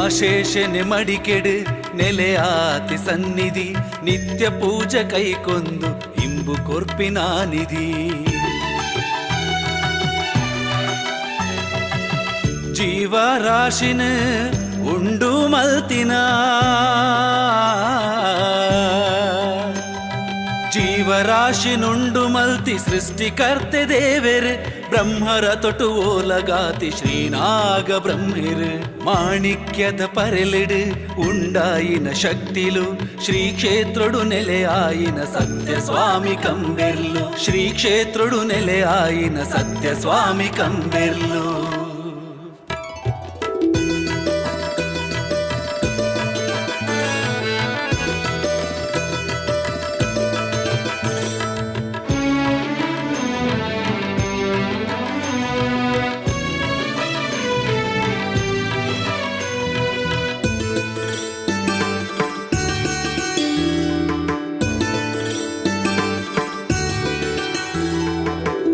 ಮಾಶೇಷನೆ ಮಡಿಕೆಡು ನೆಲೆಯಾತಿ ಸನ್ನಿಧಿ ನಿತ್ಯ ಪೂಜೆ ಕೈಕೊಂದು ಇಂಬು ಕೊರ್ಪಿನ ನಿಧಿ. ಜೀವರಾಶಿನ ಉಂಡು ಮಲ್ತಿನ ಜೀವರಾಶಿನುಂಡು ಮಲ್ತಿ ಸೃಷ್ಟಿಕರ್ತೆ ದೇವೆರ್ ಬ್ರಹ್ಮರ ತೊಟು ಓಲಗಾತಿ ಶ್ರೀನಾಗ ಬ್ರಹ್ಮೆರ್ ಮಾಣಿಕ್ಯದ ಪರೆಲಿಡು ಉಂಡಾಯಿನ ಶಕ್ತಿಲು ಶ್ರೀ ಕ್ಷೇತ್ರಡು ನೆಲೆಯಾಯಿನ ಸತ್ಯ ಸ್ವಾಮಿ ಕಂಬೆರ್ಲು ಶ್ರೀ ಕ್ಷೇತ್ರಡು ನೆಲೆಯಾಯಿನ ಸತ್ಯ ಸ್ವಾಮಿ ಕಂಬೆರ್ಲು.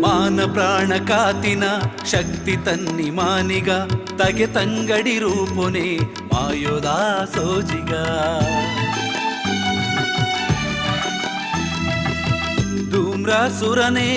ಮಾನ ಪ್ರಾಣ ಕಾತಿನ ಶಕ್ತಿ ತನ್ನಿ ಮಾನಿಗ ತಗೆ ತಂಗಡಿ ರೂಪುನೆ ಮಾಯೋದಾ ಸೋಜಿಗ. ಧೂಮ್ರಾಸುರನೇ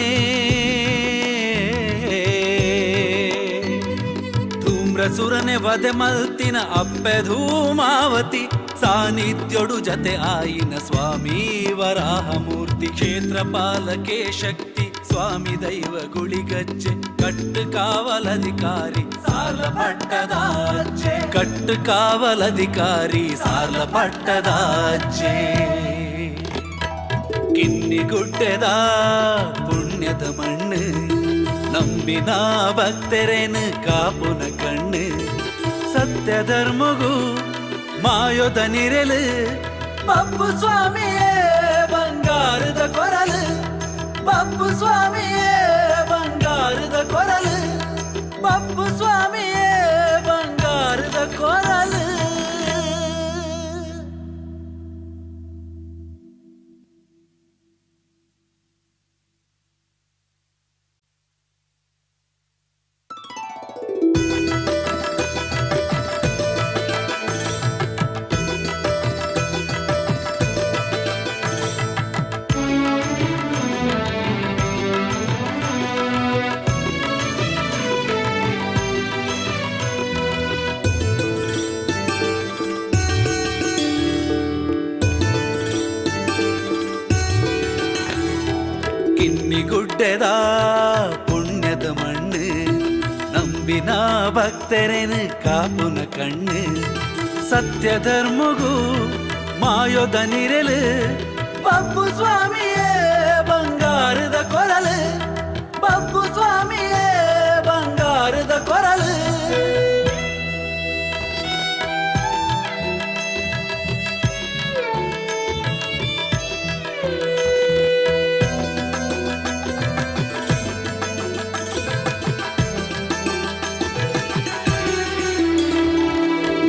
ಧೂಮ್ರಸುರನೆ ವಧೆ ಮಲ್ತಿನ ಅಪ್ಪೆ ಧೂಮಾವತಿ ಸಾನ್ನಿಧ್ಯೊಡು ಜತೆ ಆಯಿನ ಸ್ವಾಮಿ ವರಾಹಮೂರ್ತಿ ಕ್ಷೇತ್ರ ಪಾಲಕೆ ಶಕ್ತಿ ಸ್ವಾಮಿ ದೈವ ಗುಳಿಗಜ್ಜೆ ಕಟ್ಟು ಕಾವಲಧಿಕಾರಿ ಸಾರ್ಲ ಪಟ್ಟದಾಜ್ಜೆ ಕಟ್ಟು ಕಾವಲಧಿಕಾರಿ ಸಾರ್ಲ ಪಟ್ಟದಾಜ್ಜೆ. ಕಿನ್ನಿಗುಡ್ಡೆದ ಪುಣ್ಯದ ಮಣ್ಣು ನಂಬಿನ ಭಕ್ತರೇನು ಕಾಪುನ ಕಣ್ಣು ಸತ್ಯ ಧರ್ಮಗು ಮಾಯೋದ ನಿರೆಲು ಬಪ್ಪು ಸ್ವಾಮಿಯೇ ಬಂಗಾರದ ಕೊರಲು ಬಪ್ಪು ಸ್ವಾಮಿಯೇ ಬಂಗಾರದ ಕೊರಲು ಬಪ್ಪು ಸ್ವಾಮಿಯೇ ಬಂಗಾರದ ಕೊರಲು. ಕಿನ್ನಿಗುಡ್ಡೆದ ಪುಣ್ಯದ ಮಣ್ಣು ನಂಬಿನ ಭಕ್ತರೇನು ಕಾಪುನ ಕಣ್ಣು ಸತ್ಯ ಧರ್ಮಗು ಮಾಯೋದ ನಿರೆಲು ಬಪ್ಪು ಸ್ವಾಮಿಯೇ ಬಂಗಾರದ ಕೊರಲು ಬಪ್ಪು ಸ್ವಾಮಿಯೇ ಬಂಗಾರದ ಕೊರಲು.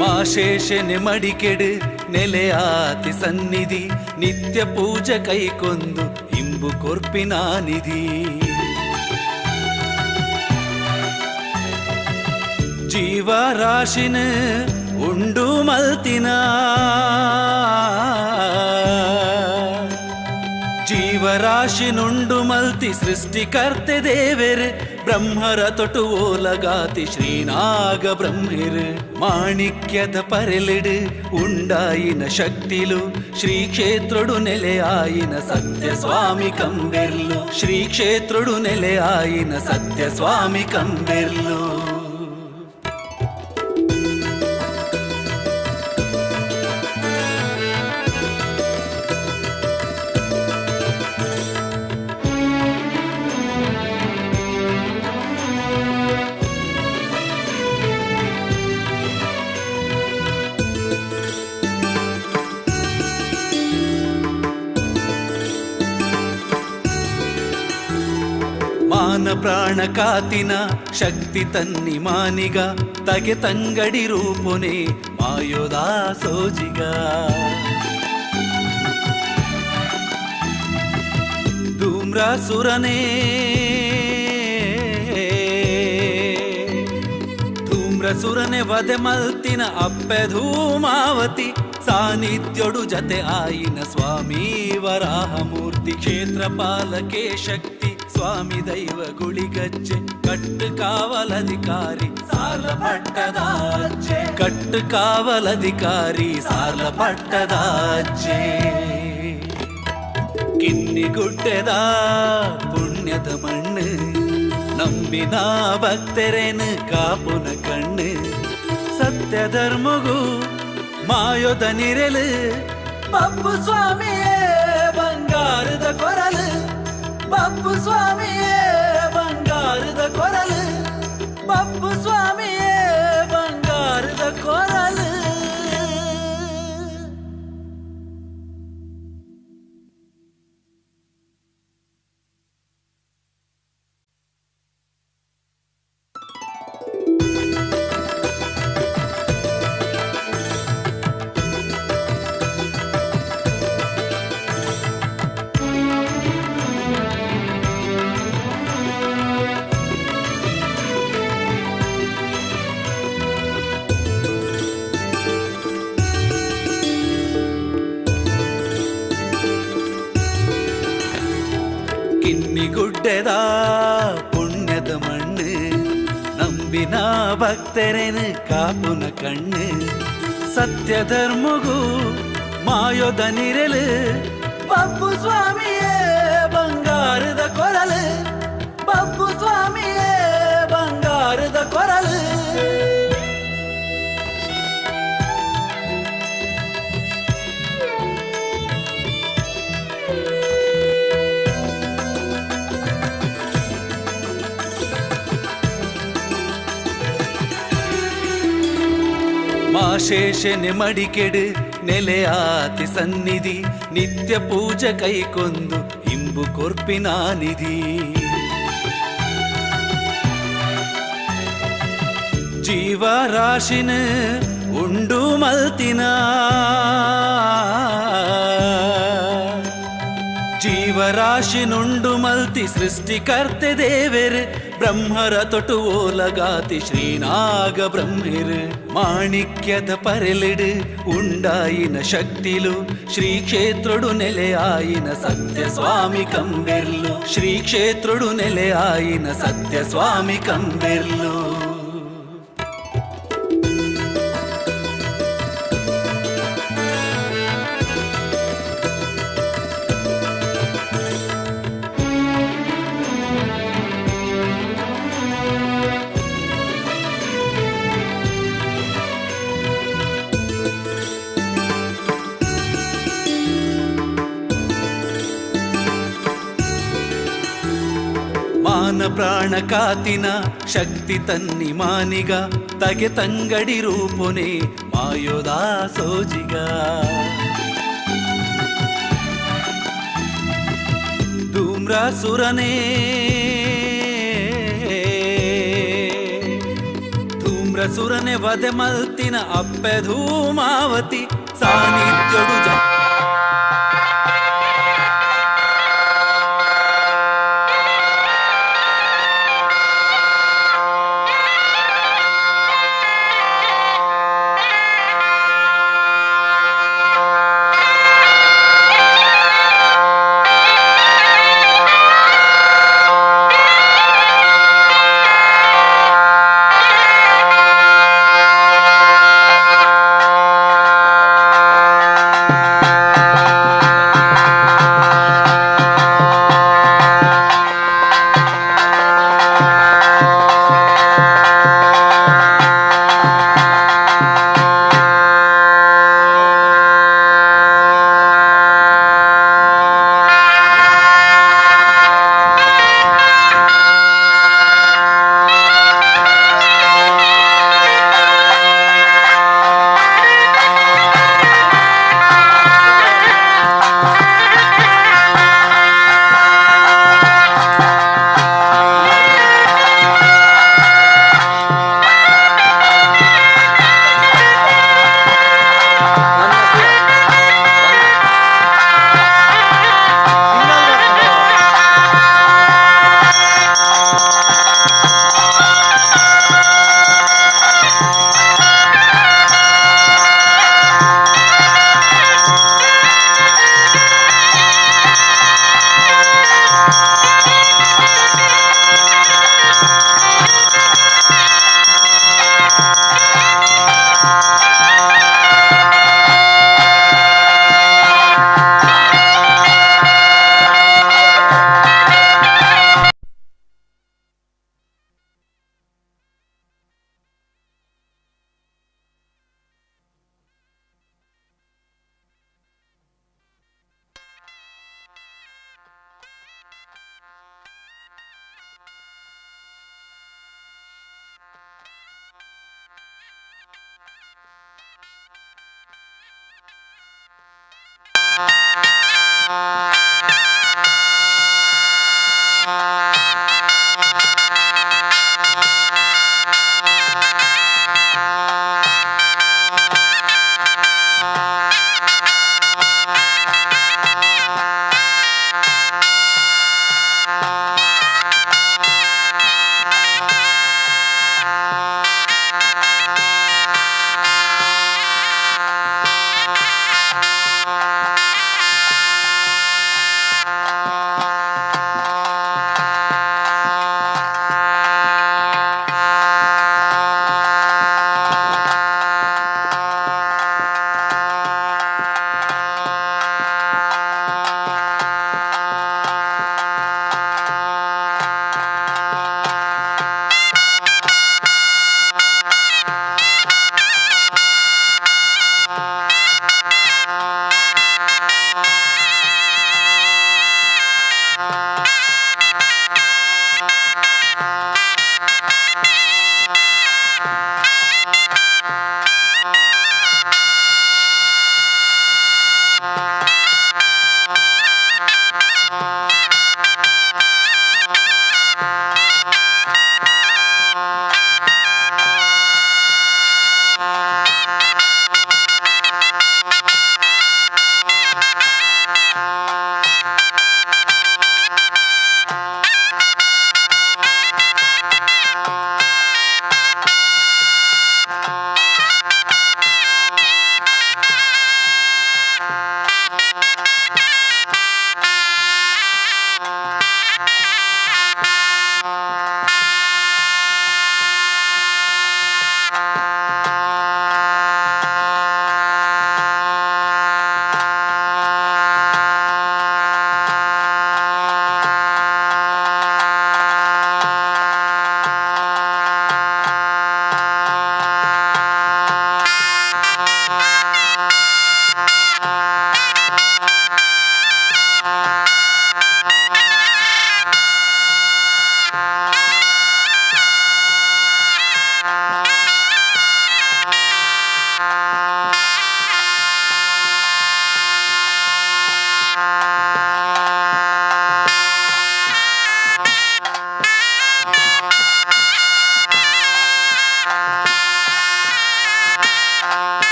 ಮಾಶೇಷನೆ ಮಡಿಕೆಡು ನೆಲೆಯಾತಿ ಸನ್ನಿಧಿ ನಿತ್ಯ ಪೂಜೆ ಕೈಕೊಂದು ಇಂಬು ಕೊರ್ಪಿನ ನಿಧಿ. ಜೀವರಾಶಿನ ಉಂಡು ಮಲ್ತಿನ ಜೀವರಾಶಿನುಂಡು ಮಲ್ತಿ ಸೃಷ್ಟಿಕರ್ತೆ ದೇವೆರ್ ಬ್ರಹ್ಮರ ತೊಟು ಓಲಗಾತಿ ಶ್ರೀನಾಗ ಬ್ರಹ್ಮೆರ್ ಮಾಣಿಕ್ಯದ ಪರೆಲಿಡು ಉಂಡಾಯಿನ ಶಕ್ತಿಲು ಶ್ರೀ ಕ್ಷೇತ್ರಡು ನೆಲೆಯಾಯಿನ ಸತ್ಯ ಸ್ವಾಮಿ ಕಂಬೆರ್ಲು ಶ್ರೀ ಕ್ಷೇತ್ರಡು ನೆಲೆಯಾಯಿನ ಸತ್ಯ ಸ್ವಾಮಿ ಕಂಬೆರ್ಲು. ಮಾನ ಪ್ರಾಣ ಕಾತಿನ ಶಕ್ತಿ ತನ್ನಿ ಮಾನಿಗ ತಗೆ ತಂಗಡಿ ರೂಪುನೆ ಮಾಯೋದಾ ಸೋಜಿಗ. ಧೂಮ್ರಾಸುರನೇ ಧೂಮ್ರಸುರನೆ ಧೂಮ್ರಸುರನೆ ವಧೆ ಮಲ್ತಿನ ಅಪ್ಪೆ ಧೂಮಾವತಿ ಸಾನ್ನಿಧ್ಯೋಡು ಜತೆ ಆಯಿನ ಸ್ವಾಮಿ ವರಾಹಮೂರ್ತಿ ಕ್ಷೇತ್ರ ಪಾಲಕೆ ಶಕ್ತಿ ಸ್ವಾಮಿ ದೈವ ಗುಳಿಗಜ್ಜೆ ಕಟ್ಟು ಕಾವಲಧಿಕಾರಿ ಸಾರ್ಲ ಪಟ್ಟದಾಚೆ ಕಟ್ಟು ಕಾವಲಧಿಕಾರಿ ಸಾರ್ಲ ಪಟ್ಟದಾಚೆ. ಕಿನ್ನಿಗುಡ್ಡೆದ ಪುಣ್ಯದ ಮಣ್ಣು ನಂಬಿನ ಭಕ್ತರೇನು ಕಾಪುನ ಕಣ್ಣು ಸತ್ಯ ಧರ್ಮಗೂ ಮಾಯೋದ ನಿರೆಲು ಬಬ್ಬು ಸ್ವಾಮಿಯೇ ಬಂಗಾರದ ಕೊರಲು ಬಬ್ಬು ಸ್ವಾಮಿಯೇ ಬಂಗಾರದ ಕೊರಲು ಬಬ್ಬು ಸ್ವಾಮಿಯೇ ಬಂಗಾರದ ಕೊರಲು. ಕಿನ್ನಿಗುಡ್ಡೆದ ಪುಣ್ಯದ ಮಣ್ಣು ನಂಬಿನ ಭಕ್ತರೇನು ಕಾಪುನ ಕಣ್ಣು ಸತ್ಯ ಧರ್ಮಗೂ ಮಾಯೋದ ನಿರೆಲು ಬಬ್ಬು ಸ್ವಾಮಿಯೇ ಬಂಗಾರದ ಕೊರಲು ಬಬ್ಬು ಸ್ವಾಮಿಯೇ ಬಂಗಾರದ ಕೊರಲು. ಮಾಶೇಷನೆ ಮಡಿಕೆಡು ನೆಲೆಯಾತಿ ಸನ್ನಿಧಿ ನಿತ್ಯ ಪೂಜೆ ಕೈಕೊಂದು ಇಂಬು ಕೊರ್ಪಿನ ನಿಧಿ ಜೀವರಾಶಿನ ಉಂಡು ಮಲ್ತಿನ ಜೀವರಾಶಿನುಂಡು ಮಲ್ತಿ ಸೃಷ್ಟಿಕರ್ತೆ ದೇವೆರ್ ಬ್ರಹ್ಮರ ತೊಟು ಓಲಗಾತಿ ಶ್ರೀನಾಗ ಬ್ರಹ್ಮಿರ್ ಮಾಣಿಕ್ಯದ ಪರೆಲಿಡು ಉಂಡಾಯಿನ ಶಕ್ತಿಲು ಶ್ರೀ ಕ್ಷೇತ್ರುಡು ನೆಲೆಯಾಯಿನ ಸತ್ಯ ಸ್ವಾಮಿ ಕಂಬೆರ್ಲು ಶ್ರೀ ಕ್ಷೇತ್ರುಡು ನೆಲೆಯಾಯಿನ ಸತ್ಯ ಸ್ವಾಮಿ ಕಂಬೆರ್ಲು. ಮಾನ ಪ್ರಾಣ ಕಾತಿನ ಶಕ್ತಿ ತನ್ನಿ ಮಾನಿಗ ತಗೆ ತಂಗಡಿ ರೂಪುನೆ ಮಾಯೋದ ಸೋಜಿಗ ಧೂಮ್ರಾಸುರನೇ ಧೂಮ್ರಸುರನೆ ವಧೆ ಮಲ್ತಿನ ಅಪ್ಪೆ ಧೂಮಾವತಿ ಸಾನ್ನಿಧ್ಯೋಡು ಜ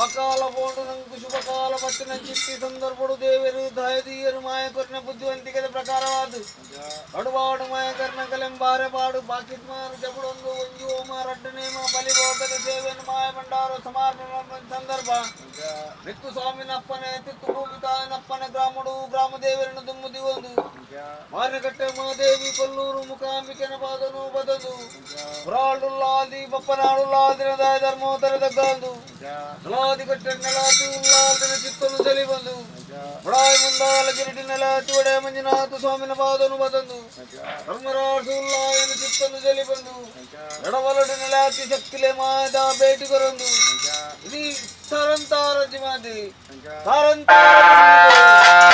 ಅಕಾಲ ಬೋಂಡು ನಂಗು ಶುಭಕಾಲ ಪತ್ತಿನ ಚಿತ್ತಿ ಸಂದರ್ಭಡು ದೇವರು ದಯದೀಯರು ಮಾಯಕರ್ನ ಬುದ್ಧಿವಂತಿಕೆದ ಪ್ರಕಾರವಾದ ಅಡುಬಾಡು ಮಾಯಕರ್ನ ಕಲೆಂಬಾರೆ ಪಾಡು ಬಾಕಿತ್ಮಾರು ಜಬುಡೊಂದು ಒಂಜು ಓಮ ರಡ್ಡನೇಮ ಬಲಿಭೋಗದ ಸೇವೆಯನ್ನು ಮಾಯ ಭಂಡಾರ ಸಮರ್ಪಣೆ ಸಂದರ್ಭ ಮಿತ್ತು ಸ್ವಾಮಿನಪ್ಪನೆ ತಿತ್ತು ಭೂಮಿತಾಯನಪ್ಪನೆ ಗ್ರಾಮಡು ಗ್ರಾಮ ದೇವರನ್ನು ದುಮ್ಮುದಿವೊಂದು ಮಾರಕಟ್ಟೆ ಮಹಾದೇವಿ ಕೊಲ್ಲೂರು ಮುಖಾಂಬಿಕೆನ ಪಾದನು ಬದದು ಪುರಾಳುಲ್ಲಾದಿ ಬಪ್ಪನಾಡುಲ್ಲಾದಿನ ದಾಯ ಧರ್ಮೋತ್ತರ ದಗ್ಗಾಂದು ನೆಲಾದಿ ಕಟ್ಟೆ ನೆಲಾತಿ ಉಲ್ಲಾದಿನ ಚಿತ್ತನು ಚಲಿ ಬಂದು ಬಡಾಯಿ ಮುಂದಾಲ ಕಿರಿಟಿ ನೆಲಾತಿ ಒಡೆಯ ಮಂಜುನಾಥ ಸ್ವಾಮಿನ ಪಾದನು ಬದಂದು ಧರ್ಮರಾಜು ಉಲ್ಲಾಯನ ಚಿತ್ತನು ಚಲಿ ಬಂದು ಎಡವಲಡು ನೆಲಾತಿ ಶಕ್ತಿಲೆ ಮಾಯದ ಭೇಟಿ ಕೊರಂದು ಇದು ತರಂತಾರ ಜಿಮಾದಿ ತಾರಂತಾರ.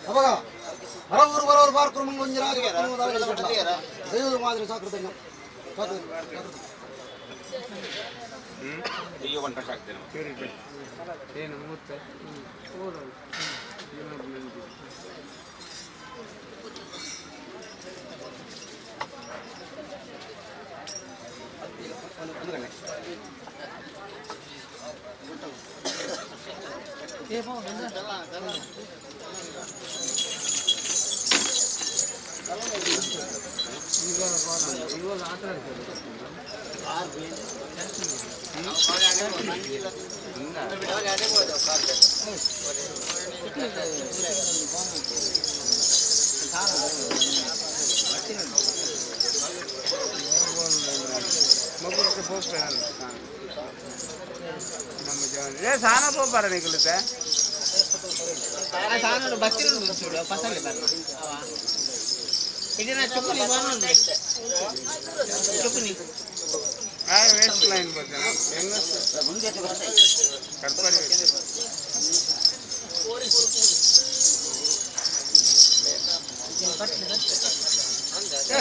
ಅವಾಗ ಬರವರು ಬರವರು ಬಾರ್ಕುರು ಮಂಗೊಂಜಿ ದೈವದ ಮಾದರಿ ಸಾಕೃತಂಗ. ಸಾನ ಪೋಪಾರ ನಿಕುಲತೆ. ವೇಸ್ಟ್ ಲೈನ್ ಬರ್ತೇನೆ ಕಡ್ಪಡಿ.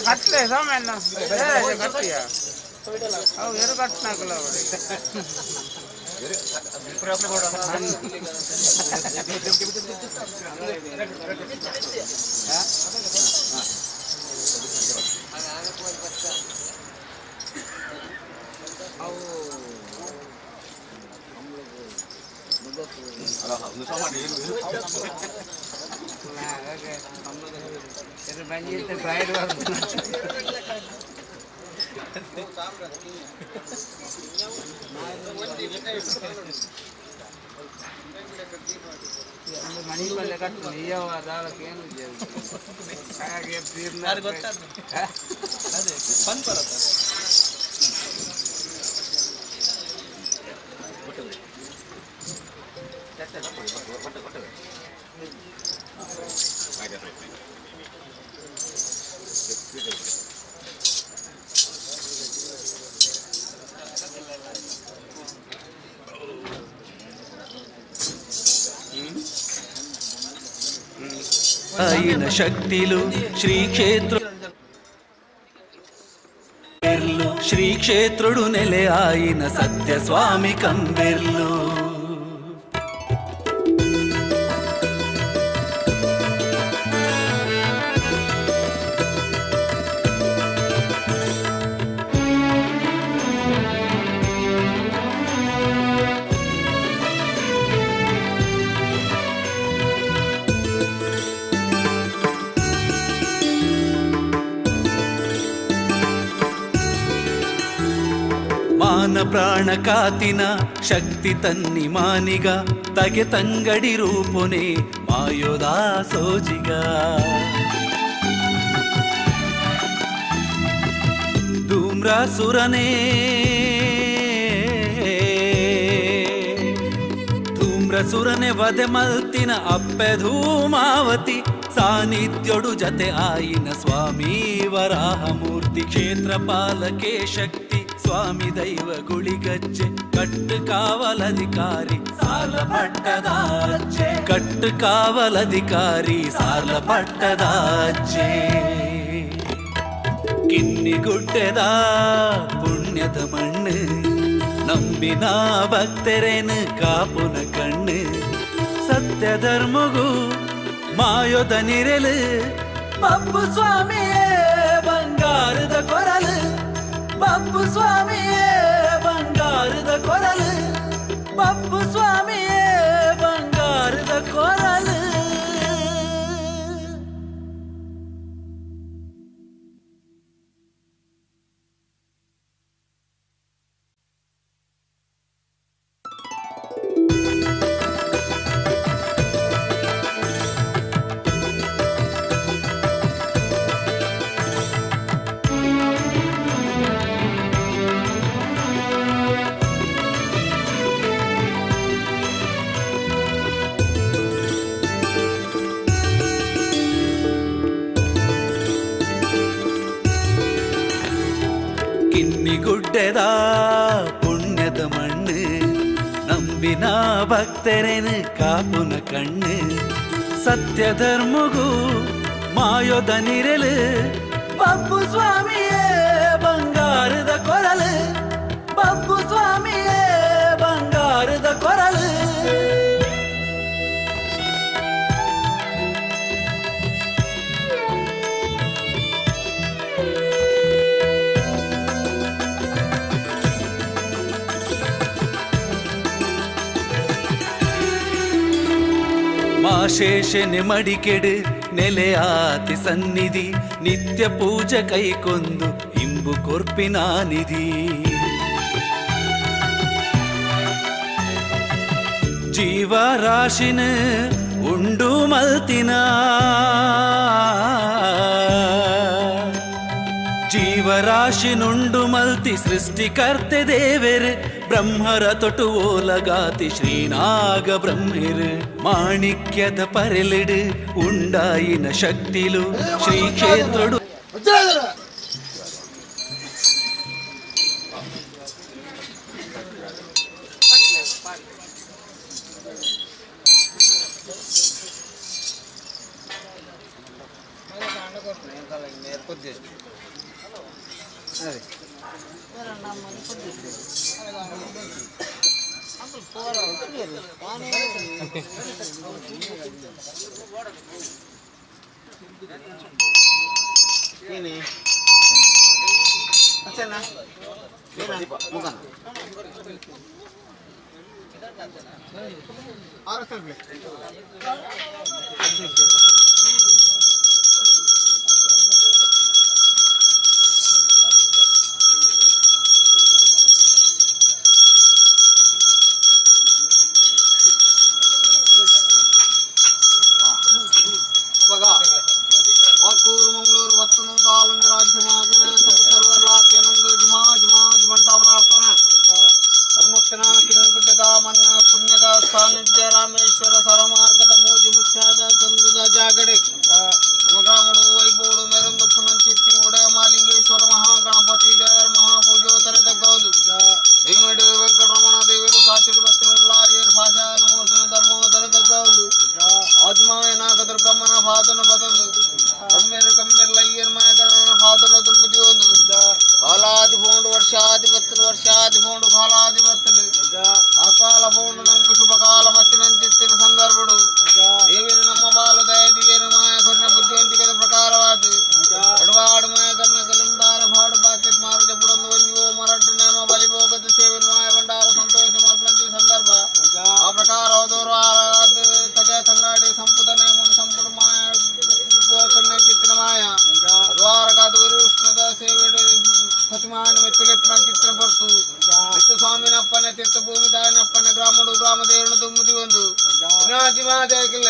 ಕಟ್ಲೆ ಸಾಮಾನ್ಯ ಕಟ್ಟಿಯ ಅವು ಎರಡು ಕಟ್ನಾಕಲ್ಲ. అయిన శక్తిలు శ్రీ క్షేత్ర శ్రీ క్షేత్రుడు నెలె ఆయన సత్య స్వామి కంబెర్లు. ಮಾನ ಪ್ರಾಣ ಕಾತಿನ ಶಕ್ತಿ ತನ್ನಿ ಮಾನಿಗ ತಗೆ ತಂಗಡಿ ರೂಪುನೆ ಮಾಯೋದಾ ಸೋಜಿಗ. ಧೂಮ್ರಾಸುರನೇ ಧೂಮ್ರಸುರನೆ ವಧೆ ಮಲ್ತಿನ ಅಪ್ಪೆ ಧೂಮಾವತಿ ಸಾನ್ನಿಧ್ಯೊಡು ಜತೆ ಆಯಿನ ಸ್ವಾಮಿ ವರಾಹಮೂರ್ತಿ. ಕ್ಷೇತ್ರ ಪಾಲಕೆ ಶಕ್ತಿ ಸ್ವಾಮಿ ದೈವ ಗುಳಿಗಜ್ಜೆ ಕಟ್ಟು ಕಾವಲಧಿಕಾರಿ ಸಾರ್ಲ ಪಟ್ಟದಾಚೆ, ಕಟ್ಟು ಕಾವಲಧಿಕಾರಿ ಸಾರ್ಲ ಪಟ್ಟದಾಚೆ. ಕಿನ್ನಿಗುಡ್ಡೆದ ಪುಣ್ಯದ ಮಣ್ಣು, ನಂಬಿನ ಭಕ್ತರೇನು ಕಾಪುನ ಕಣ್ಣು. ಸತ್ಯ ಧರ್ಮಗು ಮಾಯೋದ ನಿರೆಲು, ಬಬ್ಬು ಸ್ವಾಮಿಯೇ ಬಂಗಾರದ ಕೊರಲು, ಬಬ್ಬು ಸ್ವಾಮಿಯೇ. ಗುಟ್ಟೆದ ಪುಣ್ಯದ ಮಣ್ಣು, ನಂಬಿನ ಭಕ್ತರೇನು ಕಾಪುನ ಕಣ್ಣು. ಸತ್ಯ ಧರ್ಮಗೂ ಮಾಯೋದ ನಿರಲು, ಬಬ್ಬು ಸ್ವಾಮಿಯೇ ಬಂಗಾರದ ಕೊರಲು, ಬಬ್ಬು ಸ್ವಾಮಿಯೇ ಬಂಗಾರದ ಕೊರಲು. ಮಾಶೇಷನೆ ಮಡಿಕೆಡು ನೆಲೆಯಾತಿ ಸನ್ನಿಧಿ, ನಿತ್ಯ ಪೂಜೆ ಕೈಕೊಂದು ಇಂಬು ಕೊರ್ಪಿನ ನಿಧಿ. ಜೀವರಾಶಿನ ಉಂಡು ಮಲ್ತಿನ, ಜೀವರಾಶಿನುಂಡು ಮಲ್ತಿ ಸೃಷ್ಟಿಕರ್ತೆ ದೇವೆರ್, ಬ್ರಹ್ಮರ ತೊಟು ಓಲಗಾತಿ ಶ್ರೀನಾಗ ಬ್ರಹ್ಮೆರ್. ಮಾಣಿಕ್ಯದ ಪರೆಲಿಡು ಉಂಡಾಯಿನ ಶಕ್ತಿಲು ಶ್ರೀ ಕ್ಷೇತ್ರಡು. ಅವಾಗ ವಾಕೂರು ಮಂಗಳೂರು ವತ್ತನು ತಾಲೊಂದು ರಾಜ್ಯಮಾಗನ ಸರ್ವಲಾಕೇನೊಂದು ಜುಮಾ ಜುಮಾ ಜುಮಂಟ ಪ್ರಾರ್ಥನಾ. ಧರ್ಮಸ್ಥನ ಕಿನ್ನಗುಡ್ಡದ ಮನ್ನ ಪುಣ್ಯದ ಸಾನ್ನಿಧ್ಯ ರಾಮೇಶ್ವರ ಸರಮಾರ್ಗದ ಮೂಜಿ ಮುಚ್ಚಾದ ಚಂದದ ಜಾಗಡೆ ಗ್ರಾಮಡು ವೈಬೋಡು ಮೆರೊಂದು ಪುನಂಚಿತ್ತಿ ಒಡೆಯ ಮಾಲಿಂಗೇಶ್ವರ ಮಹಾಗಣಪತಿ ದೇವರ ಮಹಾಪೂಜೋತ್ತರ ತಗ್ಗೌದು. ಹಿಮ್ಮಡು ವೆಂಕಟರಮಣ ದೇವರು ಕಾಶಿಡು ಬತ್ತಿನುಳ್ಳ ಏರು ಭಾಷಾನ ಮೂರ್ತನ ಧರ್ಮೋತ್ತರ ತಗ್ಗೌದು. ಆಜ್ಮಾಯ ನಾಗದುರ್ಗಮ್ಮನ ಫಾದನ ಬದಲು ಕಮ್ಮೆರು ಕಮ್ಮೆರ್ಲ ಅಯ್ಯರ್ ಮಾಯಕರನ ಫಾದನ ತುಂಬುದಿ ಒಂದು ಕಾಲಾದಿ ಫೋಂಡು ವರ್ಷಾದಿ ಬತ್ತಲು ವರ್ಷಾದಿ ಫೋಂಡು ಕಾಲಾದಿ ಬತ್ತಲು ಅಕಾಲ ಫೋಂಡು ನಂಕು ಶುಭ ಕಾಲ ಬತ್ತಿನಂಚಿತ್ತಿನ ಸಂದರ್ಭಡು ದೇವರು ನಮ್ಮ ಬಾಲು ದಯದಿಯರು ಮಾಯ ಕೊರ್ನ ಬುದ್ಧಿವಂತಿಕೆದ ಪ್ರಕಾರವಾದ ಅಡವಾಡು ಮಾಯ ಕರ್ನ ಕಲಿಂಬಾರ ಬಾಡು ಬಾಕೆಟ್ ಮಾರು ಜಪುಡೊಂದು ಒಂಜು ಮರಟ್ಟು ನೇಮ ಬಲಿಭೋಗದ ಸೇವಿನ ಮಾಯ ಭಂಡಾರ ಸಂತೋಷ ಮಲ್ಪಂತಿ ಸಂದರ್ಭ ಆ ಪ್ರಕಾರ ಹೋದವರು ತಗೆ ತಂಗಾಡಿ ಸಂಪುಟ ನೇಮ ಸಂಪುಟ ಮಾಯ ಚಿತ್ತಿನ ಮಾಯ ದ್ವಾರಕಾದೂರು ಉಷ್ಣದ ಸೇವೆ ಪ್ರತಿಮಾನ ಮೆತ್ತುಲೆಪ್ಪನ ಚಿತ್ರ ಪರ್ತು ಮೆತ್ತು ಸ್ವಾಮಿನಪ್ಪನ ತಿತ್ತು ಭೂಮಿ ತಾಯನಪ್ಪನ ಗ್ರಾಮಡು ಗ್ರಾಮ ದೇವರನ್ನು ತುಂಬುದಿ ಒಂದು ಮಾದೇಕಿಲ್ಲ.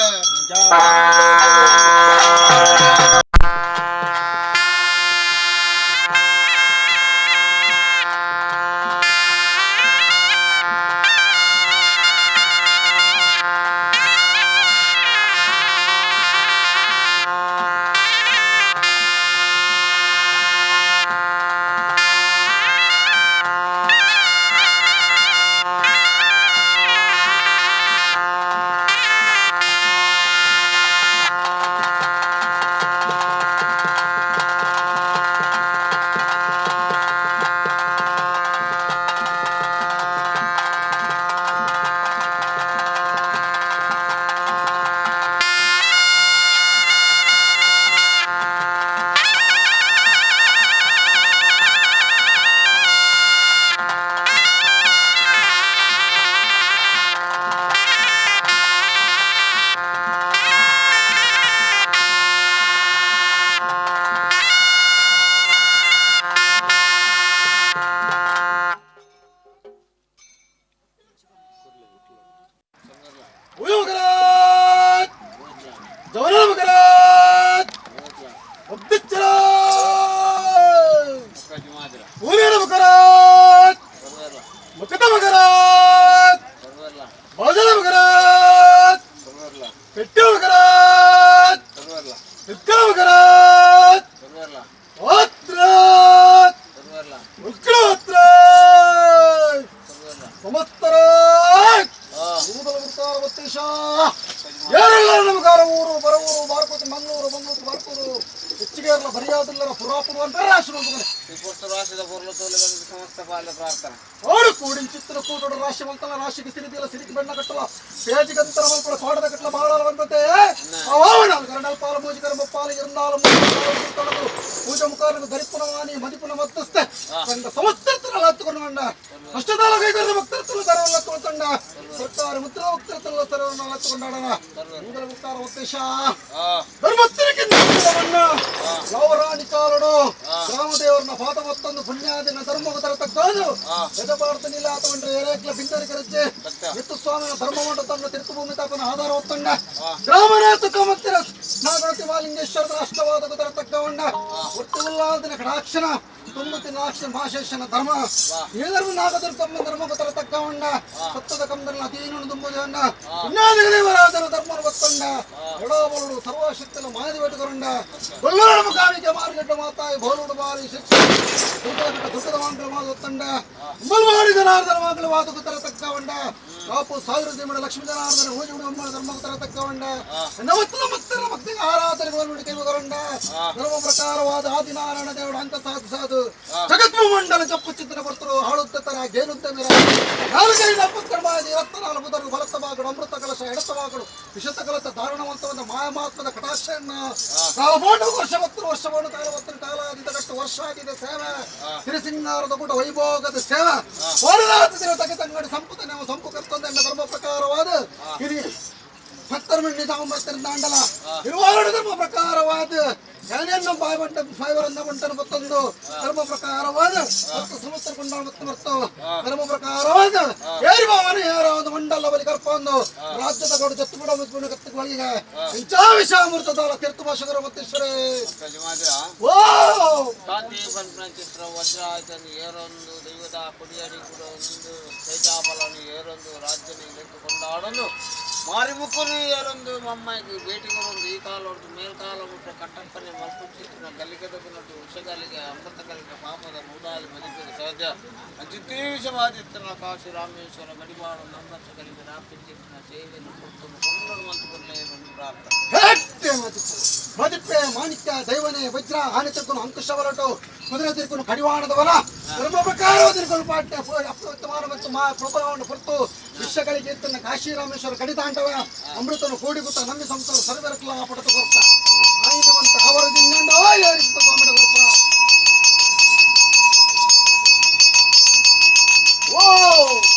ಪ್ರಾರ್ಥನೆ. ಓಡು ಕೂಡಿಂಚಿತ್ತಿನ ಕೂಟೋಡು ರಾಶಿ ಮಂತನ ರಾಶಿಗೆ ಸಿರಿದಿಲ್ಲ ಸಿರಿకి ಬೆಣ್ಣ ಕಟ್ಟಲ ಪೇಜಿಗಂತರ ಮಲ್ಪಡ ಕೋಡದ ಕಟ್ಟಲ ಬಾಳ ಬಂದಂತೆ ನಾಲ್ಕು ಪಾಲ ಮೂಜಿಕರ ಮುಪ್ಪಾಲ ಇರುಂದಾಲ ಪೂಜೆ ಮುಖಾರನು ಧರಿಪುನ ವಾಣಿ ಮದಿಪುನ ಮತ್ತಸ್ತೆ ಕಂಡ ಸಮಸ್ತರ್ತನ ಹತ್ತುಕೊಂಡು ಅಷ್ಟದಾಲ ಕೈಗೊಳ್ಳ ಭಕ್ತರ್ತನ ತರವಲ್ಲ ತೋಳ್ತಂಡ ಸರ್ಕಾರ ಮುದ್ರ ಭಕ್ತರ್ತನ ತರವನ್ನ ಹತ್ತುಕೊಂಡಾಡಣ ಮೂದಲ ಮುಕ್ತಾರ ಉದ್ದೇಶ ಧರ್ಮಸ್ಥರಿಗಿಂತ ಲವರಾಣಿ ಕಾಲಡು ಗ್ರಾಮದೇವರನ್ನ ಪಾದ ಮತ್ತೊಂದು ಪುಣ್ಯಾದಿನ ಧರ್ಮವು ತರತಕ್ಕದ್ದು ಗಜಪಾರ್ಥ ನಿಲಾತವಂಡ್ರೆ ಏರೇಕ್ಲ ಬಿಂದರಿಕರಜ್ಜೆ ಎತ್ತು ಸ್ವಾಮಿನ ಧರ್ಮವಂಡ ತನ್ನ ತೀರ್ಥಭೂಮಿ ತಾಪನ ಆಧಾರ ಒತ್ತಂಡ ಗ್ರಾಮನಾಥ ಕಮತ್ತಿರ ನಾಗರತಿ ಮಾಲಿಂಗೇಶ್ವರದ ರಾಷ್ಟ್ರವಾದ ತರತಕ್ಕವಂಡ ಒಟ್ಟು ಉಲ್ಲಾದಿನ ಕಟಾಕ್ಷನ ತುಂಬುತಿ ನಾಕ್ಷ ಮಾಶೇಷನ ಧರ್ಮ ಈ ಧರ್ಮ ನಾಗದರು ತಮ್ಮ ಧರ್ಮಕ್ಕೆ ತರತಕ್ಕವಂಡ ಸತ್ತದ ಕಂದರನ ಅಧೀನನು ತುಂಬುದನ್ನ ಪುಣ್ಯಾದಿಗಳೇವರಾದರ ಧರ್ಮನು ಒತ್ತಂಡ ಎಡೋಬಲುಡು ಸರ್ವಶಕ್ತನ ಮಾದಿ ಬೆಟ್ಟುಕೊಂಡ ಗೊಲ್ಲೋಡ ಮುಖಾಮಿಕೆ ಮಾರ್ಗಟ್ಟ ಮಾತಾಯಿ ಬೋಲುಡು ಬಾರಿ ಶಿಕ್ಷ ದುರ್ಗದ ದುಃಖದ ಮಾಂಗಳ ಮಾತು ಒತ್ತಂಡ ಉಮ್ಮಲ್ವಾಡಿ ಜನಾರ್ದನ ಮಾಂಗಳ ಮಾತು ತರತಕ್ಕವಂಡ ಕಾಪು ಸಾವಿರ ದೇಮಡ ಲಕ್ಷ್ಮೀ ಜನಾರ್ದನ ಹೋಜುಗುಡಿ ಅಮ್ಮನ ಧರ್ಮಕ್ಕೆ ತರತಕ್ಕವಂಡ ನವತ್ತದ ಭಕ್ತರ ಭಕ್ತಿಗೆ ಆರಾಧನೆ ಕೈಗೊಂಡ ಧರ್ಮ ಪ್ರಕಾರವಾದ ಆದಿನಾರಾಯಣ ದೇವರ ಅಂಕ ಸಾಧು ಸಾಧು ಜಗದ್ಭೂಮಂಡಲ ಚಪ್ಪು ಚಿಂತನೆ ಬರ್ತರು ಹಾಳುತ್ತರ ಗೇನುತ್ತ ಮೇರ ನಾಲ್ಕೈದು ಅಪ್ಪತ್ಕರ್ಮಾದಿ ರತ್ನಾಲು ಬುಧರು ಬಲತ್ತವಾಗಡು ಅಮೃತ ಕಲಶ ಎಡತವಾಗಡು ವಿಶತ ಕಲಶ ಧಾರಣವಂತವಾದ ಮಾಯಮಾತ್ಮದ ಕಟಾಕ್ಷೆಯನ್ನ ಕಾಲಬೋಂಡು ವರ್ಷ ಭಕ್ತರು ವರ್ಷವನ್ನು ಕಾಲವತ್ತನ ಕಾಲಾದಿತ ಕಟ್ಟು ವರ್ಷಾದಿದ ಸೇವೆ ಸಿರಿಸಿಂಗಾರದ ಕೂಟ ವೈಭೋಗದ ಸೇವೆ ಹೋರಾದ ತಗೆ ತಂಗಡಿ ಸಂಪುತ ನಾವು ಸಂಪು ಕರ್ತಂದ ಧರ್ಮ ಪ್ರಕಾರವಾದ ಇದು ಭಕ್ತರ ತಾಂಬತ್ತಿರಂದಾಂಡಲ ಇರುವಾರು ಧರ್ಮ ಪ್ರಕಾರವಾದ ಏನೇನು ಬಾಯ್ ಬಂಟ ಬಾಯ್ವರಂದ ಬಂಟನ ಮತ್ತೊಂದು ಧರ್ಮ ಪ್ರಕಾರವಾದ ಹತ್ತು ಸಮಸ್ತ ಕೊಂಡ ಮತ್ತು ಮತ್ತು ಧರ್ಮ ಪ್ರಕಾರವಾದ ಏರಿ ಭಾವನೆ ಯಾರ ಒಂದು ಮಂಡಲ ಬಲಿ ಕರ್ಪೊಂದು ರಾಜ್ಯದ ಗೌಡ ಜತ್ತು ಬಿಡ ಮತ್ತು ಕತ್ತಿಗಳಿಗೆ ವಿಷಾಮೃತದಾಲ ತೀರ್ಥ ಭಾಷಕರ ಮತ್ತೇಶ್ವರೇ ಓ ಶಾಂತಿ ಪನ್ಪಿನ ಚಿತ್ರ ವಜ್ರಾಯತನ ಏರೊಂದು ದೈವದ ಕೊಡಿಯಡಿ ಕೂಡ ಒಂದು ತೇಜಾಬಲನು ಏರೊಂದು ರಾಜ್ಯನ ಇಲೆತ್ತು ಕೊಂಡಾಡೊಂದು ಮಾರಿಮುಕ್ಕನು ಏರೊಂದು ಮಮ್ಮಾಯಿಗೆ ಭೇಟಿಗೊರೊಂದು ಈ ಕಾಲೊಡ್ದು ಮೇಲ್ಕಾಲ ಮುಟ್ಟ ಕಟ್ಟಪ್ಪನೆ ಮಲ್ಪುಚಿತ್ತಿನ ಗಲ್ಲಿಗೆ ದಗುನಟ್ಟು ವಿಷಗಲಿಗೆ ಅಮೃತ ಕಲಿಗೆ ಪಾಪದ ಮೂದಾಲಿ ಮದಿಪಿನ ಸಹಜ ಅಜಿತೀಶವಾದಿತ್ತನ ಕಾಶಿ ರಾಮೇಶ್ವರ ಗಡಿಬಾಡು ನಂಬತ್ತ ಕಲಿಗೆ ರಾಪಿಚಿತ್ತಿನ ಸೇವೆಯನ್ನು ಕೊಡ್ತನು ಕೊಂಡಡು ಮಂತು ಪ್ರಾರ್ಥನೆ. ಹೆಟ್ಟೆ ಮದಿಪು ಮದಿಪ್ಪೆ ಮಾಣಿಕ್ಯ ದೈವನೇ ವಜ್ರ ಆನೆ ತಿರ್ಕೊಂಡು ಅಂಕುಶವರಟು ಕುದುರೆ ತಿರ್ಕೊಂಡು ಕಡಿವಾಣದವನ ಧರ್ಮ ಪ್ರಕಾರ ತಿರ್ಕೊಂಡು ಪಾಟ್ಯ ಅಪ್ರವರ್ತಮಾನ ಮತ್ತು ಮಾ ಪ್ರಭಾವವನ್ನು ಹೊರತು ವಿಶ್ವಗಳಿಗೆ ತನ್ನ ಕಾಶಿ ರಾಮೇಶ್ವರ ಕಡಿತಾಂಡವ ಅಮೃತನು ಕೂಡಿಗುತ್ತ ನಮ್ಮಿ ಸಂಸಾರ ಸರ್ವರಕ್ಲ ಪಡತು ಕೊರ್ತ ಆಯಿನವಂತ ಅವರ ದಿಂಗಂಡ ಯಾರಿಸ್ತ ಸ್ವಾಮಿಡ ಕೊರ್ತ ಓ ಿ.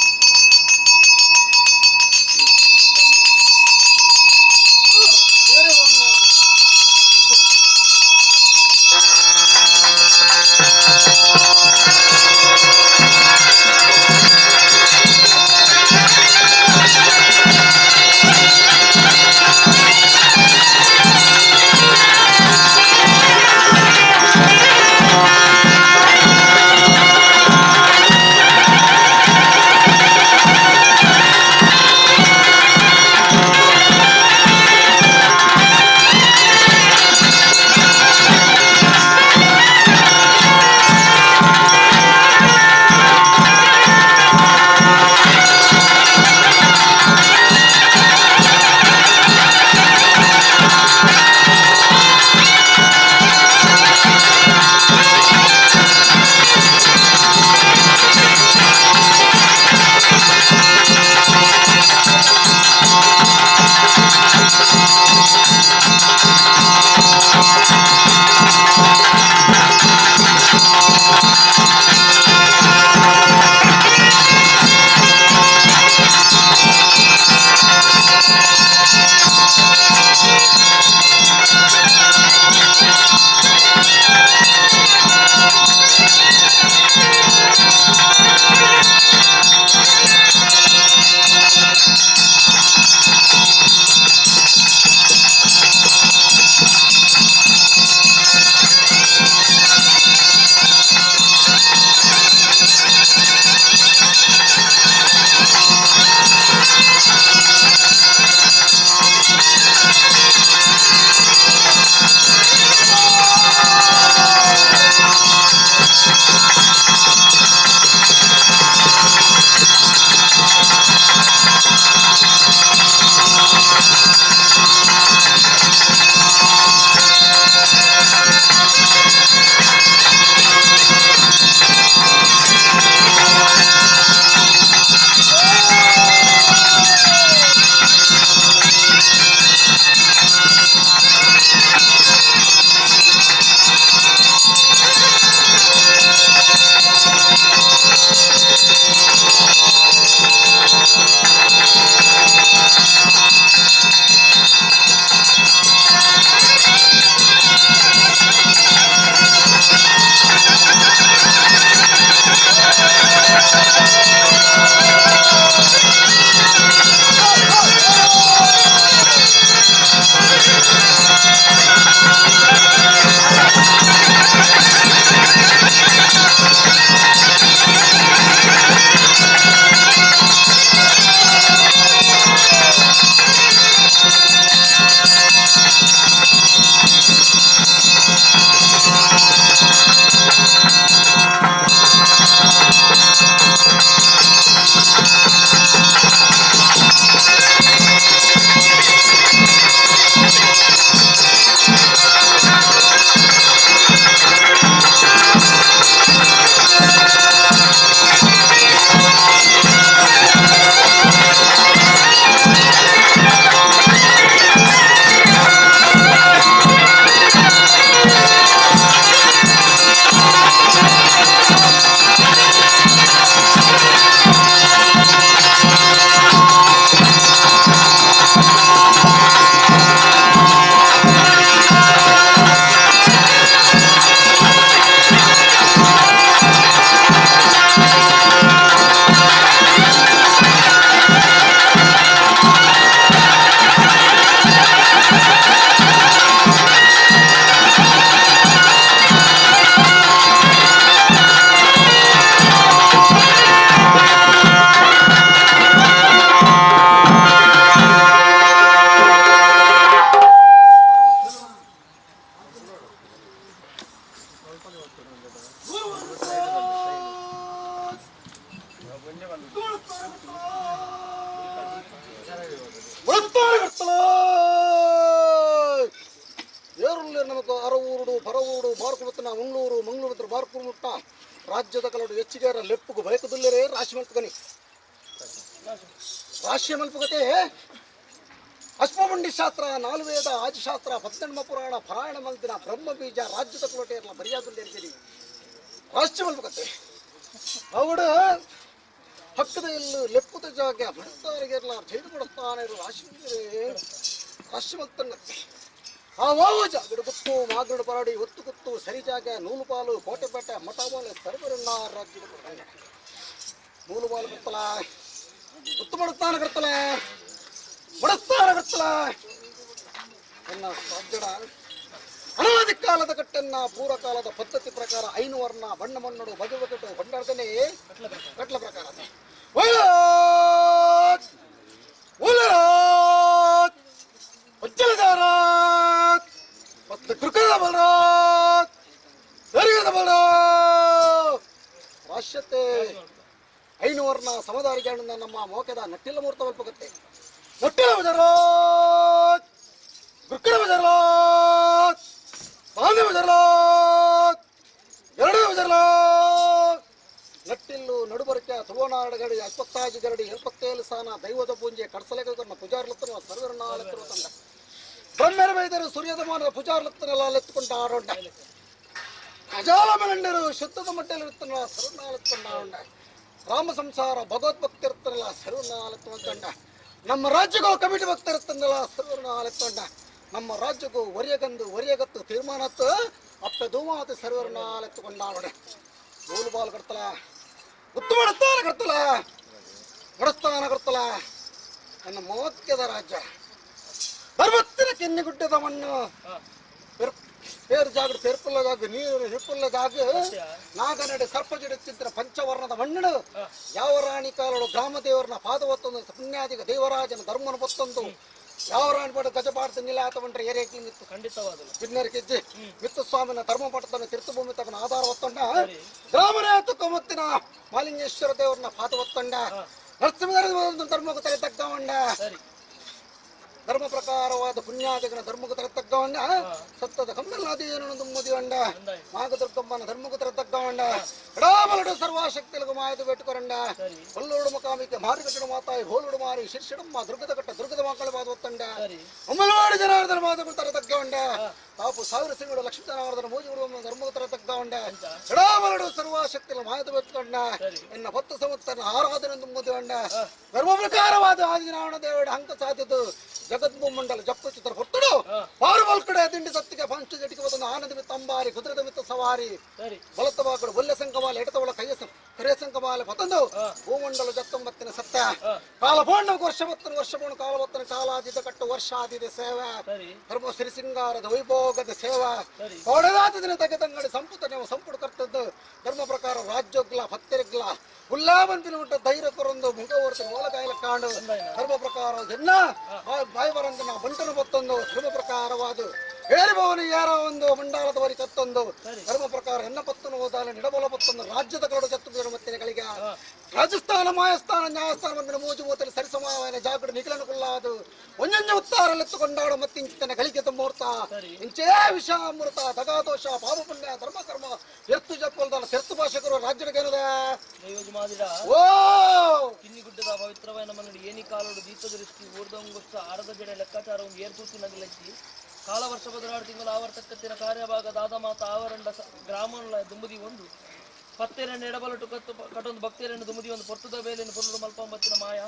ನಮಕ್ ಅರವೂರುಡು ಪರವೂರುಡು ಬಾರ್ಕುಮುತ್ತನ ಮಂಗಳೂರು ಮಂಗಳೂರು ಬಾರ್ಕುಮುಟ್ಟ ರಾಜ್ಯದ ಕಲಡು ಹೆಚ್ಚಿಗೆ ಲೆಪ್ಪುಗು ಬಯಕುದುಲ್ಲರೇ ರಾಶಿ ಮಲ್ಪಗನಿ ರಾಶಿ ಮಲ್ಪಗತೆ ಅಶ್ವಮಂಡಿ ಶಾಸ್ತ್ರ ನಾಲ್ವೇದ ಆದಿಶಾಸ್ತ್ರ ಪದ್ನೆಣ್ಮ ಪುರಾಣ ಪರಾಯಣ ಮಲ್ದಿನ ಬ್ರಹ್ಮ ಬೀಜ ರಾಜ್ಯದ ಕುಲಟೇರ್ಲ ಮರ್ಯಾದುಲ್ಲೇರ್ತೀನಿ ರಾಶಿ ಮಲ್ಪಗತೆ ಅವಡು ಹಕ್ಕದ ಇಲ್ಲು ಲೆಪ್ಪುದ ಜಾಗ ಬಡತಾರಿಗೆಲ್ಲ ಜೈಲು ಕೊಡುತ್ತಾನೆ ರಾಶಿ ರಾಶಿ ಮಲ್ತನ್ನತ್ತೆ ಆ ವಾವ ಜಾಗಡು ಗುತ್ತು ಮಾಗಡು ಪರಾಡಿ ಒತ್ತು ಕುತ್ತು ಸರಿ ಜಾಗ ನೂಲುಪಾಲು ಕೋಟೆಪೇಟೆ ಮಠಮಾಲೆ ಸರ್ವರನ್ನ ರಾಜ್ಯದ ನೂಲುಪಾಲು ಕರ್ತಲ ಗುತ್ತು ಮಾಡುತ್ತಾನೆ ಕರ್ತಲ ಬಡಸ್ತಾನ ಕರ್ತಲ ಎನ್ನ ರಾಜ್ಯಡ ಅನಾದಿ ಕಾಲದ ಕಟ್ಟನ್ನ ಪೂರ್ವಕಾಲದ ಪದ್ಧತಿ ಪ್ರಕಾರ ಐನು ವರ್ಣ ಬಣ್ಣ ಮಣ್ಣು ಬಗೆ ಬಗೆಟು ಭಂಡಾರ್ದನೆ ಕಟ್ಲ ಪ್ರಕಾರ ರಾಷ್ಟ್ರತೆ ಐನು ವರ್ಣ ಸಮದಾರಿಗಾಣಿಂದ ನಮ್ಮ ಮೋಕದ ನಟ್ಟಿಲ ಮುಹೂರ್ತ ಮಲ್ಪಗತ್ತೆ ನಟ್ಟಿಲ ಬಜಾರಾತ್ ಗುರುಕುಲ ಬಜಾರಾತ್ ಬಾಂಧವ ಬಜಾರಾತ್ ಎರಡು ಬಜಾರಾತ್ ನಟ್ಟಿಲ್ಲು ನಡುಬರಕೆ ತುಳುವನಾಡಗಡಿ 75 ಗರಡಿ 77 ಸ್ಥಾನ ದೈವದ ಪೂಂಜೆ ಕಡಸಲೆಗನ್ನ ಪೂಜಾರ್ಲತ್ತನ ಸರ್ವರನ್ನಾಲೆತ್ತರು ತಂಡ ಬ್ರಹ್ಮರ ವೈದ್ಯರು ಸೂರ್ಯದ ಮಾನದ ಪೂಜಾರ್ಲತ್ತನೆಲ್ಲ ಲೆತ್ತುಕೊಂಡ ಆಡೋಂಡ ಅಜಾಲ ಮಲಂಡರು ಶುದ್ಧದ ಮಟ್ಟಲಿರುತ್ತಲ್ಲ ಸರ್ವನಾಲೆತ್ತುಕೊಂಡ ಆಡೋಂಡ ರಾಮ ಸಂಸಾರ ಭಗವದ್ಭಕ್ತಿರ್ತನಲ್ಲ ಸರ್ವನಾಲೆತ್ತುಕೊಂಡ ನಮ್ಮ ರಾಜ್ಯಕ್ಕೂ ಕಮಿಟಿ ಭಕ್ತರಿರ್ತನಲ್ಲ ಸರ್ವನಾಲೆತ್ತುಕೊಂಡ ನಮ್ಮ ರಾಜ್ಯಕ್ಕೂ ಒರಿಯಗಂದು ಒರಿಯಗತ್ತು ತೀರ್ಮಾನತ್ತು ಅಪ್ಪ ಧೂಮಾತಿ ಸರ್ವರನ್ನಾಲೆತ್ತುಕೊಂಡಾಡೋಣ ನೂಲು ಬಾಲ್ ಕಡ್ತಲ ಗುತ್ತು ಮಾಡುತ್ತಾನ ಕಡ್ತಲ ಬಡಸ್ತಾನ ಕಡ್ತಲ ನನ್ನ ಮೋಕ್ಯದ ರಾಜ್ಯ ಪರ್ವತ್ತಿನ ಕೆನ್ನಿಗುಡ್ಡದ ಮಣ್ಣು ಪೇರು ಜಾಗ ಪೇರ್ಪುಲ್ಲ ಜಾಗ ನೀರು ಹಿಪ್ಪುಲ್ಲ ಜಾಗ ನಾಗನಡೆ ಸರ್ಪಜಡುತ್ತಿದ್ದ ಪಂಚವರ್ಣದ ಮಣ್ಣು ಯಾವ ರಾಣಿ ಕಾಲಡು ಗ್ರಾಮ ದೇವರನ್ನ ಪಾದ ಒತ್ತೊಂದು ಪುಣ್ಯಾದಿಗ ದೇವರಾಜನ ಧರ್ಮನ ಒತ್ತೊಂದು ಯಾವ ರಾಣಿ ಪಾಡು ಗಜಪಾಡ್ತ ನಿಲಾತ ಬಂದ್ರೆ ಏರೇಕ್ಲಿ ಖಂಡಿತವಾದಲ್ಲ ಪಿನ್ನರ್ ಕೆಜ್ಜೆ ಮಿತ್ತಸ್ವಾಮಿನ ಧರ್ಮ ಪಟ್ಟದನ್ನು ತೀರ್ಥಭೂಮಿ ತಗನ ಆಧಾರ ಒತ್ತೊಂಡ ಗ್ರಾಮರೇ ತುಕ್ಕಮತ್ತಿನ ಮಾಲಿಂಗೇಶ್ವರ ದೇವರನ್ನ ಪಾದ ಒತ್ತೊಂಡ ನರಸಿಂಹ ಧರ್ಮಕ್ಕೆ ತಲೆ ತಗ್ಗವಂಡ ಧರ್ಮ ಪ್ರಕಾರವಾದ ಪುಣ್ಯಾದಿಗನ ಧರ್ಮಕ್ಕೆ ತರತಕ್ಕವನ್ನ ಸತ್ತದ ಕಮ್ಮೆಲ್ಲಾದೇನು ದುಮ್ಮದಿವಂಡ ಮಾಗದುರ್ಗಮ್ಮನ ಧರ್ಮಕ್ಕೆ ತರತಕ್ಕವಂಡ ಎಡಾಮಲಡು ಸರ್ವಶಕ್ತಿಲಗು ಮಾಯದು ಬೆಟ್ಟುಕೊರಂಡ ಕೊಲ್ಲೋಡು ಮುಖಾಮಿಕೆ ಮಾರಿಕಟ್ಟಡ ಮಾತಾಯಿ ಹೋಲುಡು ಮಾರಿ ಶಿರ್ಷಿಡಮ್ಮ ದುರ್ಗದ ಕಟ್ಟ ದುರ್ಗದ ಮಕ್ಕಳ ಮಾತು ಒತ್ತಂಡ ಉಮ್ಮಲವಾಡಿ ಜನಾರ್ದನ ಮಾತುಗಳು ತರತಕ್ಕವಂಡ ತಾಪು ಸಾವಿರ ಸಿಂಗಳು ಲಕ್ಷ್ಮೀನಾರಾಯಣ ಮೋಜಿ ಬಿಡುವ ಧರ್ಮೋತ್ತರ ತಗ್ದ ಎಡಾಬರಡು ಸರ್ವಶಕ್ತಿಗಳ ಮಾಯದ ಬೆತ್ಕೊಂಡ ಎನ್ನ ಹೊತ್ತು ಸಮುತ್ತನ ಆರಾಧನೆ ತುಂಬುತ್ತೊಂಡ ಧರ್ಮ ಪ್ರಕಾರವಾದ ಆದಿನಾರಾಯಣ ದೇವಡ ಅಂಕ ಸಾಧಿತು ಜಗದ್ಭೂಮಂಡಲ ಜಪ್ಪು ಚಿತ್ರ ಹೊತ್ತಡು ಪಾರುಬಲ್ ಕಡೆ ದಿಂಡಿ ಸತ್ತಿಗೆ ಪಂಚ ಜಟಿಗೆ ಬತ್ತೊಂದು ಆನಂದ ಮಿತ್ತ ಅಂಬಾರಿ ಕುದುರೆದ ಮಿತ್ತ ಸವಾರಿ ಬಲತ್ತ ಬಾಕಡು ಬೊಲ್ಲೆ ಸಂಕಮಾಲೆ ಎಡತವಳ ಕೈಯ ಕರೆಯ ಸಂಕಮಾಲೆ ಪತಂದು ಭೂಮಂಡಲ ಜತ್ತೊಂಬತ್ತಿನ ಸತ್ಯ ಕಾಲ ಬೋಂಡ ವರ್ಷ ಬತ್ತನ ವರ್ಷ ಬೋಣ ಕಾಲ ಬತ್ತನ ಕಾಲಾದಿದ ಕಟ್ಟು ವರ್ಷ ಆದಿದೆ ಸೇವೆ ಧರ್ಮ ಶ್ರೀ ಸಿಂಗಾರದ ವೈಭೋಗದ ಸೇವಾ ಕೋಡದಾತ ದಿನ ತಗೆ ತಂಗಡಿ ಸಂಪುಟ ನೀವು ಸಂಪುಟ ಕರ್ತದ್ದು ಧರ್ಮ ಪ್ರಕಾರ ರಾಜ್ಯೋಗ್ಲ ಭಕ್ತರಿಗ್ಲ ಉಲ್ಲಾಬಂತಿನ ಉಂಟ ಧೈರ್ಯ ಕೊರೊಂದು ಮುಖವರ್ತ ಓಲಕಾಯಲ ಕಾಂಡು ಧರ್ಮ ಪ್ರಕಾರ ಜನ್ನ ಬಾಯಿ ಬರಂದನ ಬಂಟನು ಬತ್ತೊಂದು ಧರ್ಮ ಪ್ರಕಾರವಾದ ಹೇರಿಭವನ ಯಾರ ಒಂದು ಮಂಡಾಲದವರಿ ಕತ್ತೊಂದು ಧರ್ಮ ಪ್ರಕಾರ ಎನ್ನ ಪತ್ತನು ಹೋದಾಲ ನಿಡಬಲ ಪತ್ತೊಂದು ರಾಜ್ಯದ ಕರಡು ಜತ್ತು ಮತ್ತಿನಗಳಿಗೆ ರಾಜಸ್ಥಾನ ಮಾಯಸ್ಥಾನ ನ್ಯಾಯಸ್ಥಾನ ಬಂದಿನ ಮೂಜು ಮೂತಲಿ ಸರಿಸಮಾವನ ಜಾಗೃ ನಿಖಲನು ಕುಲ್ಲಾದು ಒಂಜೊಂಜ ಉತ್ತಾರಲೆತ್ತು ಕೊಂಡಾಡು ಮತ್ತಿಂಚಿತನ ಗಳಿಗೆ ಮುಹೂರ್ತ ಇಂಚೇ ವಿಷಾಮೃತ ದಗಾದೋಷ ಪಾಪ ಪುಣ್ಯ ಧರ್ಮ ಕರ್ಮ ಎರ್ತು ಜಪ್ಪಲ್ದಲ್ಲ ತೆರ್ತು ಭಾಷಕರು ರಾಜ್ಯಗೇನದ ಓ ಕಿನ್ನಿಗುಡ್ಡದ ಪವಿತ್ರವಾದ ಮನ್ನಡಿ ಏನಿ ಕಾಲೋಡು ದೀಪ ದೃಷ್ಟಿ ಊರ್ದಂಗುಸ್ತ ಆರದ ಜಡೆ ಲೆಕ್ಕಾಚಾರ ಒಂದು ಏರ್ಪೂತಿ ನಗಲಚ್ಚಿ ಕಾಲ ವರ್ಷ ಬದಲಾಡು ತಿಂಗಳು ಆವರ್ತಕ್ಕತ್ತಿನ ಕಾರ್ಯಭಾಗ ದಾದ ಮಾತ ಆವರಂಡ ಗ್ರಾಮಗಳ ದುಂಬುದಿ ಒಂದು ಪತ್ತೆರನ್ನು ಎಡಬಲಟು ಕತ್ತು ಕಟೊಂದು ಭಕ್ತಿಯರನ್ನು ದುಮುದಿ ಒಂದು ಪೊರ್ತುದ ಬೇಲೆಯನ್ನು ಪೊರ್ಲು ಮಲ್ಪಂಬತ್ತಿನ ಮಾಯ.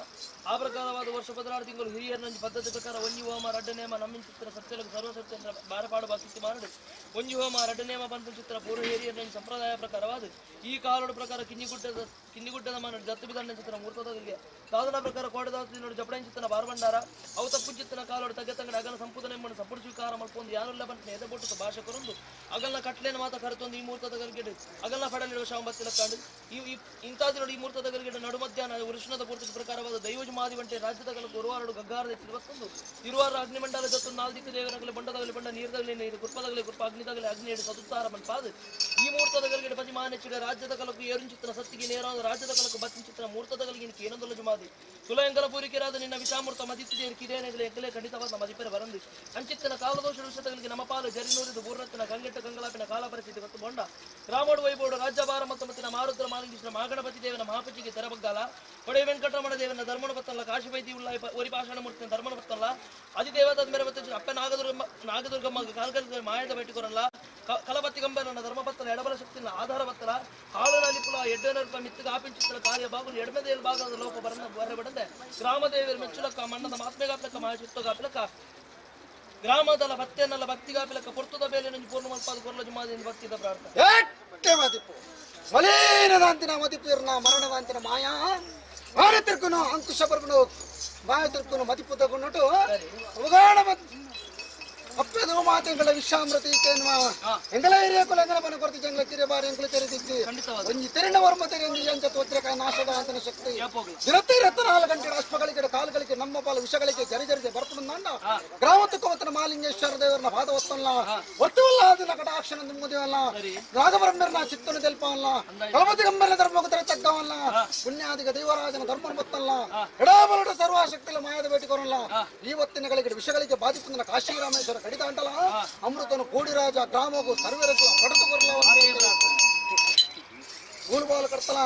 ಆ ಪ್ರಕಾರವಾದ ವರ್ಷ ಪದರಾರು ತಿಂಗಳು ಹಿರಿಯರನಂಜಿ ಪದ್ಧತಿ ಪ್ರಕಾರ ಒಂಜಿ ಹೋಮ ರಡ್ಡ ನೇಮ ನಮ್ಮಿನ ಚಿತ್ರ ಸತ್ಯಲಗು ಸರ್ವಸತ್ಯ ಬಾರಪಾಡು ಬಾಕಿತ್ತಿ ಮಾರಡು ಒಂಜಿ ಹೋಮ ರಡ್ಡ ನೇಮ ಪಂಪು ಚಿತ್ರ ಪೂರ್ವ ಹಿರಿಯರನಂಜಿ ಸಂಪ್ರದಾಯ ಪ್ರಕಾರವಾದ ಈ ಕಾಲೋಡು ಪ್ರಕಾರ ಕಿನ್ನಿಗುಡ್ಡದ ಕಿನ್ನಿಗುಡ್ಡದ ಮಾನಡು ದತ್ತು ಬಿದಂಡ ಚಿತ್ರ ಮೂರ್ತದಲ್ಲಿ ಸಾಧನ ಪ್ರಕಾರ ಕೋಡದಾಸ ನೋಡಿ ಜಪಡಂ ಚಿತ್ತನ ಬಾರಬಂಡಾರ ಅವು ತಪ್ಪು ಚಿತ್ತನ ಕಾಲೋಡು ತಗ್ಗ ತಂಗಡ ಅಗಲ ಸಂಪೂರ್ಣ ಎಂಬ ಸಂಪೂರ್ಣ ಸ್ವೀಕಾರ ಮಲ್ಪೊಂದು ಯಾರೆಲ್ಲ ಬಂತ ಎದೆ ಭಾಷೆ ಕೊರೊಂದು ಅಗಲ್ನ ಕಟ್ಲೇನ ಮಾತ ಕರೆತೊಂದು ಈ ಮುಹೂರ್ತದ ಗಲ್ಗೆಡು ಅಗಲ್ನ ಫಡಲಿಡುವ ಶಾಂಬತ್ತಿನ ಕಾಂಡು ಈ ಇಂತಾದಿನೋಡು ಈ ಮುಹೂರ್ತದ ಗಲ್ಗೆಡು ನಡು ಮಧ್ಯಾಹ್ನ ವೃಷ್ಣದ ಪೂರ್ತಿ ಪ್ರಕಾರವಾದ ದೈವಜ ಮಾದಿ వంటి ರಾಜ್ಯದ ಗುರುವಾರಡು ಗಗ್ಗಾರದ ತಿರುವತ್ತೊಂದು ತಿರುವಾರ ಅಗ್ನಿಮಂಡಲ ಜೊತ್ತು ನಾಲ್ದಿಕ್ಕು ದೇವರಗಲಿ ಬಂಡದಗಲಿ ಬಂಡ ನೀರ್ದಗಲಿ ನೀರು ಕುರ್ಪದಗಲಿ ಕುರ್ಪ ಅಗ್ನಿದಗಲಿ ಅಗ್ನಿ ಹಿಡು ಸದುತ್ತಾರ ಮನ್ಪಾದು ಈ ಮುಹೂರ್ತದ ಗಲ್ಗೆಡು ಪತಿ ಮಾನೆಚ್ಚಿದ ರಾಜ್ಯದ ಕಲಕು ಏರುಂಚಿತ್ರ ಸತ್ತಿಗೆ ನೇರಾದ ರಾಜ್ಯದ ಕಲಕು ಬತ್ತಿಂಚಿತ್ರ ಮುಹೂರ್ತದ ಗಲ್ಗಿನ ಕೇನೊಂದಲ ಜುಮಾದಿ ಸುಲಯಂಗಲ ಪೂರಿಕೆರಾದ ನಿನ್ನ ವಿಷಾಮೃತ ಮದಿತ್ತಿದೆ ಕಿರೇನಗಲಿ ಎಂಕಲೇ ಖಂಡಿತವಾದ ಮದಿಪೆರ ಬರಂದು ಅಂಚಿತ್ತನ ಕಾಲದೋಷ ವಿಷಯಗಳಿಗೆ ನಮ್ಮ ಪಾಲು ಜರಿನೂರಿದು ಪೂರ್ಣತ್ತಿನ ಗಂಗೆಟ್ಟ ಗಂಗಲಾಪಿನ ಕಾಲ ಪರಿಸ್ಥಿತಿ ಗೊತ್ತು ಬೊಂಡ ರಾಮೋಡು ವೈಬೋಡು ರಾಜ್ಯಭಾರ ಮತ್ತು ಮತ್ತಿನ ಮಾರುದ್ರ ಮಾಲಿಂಗೇಶ್ವರ ಮಹಾಗಣಪತಿ ದೇವನ ಮಹಾಪಜಿಗೆ ತೆರಬಗ್ಗಾಲ ಒಡೆ ವೆಂಕಟರಮಣ ದೇವನ ಧರ್ಮಣ ಬತ್ತಲ್ಲ ಕಾಶಿಪೈತಿ ಉಳ್ಳ ಒರಿ ಪಾಷಾಣ ಮೂರ್ತಿನ ಧರ್ಮಣ ಬತ್ತಲ್ಲ ಅಧಿದೇವತಾದ ಮೇರೆ ಬತ್ತ ಅಪ್ಪ ನಾಗದುರ್ಗಮ್ಮ ನಾಗದುರ್ಗಮ್ಮ ಕಾಲ್ಕಲ್ ಮಾಯದ ಬೈಟಿಕೊರಲ್ಲ ಕಲಬತ್ತಿ ಗಂಬರನ ಧರ್ಮಪತ್ತಲ ಎಡಬಲ ಶಕ್ತಿನ ಆಧಾರ ಬತ್ತಲ ಹಾಳುನ ಲಿಪುಲ ಎಡ್ಡನರ್ಪ ಮಿತ್ತಗ ಆಪಿಂಚಿತ್ತಲ ಕಾರ್ಯ ಬಾಗುಲು ಎಡಮೆದೇಲ್ ಭಾಗದ ಲೋಕ ಬರನ ಬರಬಡಂದೆ ಗ್ರಾಮದೇವಿಯರ ಮೆಚ್ಚುಲಕ್ಕ ಮಣ್ಣದ ಮಾತ್ಮೆಗಾಪ್ಲಕ್ಕ ಮಹಾಚಿತ್ತಗಾಪ್ಲಕ್ಕ ಗ್ರಾಮದಲ ಭಕ್ತಿಯನ್ನೆಲ್ಲ ಭಕ್ತಿಗಾಪಿಲಕ್ಕ ಪೊರ್ತುದ ಬೇಲೆ ನಂಜು ಪೂರ್ಣ ಮಲ್ಪಾದ ಕೊರಲ ಜುಮಾದಿಂದ ಭಕ್ತಿದ ಪ್ರಾರ್ಥನೆ. ಎಟ್ಟೆ ಮದಿಪು ಮಲೀನದಾಂತಿನ ಮದಿಪು ಇರ್ನ ಮರಣದಾಂತಿನ ಮಾಯಾ ಮಾಯ ತಿರ್ಕುನು ಅಂಕುಶ ಬರ್ಗುನು ಮಾಯ ತಿರ್ಕುನು ಮದಿಪು ತಗುನಟು ಉಗಾಣ ಅಪ್ಪೆದು ಮಾತೆಂಗಳ ವಿಶ್ವಾಮೃತಿ ಕೇನ್ವ ಎಂಗಲ ಏರಿಯ ಕುಲ ಎಂಗಲ ಬನ ಕೊರ್ತಿ ಜಂಗ್ಲ ಕಿರಿಯ ಬಾರಿ ಎಂಗ್ಲ ತೆರೆ ದಿಕ್ಕಿ ಒಂಜಿ ತೆರೆಂಡ ವರ್ಮ ತೆರೆ ಎಂಜಿ ಅಂಚ ತೋತ್ರಕ ನಾಶದ ಅಂತನ ಶಕ್ತಿ ದಿನತ್ತೆ ರತ್ನ ಗಂಟೆ ಅಶ್ವಗಳಿಗೆ ಕಾಲುಗಳಿಗೆ ನಮ್ಮ ಪಾಲು ವಿಷಗಳಿಗೆ ಜರಿ ಜರಿದೆ ಬರ್ಪುಂದಾಂಡ ಗ್ರಾಮத்துக்கு ಮಾಲಿಂಗೇಶ್ವರ ದೇವರನ್ನ ಪಾದ ಒತ್ತಲ್ಲ ಒತ್ತುವಲ್ಲ ಅದನ್ನ ಕಟಾಕ್ಷನ ನಿಮ್ಮದೇವಲ್ಲ ರಾಘವರಣ್ಣರನ್ನ ಚಿತ್ತನು ತೆಲ್ಪವಲ್ಲ ಕಲಪತಿ ಗಂಬರನ ಧರ್ಮಕ್ಕೆ ತಗ್ಗವಲ್ಲ ಪುಣ್ಯಾದಿಗ ದೇವರಾಜನ ಧರ್ಮ ಬತ್ತಲ್ಲ ಎಡಾಬಲಡ ಸರ್ವಶಕ್ತಿಲ ಮಾಯದ ಬೇಟಿಕೊರಲ್ಲ ಈ ಹೊತ್ತಿನಗಳಿಗೆ ವಿಷಗಳಿಗೆ ಬಾಧಿಪುಂದನ ಕಾಶಿರಾಮೇಶ್ವರ ಕಡಿದಾಂಟಲ ಅಮೃತನು ಕೋಡಿರಾಜ ಗ್ರಾಮಗೂ ಸರ್ವರಗೂ ಪಡೆದು ಕೊರಲ ಗೂಳುಬಾಲು ಕಡ್ತಲ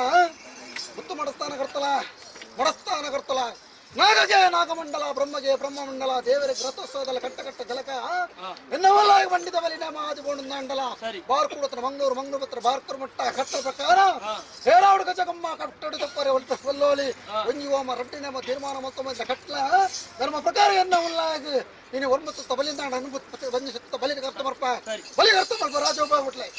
ಮುತ್ತು ಮಡಸ್ಥಾನ ಕಡ್ತಲ ಮಡಸ್ಥಾನ ಕಡ್ತಲ ನಾಗಗೆ ನಾಗಮಂಡಲ ಬ್ರಹ್ಮಗೆ ಬ್ರಹ್ಮಮಂಡಲ ದೇವರಿಗೆ ರಥೋತ್ಸವದಲ್ಲಿ ಕಟ್ಟ ಕಟ್ಟ ಜಲಕ ಎನ್ನವಲ್ಲ ಬಂಡಿದ ಬಲಿನ ಮಾದಿ ಬೋಂಡಂಡಲ ಬಾರ್ ಕೂಡತ್ರ ಮಂಗಳೂರು ಮಂಗಳೂರು ಪತ್ರ ಬಾರ್ಕೂರು ಮಟ್ಟ ಕಟ್ಟ ಪ್ರಕಾರ ಹೇರಾವಡು ಗಜಗಮ್ಮ ಕಟ್ಟಡು ತಪ್ಪರೆ ಒಲ್ಲೋಲಿ ಒಂಜಿ ಓಮ ರಡ್ಡಿನೇಮ ತೀರ್ಮಾನ ಮೊತ್ತ ಕಟ್ಲ ಧರ್ಮ ಪ್ರಕಾರ ಎನ್ನವಲ್ಲಾಗಿ ನೀನು ಒರ್ಮತ್ತು ಬಲಿಂದ ಅನುಭೂತಿ ಬಂಜಿ ಸತ್ತ ಬಲಿ ಕರ್ತ ಮರ್ಪ ಬಲಿ ಕರ್ತ ಮರ್ಪ ರಾಜೋಪ ಬಿಟ್ಲೆ.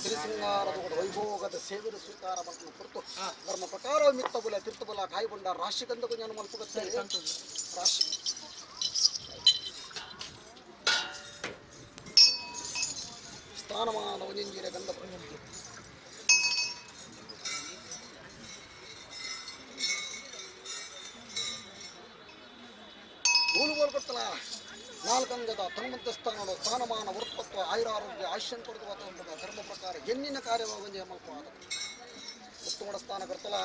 ಸಿರಿಸಿಂಗಾರದ ವೈಭೋಗದ ಸೇವೆಯ ಸ್ವೀಕಾರ ಮಲ್ಪನ ಕುರಿತು ಧರ್ಮ ಪ್ರಕಾರ ಮಿತ್ತಬುಲ ತಿರ್ತಬುಲ ಕಾಯಿಬೊಂಡ ರಾಶಿಗಂಧ ಜ್ಞಾನ ಮಲ್ಪುಗತ್ತೆ ರಾಶಿ ಸ್ಥಾನಮಾನ ಒಂಜಿಂಜಿರ ಗಂಧ ನೂಲು ಕೊಡ್ತಲ ನಾಲ್ಕಂಗದ ತನ್ಮಧ್ಯ ಸ್ಥಾನದ ಸ್ಥಾನಮಾನ ವೃತ್ಪತ್ವ ಆಯುರಾರೋಗ್ಯ ಆಶ್ಯನ್ ಕೊಡ್ತು ಧರ್ಮ ಪ್ರಕಾರ ಎನ್ನಿನ ಕಾರ್ಯವಾಗಿ ಮಲ್ಪ ಉತ್ತಮ ಸ್ಥಾನ ಕೊಡ್ತಲ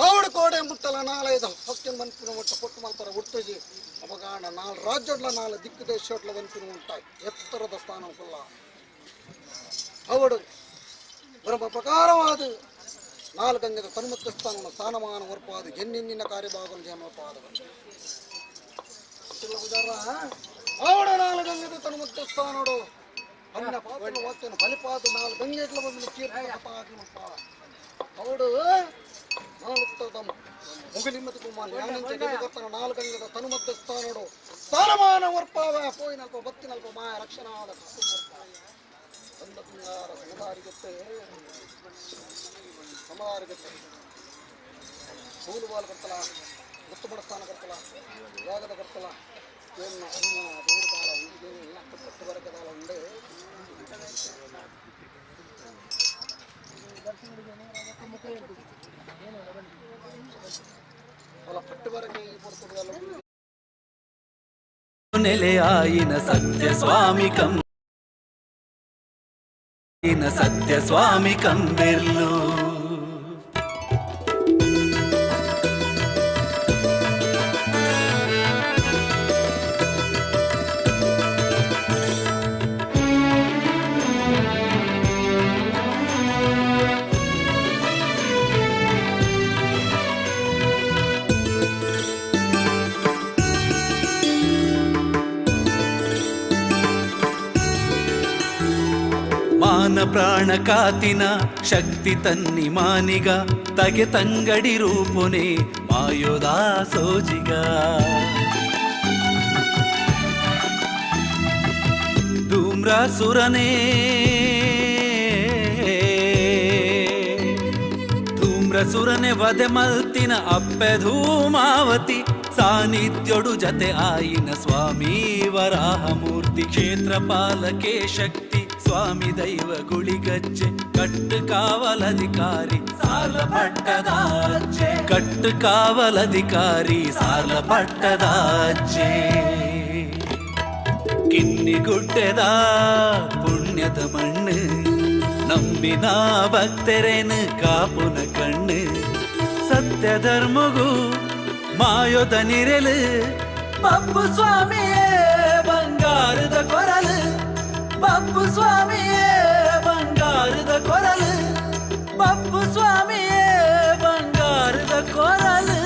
ಆವಡು ಕೋಡೆ ಮುಟ್ಟಲ ನಾಲೈದು ಹೊಕ್ಕಿನ ಮನ್ಪಿನ ಒಟ್ಟ ಕೊಟ್ಟು ಮಲ್ಪರ ಹುಟ್ಟುಜಿ ಅಪಗಾಣ ನಾಲ್ ರಾಜ್ಯಡ್ಲ ನಾಲ್ ದಿಕ್ಕು ದೇಶಡ್ಲ ವಂಪಿನ ಉಂಟ ಎತ್ತರದ ಸ್ಥಾನ ಕುಲ್ಲ ಅವಡು ಧರ್ಮ ಪ್ರಕಾರವಾದ ನಾಲ್ಕಂಗದ ತನ್ಮಧ್ಯ ಸ್ಥಾನವನ್ನು ಸ್ಥಾನಮಾನ ಹೊರಪಾದ ಎನ್ನಿನ್ನಿನ ಕಾರ್ಯಭಾಗವನ್ನು ಜಯಮಲ್ಪಾದ ಆವಡ ನಾಲ್ಗಂಗದ ತನ್ಮಧ್ಯ ಸ್ಥಾನಡು ಅನ್ನ ಪಾತ್ರ ವಾಕ್ಯನ ಬಲಿಪಾದ ನಾಲ್ ಗಂಗೆಟ್ಲ ಬಂದು ಕೀರ್ತನ ಕಥಾಗ್ಲಿ ಅವಡು ನಾಲ್ಕು ಮುಗಿಲಿಮ್ಮತಿ ಕುಮಾರ್ ಯಾನಂಚ ದೇವಗರ್ತನ ನಾಲ್ಗಂಗದ ತನುಮಧ್ಯ ಸ್ಥಾನಡು ಸ್ಥಾನಮಾನ ವರ್ಪಾವ ಪೋಯಿನಲ್ಪ ಬತ್ತಿನಲ್ಪ ಮಾಯ ರಕ್ಷಣಾದ ತಂದ ಪಿಂಗಾರ ಸಮದಾರಿಗತ್ತೆ ಸಮದಾರಿಗತ್ತೆ ಸೂಲು ಬಾಲ್ ಕರ್ತಲ ಗುತ್ತುಬಡ ಸ್ಥಾನ ಕರ್ತಲ ಯಾಗದ ಕರ್ತಲ ಏನ್ನ ಅನ್ನ ದೂರಕಾಲ ಪಟ್ಟು ಉಂಡೆ ಅಲ್ಲ ಪಟ್ಟು ಬರಕ್ಕೆ ಪೊರ್ತುಗಲ್ಲ ನೆಲೆಯಾಯಿನ ಸತ್ಯ ಸ್ವಾಮಿ ಕಂ ಸತ್ಯ ಸ್ವಾಮಿ ಕಂಬೆರ್ಲು ಮಾನ ಪ್ರಾಣ ಕಾತಿನ ಶಕ್ತಿ ತನ್ನಿ ಮಾನಿಗ ತಗೆ ತಂಗಡಿ ರೂಪುನೆ ಮಾಯೋದಾ ಸೋಜಿಗ ಧೂಮ್ರಾಸುರನೇ ಧೂಮ್ರಸುರನೆ ವಧೆ ಮಲ್ತಿನ ಅಪ್ಪೆ ಧೂಮಾವತಿ ಸಾನ್ನಿಧ್ಯೊಡು ಜತೆ ಆಯಿನ ಸ್ವಾಮಿ ವರಾಹಮೂರ್ತಿ ಕ್ಷೇತ್ರ ಪಾಲಕೆ ಶಕ್ತಿ ಸ್ವಾಮಿ ದೈವ ಗುಳಿಗಜ್ಜೆ ಕಟ್ಟು ಕಾವಲಧಿಕಾರಿ ಸಾಲ ಪಟ್ಟದಾಚೆ ಕಟ್ಟು ಕಾವಲಧಿಕಾರಿ ಸಾಲ ಪಟ್ಟದಾಚೆ ಕಿನ್ನಿಗುಡ್ಡೆದ ಪುಣ್ಯದ ಮಣ್ಣು ನಂಬಿನ ಭಕ್ತರೇನು ಕಾಪುನ ಕಣ್ಣು ಸತ್ಯ ಧರ್ಮಗೂ ಮಾಯೋದ ನಿರೆಲು ಬಪ್ಪು ಸ್ವಾಮಿಯೇ ಬಂಗಾರದ ಕೊರಲು ಬಪ್ಪು ಸ್ವಾಮಿಯೇ ಬಂಗಾರದ ಕೊರಲು ಬಪ್ಪು ಸ್ವಾಮಿಯೇ ಬಂಗಾರದ ಕೊರಲು.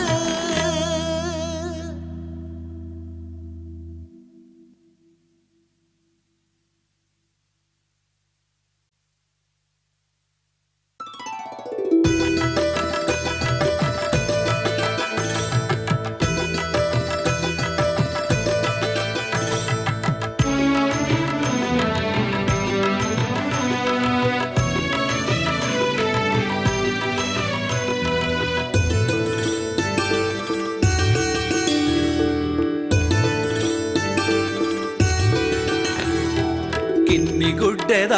ಕಿನ್ನಿಗುಡ್ಡೆದ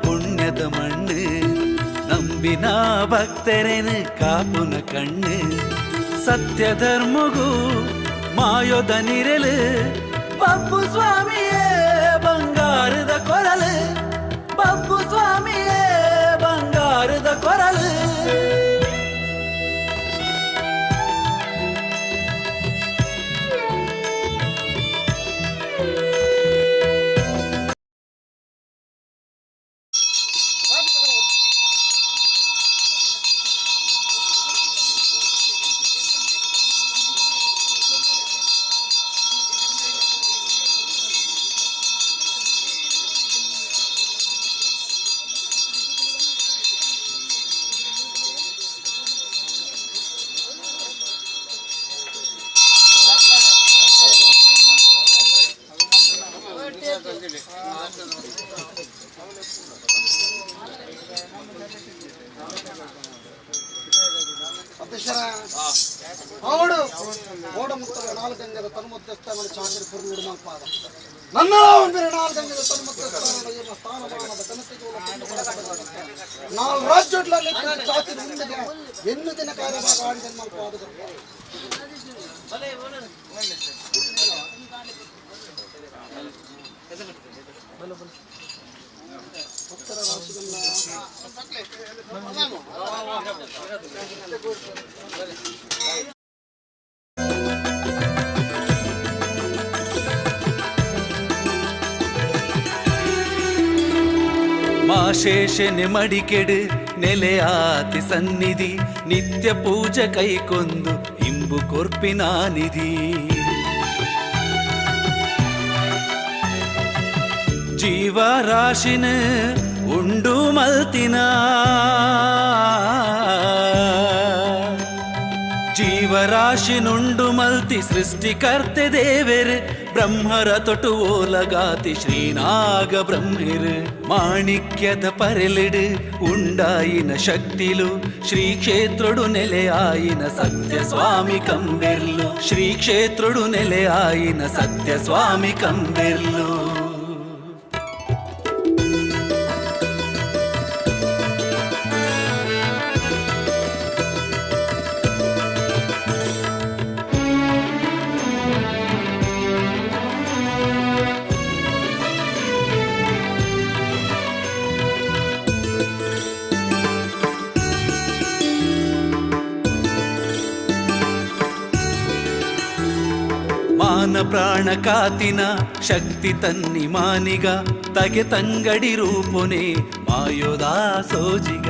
ಪುಣ್ಯದ ಮಣ್ಣು ನಂಬಿನ ಭಕ್ತರೇನು ಕಾಪುನ ಕಣ್ಣು ಸತ್ಯ ಧರ್ಮಗೂ ಮಾಯೋದ ನಿರೆಲು ಬಪ್ಪು ಸ್ವಾಮಿಯೇ ಬಂಗಾರದ ಕೊರಲು ಬಪ್ಪು ಸ್ವಾಮಿಯೇ ಬಂಗಾರದ ಕೊರಲು. ನಾಲ್ಗಂಗದ ತನ್ಮಧ್ಯಸ್ಥಾನ ಚಾಕರಿ ಪುರ್ಲುಡು ಮಲ್ಪಾದ ನನ್ನ ಒಂದಿರ ನಾಲ್ಗಂಗದ ತನ್ಮಧ್ಯಸ್ಥಾನ ಏನ ಸ್ಥಾನಮಾನದ ಕನಸಿಗೆ ನಾಲ್ ರಾಜ್ಯಡ್ಲ ಚಾಕರಿ ಮುಂದೆ ಎನ್ನು ದಿನ ಕಾರ್ಯಭಾಗ ಆಡಿದ ಮಲ್ಪಾದ. ಭಕ್ತರ ರಾಶಿಗಳನ್ನ ಮಾಶೇಷನೆ ಮಡಿಕೆಡು ನೆಲೆಯಾತಿ ಸನ್ನಿಧಿ ನಿತ್ಯ ಪೂಜೆ ಕೈಕೊಂದು ಇಂಬು ಕೊರ್ಪಿನ ನಿಧಿ. ಜೀವರಾಶಿನ ಉಂಡು ಮಲ್ತಿನ ಜೀವರಾಶಿನುಂಡು ಮಲ್ತಿ ಸೃಷ್ಟಿಕರ್ತೆ ದೇವೆರ್ ಬ್ರಹ್ಮರ ತೊಟು ಓಲಗಾತಿ ಶ್ರೀನಾಗ ಬ್ರಹ್ಮಿರ್ ಮಾಣಿಕ್ಯದ ಪರೆಲಿಡು ಉಂಡಾಯಿನ ಶಕ್ತಿಲು ಶ್ರೀ ಕ್ಷೇತ್ರಡು ನೆಲೆಯಾಯಿನ ಸತ್ಯ ಸ್ವಾಮಿ ಕಂಬೆರ್ಲು ಶ್ರೀ ಕ್ಷೇತ್ರಡು ನೆಲೆಯಾಯಿನ ಸತ್ಯ ಸ್ವಾಮಿ ಕಂಬೆರ್ಲು. ಮಾನ ಪ್ರಾಣ ಕಾತಿನ ಶಕ್ತಿ ತನ್ನಿ ಮಾನಿಗ ತಗೆ ತಂಗಡಿ ರೂಪುನೆ ಮಾಯೋದಾ ಸೋಜಿಗ.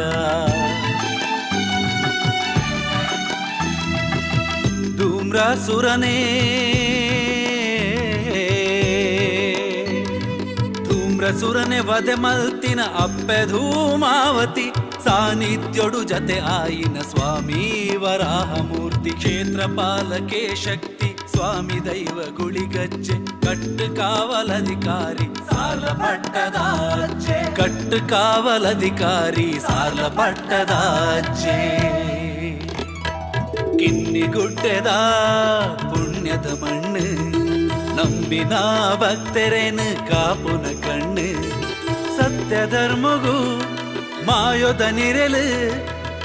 ಧೂಮ್ರಾಸುರನೇ ಧೂಮ್ರಸುರನೆ ವಧೆ ಮಲ್ತಿನ ಅಪ್ಪೆ ಧೂಮಾವತಿ ಸಾನ್ನಿಧ್ಯೊಡು ಜತೆ ಆಯಿನ ಸ್ವಾಮಿ ವರಾಹಮೂರ್ತಿ ಕ್ಷೇತ್ರ ಪಾಲಕೆ ಶಕ್ತಿ ಸ್ವಾಮಿ ದೈವ ಗುಳಿಗಜ್ಜೆ ಕಟ್ಟು ಕಾವಲಧಿಕಾರಿ ಸಾರ್ಲ ಪಟ್ಟದಾಚೆ ಕಟ್ಟು ಕಾವಲಧಿಕಾರಿ ಸಾರ್ಲ ಪಟ್ಟದಾಚೆ. ಕಿನ್ನಿಗುಡ್ಡೆದ ಪುಣ್ಯದ ಮಣ್ಣು ನಂಬಿನ ಭಕ್ತರೇನು ಕಾಪುನ ಕಣ್ಣು ಸತ್ಯ ಧರ್ಮಗೂ ಮಾಯೋದ ನಿರೆಲು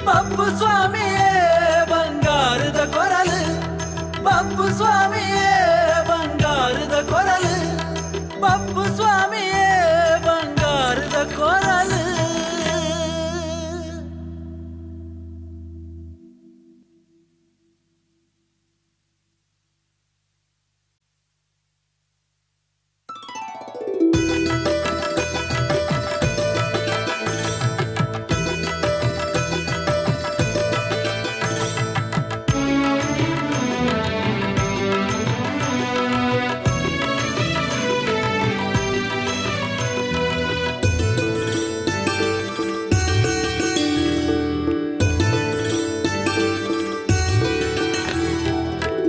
ಬಬ್ಬು ಸ್ವಾಮಿಯೇ ಬಂಗಾರದ ಕೊರಲು ಬಬ್ಬು ಸ್ವಾಮಿಯೇ ಬಂಗಾರದ ಕೊರಲು ಬಬ್ಬು ಸ್ವಾಮಿಯೇ ಬಂಗಾರದ ಕೊರಲು.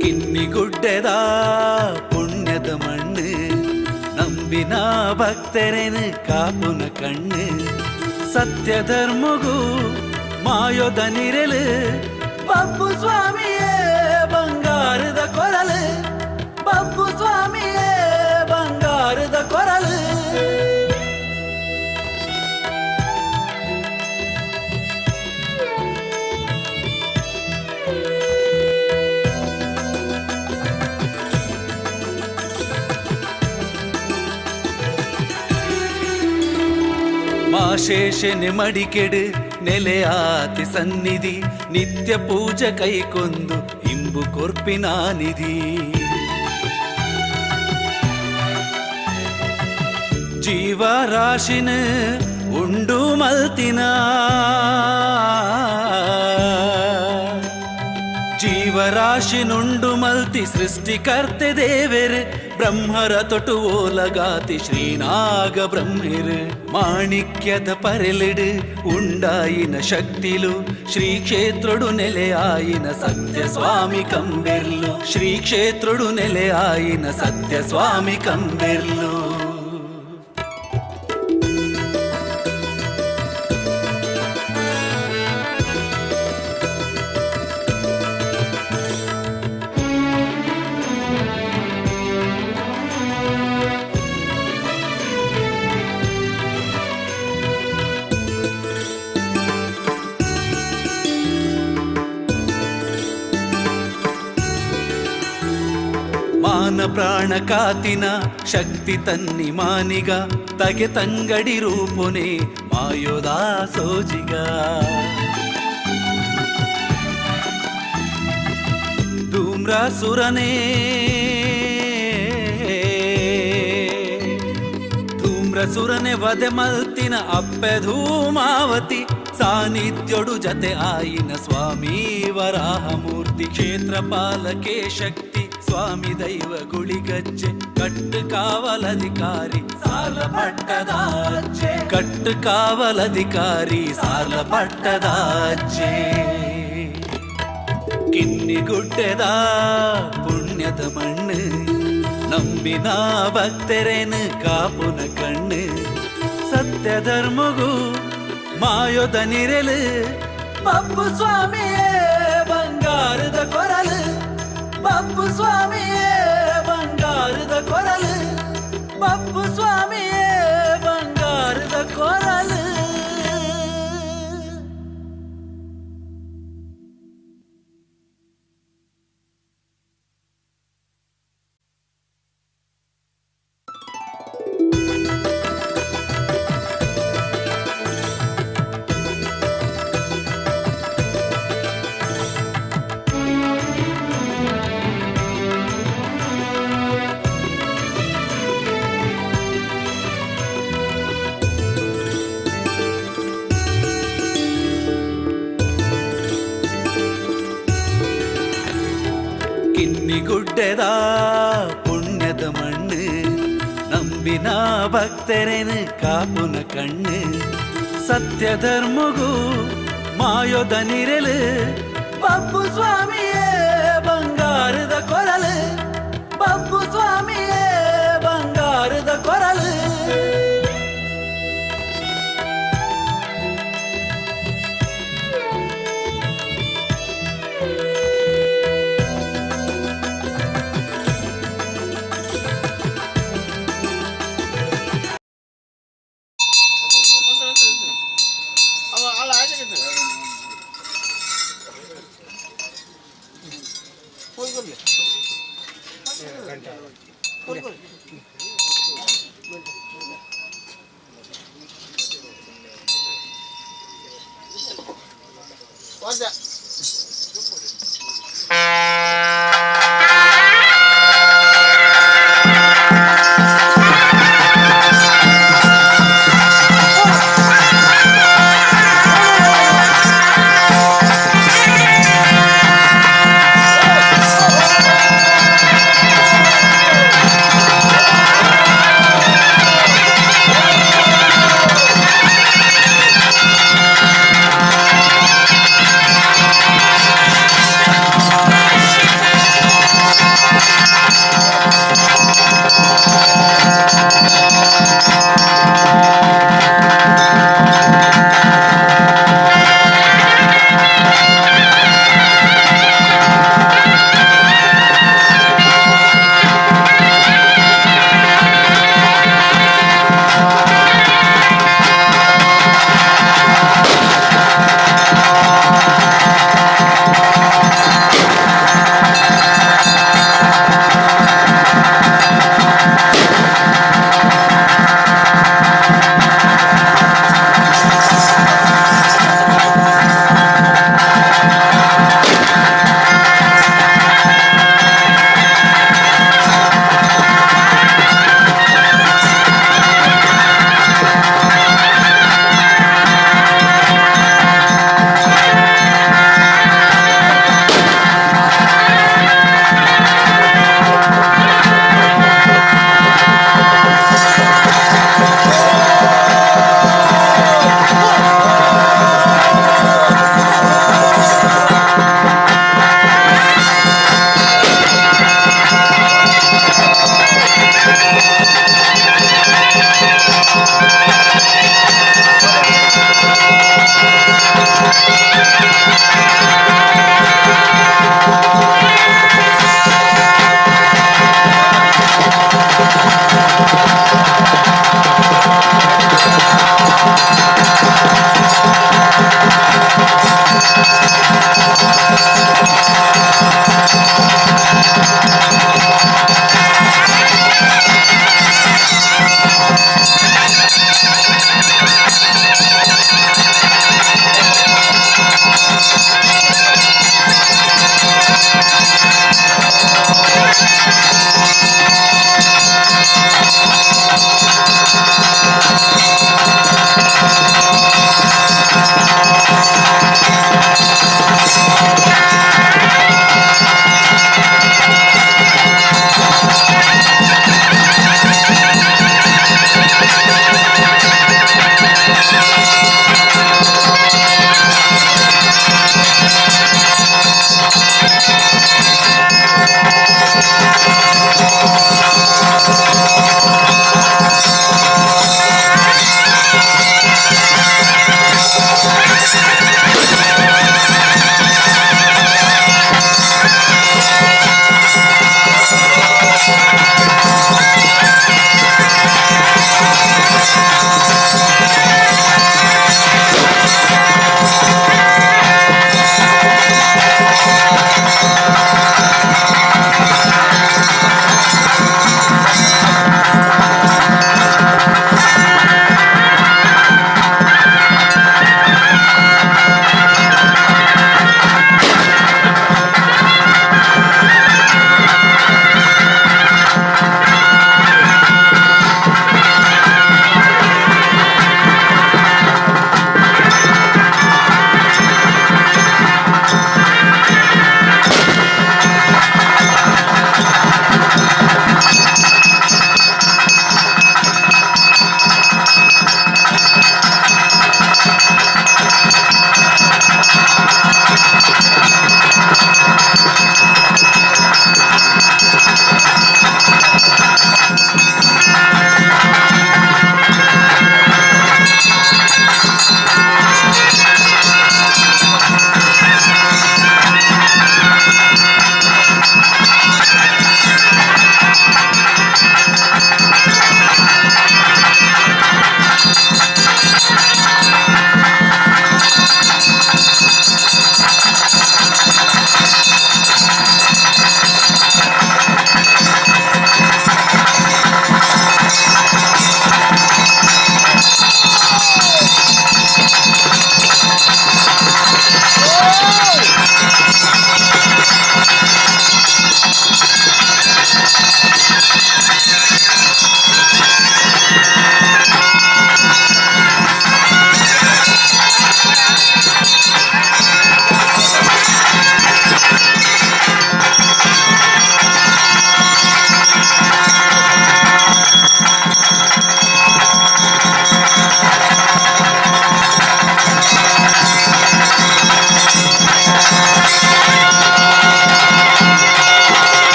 ಕಿನ್ನಿಗುಡ್ಡೆದ ಪುಣ್ಯದ ಮಣ್ಣು ನಂಬಿನ ಭಕ್ತರೇನು ಕಾಪುನ ಕಣ್ಣು ಸತ್ಯ ಧರ್ಮಗೂ ಮಾಯೋದ ನಿರೆಲು ಬಬ್ಬು ಸ್ವಾಮಿಯೇ ಬಂಗಾರದ ಕೊರಲು ಬಬ್ಬು ಸ್ವಾಮಿಯೇ ಬಂಗಾರದ ಕೊರಲು. ಮಾಶೇಷನೆ ಮಡಿಕೆಡು ನೆಲೆಯಾತಿ ಸನ್ನಿಧಿ ನಿತ್ಯ ಪೂಜೆ ಕೈಕೊಂದು ಇಂಬು ಕೊರ್ಪಿನ ನಿಧಿ. ಜೀವರಾಶಿನ ಉಂಡು ಮಲ್ತಿನ ಜೀವರಾಶಿನುಂಡು ಮಲ್ತಿ ಸೃಷ್ಟಿಕರ್ತೆ ದೇವೆರ್ ಬ್ರಹ್ಮರ ತೊಟು ಓಲಗಾತಿ ಶ್ರೀನಾಗ ಬ್ರಹ್ಮಿರ್ ಮಾಣಿಕ್ಯದ ಪರೆಲಿಡು ಉಂಡಾಯಿನ ಶಕ್ತಿಲು ಶ್ರೀ ಕ್ಷೇತ್ರಡು ನೆಲೆಯಾಯಿನ ಸತ್ಯ ಸ್ವಾಮಿ ಕಂಬೆರ್ಲು ಶ್ರೀ ಕ್ಷೇತ್ರಡು ನೆಲೆಯಾಯಿನ ಸತ್ಯ ಸ್ವಾಮಿ ಕಂಬೆರ್ಲು. ಮಾನ ಪ್ರಾಣ ಕಾತಿನ ಶಕ್ತಿ ತನ್ನಿ ಮಾನಿಗ ತಗೆ ತಂಗಡಿ ರೂಪುನೆ ಮಾಯೋದಾ ಸೋಜಿಗ. ಧೂಮ್ರಾಸುರನೇ ಧೂಮ್ರಸುರನೆ ವಧೆ ಮಲ್ತಿನ ಅಪ್ಪೆ ಧೂಮಾವತಿ ಸಾನ್ನಿಧ್ಯೊಡು ಜತೆ ಆಯಿನ ಸ್ವಾಮಿ ವರಾಹಮೂರ್ತಿ. ಕ್ಷೇತ್ರ ಪಾಲಕೆ ಶಕ್ತಿ ಸ್ವಾಮಿ ದೈವ ಗುಳಿಗಜ್ಜೆ ಕಟ್ಟು ಕಾವಲಧಿಕಾರಿ ಸಾಲ ಪಟ್ಟದಾಚೆ, ಕಟ್ಟು ಕಾವಲಧಿಕಾರಿ ಸಾಲ ಪಟ್ಟದಾಚೆ. ಕಿನ್ನಿಗುಡ್ಡೆದ ಪುಣ್ಯದ ಮಣ್ಣು, ನಂಬಿನ ಭಕ್ತರೇನು ಕಾಪುನ ಕಣ್ಣು. ಸತ್ಯ ಧರ್ಮಗೂ ಮಾಯೋದ ನಿರೆಲು, ಬಬ್ಬು ಸ್ವಾಮಿಯೇ ಬಂಗಾರದ ಕೊರಲು, ಬಬ್ಬು ಸ್ವಾಮಿಯೇ ಬಂಗಾರದ ಕೊರಲು, ಬಬ್ಬು ಸ್ವಾಮಿಯೇ ಬಂಗಾರದ ಕೊರಲು. ಕಿನ್ನಿಗುಡ್ಡೆದ ಪುಣ್ಯದ ಮಣ್ಣು, ನಂಬಿನ ಭಕ್ತರೇನು ಕಾಪುನ ಕಣ್ಣು. ಸತ್ಯ ಧರ್ಮಗೂ ಮಾಯೋದ ನಿರೆಲು, ಬಬ್ಬು ಸ್ವಾಮಿಯೇ ಬಂಗಾರದ ಕೊರಲು, ಬಬ್ಬು ಸ್ವಾಮಿಯೇ ಬಂಗಾರದ ಕೊರಲು.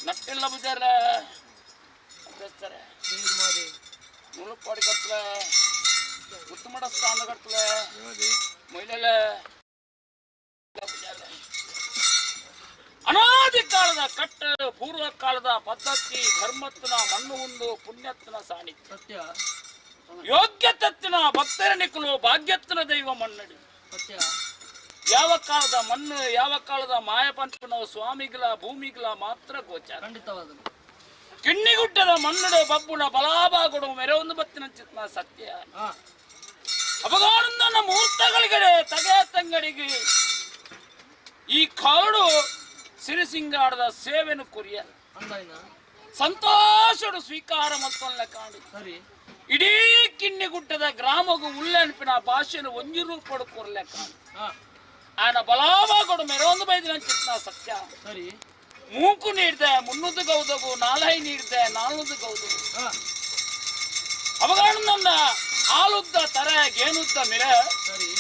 ನಟ್ಟಿಲ್ಲ ಬುಜಾರ ಮುಳುಪಾಡಿ ಕಟ್ಲೆ ಗುತ್ತಮಡ ಸ್ಥಾನ ಕಟ್ಲೆ ಮೊಯ್ಲೆಲೆ. ಅನಾದಿ ಕಾಲದ ಕಟ್ಟ ಪೂರ್ವ ಕಾಲದ ಪದ್ಧತಿ ಧರ್ಮತ್ನ ಮಣ್ಣು ಉಂಡು ಪುಣ್ಯತ್ನ ಸಾನ್ನಿಧ್ಯ. ಸತ್ಯ. ಯೋಗ್ಯತತ್ತಿನ ಭಕ್ತರ ನಿಕ್ಕಲು ಭಾಗ್ಯತ್ನ ದೈವ ಮನ್ನಡಿ. ಸತ್ಯ. ಯಾವ ಕಾಲದ ಮಣ್ಣು ಯಾವ ಕಾಲದ ಮಾಯಪಂಪನ ಸ್ವಾಮಿಗಳ ಭೂಮಿಗಳ ಮಾತ್ರ ಗೋಚಾರ. ಖಂಡಿತವಾದ. ಕಿಣ್ಣಿಗುಡ್ಡದ ಮಣ್ಣುಡು ಬಬ್ಬುನ ಬಲಾಬಾಗುಡು ಮೆರವೊಂದು ಬತ್ತಿನ ಚಿತ್ನ ಸತ್ಯ. ಅಪಗಾನಂದನ ಮುಹೂರ್ತಗಳಿಗೆ ತಗೆ ತಂಗಡಿಗೆ ಈ ಕಾಡು ಸಿರಿಸಿಂಗಾಡದ ಸೇವೆನು ಕುರಿಯ ಸಂತೋಷಡು ಸ್ವೀಕಾರ ಮತ್ತೊಲ್ಲ ಕಾಡು. ಸರಿ. ಇಡೀ ಕಿನ್ನಿಗುಡ್ಡದ ಗ್ರಾಮಗೂ ಉಲ್ಲೆನಪಿನ ಭಾಷೆನು ಒಂಜಿ ರೂಪಡು ಕೊರ್ಲೆ ಕಾಡು. ಆನ ಬಲಾಬಾಗುಡು ಮೆರವೊಂದು ಬೈದಿನ ಚಿತ್ನ ಸತ್ಯ. ಸರಿ. ಮೂಕು ನೀಡ್ದೆ ಮುನ್ನೂದು ಗೌದಗು ನಾಲ್ಹೈ ನೀಡ್ದೆ ನಾಲ್ನೂದು ಗೌದಗು. ಅವಗಾನಂದ ಆಲುದ್ದ ತರ ಗೇನುದ್ದ ಮಿರ. ಸರಿ.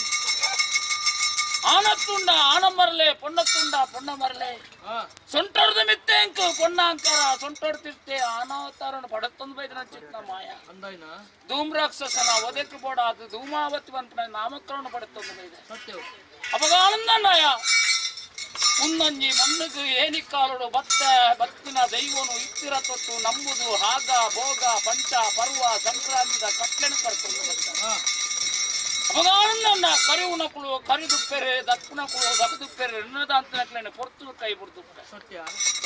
ಆನತ್ತುಂಡ ಆನಮರಲೆ ಪೊಣ್ಣತ್ತುಂಡ ಪೊಣ್ಣಮರಲೆ. ಸೊಂಟೊಡ್ದ ಮಿತ್ತೆ ಅಂಕು ಪೊಣ್ಣಾಂಕಾರ ಸೊಂಟೊಡ್ತಿರ್ತೆ ಆನಾವತಾರನ ಪಡತ್ತೊಂದು ಬೈದಿನ ಚಿತ್ನ ಮಾಯ. ಅಂದಾಯ್ನ. ಧೂಮ್ರಾಕ್ಷಸನ ಒದಕ್ಕೆ ಬೋಡ ಅದು ಧೂಮಾವತಿ ಪನ್ಪನ ನಾಮಕರಣ ಪಡತ್ತೊಂದು ಬೈದೆ. ಸತ್ಯ. ಅಪಗಾನಂದನಾಯ ಉನ್ನಂಜಿ ಮಣ್ಣುಗು ಏನಿಕಾಲುಡು ಬತ್ತ ಬತ್ತಿನ ದೈವನು ಇತ್ತಿರ ತೊಟ್ಟು ನಂಬುದು ಹಾಗ ಭೋಗ ಪಂಚ ಪರ್ವ ಸಂಕ್ರಾಂತಿದ ಕಟ್ಲೆನು ಕರ್ತೊಂದು ಬತ್ತ. ಅಪಗಾನಂದನ್ನ ಕರಿವುನಕುಳು ಕರಿದುಪ್ಪೆರೆ ದಕ್ಕುನಕುಳು ದಕ್ಕದುಪ್ಪೆರೆ ಋಣದಾಂತನಕ್ಲೇನೆ ಪೊರ್ತುನು ಕೈ ಬಿಡ್ದುಪ್ಪೆ. ಸತ್ಯ.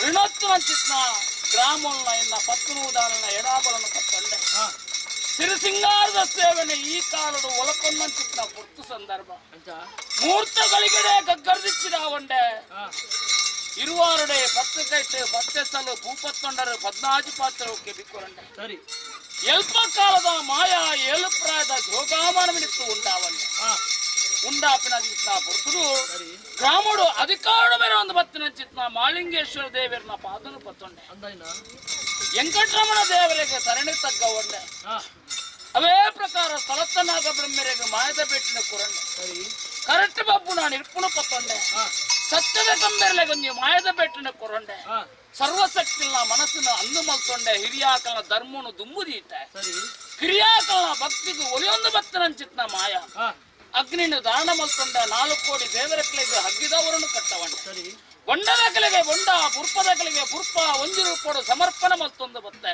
ಋಣತ್ತು ಅಂಚಿತ್ನ ಗ್ರಾಮೋಲ್ನ ಎನ್ನ ಪತ್ತುನುದಾನನ ಎಡಾಬಲನ್ನು ಕತ್ತಂಡೆ. ಸಿರಿಸಿಂಗಾರದ ಸೇವನೆ ಈ ಕಾಲಡು ಒಲಕೊಂದಂಚಿತ್ನ ಪೊರ್ತು ಸಂದರ್ಭ. ಮುಹೂರ್ತಗಳಿಗಡೆ ಗಗ್ಗರ್ದಿಚ್ಚಿದ ಒಂಡೆ. ಇರುವಾರುಡೆ ಪತ್ತು ಕೈಟು ಪತ್ತೆಸಲು ಭೂಪತ್ತೊಂಡರು ಪದ್ನಾಜಿ ಪಾತ್ರಕ್ಕೆ ಬಿಕ್ಕುರಂಡೆ. ಸರಿ. ಎಲ್ಪ ಕಾಲದ ಮಾಯಾ ಏಳು ಪ್ರಾಯದ ಜೋಗಾಮನವಿನಿತ್ತು ಉಂಡಾವನ್ನೆ. ಉಂಡಾಪಿನ ಚಿತ್ನ ಪೊರ್ತುಡು ಗ್ರಾಮಡು ಅಧಿಕಾರ ಮೇರೆ ಒಂದು ಬತ್ತಿನ ಚಿತ್ನ ಮಾಳಿಂಗೇಶ್ವರ ದೇವರನ್ನ ಪಾದನು ಪತ್ತೊಂಡೆ. ವೆಂಕಟರಮಣ ದೇವರಿಗೆ ಸರಣಿ ತಗ್ಗ ಒಂಡೆ. ಅವೇ ಪ್ರಕಾರ ಸ್ಥಳತ್ತನಾಗ ಬ್ರಹ್ಮರಿಗೆ ಮಾಯದ ಬೆಟ್ಟಿನ ಕುರಂಡೆ. ಕರೆಕ್ಟ್ ಬಬ್ಬು ನಾನು ಇರ್ಪುಣ ಪತ್ತೊಂಡೆ. ಸತ್ಯದ ಕಂಬೆರ್ಲೆ ಗೊಂಜಿ ಮಾಯದ ಬೆಟ್ಟಿನ ಕೊರಂಡೆ. ಸರ್ವಶಕ್ತಿನ ಮನಸ್ಸಿನ ಅಂದು ಮಲ್ತೊಂಡೆ ಹಿರಿಯಾಕಲ ಧರ್ಮನು ದುಂಬುದೀತೆ. ಕಿರಿಯಾಕಲ ಭಕ್ತಿಗೂ ಒಲಿಯೊಂದು ಬತ್ತನಂಚಿತ್ನ ಮಾಯ. ಅಗ್ನಿನ ದಾನ ಮಲ್ತೊಂಡ 4 ಕೋಟಿ ದೇವರ ಕಲೆಗೆ ಹಗ್ಗಿದವರನ್ನು ಕಟ್ಟವಂಡೆ. ಬೊಂಡದ ಕಲೆಗೆ ಬೊಂಡ ಪುರ್ಪದ ಕಲೆಗೆ ಪುರ್ಪ ಒಂಜಿ ರೂಪಡು ಸಮರ್ಪಣೆ ಮಲ್ತೊಂದು ಬತ್ತೆ.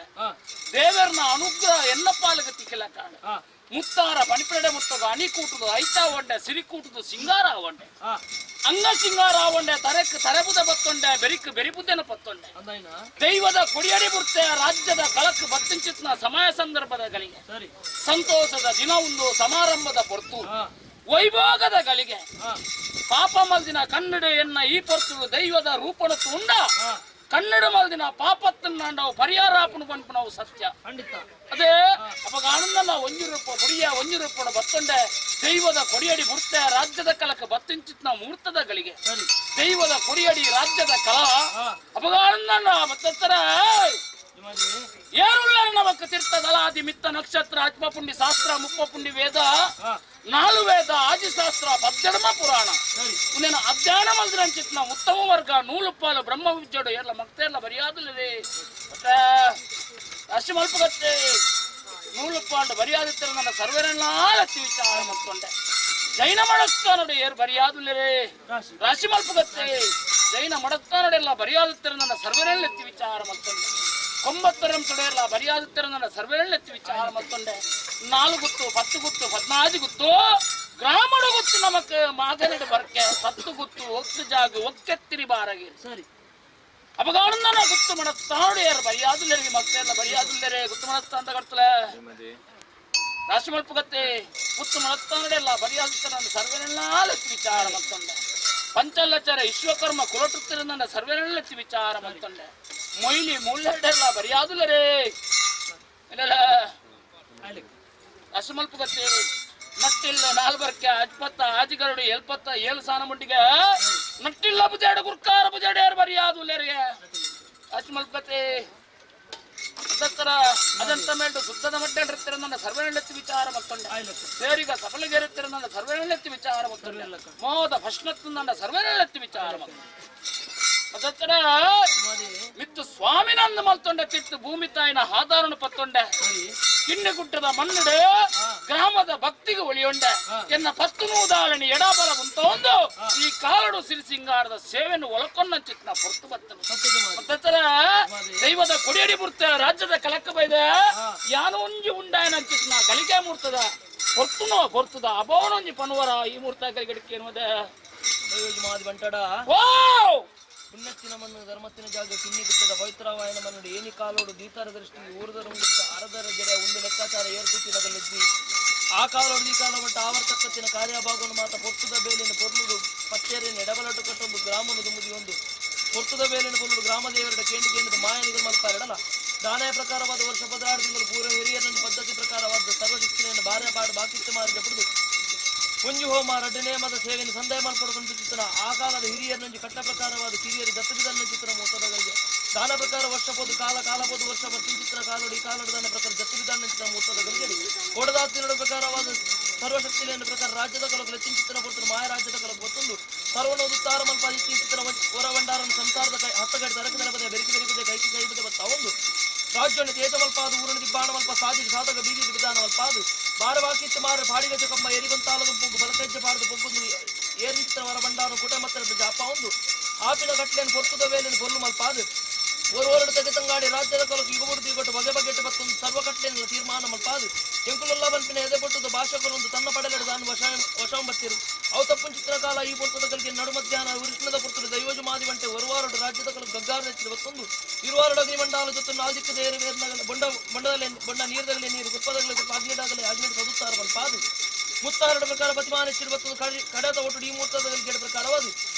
ದೇವರನ ಅನುಗ್ರಹ ಎನ್ನ ಪಾಲಿಗೆ ತಿಕ್ಕಿಲ್ಲ ಕಾಣ. ಮುತ್ತಾರ ಪಣಿಪೆಡೆ ಮುತ್ತಗ ಅಣಿ ಕೂಟುದು ಐತಾ ಒಂಡೆ ಸಿರಿ ಕೂಟುದು ಸಿಂಗಾರ ಒಂಡೆ. ಅಂಗ ಸಿಂಗಾರ ಒಂಡೆ ತರೆಕ್ ತರೆಬುದ ಬತ್ತೊಂಡೆ ಬೆರಿಕ್ ಬೆರಿಬುದ್ದೆನ ಪತ್ತೊಂಡೆ. ದೈವದ ಕೊಡಿಯಡಿ ಬುರ್ತೆ ರಾಜ್ಯದ ಕಳಕ್ ಬತ್ತಿಂಚಿತ್ನ ಸಮಯ ಸಂದರ್ಭದ ಗಳಿಗೆ. ಸಂತೋಷದ ದಿನ ಒಂದು ಸಮಾರಂಭದ ಪೊರ್ತು ವೈಭೋಗದ ಗಳಿಗೆ. ಪಾಪ ಮಲ್ದಿನ ಕನ್ನಡ ಎನ್ನ ಈ ಪೊರ್ತು ದೈವದ ರೂಪಣತ್ತು ಉಂಡ ಕನ್ನಡ ಮಲ್ದಿನ ಪಾಪತ್ತನ್ನ ನಾವು ಪರಿಹಾರಾಪನು ಪನ್ಪು ನಾವು ಸತ್ಯ. ಅದೇ ಅವಾಗ ಆನಂದನ ಒಂಜಿ ರೂಪ ಬುಡಿಯ ಒಂಜಿ ರೂಪಣ ಬತ್ತೊಂಡೆ ದೈವದ ಕೊಡಿಯಡಿ ಬುರ್ತೆ ರಾಜ್ಯದ ಕಲಕ ಬತ್ತಿಂಚಿತ್ನ ಮುಹೂರ್ತದ ಗಳಿಗೆ. ದೈವದ ಕೊಡಿಯಡಿ ರಾಜ್ಯದ ಕಲಾ ಅವಾಗ ಆನಂದನ ಮತ್ತರ ಏರುಳ್ಳ ನಮಕ್ ತೀರ್ಥ ದಲಾದಿ ಮಿತ್ತ ನಕ್ಷತ್ರ ಆತ್ಮಪುಣ್ಯ ಶಾಸ್ತ್ರ ಮುಪ್ಪಪುಣ್ಯ ವೇದ ನಾಲು ವೇದ ಆದಿಶಾಸ್ತ್ರ ಪದ್ಧರ್ಮ ಪುರಾಣ ಉನ್ನೇನು ಅಧ್ಯಯನ ಮಲ್ದಿರಂಚಿತ್ನ ಉತ್ತಮ ವರ್ಗ ನೂಲುಪ್ಪಾಲು ಬ್ರಹ್ಮ ವಿದ್ಯೆಡು ಎಲ್ಲ ಮಕ್ತೆಲ್ಲ ಬರಿಯಾದಲ್ಲದೆ ಮತ್ತೆ ಅಷ್ಟು ಮಲ್ಪಗತ್ತೆ ನೂಲುಪ್ಪಾಂಡು ಬರಿಯಾದಿತ್ತರ ನನ್ನ ಸರ್ವರನ್ನಾಲತ್ತಿ ವಿಚಾರ ಮಲ್ಕೊಂಡೆ. ಜೈನ ಮಡಸ್ತಾನಡು ಏರ್ ಬರಿಯಾದುಲ್ಲರೇ ರಾಶಿ ಮಲ್ಪಗತ್ತೆ ಜೈನ ಮಡಸ್ತಾನಡೆಲ್ಲ ಬರಿಯಾದುತ್ತರ ನನ್ನ ಸರ್ವರನ್ನೆತ್ತಿ ವಿಚಾರ ಮಲ್ಕೊಂಡೆ. ಒಂಬತ್ತರಂ ತೊಡೆಯಲ್ಲ ಬರಿಯಾದುತ್ತರ ನನ್ನ ಸರ್ವರನ್ನೆತ್ತಿ ವಿಚಾರ ಮಲ್ಕೊಂಡೆ. 4 ಗುತ್ತು 10 ಗುತ್ತು 14 ಗುತ್ತು ಗ್ರಾಮಡು ಗುತ್ತು ನಮಕ್ ಮಾಗನಡು ಬರ್ಕೆ 10 ಗುತ್ತು ಒಕ್ಕು ಜಾಗು ಒಕ್ಕೆತ್ತಿರಿ ಬಾರಗಿ. ಸರಿ. ಅಪಗಾನಂದನ ಗುತ್ತು ಮಡಸ್ತಾನಡು ಏರ್ ಬರಿಯಾದುಲ್ಲರಿಗೆ ಮಕ್ತೆಲ್ಲ ಬರಿಯಾದುಲ್ಲರೇ ಗುತ್ತು ಮಡಸ್ತಾ ಅಂತ ಕಟ್ತಲೆ. ರಾಶಿಮಲ್ಪಗತ್ತೆ ಪುತ್ತು ಮಳತ್ತಾನಡೆಲ್ಲ ಬರಿಯಾಗುತ್ತ ಸರ್ವೆನೆಲ್ಲ ವಿಚಾರ ಮತ್ತೊಂಡೆ ಪಂಚಲ್ಲಚಾರ ವಿಶ್ವಕರ್ಮ ಕುಲಟುತ್ತಿರ ಸರ್ವೆನೆಲ್ಲ ವಿಚಾರ ಮತ್ತೊಂಡೆ ಮೊಯ್ಲಿ ಮುಳ್ಳೆಡೆಲ್ಲ ಬರಿಯಾದುಲ್ಲರೇ ಇಲ್ಲ ರಾಶಿಮಲ್ಪಗತ್ತೆ ನಟ್ಟಿಲ್ಲ ನಾಲ್ಬರ್ಕೆ ಅಜ್ಪತ್ತ ಆಜಿಗರಡು ಎಲ್ಪತ್ತ ಏಳು ಸಾನ ಮುಂಡಿಗೆ ನಟ್ಟಿಲ್ಲ ಬುಜಾಡ ಗುರ್ಕಾರ ಬುಜಾಡ ಯಾರು ಬರಿಯಾದುಲ್ಲರಿಗೆ ರಾಶಿಮಲ್ಪಗತ್ತೆ ದತ್ತರ ಅದಂತ ಮೇಲ್ಡು ಶುದ್ಧದ ಮಡ್ಡಂಡಿರ್ತಿರ ನನ್ನ ಸರ್ವನೆಲೆತ್ತಿ ವಿಚಾರ ಮತ್ತೊಂಡೆ ಸೇರಿಗ ಸಫಲಗೇರುತ್ತಿರ ನನ್ನ ಸರ್ವನೆಲೆತ್ತಿ ವಿಚಾರ ಮತ್ತೊಂಡೆ ಮೋದ ಭಸ್ನತ್ತು ನನ್ನ ಸರ್ವನೆಲೆತ್ತಿ ವಿಚಾರ ಮತ್ತೊಂಡೆ ಮಿತ್ತು ಸ್ವಾಮಿನಂದು ಮಲ್ತೊಂಡೆ ತಿತ್ತು ಭೂಮಿ ತಾಯಿನ ಆಧಾರನು ಪತ್ತೊಂಡೆ ಕಿನ್ನಿಗುಟ್ಟದ ಮಣ್ಣುಡೆ ಗ್ರಾಮದ ಭಕ್ತಿಗೆ ಒಳಿಯೊಂಡೆ ಎನ್ನ ಪಸ್ತುನು ಉದಾಹರಣೆ ಎಡಬಲ ಒಂದು ಈ ಕಾಲಡು ಸಿರಿಸಿಂಗಾರದ ಸೇವೆಯನ್ನು ಒಳಕೊಂಡ ಚಿತ್ನ ಪೊರ್ತು ಬತ್ತನು ಮತ್ತತ್ತರ ದೈವದ ಕೊಡಿಯಡಿ ಬುರ್ತ ರಾಜ್ಯದ ಕಲಕ ಬೈದ ಯಾನು ಒಂಜಿ ಉಂಡಾಯನ ಚಿತ್ನ ಗಳಿಗೆ ಮೂರ್ತದ ಹೊರ್ತುನೋ ಹೊರ್ತದ ಅಬೋನೊಂಜಿ ಪನುವರ ಈ ಮೂರ್ತ ಕೈಗಡಿಕೆ ಎನ್ನುವುದ ಮಾದಿ ಬಂಟಡ ಓ ಪುಣ್ಯತ್ತಿನ ಮಣ್ಣು ಧರ್ಮತ್ತಿನ ಜಾಗ ಕಿನ್ನಿ ಗುಡ್ಡದ ಪವಿತ್ರವಾಯನ ಮಣ್ಣು ಏನಿ ಕಾಲೋಡು ದೀತಾರ ದೃಷ್ಟಿ ಊರದರುಂಗುತ್ತ ಅರದರ ಜಡೆ ಒಂದು ಲೆಕ್ಕಾಚಾರ ಏರ್ಕುತ್ತಿನಗಲೆಜ್ಜಿ ಆ ಕಾಲೋಡು ಈ ಕಾಲ ಬಟ್ಟ ಆವರ್ತಕ್ಕತ್ತಿನ ಕಾರ್ಯಭಾಗವನ್ನು ಮಾತ ಪೊರ್ತುದ ಬೇಲಿನ ಪೊರ್ಲುಡು ಪಚ್ಚೇರಿನ ಎಡಬಲಟು ಕಟ್ಟೊಂದು ಗ್ರಾಮನು ದುಂಬುದಿ ಒಂದು ಪೊರ್ತುದ ಬೇಲಿನ ಪೊರ್ಲುಡು ಗ್ರಾಮ ದೇವರ ಕೇಂದ್ರ ಕೇಂದ್ರದ ಮಾಯನಿಗಳು ಮಲ್ಪಾರಡಲ ದಾನಾಯ ಪ್ರಕಾರವಾದ ವರ್ಷ 16 ತಿಂಗಳು ಪೂರ್ವ ಹಿರಿಯರನ್ನು ಪದ್ಧತಿ ಪ್ರಕಾರವಾದ ಸರ್ವಶಿಕ್ಷಣೆಯನ್ನು ಬಾರ್ಯ ಪಾಡು ಬಾಕಿತ್ತು ಮಾರಿದ ಪುಡಿದು ಒಂಜಿ ಹೋಮ ರಡ್ಡು ನೇಮದ ಸೇವೆಯನ್ನು ಸಂದಾಯ ಮಾರ್ಪಡಿಕೊಂಡು ಚಿತ್ರ ಆ ಕಾಲದ ಹಿರಿಯರನೊಂಜಿ ಕಟ್ಟ ಪ್ರಕಾರವಾದ ಕಿರಿಯರು ದತ್ತಬಿದನ್ನ ಚಿತ್ರ ಮೂರ್ತದಗಳಿಗೆ ದಾನ ಪ್ರಕಾರ ವರ್ಷ ಪೋದು ಕಾಲ ಕಾಲ ಪೋದು ವರ್ಷ ಬರ್ತಿನ ಚಿತ್ರ ಕಾಲೋಡಿ ಕಾಲೋಡು ದಾನ ಪ್ರಕಾರ ದತ್ತಬಿದನ್ನ ಚಿತ್ರ ಮೂರ್ತದಗಳಿಗೆ ಕೋಡದಾತಿನೋಡ ಪ್ರಕಾರವಾದ ಸರ್ವಶಕ್ತಿಯನ್ನು ಪ್ರಕಾರ ರಾಜ್ಯದ ಕಲಕು ಲಚ್ಚಿನ ಚಿತ್ರ ಪುರ್ತರು ಮಾಯ ರಾಜ್ಯದ ಕಲಕು ಗೊತ್ತೊಂದು ಸರ್ವಣ ಉತ್ತಾರ ಮಲ್ಪ ಇತ್ತಿ ಚಿತ್ರ ಹೊರಭಂಡಾರನ್ನು ಸಂಸಾರದ ಕೈ ಹತ್ತಗಡೆ ತರಕ ತರಪದೆ ಬೆರಿಕೆ ಬೆರಿಕದೆ ಕೈಕಿ ಕೈಬದೆ ಬತ್ತ ಒಂದು ರಾಜ್ಯವನ್ನು ತೇಜಮಲ್ಪಾದು ಊರನ್ನು ದಿಬ್ಬಾಣಮಲ್ಪ ಸಾಧಿ ಸಾಧಕ ಬೀದಿ ವಿಧಾನಮಲ್ಪಾದು ಬಾರವಾಕಿತ್ತು ಮಾರ ಬಾಡಿಗಜ ಕಂಬ ಎರಿಗೊಂತಾಲದ ಪೊಗ್ಗು ಬಲಕಜ್ಜ ಪಾಡದು ಪೊಗ್ಗುಂದು ಏರಿಚಿತ್ರ ಹೊರಭಂಡಾರ ಕುಟ ಮತ್ತು ಜಾಪ ಒಂದು ಆಪಿನ ಕಟ್ಲೆಯನ್ನು ಪೊರ್ತುದ ವೇಲೆಯನ್ನು ಪೊರ್ಲು ಮಲ್ಪಾದು ಓರ್ವರಡು ತೆಗೆ ತಂಗಾಡಿ ರಾಜ್ಯದ ಕೊಲಕು ಇಗುಬುಡು ದಿಗೊಟ್ಟು ಬಗೆ ಬಗೆಟ್ಟು ಮತ್ತೊಂದು ಸರ್ವ ಕಟ್ಲೆಯನ್ನು ತೀರ್ಮಾನ ಮಲ್ಪಾದು ಎಂಕುಲುಲ್ಲ ಬನ್ಪಿನ ಎದೆ ಪೊಟ್ಟುದು ಭಾಷಕರೊಂದು ತನ್ನ ಪಡೆಲೆಡು ತಾನು ವಶ ವಶಂಬತ್ತಿರು ಅವು ತಪ್ಪುನ್ ಚಿತ್ರಕಾಲ ಈ ಪೊರ್ತದ ಕಲ್ಗೆ ನಡು ಮಧ್ಯಾಹ್ನ ಉರಿಷ್ಣದ ಪೊರ್ತುಡು ದೈವಜು ಮಾದಿ ಬಂಟೆ ಒರುವಾರಡು ರಾಜ್ಯದ ಕಲು ಗಗ್ಗಾರ ನೆಚ್ಚಿದ ಮತ್ತೊಂದು ಇರುವಾರಡು ಅಗ್ನಿಮಂಡಲ ಜೊತೆ ನಾಲ್ದಿಕ್ಕದ ಏರು ಬೊಂಡ ಬೊಂಡದಲ್ಲಿ ಬೊಂಡ ನೀರ್ದಗಲೆ ನೀರು ಕುಪ್ಪದಗಲೆ ಕುಪ್ಪ ಅಗ್ನಿಡಾಗಲೆ ಅಗ್ನಿಡ್ ಸದುತ್ತಾರ ಮಲ್ಪಾದು ಮುತ್ತಾರಡ ಪ್ರಕಾರ ಪ್ರತಿಮಾನ ಹೆಚ್ಚಿರುವ ಕಡದ ಒಟ್ಟು ಈ ಮೂರ್ತದ ಕೇಳ ಪ್ರಕಾರವಾದು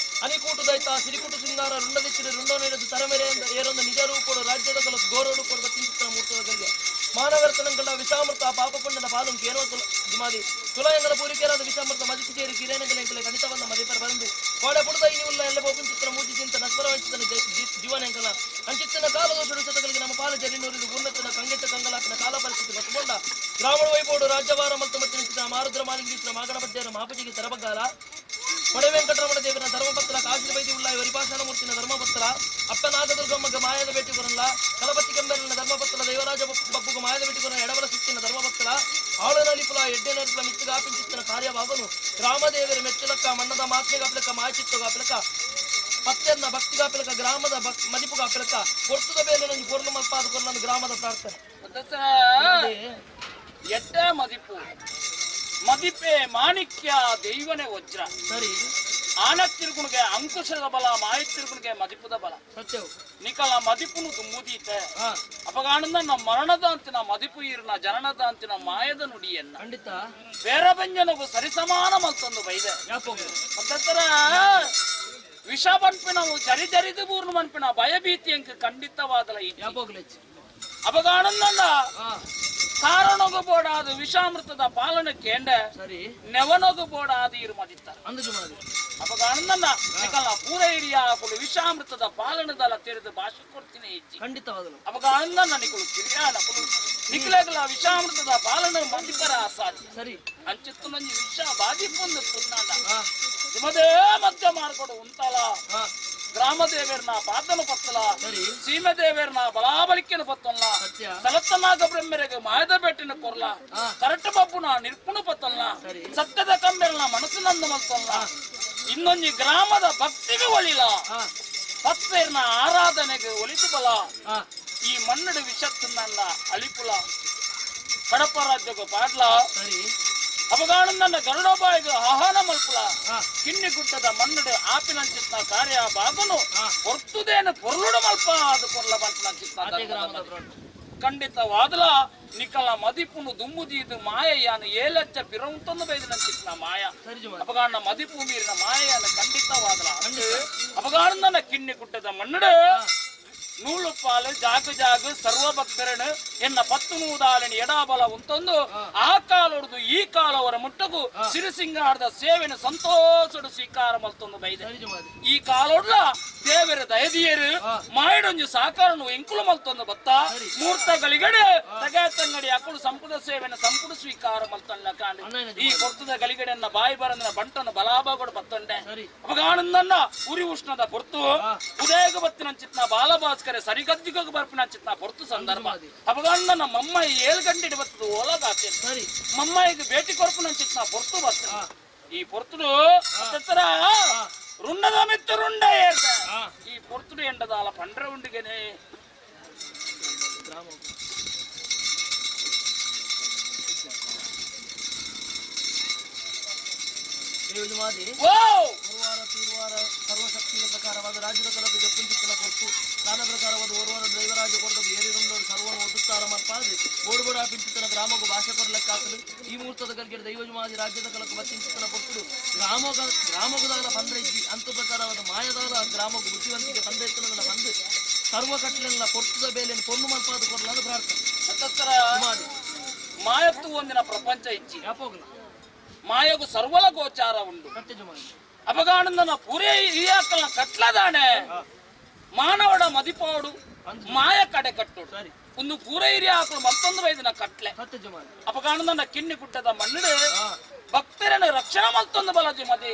ಅನಿಕೂಟು ದೈತ ಸಿರಿಕೂಟು ಸಿಂಗಾರ ರುಂಡದಿಚ್ಚಿದ ರುಂಡೋ ನೀಡದು ತರಮೆರೆ ಏರೊಂದು ನಿಜ ರೂಪೋಡು ರಾಜ್ಯದ ಕಲ ಗೋರೋಡು ಕೊಡುವ ಚಿಂತಿತ ಮೂರ್ತದ ಕಲ್ಗೆ ಮಾನವರ್ತನಗಳ ವಿಷಾಮೃತ ಪಾಪ ಪುಣ್ಯದ ಪಾಲು ಕೇನೋ ದುಮಾದಿ ತುಲಯಂಗಲ ಪೂರಿಕೆರಾದ ವಿಷಾಮೃತ ಮದಿಸಿ ಸೇರಿ ಕಿರೇನಗಲ ಎಂಕಲೆ ಖಂಡಿತವನ್ನ ಮದಿಪರ ಬಂದು ಕೋಡೆ ಪುಡದ ಇನಿ ಉಲ್ಲ ಎಲ್ಲ ಬೋಪುನ್ ಚಿತ್ರ ಮೂಜಿ ಚಿಂತ ನಸ್ಪರ ವಂಚಿತನ ಜೀವನ ಎಂಕಲ ಅಂಚಿತ್ತನ ಕಾಲ ದೋಷಡು ಶತಗಳಿಗೆ ನಮ್ಮ ಪಾಲ ಜರಿನೂರಿದು ಉನ್ನತನ ಕಂಗೆಟ್ಟ ಕಂಗಲಾಪಿನ ಕಾಲ ಪರಿಸ್ಥಿತಿ ಬತ್ತುಕೊಂಡ ಗ್ರಾಮಣ ವೈಬೋಡು ರಾಜ್ಯಭಾರ ಮತ್ತು ಮತ್ತು ನಿಂತಿದ್ದ ಮಾರುದ್ರ ಮಾಲಿಂಗೀಶ್ವರ ಮಾಗಣ ಪದ್ಯರ ಮಹಾಪಜಿಗೆ ತರಬಗ್ಗಾಲ ಕೊಡೆ ವೆಂಕಟರಮಣ ದೇವರ ಧರ್ಮಪತ್ರ ಕಾಶಿ ವೈದ್ಯ ಉಳ್ಳ ವರಿಪಾಷಾಣ ಮೂರ್ತಿನ ಧರ್ಮಪತ್ರ ಅಪ್ಪ ನಾಗದುರ್ಗಮ್ಮಗ ಮಾಯದ ಭೇಟಿ ಕೊರಲ್ಲ ಕಲಪತಿ ಕೆಂಬರಿನ ಧರ್ಮಪತ್ರ ದೈವರಾಜ ಬಬ್ಬುಗ ಮಾಯದ ಭೇಟಿ ಕೊರ ಎಡಬಲ ಸುತ್ತಿನ ಧರ್ಮಪತ್ರ ಆಳುನಲಿಪುಲ ಎಡ್ಡೆನಲಿಪುಲ ಮಿತ್ತುಗಾಪಿಂಚಿತ್ತಿನ ಕಾರ್ಯವಾಗನು ಗ್ರಾಮದೇವರ ಮೆಚ್ಚಲಕ್ಕ ಮನ್ನದ ಮಾತ್ಮೆಗಾಪ್ಲಕ್ಕ ಮಾಯಚಿತ್ತಗಾಪ್ಲಕ್ಕ ಪತ್ತೆರ್ನ ಭಕ್ತಿಗಾಪಿಲಕ ಗ್ರಾಮದ ಮದಿಪುಗಾಪಿಲಕ ಪೊರ್ತುದ ಬೇಲೆ ನಂಗೆ ಪೊರ್ಲು ಮಲ್ಪಾದ ಕೊರ್ಲನ್ನು ಗ್ರಾಮದ ಪ್ರಾರ್ಥನೆ. ಎಡ್ಡ ಮದಿಪು ಮದಿಪೆ ಮಾಣಿಕ್ಯ ದೈವನೇ ವಜ್ರ. ಸರಿ. ಆನತ್ತಿರುಗುಣಿಗೆ ಅಂಕುಶದ ಬಲ, ಮಾಯತ್ತಿರುಗುಣಿಗೆ ಮದಿಪುದ ಬಲ. ಸತ್ಯವು. ನಿಕಲ ಮದಿಪುನು ದುಮ್ಮುದೀತೆ ಅಪಗಾಣಂದ ನಮ್ಮ ಮರಣದ ಅಂತಿನ ಮದಿಪು ಈರ್ನ ಜನನದ ಅಂತಿನ ಮಾಯದ ನುಡಿಯನ್ನ ಖಂಡಿತ ಬೇರೆ ಬೆಂಜನಗು ಸರಿಸಮಾನ ಮತ್ತೊಂದು ಬೈದೆ. ಯಾಕೋಗು ಮತ್ತತ್ತರ ವಿಷ ಬನ್ಪಿನವು ಜರಿ ಜರಿದು ಬೂರ್ಣ ಮನ್ಪಿನ ಭಯಭೀತಿ ಅಂಕ ಖಂಡಿತವಾದಲ ಯಾಕೋಗ್ಲೆಚ್ಚು ಅಪಗಾಣಂದ ಕಾರಣಗು ಬೋಡಾದ ವಿಷಾಮೃತದ ಪಾಲನೆ ಕೇಂಡ ಸರಿ ನೆವನಗು ಬೋಡಾದ ಇರು ಮದಿತ್ತಾರೆ ಅಂದಜು ಮಾಡಿ ಅಪಗಾಣಂದನ್ನ ನಿಕಲ ಪೂರ ಹಿರಿಯ ಕುಲು ವಿಷಾಮೃತದ ಪಾಲನದಲ್ಲ ತೆರೆದು ಭಾಷೆ ಕೊಡ್ತೀನಿ ಇಜ್ಜಿ. ಖಂಡಿತವಾದಲು. ಅಪಗಾಣಂದನ್ನ ನಿಕಲು ಕಿರಿಯಾನ ಕುಲು ನಿಕಲಗಲ ವಿಷಾಮೃತದ ಪಾಲನೆ ಮಂದಿಪರ ಅಸಾಧ್ಯ. ಸರಿ. ಅಂಚಿತ್ತು ನಂಜಿ ವಿಷ ಬಾಧಿಪೊಂದು ತುನ್ನಾಂಡ ನಿಮ್ಮದೇ ಮಧ್ಯ ಮಾರ್ಕೊಡು ಉಂತಲ ಗ್ರಾಮ ದೇವೇರ್ನ ಪಾತನು ಪತ್ತಲ ಸರಿ. ಸೀಮೆ ದೇವೇರ್ನ ಬಲಾಬಲಿಕೆನ ಪತ್ತಲ್ಲ ಸತ್ಯ. ಸಲತ್ತನಾಗ ಬ್ರಹ್ಮರಿಗೆ ಮಾಯದ ಬೆಟ್ಟಿನ ಕೊರ್ಲ ಕರಟ ಬಬ್ಬುನ ನಿರ್ಪುಣ ಪತ್ತಲ್ಲ ಸತ್ಯದ ಕಂಬೆರ್ನ ಮನಸ್ಸಿನಂದ ಮಲ್ತಲ್ಲ ಇನ್ನೊಂದು ಗ್ರಾಮದ ಭಕ್ತಿಗೆ ಒಲಿಲ ಪತ್ತೇರ್ನ ಆರಾಧನೆಗೆ ಒಲಿದು ಬಲ ಈ ಮಣ್ಣಡು ವಿಷತ್ತಿಂದ ಅಲಿಪುಲ ಕಡಪ ರಾಜ್ಯಕ್ಕೆ ಪಾಡ್ಲ ಸರಿ. ಅಪಗಾಣಂದನ್ನ ಗರುಡಬಾಯಿಗೆ ಆಹ್ವಾನ ಮಲ್ಪುಲ ಕಿನ್ನಿ ಗುಡ್ಡದ ಮಣ್ಣಡು ಆಪಿನಂಚಿತ್ನ ಕಾರ್ಯ ಬಾಗುನು ಹೊರ್ತುದೇನು ಪೊರ್ಲುಡು ಮಲ್ಪ ಅದು ಕೊರ್ಲ ಬಂತನಂಚಿತ್ನ ಅದೇ ಗ್ರಾಮದ ಪ್ರಾರ್ಥನೆ. ಖಂಡಿತವಾದಲ ನಿಕಲ ಮದಿಪುನು ದುಮ್ಮುದೀದು ಮಾಯಯ್ಯಾನು ಏಲಚ್ಚ ಪಿರವುಂತೊಂದು ಬೈದಿನ ಚಿತ್ನ ಮಾಯ. ಅಪಗಾಣ ಮದಿಪು ಮೀರಿನ ಮಾಯಯ್ಯಾನು ಖಂಡಿತವಾದಲ. ಅಪಗಾಣ ಕಿನ್ನಿ ಕುಟ್ಟದ ಮಣ್ಣಡು ನೂಲು ಪಾಲು ಜಾಗು ಜಾಗು ಸರ್ವ ಭಕ್ತರನು ಎನ್ನ ಪತ್ತು ನೂದಾಲಿನ ಎಡಾಬಲ ಉಂತೊಂದು ಆ ಕಾಲೊಡ್ದು ಈ ಕಾಲವರ ಮುಟ್ಟಗು ಸಿರಿಸಿಂಗಾರದ ಸೇವೆನ ಸಂತೋಷಡು ಸ್ವೀಕಾರ ಮಲ್ತೊಂದು ಬೈದೆ. ಈ ಕಾಲೊಡ್ಲ ದೇವರ ದಯದಿಯರು ಮಾಯಡೊಂಜಿ ಸಾಕಾರನು ಎಂಕುಲು ಮಲ್ತೊಂದು ಬತ್ತ ಮೂರ್ತ ಗಳಿಗಡೆ ತಗಂಗಡಿ ಅಕುಳು ಸಂಪುಟ ಸೇವೆನ ಸಂಪುಟ ಸ್ವೀಕಾರ ಮಲ್ತೊಂಡ ಕಾಂಡು. ಈ ಕೊರ್ತದ ಗಳಿಗಡೆಯನ್ನ ಬಾಯಿ ಬರಂದನ ಬಂಟನ ಬಲಾಬಾಗೋಡು ಬತ್ತೊಂಡೆ. ಅಪಗಾನಂದನ್ನ ಉರಿ ಉಷ್ಣದ ಪೊರ್ತು ಉದಯಗ ಬತ್ತಿನ ಚಿತ್ನ ಬಾಲಭಾಸ್ಕರ ಸರಿಗದ್ದಿಗ ಬರ್ಪಿನ ಚಿತ್ನ ಪೊರ್ತು ಸಂದರ್ಭ. ಅಪಗಾನಂದನ ಮಮ್ಮಾಯಿ 7 ಗಂಟೆ ಬತ್ತದ ಓಲದಾತೆ ಮಮ್ಮಾಯಿಗೆ ಭೇಟಿ ಕೊರ್ಪುನ ಚಿತ್ನ ಪೊರ್ತು ಬತ್ತ. ಈ ಪೊರ್ತುಡು ಹತ್ತಿರ ರುಂಡದ ಮಿತ್ತು ರುಂಡ ಏರ್ದ. ಈ ಪೊರ್ತುಡು ಎಂಡದಾಲ ಪಂಡ್ರ ಉಂಡಿಗೆನೆ. ಓ ಗುರುವಾರ ತೀರ್ವಾರ ಸರ್ವಶಕ್ತಿಯ ಪ್ರಕಾರವಾದ ರಾಜ್ಯದ ಕಲಕು ಜಪ್ಪುಂಚಿತ್ತನ ಪೊರ್ತು ದಾನ ಪ್ರಕಾರವಾದ ಓರ್ವರ ದೈವರಾಜ ಕೊರದು ಏರಿರುಂಡೋಡು ಸರ್ವನು ಒದುತ್ತಾರ ಮಲ್ಪಾದೆ ಬೋಡುಬೋಡ ಪಿಂಚಿತ್ತನ ಗ್ರಾಮಗೂ ಭಾಷೆ ಕೊರಲೆಕ್ಕಾತಲು. ಈ ಮುಹೂರ್ತದ ಗಲ್ಗೆಡ್ ದೈವಜುಮಾದಿ ರಾಜ್ಯದ ಕಲಕು ಬತ್ತಿಂಚಿತ್ತನ ಪೊರ್ತುಡು ಗ್ರಾಮಗ ಗ್ರಾಮಗುದಾಲ ಪಂದ್ರ ಇಜ್ಜಿ ಅಂತ ಪ್ರಕಾರವಾದ ಮಾಯದಾದ ಗ್ರಾಮಗು ಬುದ್ಧಿವಂತಿಕೆ ಪಂದ್ರ ಎತ್ತನದನ್ನ ಬಂದು ಸರ್ವ ಕಟ್ಲೆಲ್ಲ ಪೊರ್ತುದ ಬೇಲೆಯನ್ನು ಪೊಣ್ಣು ಮಲ್ಪಾದ ಕೊರಲಾದ ಪ್ರಾರ್ಥನೆ. ಮತ್ತತ್ತರ ಮಾಯತ್ತು ಒಂದಿನ ಪ್ರಪಂಚ ಇಜ್ಜಿ ಯಾಪೋಗಲ ಮಾಯಗು ಸರ್ವಲ ಗೋಚಾರ ಉಂಡು. ಸತ್ಯಜುಮಾದಿ ಅಪಗಾನಂದನ ಪುರೇ ಈ ಕಟ್ಲದಾಣೆ ಮಾನವಡ ಮದಿಪಾಡು ಮಾಯ ಕಡೆ ಕಟ್ಟುಡು. ಸರಿ. ಒಂದು ಪೂರೈ ಹಾಕಲು ಮತ್ತೊಂದು ವೈದಿನ ಕಟ್ಲೆ. ಸತ್ಯಜುಮಾದಿ ಅಪಗಾನಂದನ ಕಿನ್ನಿ ಗುಡ್ಡದ ಮಣ್ಣು ಭಕ್ತರನ್ನು ರಕ್ಷಣೆ ಮಲ್ತೊಂದು ಬಲಜಿ ಮದಿ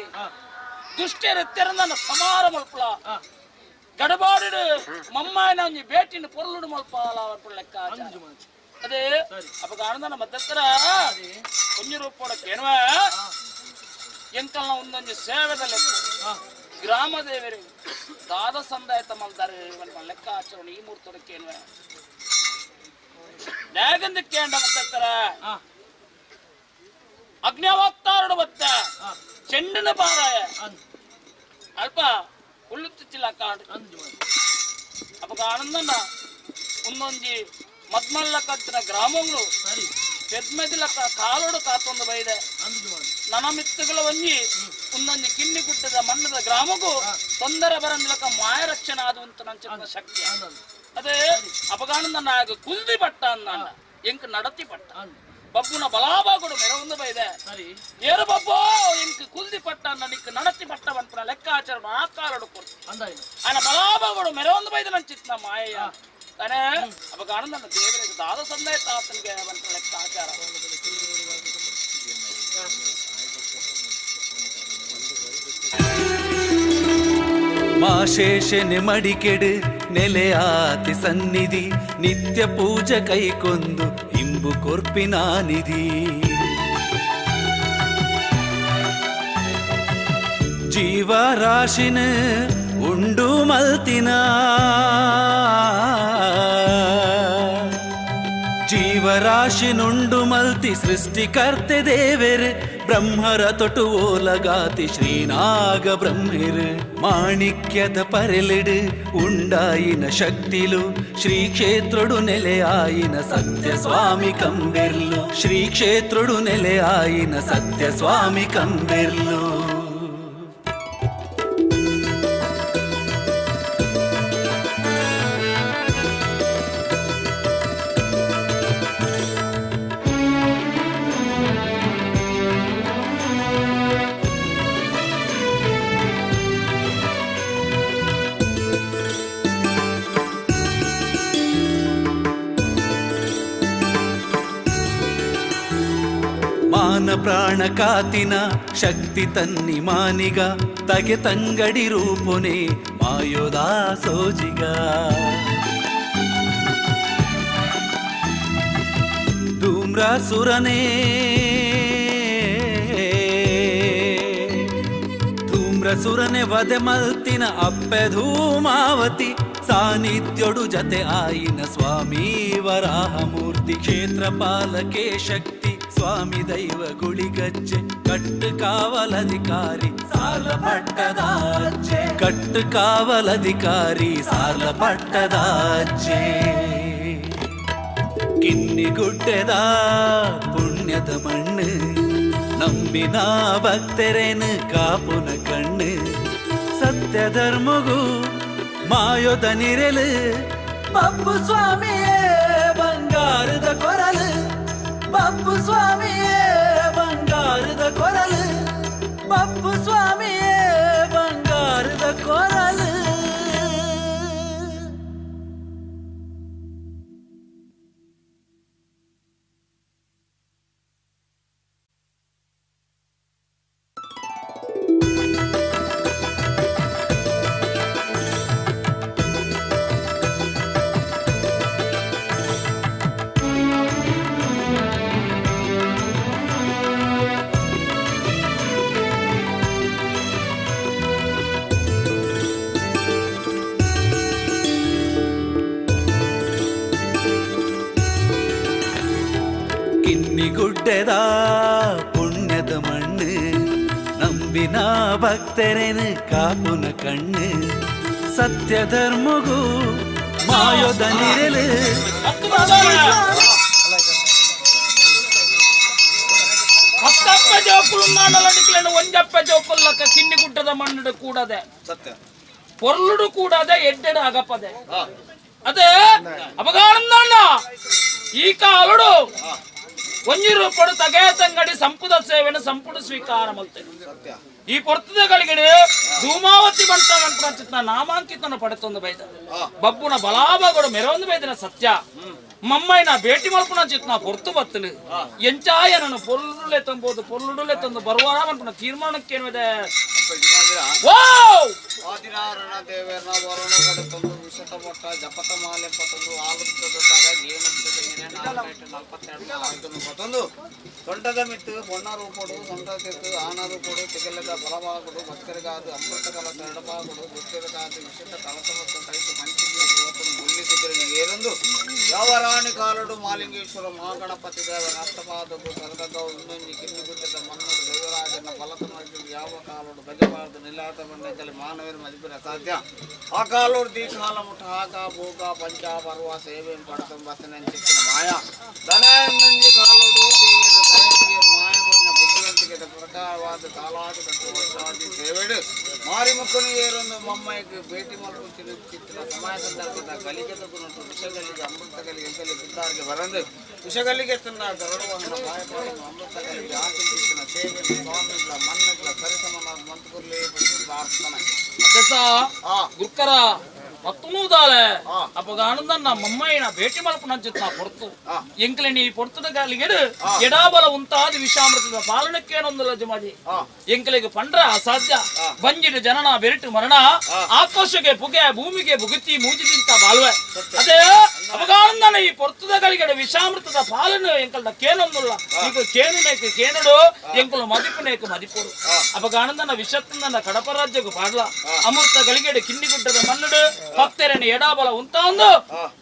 ದುಷ್ಟರೆತ್ತೆರನ್ನ ಸಮಾರ ಮಲ್ಪಲ ಗಡಬಾಡು ಮಮ್ಮಾಯನ ಒಂಜಿ ಬೇಟಿನ ಪೊರ್ಲುಡು ಮಲ್ಪಾಲ ಲೆಕ್ಕ. ಅದೇ ಅಪಗಾನಂದನ ಮಧ್ಯಸ್ಥರ ಒಂಜಿ ರೂಪೋಡ ಕೇಳುವ ಎಂಕಲ್ನ ಒಂದೊಂಜಿ ಸೇವೆದ ಲೆಕ್ಕ ಗ್ರಾಮ ದೇವರು ದಾದ ಸಂದಾಯತ ಮಲ್ದಾರೆ ಲೆಕ್ಕ ಆಚರಣೆ ಈ ಮೂರ್ತೋಡ ಕೇಳುವ ನ್ಯಾಗಂದ ಕೇಂಡ ಮಧ್ಯಸ್ಥರ ಅಗ್ನಿಯವತ್ತಾರಡು ಬತ್ತ ಚೆಂಡಿನ ಪಾರಾಯ ಅಲ್ಪ ಉಳ್ಳುತ್ತಿಲ್ಲ ಕಾಡು. ಅಪಗ ಆನಂದನ ಒಂದೊಂಜಿ ಮದ್ಮಲ್ಲ ಕಟ್ಟಿನ ಗ್ರಾಮಗಳು ಪೆದ್ಮೆದಿಲ ಕಾಲೋಡು ಕಾತೊಂದು ಬೈದೆ. ನನ ಮಿತ್ತುಗಳ ಒಂಜಿ ಒಂದೊಂಜಿ ಕಿನ್ನಿ ಗುಡ್ಡದ ಮಣ್ಣದ ಗ್ರಾಮಗೂ ತೊಂದರೆ ಬರಂದಿಲಕ ಮಾಯ ರಕ್ಷಣೆ ಆದುವಂತ ನನ್ನ ಶಕ್ತಿ. ಅದೇ ಅಪಗಾನಂದ ನಾಗ ಕುಲ್ದಿ ಪಟ್ಟ ಅಂದ ಎಂಕ್ ನಡತಿ ಪಟ್ಟ ಬಬ್ಬುನ ಬಲಾಬಾಗುಡು ಮೆರವೊಂದು ಬೈದೆ. ಏರು ಬಬ್ಬೋ ಎಂಕ್ ಕುಲ್ದಿ ಪಟ್ಟ ನಿಕ್ ನಡತಿ ಪಟ್ಟ ಬಂಪುನ ಲೆಕ್ಕಾಚಾರ ಆ ಕಾಲಡು ಕೊಡ್ತು. ఆయన ಬಲಾಬಾಗುಡು ಮೆರವೊಂದು ಬೈದೆ ನನ್ನ ಚಿತ್ನ ಮಾಯಯ್ಯ ತಾನೇ. ಅಪಗಾನಂದ ದೇವರಿಗೆ ದಾದ ಸಂದಾಯ ತಾತನಿಗೆ ಬಂಪುನ ಲೆಕ್ಕಾಚಾರ. ಮಾಶೇಷನೆ ಮಡಿಕೆಡು ನೆಲೆಯಾತಿ ಸನ್ನಿಧಿ ನಿತ್ಯ ಪೂಜೆ ಕೈಕೊಂದು ಇಂಬು ಕೊರ್ಪಿನ ನಿಧಿ ಜೀವರಾಶಿನ ಉಂಡು ಮಲ್ತಿನ ಜೀವರಾಶಿನುಂಡು ಮಲ್ತಿ ಸೃಷ್ಟಿಕರ್ತೆ ದೇವೆರ್ ಬ್ರಹ್ಮರ ತೊಟು ಓಲಗಾತಿ ಶ್ರೀನಾಗ ಬ್ರಹ್ಮೆರ್ ಮಾಣಿಕ್ಯದ ಪರೆಲಿಡು ಉಂಡಾಯಿನ ಶಕ್ತಿಲು ಶ್ರೀ ಕ್ಷೇತ್ರುಡು ನೆಲೆಯಾಯಿನ ಸತ್ಯ ಸ್ವಾಮಿ ಕಂಬೆರ್ಲು ಶ್ರೀ ಕ್ಷೇತ್ರುಡು ನೆಲೆಯಾಯಿನ ಸತ್ಯ ಸ್ವಾಮಿ ಕಂಬೆರ್ಲು. ಮಾನ ಪ್ರಾಣ ಕಾತಿನ ಶಕ್ತಿ ತನ್ನಿ ಮಾನಿಗ ತಗೆ ತಂಗಡಿ ರೂಪುನೆ ಮಾಯೋದಾ ಸೋಜಿಗ ಧೂಮ್ರಾಸುರನೇ ಧೂಮ್ರಸುರನೆ ವಧೆ ಮಲ್ತಿನ ಅಪ್ಪೆ ಧೂಮಾವತಿ ಸಾನ್ನಿಧ್ಯೋಡು ಜತೆ ಆಯಿನ ಸ್ವಾಮಿ ವರಾಹಮೂರ್ತಿ ಕ್ಷೇತ್ರ ಪಾಲಕೆ ಶಕ್ತಿ ಸ್ವಾಮಿ ದೈವ ಗುಳಿಗಜ್ಜೆ ಕಟ್ಟು ಕಾವಲಧಿಕಾರಿ ಸಾರ್ಲ ಪಟ್ಟದಾಚೆ ಕಟ್ಟು ಕಾವಲಧಿಕಾರಿ ಸಾರ್ಲ ಪಟ್ಟದಾಚೆ. ಕಿನ್ನಿಗುಡ್ಡೆದ ಪುಣ್ಯದ ಮಣ್ಣು, ನಂಬಿನ ಭಕ್ತರೇನು ಕಾಪುನ ಕಣ್ಣು, ಸತ್ಯ ಧರ್ಮಗೂ ಮಾಯೋದ ನಿರೆಲು, ಬಬ್ಬು ಸ್ವಾಮಿಯೇ ಬಂಗಾರದ ಕೊರಲು, ಬಬ್ಬು ಸ್ವಾಮಿಯೇ ಬಂಗಾರದ ಕೊರಲು, ಬಬ್ಬು ಸ್ವಾಮಿಯೇ ಬಂಗಾರದ ಕೊರಲು. ಕಿನ್ನಿಗುಡ್ಡೆದ ಪುಣ್ಯದ ಮಣ್ಣು, ನಂಬಿನ ಭಕ್ತರೇನು ಕಾಪುನ ಕಣ್ಣು, ಸತ್ಯ ಧರ್ಮಗೂ ಮಾಯೋದ ನಿರಲು. ಪತ್ತಪ್ಪ ಜೋಕುಲು ನಾಡಲಡಿಕలను ಒಂಜಪ್ಪ ಜೋಕುಲ್ಲಕ ಕಿನ್ನಿಗುಡ್ಡದ ಮಣ್ಣುಡು ಕೂಡದೆ ಸತ್ಯ. ಪೊರ್ಲುಡು ಕೂಡದೆ ಎಡ್ಡೆಡು ಅಗಪದೆ ಅದೇ ಅಪಗಾನಂದಣ್ಣ. ಈ ಕಾಲುಡು ಒಂಜಿ ರೂಪಡು ತಗೆ ತಂಗಡಿ ಸಂಪುದ ಸೇವೆನು ಸಂಪುಟ ಸ್ವೀಕಾರ ಮಲ್ತೆ. ಸತ್ಯ. ಈ ಪೊರ್ತದ ಗಳಿಗಡೆ ಧೂಮಾವತಿ ಬಂಟ ಚಿತ್ತ ನಾಮಾಂಕಿತನ ಪಡೆತೊಂದು ಬೈದ ಬಬ್ಬುನ ಬಲಾಬಗಳು ಮೆರವೊಂದು ಬೈದಿನ ಸತ್ಯ. ಮಮ್ಮಯ್ಯನ ಭೇಟಿ ಮಲ್ಪುನ ಚಿತ್ನ ಪೊರ್ತು ಬತ್ತನು ಎಂಚಾಯನನು ಪೊರ್ಲುಲೆ ತಂಬೋದು ಪೊರ್ಲುಡುಲೆ ತಂದು ಬರುವಾರ ಮನ್ಪುನ ತೀರ್ಮಾನಕ್ಕೇನಿದೆ? ವಾವ್! ಹದಿನಾರನ ದೇವರನ ವರುಣ ಪಡೆತಂದು ವಿಷತ ಮಟ್ಟ ಜಪತ ಮಾಲೆ ಪತಂದು ಆಲುತ್ತದ ತರ ಜೇನುತ್ತದ ಮಿನೆ 42 ಪತಂದು ಸೊಂಟದ ಮಿತ್ತು ಬೊಣ್ಣ ರೂಪಡು ಸೊಂಟ ತಿತ್ತು ಆನ ರೂಪಡು ತಿಗಲದ ಬಲಭಾಗುಡು ಭಕ್ತರಿಗಾದ ಅಮೃತ ಕಲಸ ಎಡಭಾಗುಡು ಭಕ್ತರಿಗಾದ ವಿಷತ ಕಲಸ ಮತ್ತು ಕೈತು ಮಂಚಿಗೆ ಮುಳ್ಳಿ ಕುದುರೆ ಏರೊಂದು ಯಾವ ರಾಣಿ ಕಾಲಡು ಮಾಲಿಂಗೇಶ್ವರ ಮಹಾಗಣಪತಿ ದೇವ ರಾಷ್ಟ್ರಪಾದಕು ಸರದಗ ಒಂದೊಂದು ಕಿನ್ನಿಗುಡ್ಡದ ಮನ್ನಡು ದೈವರಾಜನ ಬಲತ ಮಗ್ಗಲು ಯಾವ ಕಾಲಡು ಗಜಬಾರದು ನಿಲಾತ ಬಂಡಕಲಿ ಮಾನವರ ಮದಿಪಿನ ಸಾಧ್ಯ. ಆ ಕಾಲೋಡು ದೀ ಕಾಲ ಮುಠ ಹಾಕ ಭೋಗ ಪಂಚ ಪರ್ವ ಸೇವೆ ಪಡತಂ ಬತ್ತನಂಚಿಕ್ಕಿನ ಮಾಯ ಧನಂಜಿ ಕಾಲೋಡು ದೇವರ ದಯೆಗೆ ಮಾಯ ಕೊರಿನ ಬುದ್ಧಿವಂತಿಕೆದ ಪ್ರಕಾರವಾದ ಕಾಲಾದಿ ಕಟ್ಟುವಾದಿ ಸೇವೆಡು ಮಾರಿಮುಖನು ಏರೊಂದು ಮಮ್ಮಯ್ಯಗೆ ಭೇಟಿ ಮಲ್ಪು ಚಿತ್ರ ಸಮಯ ಸಂದರ್ಭದ ಗಲಿಗೆ ತಗುನಟು ವಿಷಗಲಿಗೆ ಅಮೃತ ಗಲಿಗೆ ಎಂತಲಿ ಬಿದ್ದಾರಿಗೆ ಬರಂದು ವಿಷಗಲಿಗೆ ತನ್ನ ಗರುಡವನ್ನು ಬಾಯಪಾಡನ್ನು ಅಮೃತ ಗಲಿಗೆ ಆಚರಿಸಿನ ಸೇವೆ ಸ್ವಾಮಿಗಳ ಮನ್ನಗಳ ಸರಿಸಮನಾದ ಮಂತ್ಕುರ್ಲಿ ಪ್ರಾರ್ಥನೆ. ಅಧ್ಯಕ್ಷ. ಗುರ್ಕರ ಮತ್ತೂದಾಲೆ. ಅಪಗ ಆನಂದನ್ನ ಮಮ್ಮಯ್ಯನ ಭೇಟಿ ಮಲ್ಪುನ ಚಿತ್ನ ಪೊರ್ತು ಎಂಕ್ಲೆ ನೀ ಪೊರ್ತದ ಗಾಲಿಗೆಡು ಎಡಾಬಲ ಉಂತಾದ ವಿಷಾಮೃತದ ಪಾಲನಕ್ಕೇನೊಂದು ಲಜಮಾಜಿ ಎಂಕ್ಲೆಗೆ ಪಂಡ್ರ ಅಸಾಧ್ಯ. ಬಂಜಿಡು ಜನನ ಬೆರಿಟು ಮರಣ, ಆಕಾಶಕ್ಕೆ ಪುಗೆ ಭೂಮಿಗೆ ಬುಗುತಿ ಮೂಜಿದಿಂತ ಬಾಳ್ವೆ ಅದೇ. ಅಪಗಾನಂದನ ಈ ಪೊರ್ತದ ಗಳಿಗೆಡು ವಿಷಾಮೃತದ ಪಾಲನ ಎಂಕಲ್ದ ಕೇನೊಂದುಲ್ಲ. ಈಗ ಕೇನು ನೇಕು ಕೇನುಡು ಎಂಕುಲು ಮದಿಪು ನೇಕು ಮದಿಪುಡು. ಅಪಗಾನಂದನ ವಿಷತ್ತಂದನ ಕಡಪ ರಾಜ್ಯకు ಪಾಡ್ಲ. ಅಮೃತ ಗಳಿಗೆಡು ಕಿನ್ನಿಗುಡ್ಡದ ಮಣ್ಣುಡು ಭಕ್ತರನ್ನು ಎಡಾಬಲ ಉಂತಾಂದು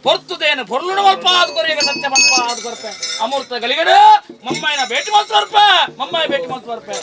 ಪೊರ್ತುದೇನು ಪೊರ್ಲುಡು ಮಲ್ಪ ಆದ್ ಕೊರಿಯಗ ಸತ್ಯ ಮಲ್ಪ ಆದ್ ಕೊರ್ಪೆ. ಅಮೃತ ಗಳಿಗೆಡು ಮಮ್ಮಯ್ಯನ ಭೇಟಿ ಮಲ್ತು ಬರ್ಪೆ, ಮಮ್ಮಯ್ಯ ಭೇಟಿ ಮಲ್ತು ಬರ್ಪೆ.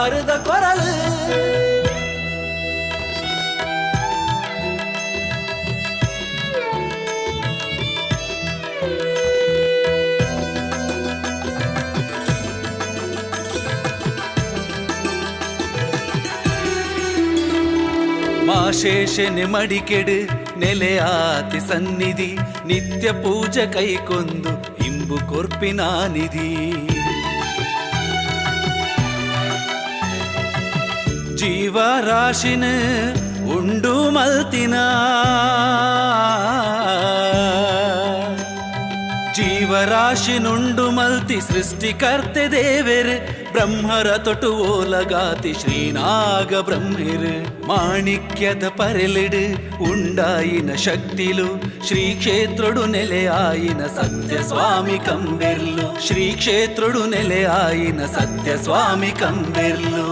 ಬಂಗಾರದ ಕೊರಲು. ಮಾಶೇಷನೆ ಮಡಿಕೆಡು ನೆಲೆಯಾತಿ ಸನ್ನಿಧಿ ನಿತ್ಯ ಪೂಜೆ ಕೈಕೊಂದು ಇಂಬು ಕೊರ್ಪಿನ ನಿಧಿ. ಜೀವರಾಶಿನ ಉಂಡು ಮಲ್ತಿನ ಜೀವರಾಶಿನುಂಡು ಮಲ್ತಿ ಸೃಷ್ಟಿಕರ್ತೆ ದೇವೆರ್ ಬ್ರಹ್ಮರ ತೊಟು ಓಲಗಾತಿ ಶ್ರೀನಾಗ ಬ್ರಹ್ಮೆರ್ ಮಾಣಿಕ್ಯದ ಪರೆಲಿಡು ಉಂಡಾಯಿನ ಶಕ್ತಿಲು ಶ್ರೀ ಕ್ಷೇತ್ರಡು ನೆಲೆಯಾಯಿನ ಸತ್ಯ ಸ್ವಾಮಿ ಕಂಬೆರ್ಲು ಶ್ರೀ ಕ್ಷೇತ್ರಡು ನೆಲೆಯಾಯಿನ ಸತ್ಯ ಸ್ವಾಮಿ ಕಂಬೆರ್ಲು.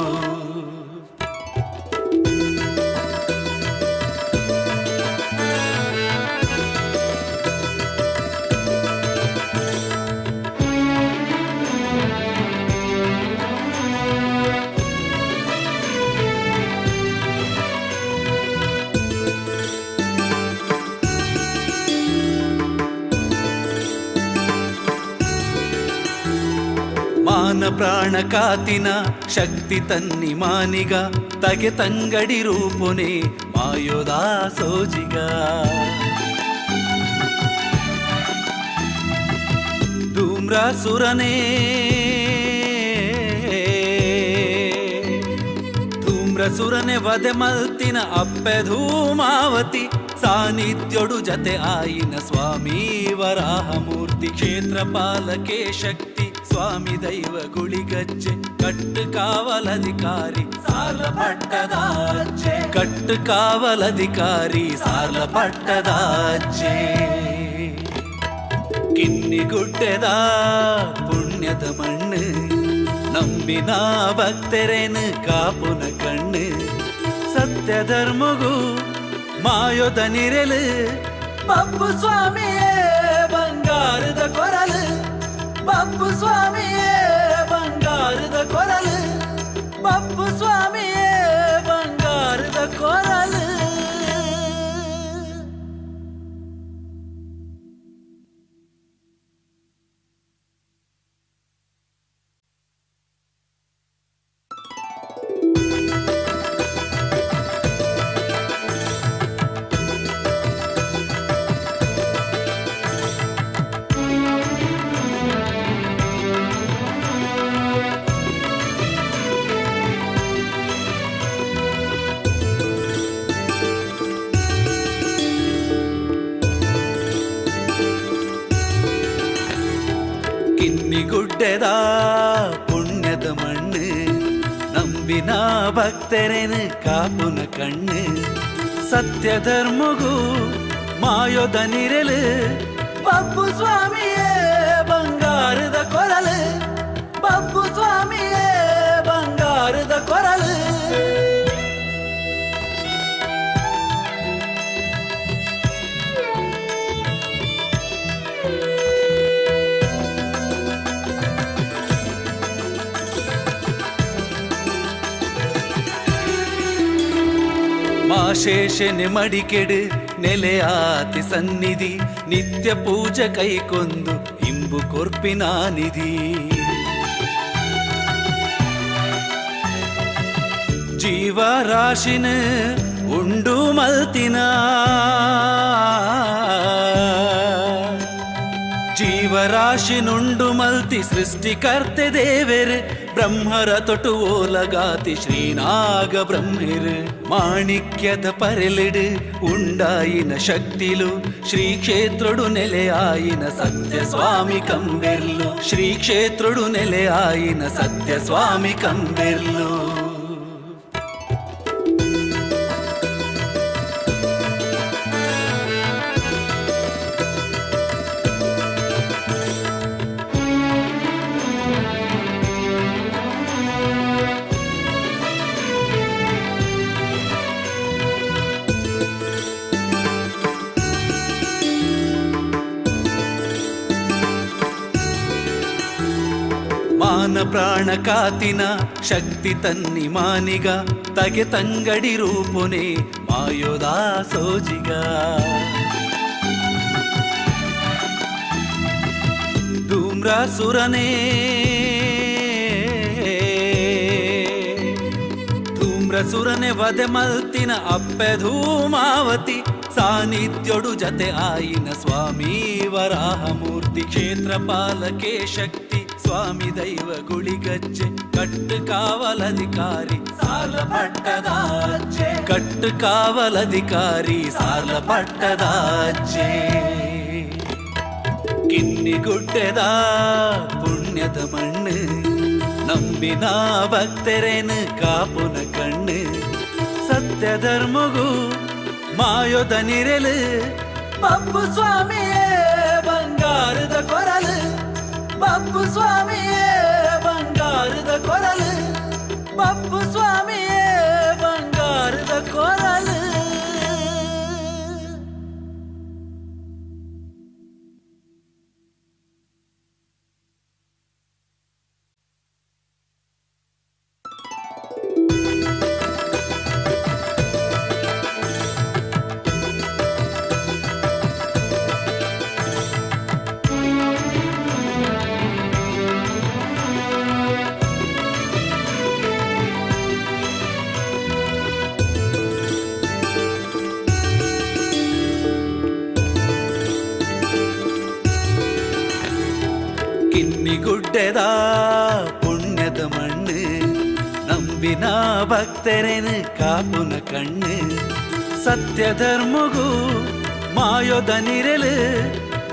ಮಾನ ಪ್ರಾಣ ಕಾತಿನ ಶಕ್ತಿ ತನ್ನಿ ಮಾನಿಗ ತಗೆ ತಂಗಡಿ ರೂಪುನೆ ಮಾಯೋದಾ ಸೋಜಿಗ. ಧೂಮ್ರಾಸುರನೇ ಧೂಮ್ರಸುರನೆ ವಧೆ ಮಲ್ತಿನ ಅಪ್ಪೆ ಧೂಮಾವತಿ ಸಾನ್ನಿಧ್ಯೊಡು ಜತೆ ಆಯಿನ ಸ್ವಾಮಿ ವರಾಹಮೂರ್ತಿ ಕ್ಷೇತ್ರ ಪಾಲಕೆ ಶಕ್ತಿ ಸ್ವಾಮಿ ದೈವ ಗುಳಿಗಜ್ಜೆ ಕಟ್ಟು ಕಾವಲಧಿಕಾರಿ ಸಾರ್ಲ ಪಟ್ಟದಾಜ್ಜೆ ಕಟ್ಟು ಕಾವಲಧಿಕಾರಿ ಸಾರ್ಲ ಪಟ್ಟದಾಜ್ಜೆ. ಕಿನ್ನಿಗುಡ್ಡೆದ ಪುಣ್ಯದ ಮಣ್ಣು ನಂಬಿನ ಭಕ್ತರೇನು ಕಾಪುನ ಕಣ್ಣು ಸತ್ಯ ಧರ್ಮಗೂ ಮಾಯೋದ ನಿರೆಲು ಬಬ್ಬು ಸ್ವಾಮಿಯೇ ಬಂಗಾರದ ಕೊರಲು ಬಬ್ಬು ಸ್ವಾಮಿಯೇ ಬಂಗಾರದ ಕೊರಲು ಬಬ್ಬು ಸ್ವಾಮಿಯೇ ಬಂಗಾರದ ಕೊರಲು. ಕಿನ್ನಿಗುಡ್ಡೆದ ಪುಣ್ಯದ ಮಣ್ಣು ನಂಬಿನ ಭಕ್ತರೇನು ಕಾಪುನ ಕಣ್ಣು ಸತ್ಯ ಧರ್ಮಗೂ ಮಾಯೋದ ನಿರೆಲು ಬಬ್ಬು ಸ್ವಾಮಿಯೇ ಬಂಗಾರದ ಕೊರಲು ಬಬ್ಬು ಸ್ವಾಮಿಯೇ ಬಂಗಾರದ ಕೊರಲು. ಮಾಶೇಷನೆ ಮಡಿಕೆಡು ನೆಲೆಯಾತಿ ಸನ್ನಿಧಿ ನಿತ್ಯ ಪೂಜೆ ಕೈಕೊಂದು ಇಂಬು ಕೊರ್ಪಿನ ನಿಧಿ. ಜೀವರಾಶಿನ ಉಂಡು ಮಲ್ತಿನ ಜೀವರಾಶಿನುಂಡು ಮಲ್ತಿ ಸೃಷ್ಟಿಕರ್ತೆ ದೇವೆರ್ ಬ್ರಹ್ಮರ ತೊಟು ಓಲಗಾತಿ ಶ್ರೀನಾಗ ಬ್ರಹ್ಮೆರ್ ಮಾಣಿಕ್ಯದ ಪರೆಲಿಡು ಉಂಡಾಯಿನ ಶಕ್ತಿಲು ಶ್ರೀ ಕ್ಷೇತ್ರಡು ನೆಲೆಯಾಯಿನ ಸತ್ಯ ಸ್ವಾಮಿ ಕಂಬೆರ್ಲು ಶ್ರೀ ಕ್ಷೇತ್ರಡು ನೆಲೆಯಾಯಿನ ಸತ್ಯ ಸ್ವಾಮಿ ಕಂಬೆರ್ಲು. ಮಾನ ಪ್ರಾಣ ಕಾತಿನ ಶಕ್ತಿ ತನ್ನಿ ಮಾನಿಗ ತಗೆ ತಂಗಡಿ ರೂಪುನೆ ಮಾಯೋದಾ ಸೋಜಿಗ. ಧೂಮ್ರಾಸುರನೇ ಧೂಮ್ರಸುರನೆ ವಧೆ ಮಲ್ತಿನ ಅಪ್ಪೆ ಧೂಮಾವತಿ ಸಾನ್ನಿಧ್ಯೊಡು ಜತೆ ಆಯಿನ ಸ್ವಾಮಿ ವರಾಹಮೂರ್ತಿ ಕ್ಷೇತ್ರ ಪಾಲಕೆ ಶಕ್ತಿ ಸ್ವಾಮಿ ದೈವ ಗುಳಿಗಜ್ಜೆ ಕಟ್ಟು ಕಾವಲಧಿಕಾರಿ ಸಾಲ ಪಟ್ಟದಾಚೆ ಕಟ್ಟು ಕಾವಲಧಿಕಾರಿ ಸಾಲ ಪಟ್ಟದಾಚೆ. ಕಿನ್ನಿಗುಡ್ಡೆದ ಪುಣ್ಯದ ಮಣ್ಣು ನಂಬಿನ ಭಕ್ತರೇನು ಕಾಪುನ ಕಣ್ಣು ಸತ್ಯ ಧರ್ಮಗೂ ಮಾಯೋದ ನಿರೆಲು ಬಬ್ಬು ಸ್ವಾಮಿಯೇ ಬಂಗಾರದ ಕೊರಲು ಬಬ್ಬು ಸ್ವಾಮಿಯೇ ಬಂಗಾರದ ಕೊರಲು ಬಬ್ಬು ಸ್ವಾಮಿಯೇ ಬಂಗಾರದ ಕೊರಲು. ಕಿನ್ನಿಗುಡ್ಡೆದ ಪುಣ್ಯದ ಮಣ್ಣು ನಂಬಿನ ಭಕ್ತರೇನು ಕಾಪುನ ಕಣ್ಣು ಸತ್ಯ ಧರ್ಮಗೂ ಮಾಯೋದ ನಿರೆಲು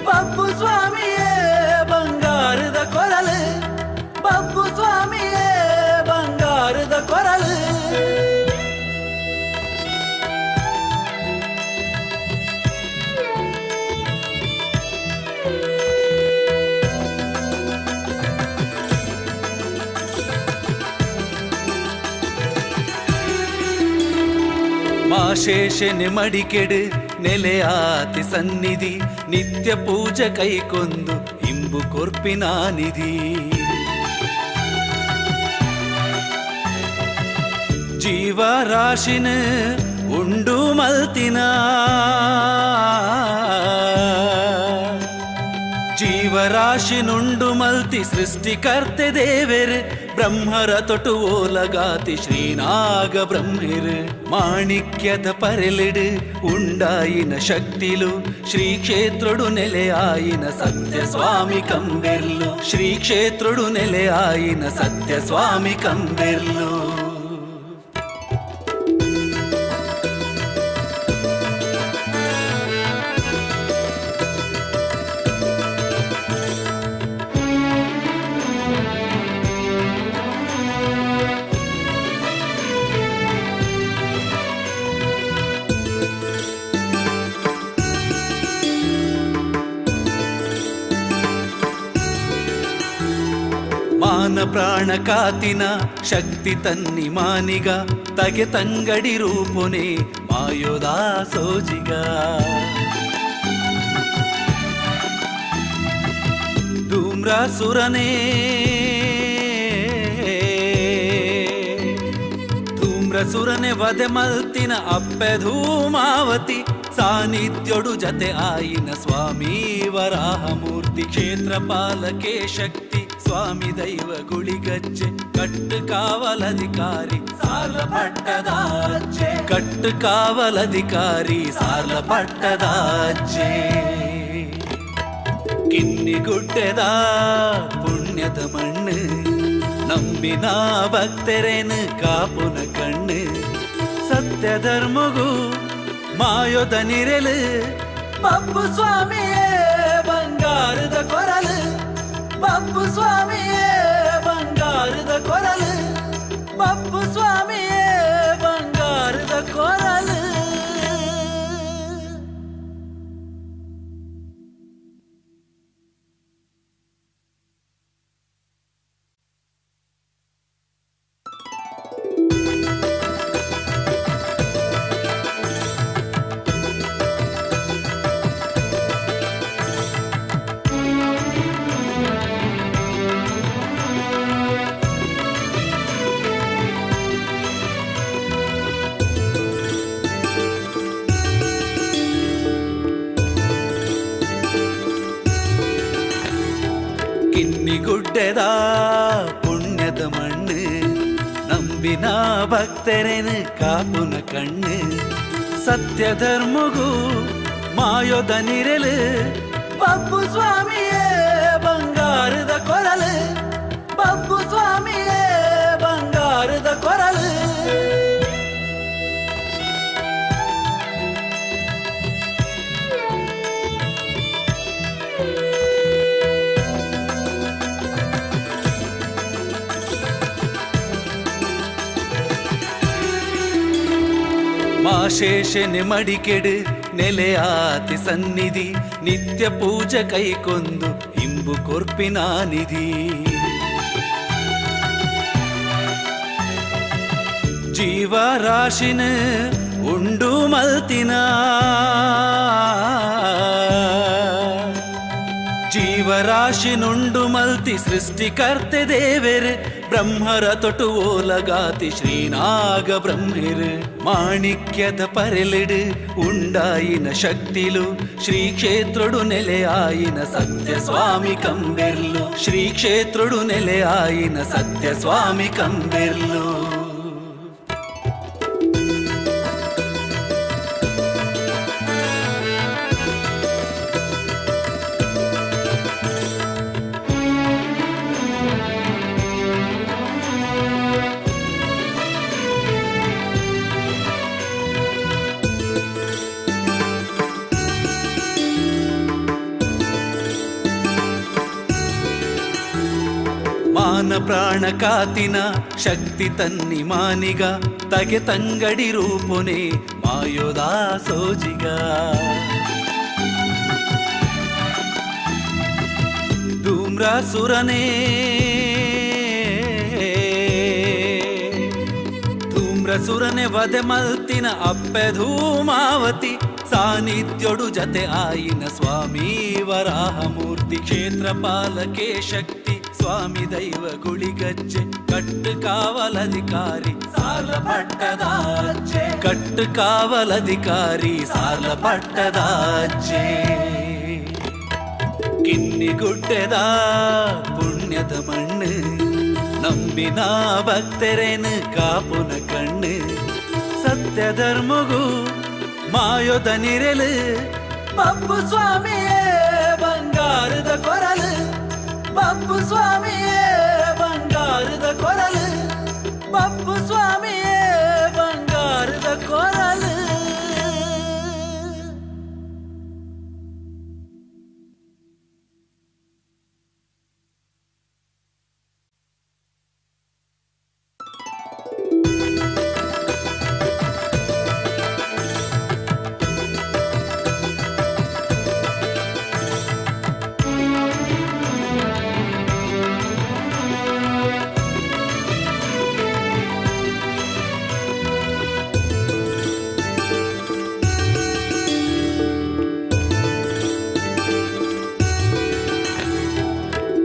ಬಬ್ಬು ಸ್ವಾಮಿಯೇ ಬಂಗಾರದ ಕೊರಲು ಬಬ್ಬು ಸ್ವಾಮಿಯೇ ಬಂಗಾರದ ಕೊರಲು. ಮಾಶೇಷನೆ ಮಡಿಕೆಡು ನೆಲೆಯಾತಿ ಸನ್ನಿಧಿ ನಿತ್ಯ ಪೂಜೆ ಕೈಕೊಂದು ಇಂಬು ಕೊರ್ಪಿನ ನಿಧಿ ಜೀವರಾಶಿನ ಉಂಡು ಮಲ್ತಿನ ಜೀವರಾಶಿನುಂಡು ಮಲ್ತಿ ಸೃಷ್ಟಿಕರ್ತೆ ದೇವೆರ್ ಬ್ರಹ್ಮರ ತೊಟು ಓಲಗಾತಿ ಶ್ರೀನಾಗ ಬ್ರಹ್ಮೆರ್ ಮಾಣಿಕ್ಯದ ಪರೆಲಿಡು ಉಂಡಾಯಿನ ಶಕ್ತಿಲು ಶ್ರೀ ಕ್ಷೇತ್ರುಡು ನೆಲೆಯಾಯಿನ ಸತ್ಯ ಸ್ವಾಮಿ ಕಂಬೆರ್ಲು ಶ್ರೀ ಕ್ಷೇತ್ರುಡು ನೆಲೆಯಾಯಿನ ಸತ್ಯ ಸ್ವಾಮಿ ಕಂಬೆರ್ಲು. ಮಾನ ಪ್ರಾಣ ಕಾತಿನ ಶಕ್ತಿ ತನ್ನಿ ಮಾನಿಗ ತಗೆ ತಂಗಡಿ ರೂಪುನೆ ಮಾಯೋದಾ ಸೋಜಿಗ. ಧೂಮ್ರಾಸುರನೇ ಧೂಮ್ರಸುರನೆ ವಧೆ ಮಲ್ತಿನ ಅಪ್ಪೆ ಧೂಮಾವತಿ ಸಾನ್ನಿಧ್ಯೊಡು ಜತೆ ಆಯಿನ ಸ್ವಾಮಿ ವರಾಹಮೂರ್ತಿ ಕ್ಷೇತ್ರ ಪಾಲಕೆ ಶಕ್ತಿ ಸ್ವಾಮಿ ದೈವ ಗುಳಿಗಜ್ಜೆ ಕಟ್ಟು ಕಾವಲಧಿಕಾರಿ ಸಾಲ ಪಟ್ಟದಾಚೆ ಕಟ್ಟು ಕಾವಲಧಿಕಾರಿ ಸಾಲ ಪಟ್ಟದಾಚೆ. ಕಿನ್ನಿಗುಡ್ಡೆದ ಪುಣ್ಯದ ಮಣ್ಣು ನಂಬಿನ ಭಕ್ತರೇನು ಕಾಪುನ ಕಣ್ಣು ಸತ್ಯ ಧರ್ಮಗೂ ಮಾಯೋದ ನಿರೆಲು ಬಬ್ಬು ಸ್ವಾಮಿಯೇ ಬಂಗಾರದ ಕೊರಲು ಬಬ್ಬು ಸ್ವಾಮಿಯೇ ಬಂಗಾರದ ಕೊರಲು ಬಬ್ಬು ಸ್ವಾಮಿಯೇ ಬಂಗಾರದ ಕೊರಲು. ಗುಡ್ಡೆದ ಪುಣ್ಯದ ಮಣ್ಣು, ನಂಬಿನ ಭಕ್ತರೆನು ಕಾಪುನ ಕಣ್ಣು, ಸತ್ಯ ಧರ್ಮಗೂ ಮಾಯೋದ ನಿರಲು, ಬಬ್ಬು ಸ್ವಾಮಿಯೇ ಬಂಗಾರದ ಕೊರಲು, ಬಬ್ಬು ಸ್ವಾಮಿಯೇ ಬಂಗಾರದ ಕೊರಲು. ಮಾಶೇಷನೆ ಮಡಿಕೆಡು ನೆಲೆಯಾತಿ ಸನ್ನಿಧಿ, ನಿತ್ಯ ಪೂಜೆ ಕೈಕೊಂದು ಇಂಬು ಕೊರ್ಪಿನ ನಿಧಿ. ಜೀವರಾಶಿನ ಉಂಡು ಮಲ್ತಿನ, ಜೀವರಾಶಿನುಂಡು ಮಲ್ತಿ ಸೃಷ್ಟಿಕರ್ತೆ ದೇವೆರ್, ಬ್ರಹ್ಮರ ತೊಟು ಓಲಗಾತಿ ಶ್ರೀನಾಗ ಬ್ರಹ್ಮೆರ್, ಮಾಣಿಕ್ಯದ ಪರೆಲಿಡು ಉಂಡಾಯಿನ ಶಕ್ತಿಲು, ಶ್ರೀ ಕ್ಷೇತ್ರಡು ನೆಲೆಯಾಯಿನ ಸತ್ಯ ಸ್ವಾಮಿ ಕಂಬೆರ್ಲು, ಶ್ರೀ ಕ್ಷೇತ್ರಡು ನೆಲೆಯಾಯಿನ ಸತ್ಯ ಸ್ವಾಮಿ ಕಂಬೆರ್ಲು. ಮಾನ ಪ್ರಾಣ ಕಾತಿನ ಶಕ್ತಿ ತನ್ನಿ ಮಾನಿಗ, ತಗೆ ತಂಗಡಿ ರೂಪುನೆ ಮಾಯೋದಾ ಸೋಜಿಗ. ಧೂಮ್ರಾಸುರನೇ ಧೂಮ್ರಸುರನೆ ವಧೆ ಮಲ್ತಿನ ಅಪ್ಪೆ ಧೂಮಾವತಿ, ಸಾನ್ನಿಧ್ಯೊಡು ಜತೆ ಆಯಿನ ಸ್ವಾಮಿ ವರಾಹಮೂರ್ತಿ, ಕ್ಷೇತ್ರ ಪಾಲಕೆ ಶಕ್ತಿ ಸ್ವಾಮಿ ದೈವ ಗುಳಿಗಜ್ಜೆ, ಕಟ್ಟು ಕಾವಲಧಿಕಾರಿ ಸಾರ್ಲ ಪಟ್ಟದಾಚೆ, ಕಟ್ಟು ಕಾವಲಧಿಕಾರಿ ಸಾರ್ಲ ಪಟ್ಟದಾಚೆ. ಕಿನ್ನಿ ಗುಡ್ಡೆದ ಪುಣ್ಯದ ಮಣ್ಣು, ನಂಬಿನ ಭಕ್ತರೇನು ಕಾಪುನ ಕಣ್ಣು, ಸತ್ಯ ಧರ್ಮಗೂ ಮಾಯೋದ ನಿರಲು, ಬಬ್ಬು ಸ್ವಾಮಿಯೇ ಬಂಗಾರದ ಕೊರಲು, ಬಬ್ಬು ಸ್ವಾಮಿಯೇ ಬಂಗಾರದ ಕೊರಲು, ಬಬ್ಬು ಸ್ವಾಮಿಯೇ ಬಂಗಾರದ ಕೊರಲು.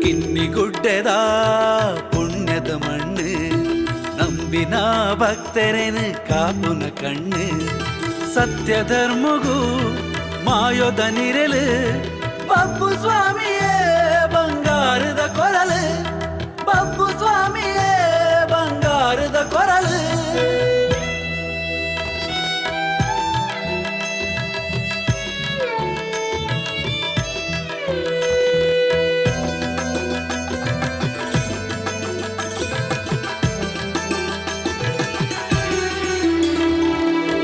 ಕಿನ್ನಿಗುಡ್ಡೆದ ಪುಣ್ಯದ ಮಣ್ಣು, ನಂಬಿನ ಭಕ್ತರೇನು ಕಾಪುನ ಕಣ್ಣು, ಸತ್ಯ ಧರ್ಮಗೂ ಮಾಯೋದ ನಿರಲು, ಬಬ್ಬು ಸ್ವಾಮಿಯೇ ಬಂಗಾರದ ಕೊರಲು, ಬಬ್ಬು ಸ್ವಾಮಿಯೇ ಬಂಗಾರದ ಕೊರಲು.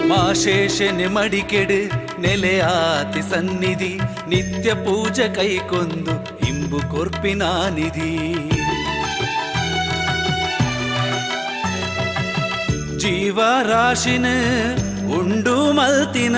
ಮಾಶೇಷನೆ ಮಡಿಕೆಡು ನೆಲೆಯಾತಿ ಸನ್ನಿಧಿ, ನಿತ್ಯ ಪೂಜೆ ಕೈಕೊಂದು ಇಂಬು ಕೊರ್ಪಿನ ನಿಧಿ. ಜೀವರಾಶಿನ ಉಂಡು ಮಲ್ತಿನ,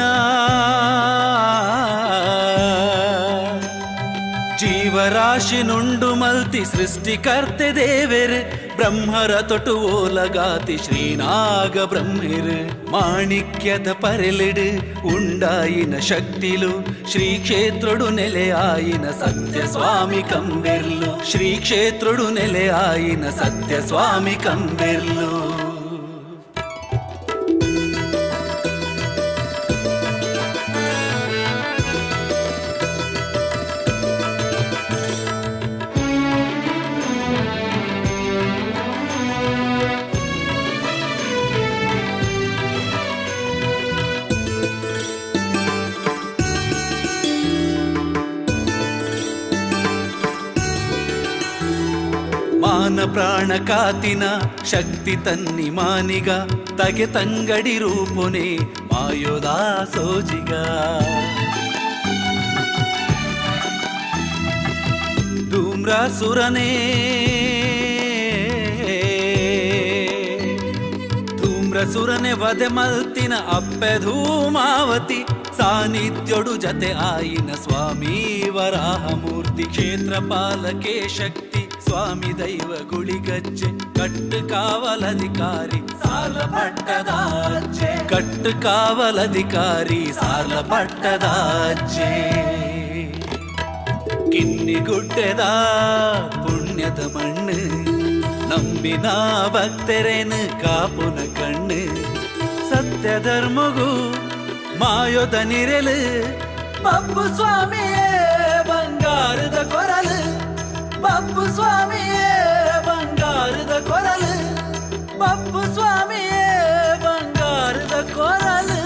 ಜೀವರಾಶಿನುಂಡು ಮಲ್ತಿ ಸೃಷ್ಟಿಕರ್ತೆ ದೇವೆರ್, ಬ್ರಹ್ಮರ ತೊಟು ಓಲಗಾತಿ ಶ್ರೀನಾಗ ಬ್ರಹ್ಮೆರ್, ಮಾಣಿಕ್ಯದ ಪರೆಲಿಡು ಉಂಡಾಯಿನ ಶಕ್ತಿಲು, ಶ್ರೀ ಕ್ಷೇತ್ರಡು ನೆಲೆಯಾಯಿನ ಸತ್ಯ ಸ್ವಾಮಿ ಕಂಬೆರ್ಲು, ಶ್ರೀ ಕ್ಷೇತ್ರಡು ನೆಲೆಯಾಯಿನ ಸತ್ಯ ಸ್ವಾಮಿ ಕಂಬೆರ್ಲು. ಮಾನ ಪ್ರಾಣ ಕಾತಿನ ಶಕ್ತಿ ತನ್ನಿ ಮಾನಿಗ ತಗೆ ತಂಗಡಿ ರೂಪುನೆ ಮಾಯೋದಾ ಸೋಜಿಗ. ಧೂಮ್ರಾಸುರನೇ ಧೂಮ್ರಸುರನೆ ವಧೆ ಮಲ್ತಿನ ಅಪ್ಪೆ ಧೂಮಾವತಿ ಸಾನ್ನಿಧ್ಯೊಡು ಜತೆ ಆಯಿನ ಸ್ವಾಮಿ ವರಾಹಮೂರ್ತಿ ಕ್ಷೇತ್ರ ಪಾಲಕೆ ಶಕ್ತಿ ಸ್ವಾಮಿ ದೈವ ಗುಳಿಗಜ್ಜೆ ಕಟ್ಟು ಕಾವಲಧಿಕಾರಿ ಸಾಲ ಪಟ್ಟದಾಚೆ ಕಟ್ಟು ಕಾವಲಧಿಕಾರಿ ಸಾಲ ಪಟ್ಟದಾಚೆ. ಕಿನ್ನಿಗುಡ್ಡೆದ ಪುಣ್ಯದ ಮಣ್ಣು ನಂಬಿನ ಭಕ್ತರೇನು ಕಾಪುನ ಕಣ್ಣು ಸತ್ಯ ಧರ್ಮಗು ಮಾಯೋದ ನಿರೆಲು ಬಬ್ಬು ಸ್ವಾಮಿಯೇ ಬಂಗಾರದ ಕೊರಲು ಬಬ್ಬು ಸ್ವಾಮಿಯೇ ಬಂಗಾರದ ಕೊರಲು ಬಬ್ಬು ಸ್ವಾಮಿಯೇ ಬಂಗಾರದ ಕೊರಲು.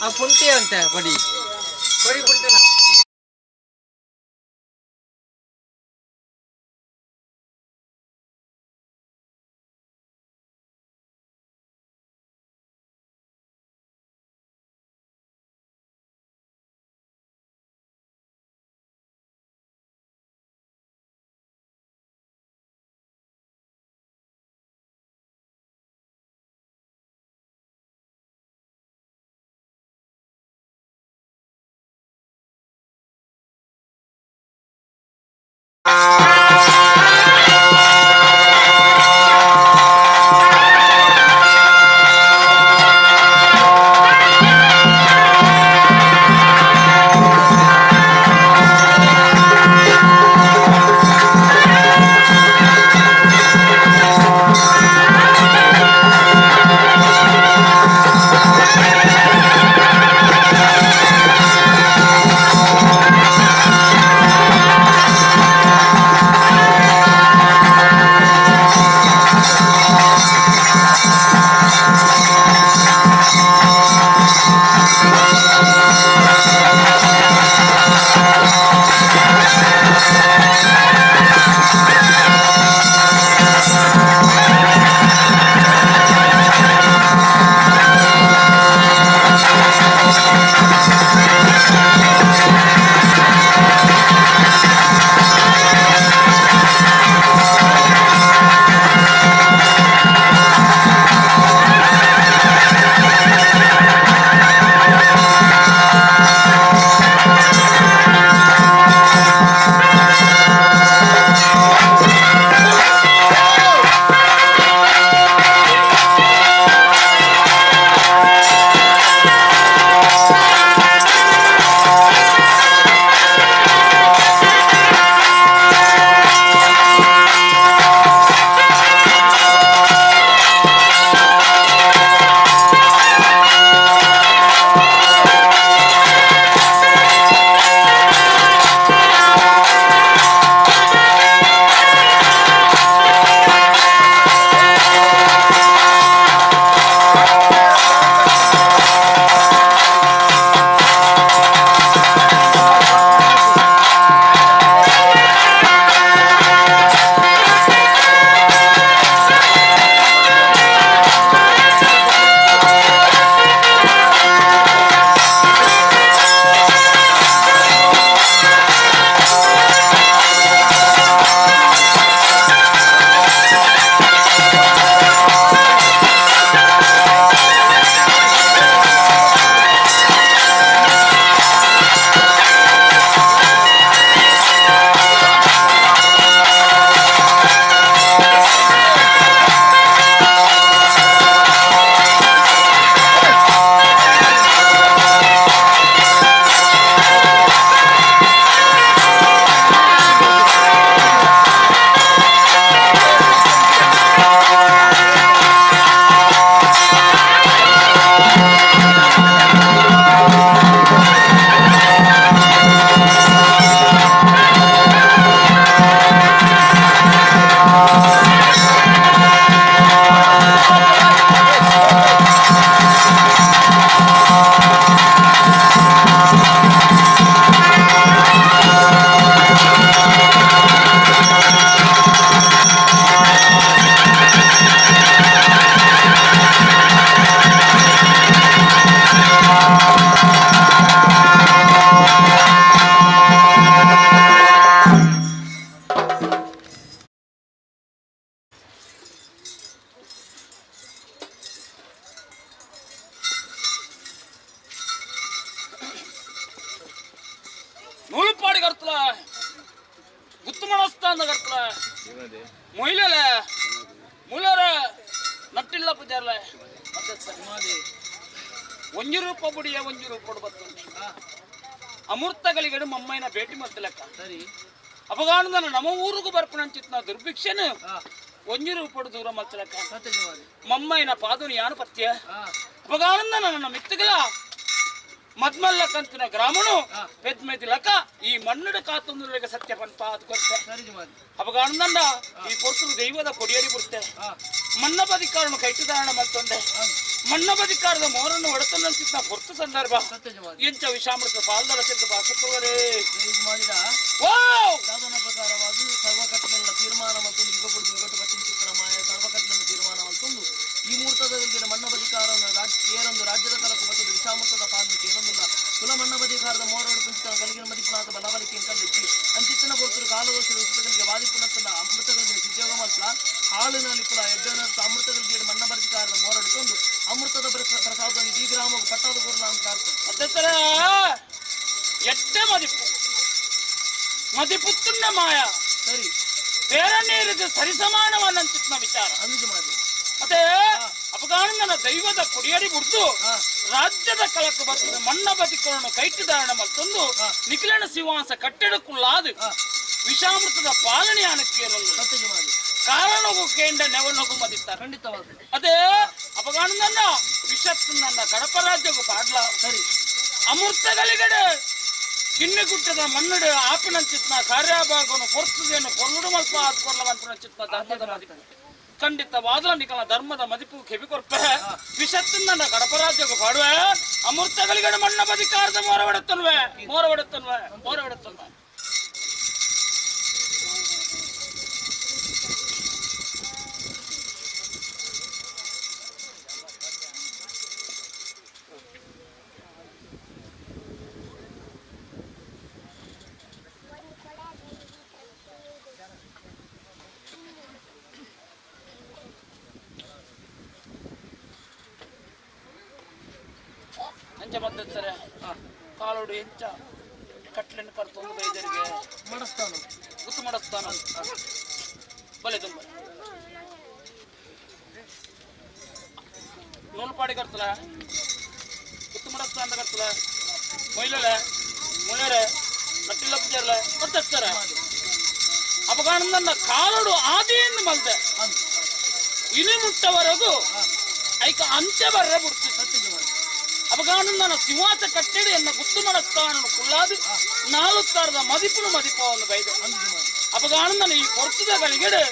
ಆ ಪುಂಟಿ ಅಂತೆ ಕೊಡಿ ಕೊಡಿ ಪುಂಟಿನ. ಮೊಯ್ಲಲೆ ಮುಲರ ನಟ್ಟಿಲ್ಲ ಪೂಜಾರ್ಲೆ. ಒಂಜಿ ರೂಪ ಬುಡಿಯ ಒಂಜಿ ರೂಪ ಬತ್ತು ಅಮೃತಗಳಿಗೆ ಮಮ್ಮಯ್ಯನ ಭೇಟಿ ಮಲ್ತಲೆಕ್ಕ. ಸರಿ. ಅಪಗಾನದ ನಮ್ಮ ಊರಿಗೂ ಬರ್ಪಣಂಚಿತ್ನ ದುರ್ಭಿಕ್ಷೆನು ಒಂಜಿ ರೂಪಡು ದೂರ ಮಲ್ತಲೆಕ್ಕ. ಸತ್ಯಜವಾದಿ. ಮಮ್ಮಯ್ಯನ ಪಾದನು ಯಾನು ಪತ್ಯ. ಅಪಗಾನಂದ ನನ್ನ ಮಿತ್ತುಗಳ ಮದ್ಮಲ್ಲಕ್ಕಂತಿನ ಗ್ರಾಮನು ಪೆದ್ಮೆದಿಲಕ ಈ ಮಣ್ಣುಡ ಕಾತೊಂದುಲಗ ಸತ್ಯ ಪನ್ಪ ಅದು ಕೊರ್ತೆ. ಸರಿ ಜಮಾದಿ. ಅಪಗಾನಂದ ಈ ಪೊರ್ತುಡು ದೈವದ ಕೊಡಿಯಡಿ ಬಿಡ್ತೆ. ಮಣ್ಣ ಬದಿಕಾರನು ಕೈಟುದಾರಣ ಮಲ್ತೊಂಡೆ ಮಣ್ಣ ಬದಿಕಾರದ ಮೋರನ್ನು ಒಡತನ್ನಂತಿದ್ದ ಪೊರ್ತು ಸಂದರ್ಭ. ಸತ್ಯ ಜಮಾದಿ. ಎಂಚ ವಿಷಾಮೃತ ಪಾಲ್ದಳ ಚೆಂದ ಬಾಸತ್ತುವರೇ. ಜಮಾದಿದ ಓ ಸಾಧನ ಪ್ರಕಾರವಾದ ಸರ್ವಕಟ್ಟಲೆಲ್ಲ ತೀರ್ಮಾನ ಮತ್ತು ಯುಗಪುಡು ಯುಗಟು ಬಚ್ಚಿನ ಮಾಯ ಸರ್ವಕಟ್ಟಲೆಲ್ಲ ತೀರ್ಮಾನ ಮತ್ತೊಂದು ಈ ಮುಹೂರ್ತದಲ್ಲಿ ಮಣ್ಣ ಬದಿಕಾರನ ರಾಜ್ ಏರೊಂದು ರಾಜ್ಯದ ಕಲಕು ಬತ್ತದ ವಿಷಾಮೃತದ ಪಾಲನೆ ಏನೊಂದಿಲ್ಲ ಕುಲ ಮಣ್ಣ ಬದಿಕಾರದ ಮೋರೋಡು ಪುಂಚಿತ ಗಲಿಗಿನ ಮದಿಪುನಾಥ ಬಲಬಲಿಕೆ ಕಂಡಿದ್ದಿ ಅಂಚಿತ್ತನ ಪೊರ್ತರು ಕಾಲದೋಷ ಉಪಗಳಿಗೆ ವಾದಿಪುನತ್ತನ ಅಮೃತಗಳಿಗೆ ಸಿದ್ಯೋಗ ಮಾತ್ರ ಹಾಳಿನ ಲಿಪುಲ ಎಡ್ಡನ ಅಮೃತಗಳಿಗೆ ಮಣ್ಣ ಬದಿಕಾರದ ಮೋರಡು ತಂದು ಅಮೃತದ ಪ್ರಸಾದ ಇಡೀ ಗ್ರಾಮಕ್ಕೆ ಪಟ್ಟಾದ ಕೊರಲ ಅಂತ ಅರ್ಥ. ಅಧ್ಯಕ್ಷರ ಎಡ್ಡ ಮದಿಪು ಮದಿಪುತ್ತುನ್ನ ಮಾಯ. ಸರಿ. ಬೇರೆ ನೀರಿಗೆ ಸರಿಸಮಾನವನ್ನಂಚಿತ್ನ ವಿಚಾರ. ಅಂದು ಮಾಡಿ. ಮತ್ತೆ ಅಪಗಾನಂದನ ದೈವದ ಕೊಡಿಯಡಿ ಬಿಡ್ದು ರಾಜ್ಯದ ಕಳಕು ಬರ್ತದೆ ಮಣ್ಣ ಬದಿಕೊಳ್ಳನು ಕೈಟಿದಾರಣ ಮತ್ತೊಂದು ನಿಖಿಲನ ಸಿಂಹಾಸ ಕಟ್ಟಡಕ್ಕುಳ್ಳಾದು ವಿಷಾಮೃತದ ಪಾಲನೆ ಅನಕ್ಕೆ ಸತ್ಯ ಮಾಡಿ. ಕಾರಣಗೂ ಕೇಂದ್ರ ನೆವನಗು ಮದಿತ್ತಾರೆ. ಖಂಡಿತವಾದ. ಅದೇ ಅಪಗಾನಂದನ ವಿಷತ್ತನ್ನ ಕಡಪ ರಾಜ್ಯಗೂ ಪಾಡ್ಲ. ಸರಿ. ಅಮೃತಗಳಿಗಡೆ ಕಿನ್ನಿಗುಟ್ಟದ ಮಣ್ಣುಡು ಆಪಿನಂಚಿತ್ನ ಕಾರ್ಯಭಾಗನು ಪೊರ್ತದೇನು ಕೊರ್ಲುಡು ಮಲ್ಪ ಆತ್ಕೊರ್ಲವಂತನಂಚಿತ್ನ ಧರ್ಮದ ಮದಿಪು ಖಂಡಿತವಾದ ನಿಕಲ ಧರ್ಮದ ಮದಿಪು ಕೆಬಿ ಕೊರ್ಪೆ. ವಿಷತ್ತಿಂದ ಕಡಪರಾಜ್ಯకు ಪಾಡುವೆ. ಅಮೃತಗಳಿಗಡೆ ಮಣ್ಣ ಬದಿಕಾರದ ಮೋರವಡತ್ತನ್ವೆ ಮೋರವಡತ್ತನ್ವೆ ಮೋರವಡತ್ತನ್ವೆ. ಅಂಚ ಬರ್ತದೆ ಕಾಲೋಡು ಎಂಚ ಕಟ್ಲೆನ್ನು ಕರ್ತೊಂದು ಬೈದರಿಗೆ ಮಡಸ್ತಾನು. ಗುತ್ತು ಮಾಡಸ್ತಾನ ಬಲೆ ತುಂಬ ನೂಲ್ಪಾಡಿ ಕರ್ತಲ ಗುತ್ತು ಮಾಡಸ್ತಾನ ಕರ್ತಲ ಮೊಯ್ಲಲೆ ಮುಳೆರೆ ನಟ್ಟಿಲ್ಲ ಪೂಜಾರ್ಲೆ ಮತ್ತೆತ್ತಾರೆ. ಅಪಗಾನಂದನ್ನ ಕಾಲೋಡು ಆದಿಯನ್ನು ಮಲ್ದೆ ಇನಿ ಮುಟ್ಟವರೆಗೂ ಐಕ ಅಂತ್ಯ ಬರ್ರೆ ಬಿಡ್ತಿ. ಅಪಗಾನಂದನ ಸಿಂಹಾಸ ಕಟ್ಟಡಿ ಎನ್ನ ಗುತ್ತು ಮಾಡಸ್ತಾನ ಕುಲ್ಲಾದು ನಾಲುತ್ತಾರದ ಮದಿಪುನು ಮದಿಪವನ್ನು ಬೈದೆ. ಅಪಗಾನಂದನ ಈ ಪೊರ್ತುದ ಗಳಿಗೆಡು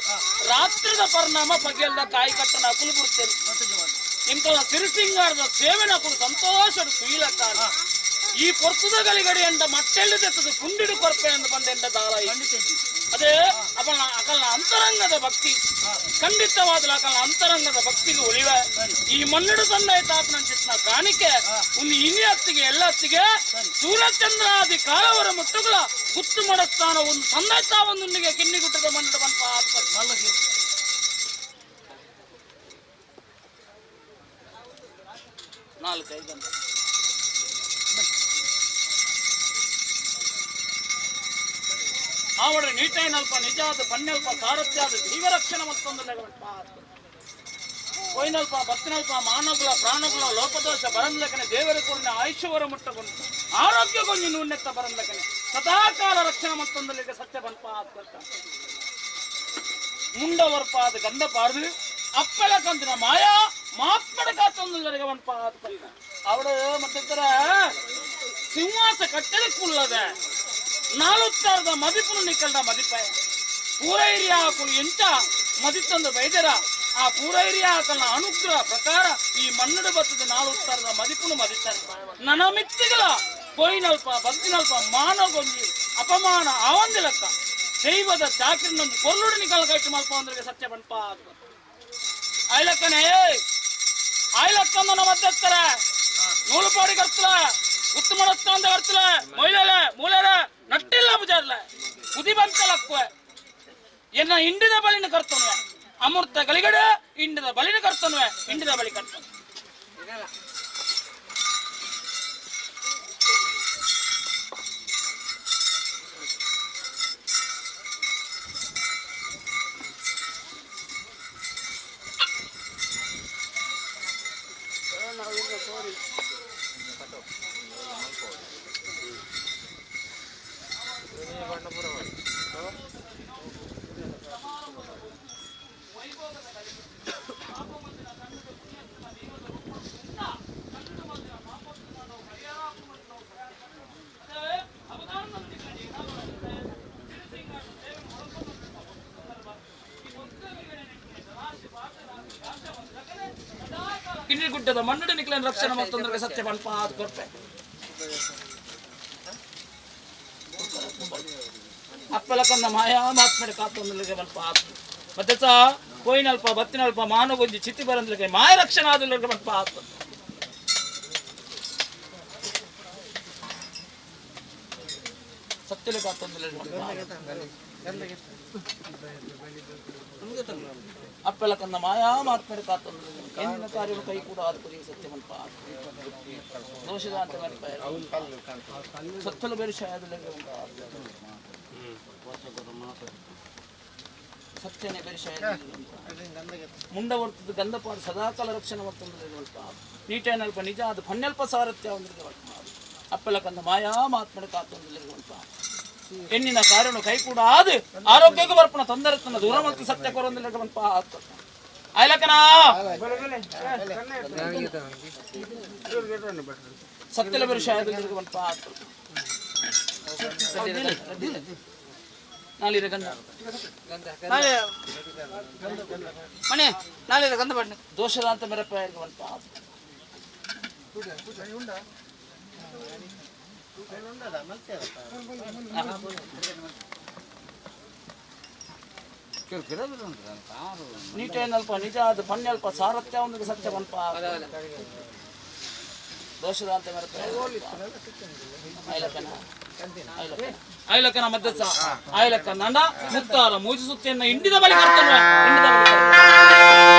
ರಾತ್ರಿದ ಪರಿಣಾಮ ಪಗೆಯಲ್ದ ಕಾಯಿ ಕಟ್ಟನ ಅಕುಲು ಬಿಡ್ತೇನೆ. ಇಂತಲ ಸಿರಿಸಿಂಗಾರದ ಸೇವೆನ ಅಕುಲು ಸಂತೋಷಡು ಸುಯಿಲಕ್ಕಾರ ಈ ಪೊರ್ತುದ ಗಳಿಗಡೆ ಎಂದ ಮಟ್ಟೆಲ್ಲದೆತ್ತದು ಕುಂಡಿಡು ಕೊರ್ಪೆ ಎಂದು ಬಂದ ಎಂದ ದಾಲ. ಅದೇ ಅವನ ಅಕಲ್ನ ಅಂತರಂಗದ ಭಕ್ತಿ ಖಂಡಿತವಾದ ಅಕಲ್ನ ಅಂತರಂಗದ ಭಕ್ತಿಗೆ ಒಲಿವೆ. ಈ ಮನ್ನಿಡು ತಂದೆ ತಾಪನ ಚಿತ್ನ ಕಾಣಿಕೆ ಒಂದು ಇನಿ ಹತ್ತಿಗೆ ಎಲ್ಲ ಹತ್ತಿಗೆ ಸೂರ್ಯಚಂದ್ರಾದಿ ಕಾಲವರ ಮುಟ್ಟುಗಳ ಗುತ್ತು ಮಾಡಸ್ತಾನ ಒಂದು ತಂದೆ ತಾವೊಂದಿಗೆ ಕಿನ್ನಿಗುಟ್ಟದ ಮನ್ನಿಡು ಬಂತ. ನಾಲ್ಕೈದು ಗಂಟೆ ಆವಡ ನೀಟೈನಲ್ಪ ನಿಜಾದ ಪನ್ನೆಲ್ಪ ಸಾರಥ್ಯಾದ ಜೀವರಕ್ಷಣೆ ಮತ್ತೊಂದು ಪೋಯ್ನಲ್ಪ ಬತ್ತಿನಲ್ಪ ಮಾನಗುಲ ಪ್ರಾಣಗುಲ ಲೋಪದೋಷ ಬರಂದ್ಲಕನೆ ದೇವರ ಕೊರನೆ ಆಯುಷ್ಯವರ ಮುಟ್ಟಗೊಂಡು ಆರೋಗ್ಯ ಗೊಂಜಿ ನೂನೆತ್ತ ಬರಂದ್ಲಕನೆ ಸದಾಕಾಲ ರಕ್ಷಣೆ ಮತ್ತೊಂದಲಿಗೆ ಸತ್ಯ ಬನ್ಪ ಆತ್ಮತ್ತ ಮುಂಡವರ್ಪಾದ ಗಂಧ ಪಾರ್ದು ಅಪ್ಪಲ ಕಂದಿನ ಮಾಯಾ ಮಾತ್ಮಡ ಕಾತೊಂದರಿಗೆ ವನ್ಪ ಆತ್ಮಲ್ಲ ಅವಳು ಮತ್ತಿತರ ಸಿಂಹಾಸ ಕಟ್ಟಡಕ್ಕುಳ್ಳದೆ ನಾಲುತ್ತಾರದ ಮದಿಪುನು ನಿಕ್ಕಲ್ದ ಮದಿಪಾಯ ಪೂರೈರಿಯ ಹಾಕುಲು ಎಂಚ ಮದಿತ್ತಂದು ಬೈದರ ಆ ಪೂರೈರಿಯ ಹಾಕಲ್ನ ಅನುಗ್ರಹ ಪ್ರಕಾರ ಈ ಮಣ್ಣುಡು ಬತ್ತದ ನಾಲುತ್ತಾರದ ಮದಿಪುನು ಮದಿತ್ತಾರೆ. ನನ್ನ ಮಿತ್ತಿಗಳ ಪೋಯಿನಲ್ಪ ಬದ್ದಿನಲ್ಪ ಮಾನಗೊಂಜಿ ಅಪಮಾನ ಆವಂದಿಲಕ್ಕ ದೈವದ ಚಾಕ್ರಿನೊಂದು ಕೊರ್ಲುಡು ನಿಕಲ್ ಕೈಟು ಮಲ್ಪ ಅಂದ್ರೆ ಸತ್ಯ ಬನ್ಪ ಆಯ್ಲಕ್ಕನೇ ಆಯ್ಲಕ್ಕಂದ ಮಧ್ಯಸ್ಥರ ನೂಲುಪಾಡಿ ಕರ್ತಲ ಗುತ್ತು ಮಾಡಸ್ತಾಂದ ಕರ್ತಲ ಮೊಯ್ಲಲೆ ಮೂಲೆರೆ ನಟ್ಟಿಲ್ಲ ಬುಜಾರ್ಲ ಕುದಿ ಬಂತಲಕ್ವೆ ಎನ್ನ ಇಂಡಿದ ಬಳಿನ ಕರ್ತನ್ವೆ ಅಮೃತ ಗಳಿಗಡೆ ಇಂಡಿದ ಬಳಿನ ಕರ್ತನ್ವೆ ಇಂಡಿದ ಬಳಿ ಕರ್ತನ್ವೆ. ಕಿನ್ನಿಗುಡ್ಡದ ಮಣ್ಣು ನಿಕ್ಲೇನ್ ರಕ್ಷಣೆ ಮತ್ತೊಂದರಿಗೆ ಸತ್ಯ ಪನ್ಪ ಅದು ಕೊರ್ಪೆ. ಅಪ್ಪಲಕಂದ ಮಾಯಾ ಮಾತ್ಮಡೆ ಕಾತೊಂದಲಿಗೆ ಬಲ್ಪ ಆತು. ಮತ್ತೆ ಸಹ ಕೋಯಿನಲ್ಪ ಬತ್ತಿನಲ್ಪ ಮಾನಗೊಂಜಿ ಚಿತ್ತಿ ಬರಂದ್ಲಿಗೆ ಮಾಯ ರಕ್ಷಣೆ ಆದಲಿಗೆ ಬಲ್ಪ ಆತು. ಸತ್ಯಲೆ ಕಾತೊಂದಲಿಗೆ ಅಪ್ಪಲಕಂದ ಮಾಯಾ ಮಾತ್ಮಡೆ ಕಾತೊಂದಲಿಗೆ ಎಂದಿನ ಕಾರ್ಯವು ಕೈ ಕೂಡ ಆದ ಕುರಿ ಸತ್ಯ ಮಲ್ಪ ದೋಷದ ಅಂತ ಸತ್ತಲು ಬೇರೆ ಶಾಯದಲ್ಲಿ ಸತ್ಯನೇ ಬೇರೆ ಮುಂಡವರ್ತದ ಗಂಧಪಾಡು ಸದಾಕಾಲ ರಕ್ಷಣೆ ಮತ್ತೊಂದು ನೀಟೇನಲ್ಪ ನಿಜ ಅದು ಪನ್ನೆಲ್ಪ ಸಾರಥ್ಯ ಒಂದು ಅಪ್ಪಲಕಂದ ಮಾಯಾ ಮಾತ್ಮಡೆ ಕಾತೊಂದು ಹೆಣ್ಣಿನ ಕಾರ್ಯನು ಕೈ ಕೂಡ ಆದು ಆರೋಗ್ಯಕ್ಕೆ ಬರ್ಪಣ ತೊಂದರೆ ತನ್ನ ದೂರ ಮತ್ತು ಸತ್ಯ ಕೊರೊಂದಿಲ್ಲ ಪನ್ಪ ಆಯ್ಲಕನ ಸತ್ಯಲ ಬೇರೆ ಶಾಯದಲ್ಲಿ ಪನ್ಪ ನಾಲಿರ ಗಂಧ ಮಣಿ ನಾಳೆ ಗಂಧ ಬಣ್ಣ ದೋಷದಾಂತ ಮೆರಪ ಪನ್ಪ ನೀಟೇನಲ್ಪ ನಿಜ ಅದು ಪಣ್ಯಲ್ಪ ಸಾರಥ್ಯ ಒಂದು ಸತ್ಯ ಪನ್ಪ ದೋಷದಾಂತ ಮೆರಪ ಆಯ್ಲಕನ ಮಧ್ಯಸ ಆಯ್ಲಕ ನಂಡ ಮುತ್ತಾರ ಮೂಜಿಸುತ್ತೆಯನ್ನ ಇಂಡಿದ ಬಳಿ ಕರ್ತನ ಇಂಡಿದ ಬಳಿ.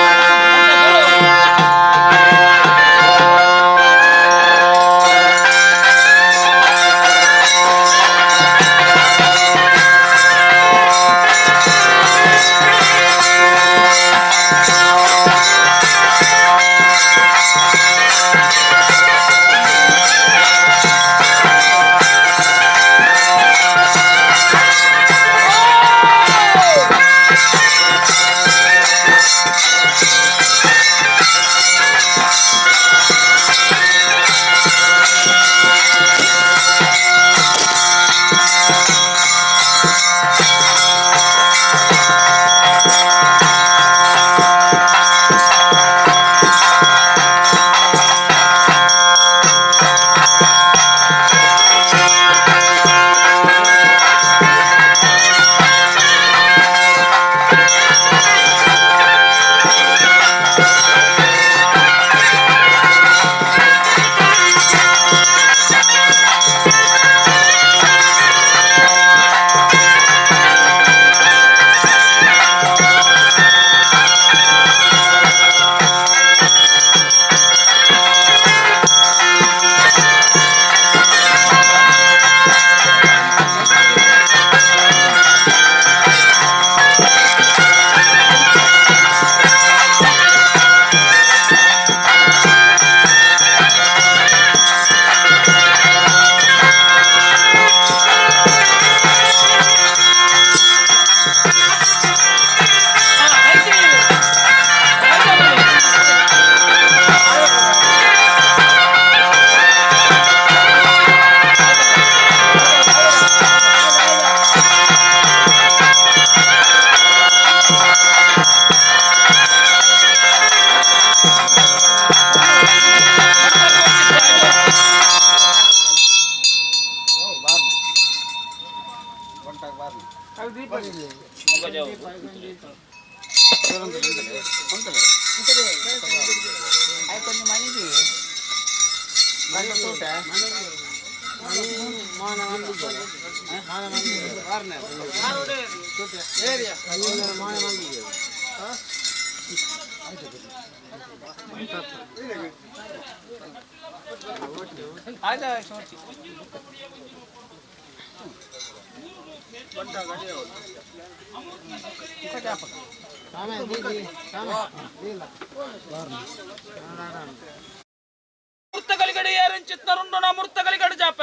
ಯಾರಿಂಚಿತ್ತರುಂಡು ಅಮೃತಗಳಿಗಡು ಜಾಪ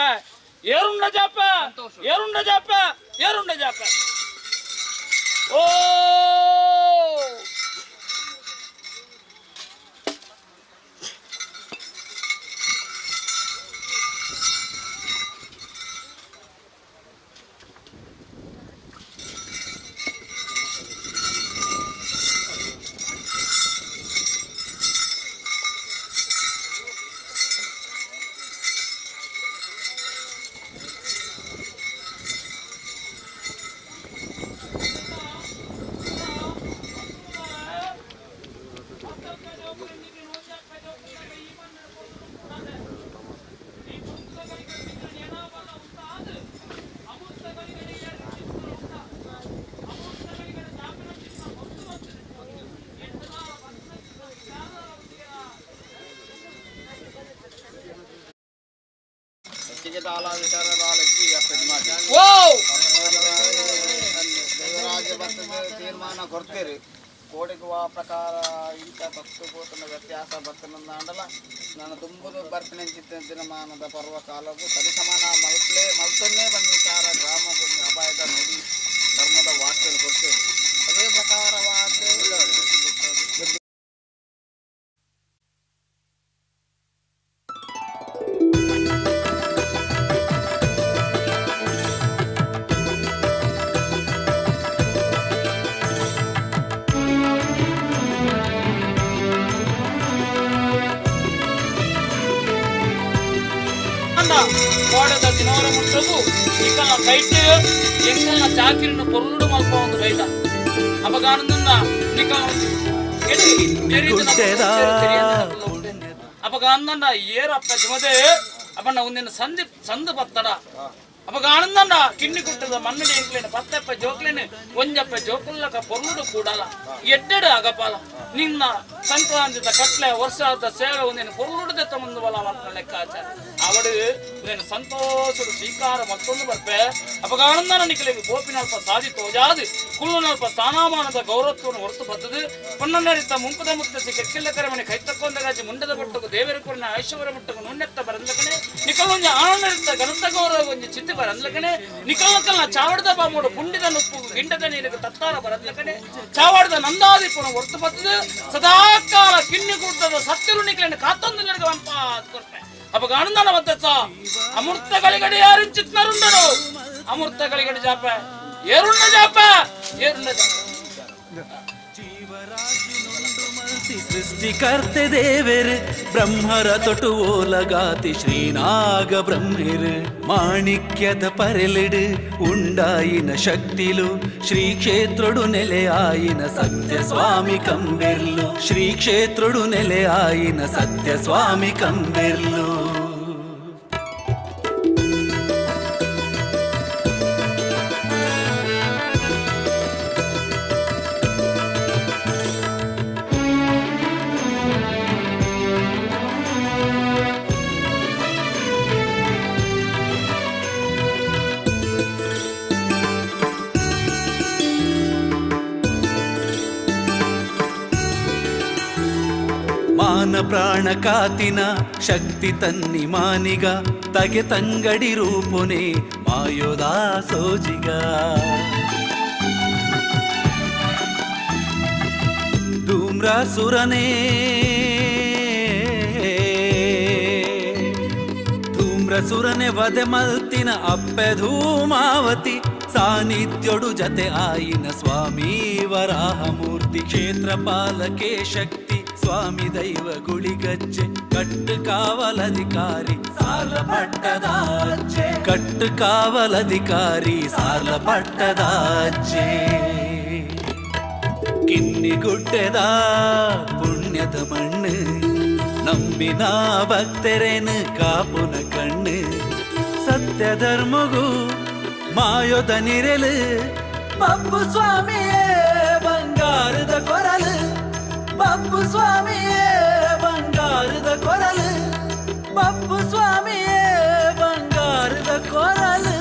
ಏರುಂಡ ಜಾಪ ಏರುಂಡ ಜಾಪ ಏರುಂಡ ಜಾಪ ಓ ದೇವರಾಜ ಬರ್ತದೆ ತೀರ್ಮಾನ ಕೊಡ್ತೀರಿ ಕೋಡಿಗುವ ಪ್ರಕಾರ ಇಂಥ ಭಕ್ತ ಪೋತನ ವ್ಯತ್ಯಾಸ ಬರ್ತನಂದಾಂಡಲ ನಾನು ತುಂಬುದು ಬರ್ತೀನಿ ಚಿತ್ತ ದಿನಮಾನದ ಪರ್ವ ಕಾಲಕ್ಕೂ ಸರಿಸಮಾನ ಮಲ್ಪ್ಲೆ ಮಲ್ತನ್ನೇ ಬಂದ ವಿಚಾರ ಗ್ರಾಮ ಅಪಾಯದ ನುಡಿ ಧರ್ಮದ ವಾಕ್ಯ ಕೊಡ್ತೇವೆ ಅದೇ ಪ್ರಕಾರವಾದ ಕೋಡದ ದಿನವರ ಮುಟ್ಟಗು ಇಕಲ್ನ ಕೈಟ್ ಎಂಕಲ್ನ ಚಾಕಿರಿನ ಪೊರ್ಲುಡು ಮಲ್ಪ ಒಂದು ಬೈದ ಅಪಗಾನಂದನ್ನ ನಿಕ ಅಪಗಾನಂದ ಏರ ಅಪ್ಪ ಜಮದೆ ಅಪಣ್ಣ ಒಂದಿನ ಸಂಧಿ ಸಂದು ಬತ್ತಡ ಅಪಗಾನಂದನ್ನ ಕಿನ್ನಿ ಕುಟ್ಟದ ಮಣ್ಣಡಿ ಎಂಕ್ಲೇನ ಪತ್ತಪ್ಪ ಜೋಕ್ಲೇನೆ ಒಂಜಪ್ಪ ಜೋಕುಲ್ಲಕ ಪೊರ್ಲುಡು ಕೂಡಲ ಎಡ್ಡೆಡು ಅಗಪಾಲ ನಿನ್ನ ಸಂಕ್ರಾಂತಿದ ಕಟ್ಲೆ ವರ್ಷದ ಸೇವೆ ಒಂದಿನ ಪೊರ್ಲುಡುದ ಮುಂದು ಬಲ ಮಲ್ಪನ ಲೆಕ್ಕಾಚಾರ ಅವಡು నేను ಸಂತೋಷಡು ಸ್ವೀಕಾರ ಮತ್ತೊಂದು ಬರ್ಪೆ ಅಪಗಾನಂದನ ನಿಖಲಿಗೆ ಗೋಪಿನಲ್ಪ ಸಾಧಿ ತೋಜಾದು ಕುಳ್ಳುನಲ್ಪ ಸ್ಥಾನಮಾನದ ಗೌರವತ್ವವನ್ನು ಹೊರತು ಬದ್ದದು ಪೊನ್ನರಿತ ಮುಂಕದ ಮುತ್ತಸಿ ಕೆಕ್ಕಿಲ್ಲ ಕರಮನೆ ಕೈತಕ್ಕೊಂದಗಾಜಿ ಮುಂಡದ ಬಟ್ಟಗು ದೇವರ ಕುರಿನ ಐಶ್ವರ್ಯ ಮುಟ್ಟಗು ನುಣ್ಣೆತ್ತ ಬರಂದಕನೆ ನಿಕಲೊಂಜಿ ಆನಂದರಿತ ಗಣತ ಗೌರವ ಒಂಜಿ ಚಿತ್ತಿ ಬರಂದ್ಲಕನೆ ನಿಕಲಕಲ್ನ ಚಾವಡದ ಬಾಮೋಡು ಪುಂಡಿದ ನುಪ್ಪು ಗಿಂಡದ ನೀರಿಗೆ ತತ್ತಾರ ಬರಂದ್ಲಕನೆ ಚಾವಡದ ನಂದಾದಿಪುನ ಹೊರತು ಬತ್ತದು ಸದಾಕಾಲ ಕಿನ್ನಿ ಕೂಟದ ಸತ್ಯರು ನಿಕಲನ್ನು ಕಾತೊಂದು ನೆರಗವಂಪ ಕೊರ್ಪೆ ಅಪಗ ಆನಂದನ ಬತ್ತಸ ಅಮೃತಗಳಿಗಡೆ ಯಾರಿಂಚಿತ್ನರುಂಡರು ಅಮೃತಗಳಿಗಡೆ ಜಾಪ ಏರುಂಡ ಜಾಪ ಏರುಂಡ ಜಾಪ ಸೃಷ್ಟಿಕರ್ತೆ ದೇವೆರ್ ಬ್ರಹ್ಮರ ತೊಟು ಓಲಗಾತಿ ಶ್ರೀನಾಗ ಬ್ರಹ್ಮೆರ್ ಮಾಣಿಕ್ಯದ ಪರೆಲಿಡು ಉಂಡಾಯಿನ ಶಕ್ತಿಲು ಶ್ರೀ ಕ್ಷೇತ್ರಡು ನೆಲೆಯಾಯಿನ ಸತ್ಯ ಸ್ವಾಮಿ ಕಂಬೆರ್ಲು ಶ್ರೀ ಕ್ಷೇತ್ರಡು ನೆಲೆಯಾಯಿನ ಸತ್ಯ ಸ್ವಾಮಿ ಕಂಬೆರ್ಲು. ಮಾನ ಪ್ರಾಣ ಕಾತಿನ ಶಕ್ತಿ ತನ್ನಿ ಮಾನಿಗ ತಗೆ ತಂಗಡಿ ರೂಪುನೆ ಮಾಯೋದಾ ಸೋಜಿಗ. ಧೂಮ್ರಾಸುರನೇ ಧೂಮ್ರಸುರನೆ ವಧೆ ಮಲ್ತಿನ ಅಪ್ಪೆ ಧೂಮಾವತಿ ಸಾನ್ನಿಧ್ಯೊಡು ಜತೆ ಆಯಿನ ಸ್ವಾಮಿ ವರಾಹಮೂರ್ತಿ ಕ್ಷೇತ್ರ ಪಾಲಕೆ ಶಕ್ತಿ ಸ್ವಾಮಿ ದೈವ ಗುಳಿಗಜ್ಜೆ ಕಟ್ಟು ಕಾವಲಧಿಕಾರಿ ಸಾರ್ಲ ಪಟ್ಟದಾಚೆ ಕಟ್ಟು ಕಾವಲಧಿಕಾರಿ ಸಾರ್ಲ ಪಟ್ಟದಾಚೆ. ಕಿನ್ನಿಗುಡ್ಡೆದ ಪುಣ್ಯದ ಮಣ್ಣು ನಂಬಿನ ಭಕ್ತರೇನು ಕಾಪುನ ಕಣ್ಣು ಸತ್ಯ ಧರ್ಮಗೂ ಮಾಯೋದ ನಿರೆಲು ಬಬ್ಬು ಸ್ವಾಮಿಯೇ ಬಂಗಾರದ ಕೊರಲು ಬಬ್ಬು ಸ್ವಾಮಿಯೇ ಬಂಗಾರದ ಕೊರಲು ಬಬ್ಬು ಸ್ವಾಮಿಯೇ ಬಂಗಾರದ ಕೊರಲು.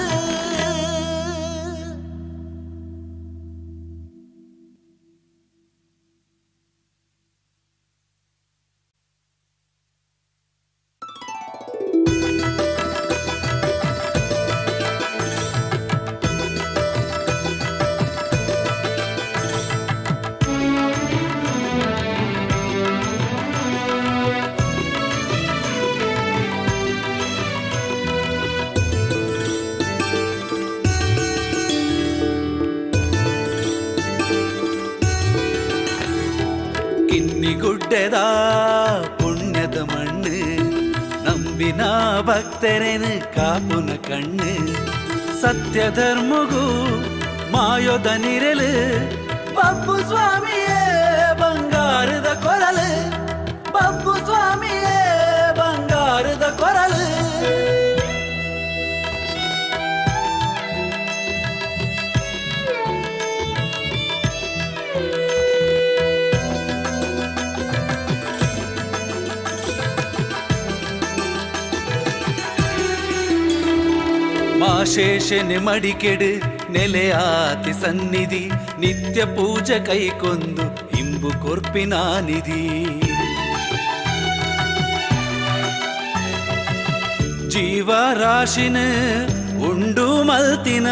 ನಂಬಿನ ಭಕ್ತರೆನು ಕಾಪುನ ಕಣ್ಣು ಸತ್ಯ ಧರ್ಮಗೂ ಮಾಯೋದ ನಿರಲು ಬಬ್ಬು ಸ್ವಾಮಿಯೇ ಬಂಗಾರದ ಕೊರಲು ಬಬ್ಬು ಸ್ವಾಮಿಯೇ ಬಂಗಾರದ ಕೊರಲು. ಮಾಶೇಷನೆ ಮಡಿಕೆಡು ನೆಲೆಯಾತಿ ಸನ್ನಿಧಿ ನಿತ್ಯ ಪೂಜೆ ಕೈಕೊಂದು ಇಂಬು ಕೊರ್ಪಿನ ನಿಧಿ ಜೀವರಾಶಿನ ಉಂಡು ಮಲ್ತಿನ.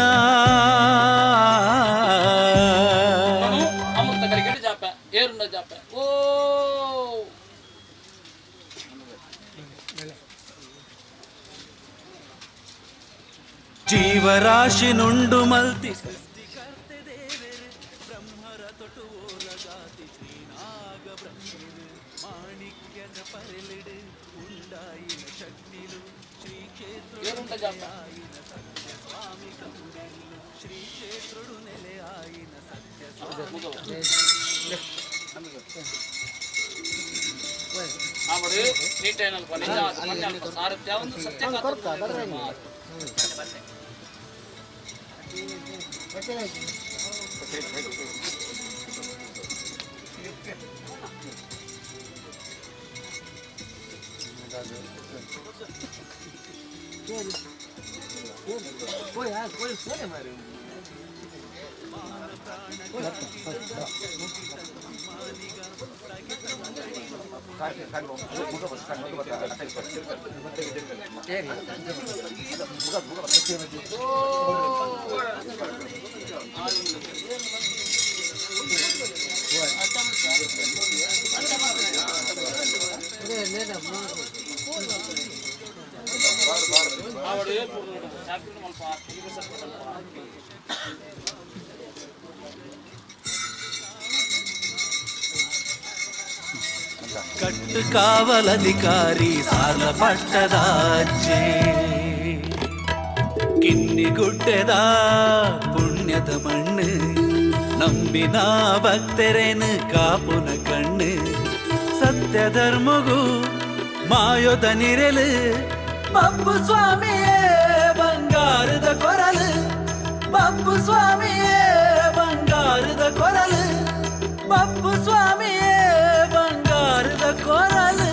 ಅಮೃತ ಕರಿಗಡೆ ಜಾಪ ಏರುಂಡ ಜಾಪ ಓ. ಜೀವರಾಶಿನುಂಡು ಮಲ್ತಿ ಸೃಷ್ಟಿಕರ್ತೆ ದೇವೆರು ಬ್ರಹ್ಮರ ತೊಟುವೋಲಗಾತಿ ಶ್ರೀನಾಗ ಬ್ರಹ್ಮಿರು ಮಾಣಿಕ್ಯದ ಪರೆಲಿಡು ಉಂಡಾಯಿನ ಶಕ್ತಿಲು ಶ್ರೀ ಕ್ಷೇತ್ರ ಏರುಂಡ ಜಾಪ. ಸತ್ಯ ಸ್ವಾಮಿ ಕಂಬೆಲ್ಲು ಶ್ರೀ ಕ್ಷೇತ್ರುಡು ನೆಲೆಯಾಯಿನ ಸತ್ಯ ಸ್ವಾಮಿ. ಆವಡು ನೀಟೈನಲ್ಪ ನಿಜ ಪನ್ಯಲ್ಪ ಸಾರಥ್ಯ ಒಂದು ಸತ್ಯ. ಆವಡು ಚಾಪಿನ ಮಲ್ಪ ತಿರುಗಿಸಲ್ಪಡಲ್ಪ. ಕಟ್ಟು ಕಾವಲಧಿಕಾರಿ ಸಾಲ ಪಟ್ಟದಾಚೆ ಕಿನ್ನಿಗುಡ್ಡೆದ ಪುಣ್ಯದ ಮಣ್ಣು ನಂಬಿನ ಭಕ್ತರೇನು ಕಾಪುನ ಕಣ್ಣು ಸತ್ಯ ಧರ್ಮಗೂ ಮಾಯೋದ ನಿರಲು ಬಬ್ಬು ಸ್ವಾಮಿಯೇ ಬಂಗಾರದ ಕೊರಲು ಬಬ್ಬು ಸ್ವಾಮಿಯೇ ಬಂಗಾರದ ಕೊರಲು ಬಬ್ಬು ಸ್ವಾಮಿಯೇ ಬಂಗಾರದ ಕೊರಲು.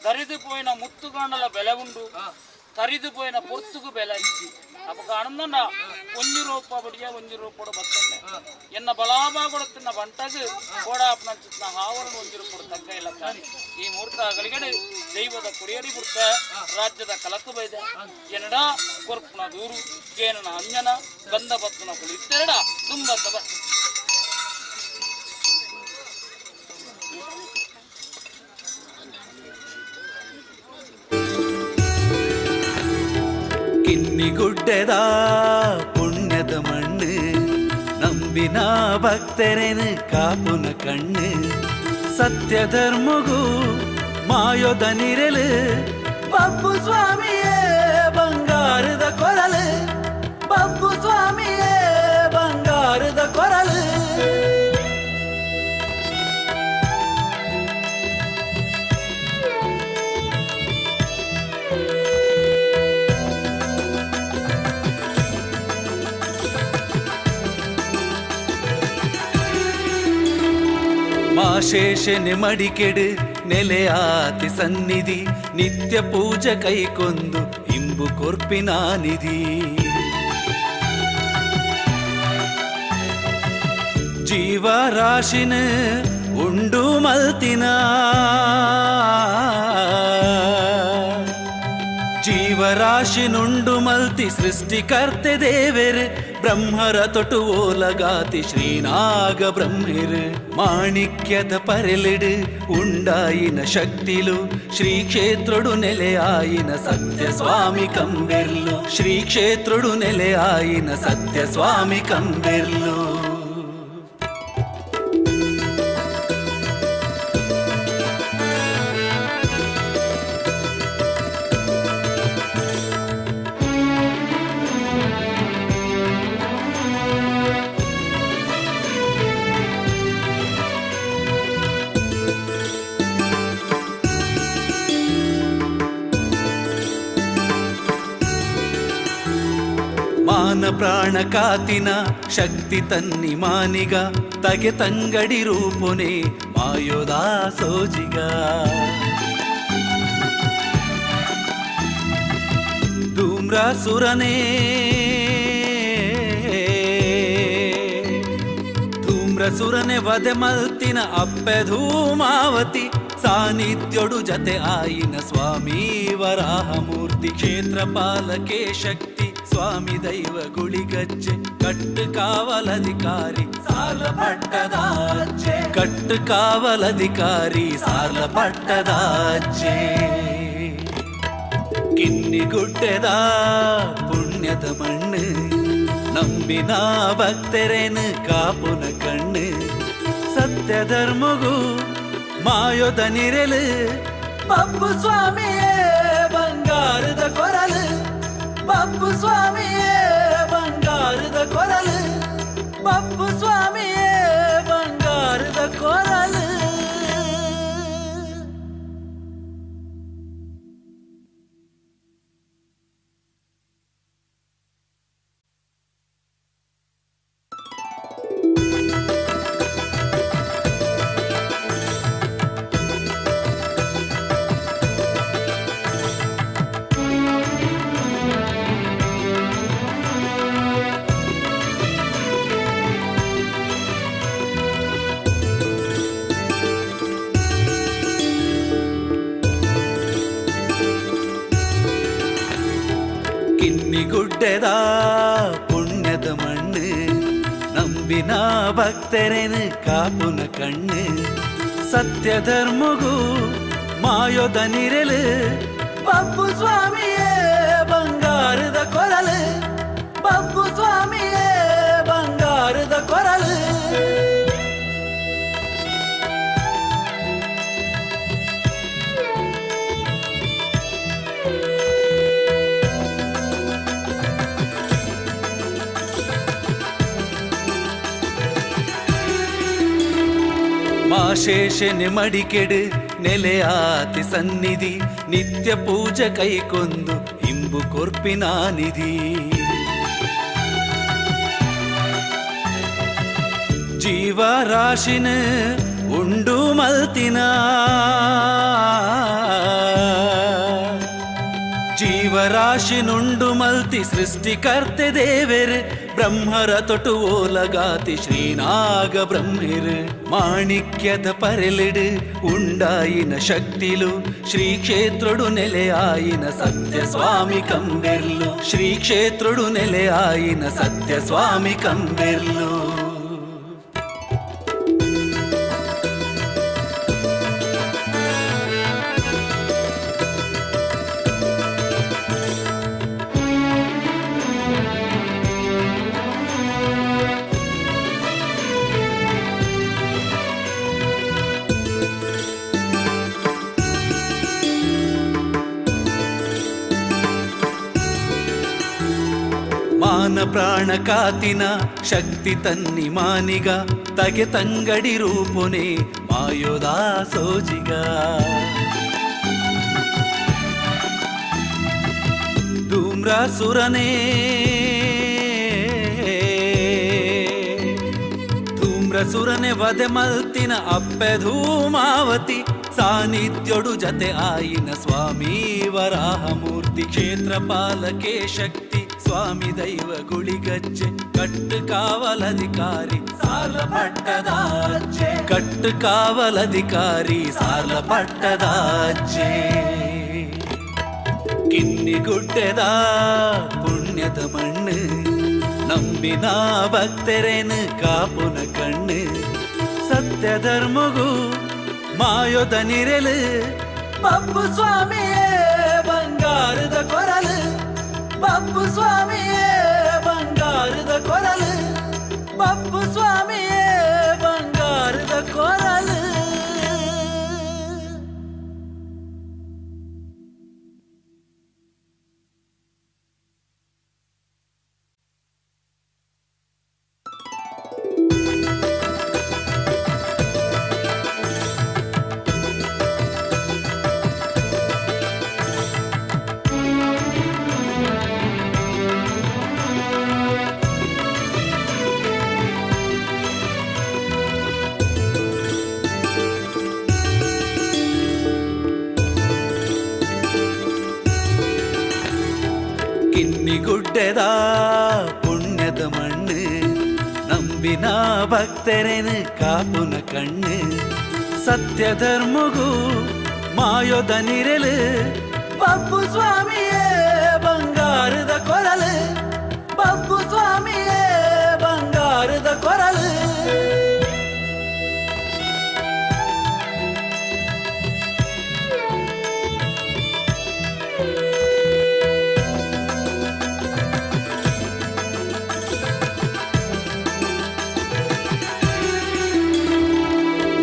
ತರಿದು ಪೋಯಿನ ಮುತ್ತುಗಾಂಡಲ ಬೆಲೆ ಉಂಡು, ತರಿದು ಪೋಯಿನ ಪೊರ್ತುಗು ಬೆಲೆ ಇಜ್ಜಿ. ಅಪಗ ಆನಂದಣ್ಣ ಒಂಜಿ ರೂಪ ಬಡಿಯ ಒಂಜಿ ರೂಪಡು ಬತ್ತಂಡೆ ಎನ್ನ ಬಲಾಬಾ ಕೊಡುತ್ತಿನ ಬಂಟಗು ಕೋಡಾಪನಂಚಿತ್ನ ಹಾವರಣ ಒಂಜಿ ರೂಪಡು ತಗ್ಗ ಇಲ್ಲ. ಈ ಮೂರ್ತ ಗಳಿಗಡೆ ದೈವದ ಕುರಿಯಡಿ ಬುಡ್ತ ರಾಜ್ಯದ ಕಲಕು ಬೈದ ಎನ್ನಡ ಕೊರ್ಪುನ ದೂರು ಕೇನನ ಅಂಜನ ಗಂಧ ಬತ್ತನ ಕುಳಿ ಇತ್ತೆರಡ ತುಂಬ ತಬ. ಕಿನ್ನಿಗುಡ್ಡೆದ ಪುಣ್ಯದ ಮಣ್ಣು, ನಂಬಿನ ಭಕ್ತರೇನು ಕಾಪುನ ಕಣ್ಣು, ಸತ್ಯ ಧರ್ಮಗೂ ಮಾಯೋದ ನಿರಲು, ಬಬ್ಬು ಸ್ವಾಮಿಯೇ ಬಂಗಾರದ ಕೊರಲು, ಬಬ್ಬು ಸ್ವಾಮಿಯೇ ಬಂಗಾರದ ಕೊರಲು. ಮಾಶೇಷನೆ ಮಡಿಕೆಡು ನೆಲೆಯಾತಿ ಸನ್ನಿಧಿ, ನಿತ್ಯ ಪೂಜೆ ಕೈಕೊಂದು ಇಂಬು ಕೊರ್ಪಿನ ನಿಧಿ. ಜೀವರಾಶಿನ ಉಂಡು ಮಲ್ತಿನ, ಜೀವರಾಶಿನುಂಡು ಮಲ್ತಿ ಸೃಷ್ಟಿಕರ್ತೆ ದೇವೆರ್, ಬ್ರಹ್ಮರ ತೊಟು ಓಲಗಾತಿ ಶ್ರೀನಾಗ ಬ್ರಹ್ಮಿರ್, ಮಾಣಿಕ್ಯದ ಪರೆಲಿಡು ಉಂಡಾಯಿನ ಶಕ್ತಿಲು, ಶ್ರೀ ಕ್ಷೇತ್ರಡು ನೆಲೆಯಾಯಿನ ಸತ್ಯ ಸ್ವಾಮಿ ಕಂಬೆರ್ಲು, ಶ್ರೀ ಕ್ಷೇತ್ರಡು ನೆಲೆಯಾಯಿನ ಸತ್ಯ ಸ್ವಾಮಿ ಕಂಬೆರ್ಲು. ಮಾನ ಪ್ರಾಣ ಕಾತಿನ ಶಕ್ತಿ ತನ್ನಿ ಮಾನಿಗ, ತಗೆ ತಂಗಡಿ ರೂಪುನೆ ಮಾಯೋದಾ ಸೋಜಿಗ. ಧೂಮ್ರಾಸುರನೇ ಧೂಮ್ರಸುರನೆ ವಧೆ ಮಲ್ತಿನ ಅಪ್ಪೆ ಧೂಮಾವತಿ, ಸಾನ್ನಿಧ್ಯೊಡು ಜತೆ ಆಯಿನ ಸ್ವಾಮಿ ವರಾಹಮೂರ್ತಿ, ಕ್ಷೇತ್ರ ಪಾಲಕೆ ಶಕ್ತಿ ಸ್ವಾಮಿ ದೈವ ಗುಳಿಗಜ್ಜೆ, ಕಟ್ಟು ಕಾವಲಧಿಕಾರಿ ಸಾಲ ಪಟ್ಟದಾಚೆ, ಕಟ್ಟು ಕಾವಲಧಿಕಾರಿ ಸಾಲ ಪಟ್ಟದಾಚೆ. ಕಿನ್ನಿಗುಡ್ಡೆದ ಪುಣ್ಯದ ಮಣ್ಣು, ನಂಬಿನ ಭಕ್ತರೇನು ಕಾಪುನ ಕಣ್ಣು, ಸತ್ಯ ಧರ್ಮಗೂ ಮಾಯೋದ ನಿರಲು, ಬಬ್ಬು ಸ್ವಾಮಿಯೇ ಬಂಗಾರದ ಕೊರಲು, ಬಬ್ಬು ಸ್ವಾಮಿಯೇ ಬಂಗಾರದ ಕೊರಲು, ಬಬ್ಬು ಸ್ವಾಮಿಯೇ ಬಂಗಾರದ ಕೊರಲು. ಕಿನ್ನಿಗುಡ್ಡೆದ ಪುಣ್ಯದ ಮಣ್ಣು, ನಂಬಿನ ಭಕ್ತರೆನು ಕಾಪುನ ಕಣ್ಣು, ಸತ್ಯ ಧರ್ಮಗೂ ಮಾಯೋದ ನಿರಲು, ಬಬ್ಬು ಸ್ವಾಮಿಯೇ ಬಂಗಾರದ ಕೊರಲು, ಬಬ್ಬು ಸ್ವಾಮಿಯೇ ಬಂಗಾರದ ಕೊರಲು. ಮಾಶೇಷನೆ ಮಡಿಕೆಡು ನೆಲೆಯಾತಿ ಸನ್ನಿಧಿ, ನಿತ್ಯ ಪೂಜೆ ಕೈಕೊಂದು ಇಂಬು ಕೊರ್ಪಿನ ನಿಧಿ. ಜೀವರಾಶಿನ ಉಂಡು ಮಲ್ತಿನ, ಜೀವರಾಶಿನುಂಡು ಮಲ್ತಿ ಸೃಷ್ಟಿಕರ್ತೆ ದೇವೆರ್, ಬ್ರಹ್ಮರ ತೊಟು ಓಲಗಾತಿ ಶ್ರೀನಾಗ ಬ್ರಹ್ಮೆರ್. ಮಾಣಿಕ್ಯದ ಪರೆಲಿಡು ಉಂಡಾಯಿನ ಶಕ್ತಿಲು, ಶ್ರೀ ಕ್ಷೇತ್ರಡು ನೆಲೆಯಾಯಿನ ಸತ್ಯ ಸ್ವಾಮಿ ಕಂಬೆರ್ಲು, ಶ್ರೀ ಕ್ಷೇತ್ರಡು ನೆಲೆಯಾಯಿನ ಸತ್ಯ ಸ್ವಾಮಿ ಕಂಬೆರ್ಲು. ಮಾನ ಪ್ರಾಣ ಕಾತಿನ ಶಕ್ತಿ ತನ್ನಿ ಮಾನಿಗ, ತಗೆ ತಂಗಡಿ ರೂಪುನೆ ಮಾಯೋದಾ ಸೋಜಿಗ. ಧೂಮ್ರಾಸುರನೇ ಧೂಮ್ರಸುರನೆ ವಧೆ ಮಲ್ತಿನ ಅಪ್ಪೆ ಧೂಮಾವತಿ, ಸಾನ್ನಿಧ್ಯೊಡು ಜತೆ ಆಯಿನ ಸ್ವಾಮಿ ವರಾಹಮೂರ್ತಿ. ಕ್ಷೇತ್ರ ಪಾಲಕೆ ಶಕ್ತಿ ಸ್ವಾಮಿ ದೈವ ಗುಳಿಗಜ್ಜೆ, ಕಟ್ಟು ಕಾವಲಧಿಕಾರಿ ಸಾರ್ಲ ಪಟ್ಟದಾಜ್ಜೆ, ಕಟ್ಟು ಕಾವಲಧಿಕಾರಿ ಸಾರ್ಲ ಪಟ್ಟದಾಜ್ಜೆ. ಕಿನ್ನಿಗುಡ್ಡೆದ ಪುಣ್ಯದ ಮಣ್ಣು, ನಂಬಿನ ಭಕ್ತರೇನು ಕಾಪುನ ಕಣ್ಣು, ಸತ್ಯ ಧರ್ಮಗೂ ಮಾಯೋದ ನಿರಲು, ಬಬ್ಬು ಸ್ವಾಮಿಯೇ ಬಂಗಾರದ ಕೊರಲು, ಬಬ್ಬು ಸ್ವಾಮಿಯೇ ಬಂಗಾರದ ಕೊರಲು, ಬಬ್ಬು ಸ್ವಾಮಿಯೇ ಬಂಗಾರದ ಕೊರಲು. ಕಿನ್ನಿಗುಡ್ಡೆದ ಪುಣ್ಯದ ಮಣ್ಣು, ನಂಬಿನ ಭಕ್ತರೇನು ಕಾಪುನ ಕಣ್ಣು, ಸತ್ಯ ಧರ್ಮಗೂ ಮಾಯೋದ ನಿರಲು, ಬಬ್ಬು ಸ್ವಾಮಿಯೇ ಬಂಗಾರದ ಕೊರಲು, ಬಬ್ಬು ಸ್ವಾಮಿಯೇ ಬಂಗಾರದ ಕೊರಲು.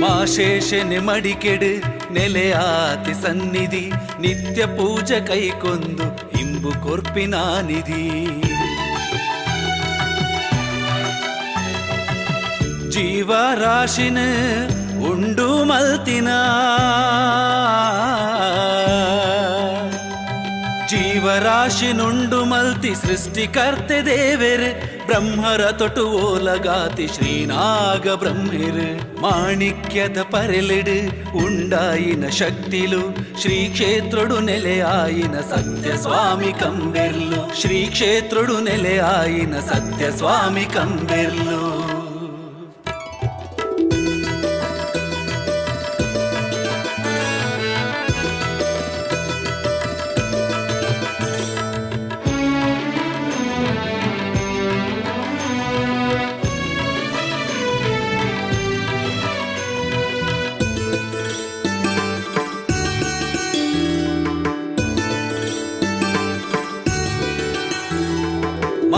ಮಾಶೇಷನೆ ಮಡಿಕೆಡು ನೆಲೆಯಾತಿ ಸನ್ನಿಧಿ, ನಿತ್ಯ ಪೂಜೆ ಕೈಕೊಂದು ಇಂಬು ಕೊರ್ಪಿನ ನಿಧಿ. ಜೀವರಾಶಿನ ಉಂಡು ಮಲ್ತಿನ, ಜೀವರಾಶಿನುಂಡು ಮಲ್ತಿ ಸೃಷ್ಟಿಕರ್ತೆ ದೇವೆರ್, ಬ್ರಹ್ಮರ ತೊಟು ಓಲಗಾತಿ ಶ್ರೀನಾಗ ಬ್ರಹ್ಮೆರ್. ಮಾಣಿಕ್ಯದ ಪರೆಲಿಡು ಉಂಡಾಯಿನ ಶಕ್ತಿಲು, ಶ್ರೀ ಕ್ಷೇತ್ರಡು ನೆಲೆಯಾಯಿನ ಸತ್ಯ ಸ್ವಾಮಿ ಕಂಬೆರ್ಲು, ಶ್ರೀ ಕ್ಷೇತ್ರಡು ನೆಲೆಯಾಯಿನ ಸತ್ಯ ಸ್ವಾಮಿ ಕಂಬೆರ್ಲು.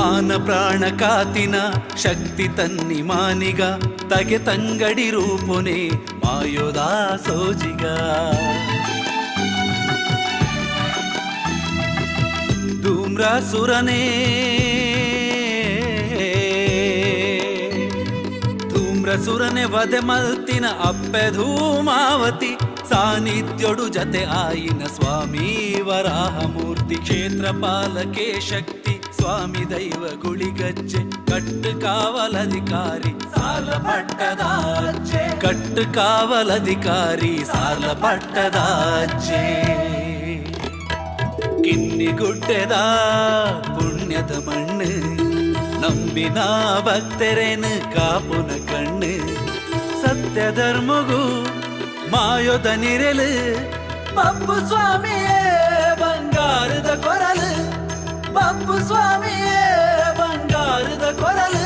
ಮಾನ ಪ್ರಾಣ ಕಾತಿನ ಶಕ್ತಿ ತನ್ನಿ ಮಾನಿಗ ತಗೆ ತಂಗಡಿ ರೂಪುನೆ ಮಾಯೋದ ಸೋಜಿಗ ಧೂಮ್ರಾಸುರನೇ ಧೂಮ್ರಸುರನೆ ವಧೆ ಮಲ್ತಿನ ಅಪ್ಪೆ ಧೂಮಾವತಿ ಸಾನ್ನಿಧ್ಯೋಡು ಜತೆ ಆಯಿನ ಸ್ವಾಮಿ ವರಾಹಮೂರ್ತಿ ಕ್ಷೇತ್ರ ಪಾಲಕೆ ಶಕ್ತಿ ಸ್ವಾಮಿ ದೈವ ಗುಳಿಗಜ್ಜೆ ಕಟ್ಟು ಕಾವಲಧಿಕಾರಿ ಸಾಲ ಪಟ್ಟದಾಚೆ ಕಟ್ಟು ಕಾವಲಧಿಕಾರಿ ಸಾಲ ಪಟ್ಟದಾಚೆ ಕಿನ್ನಿಗುಡ್ಡೆದ ಪುಣ್ಯದ ಮಣ್ಣು ನಂಬಿನ ಭಕ್ತರೇನು ಕಾಪುನ ಕಣ್ಣು ಸತ್ಯ ಧರ್ಮಗೂ ಮಾಯೋದ ನಿರೆಲು ಬಬ್ಬು ಸ್ವಾಮಿಯೇ ಬಂಗಾರದ ಕೊರಲು ಬಬ್ಬು ಸ್ವಾಮಿಯೇ ಬಂಗಾರದ ಕೊರಲು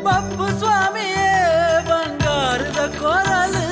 ಬಬ್ಬು ಸ್ವಾಮಿಯೇ ಬಂಗಾರದ ಕೊರಲು.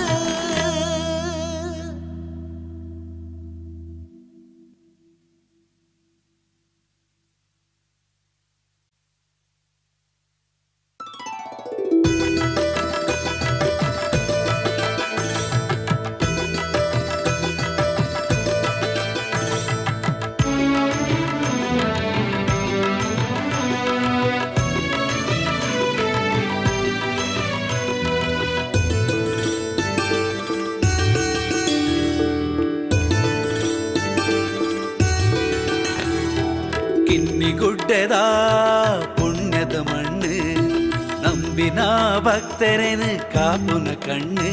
ಕಿನ್ನಿಗುಡ್ಡೆದ ಪುಣ್ಯದ ಮಣ್ಣು ನಂಬಿನ ಭಕ್ತರೇನು ಕಾಪುನ ಕಣ್ಣು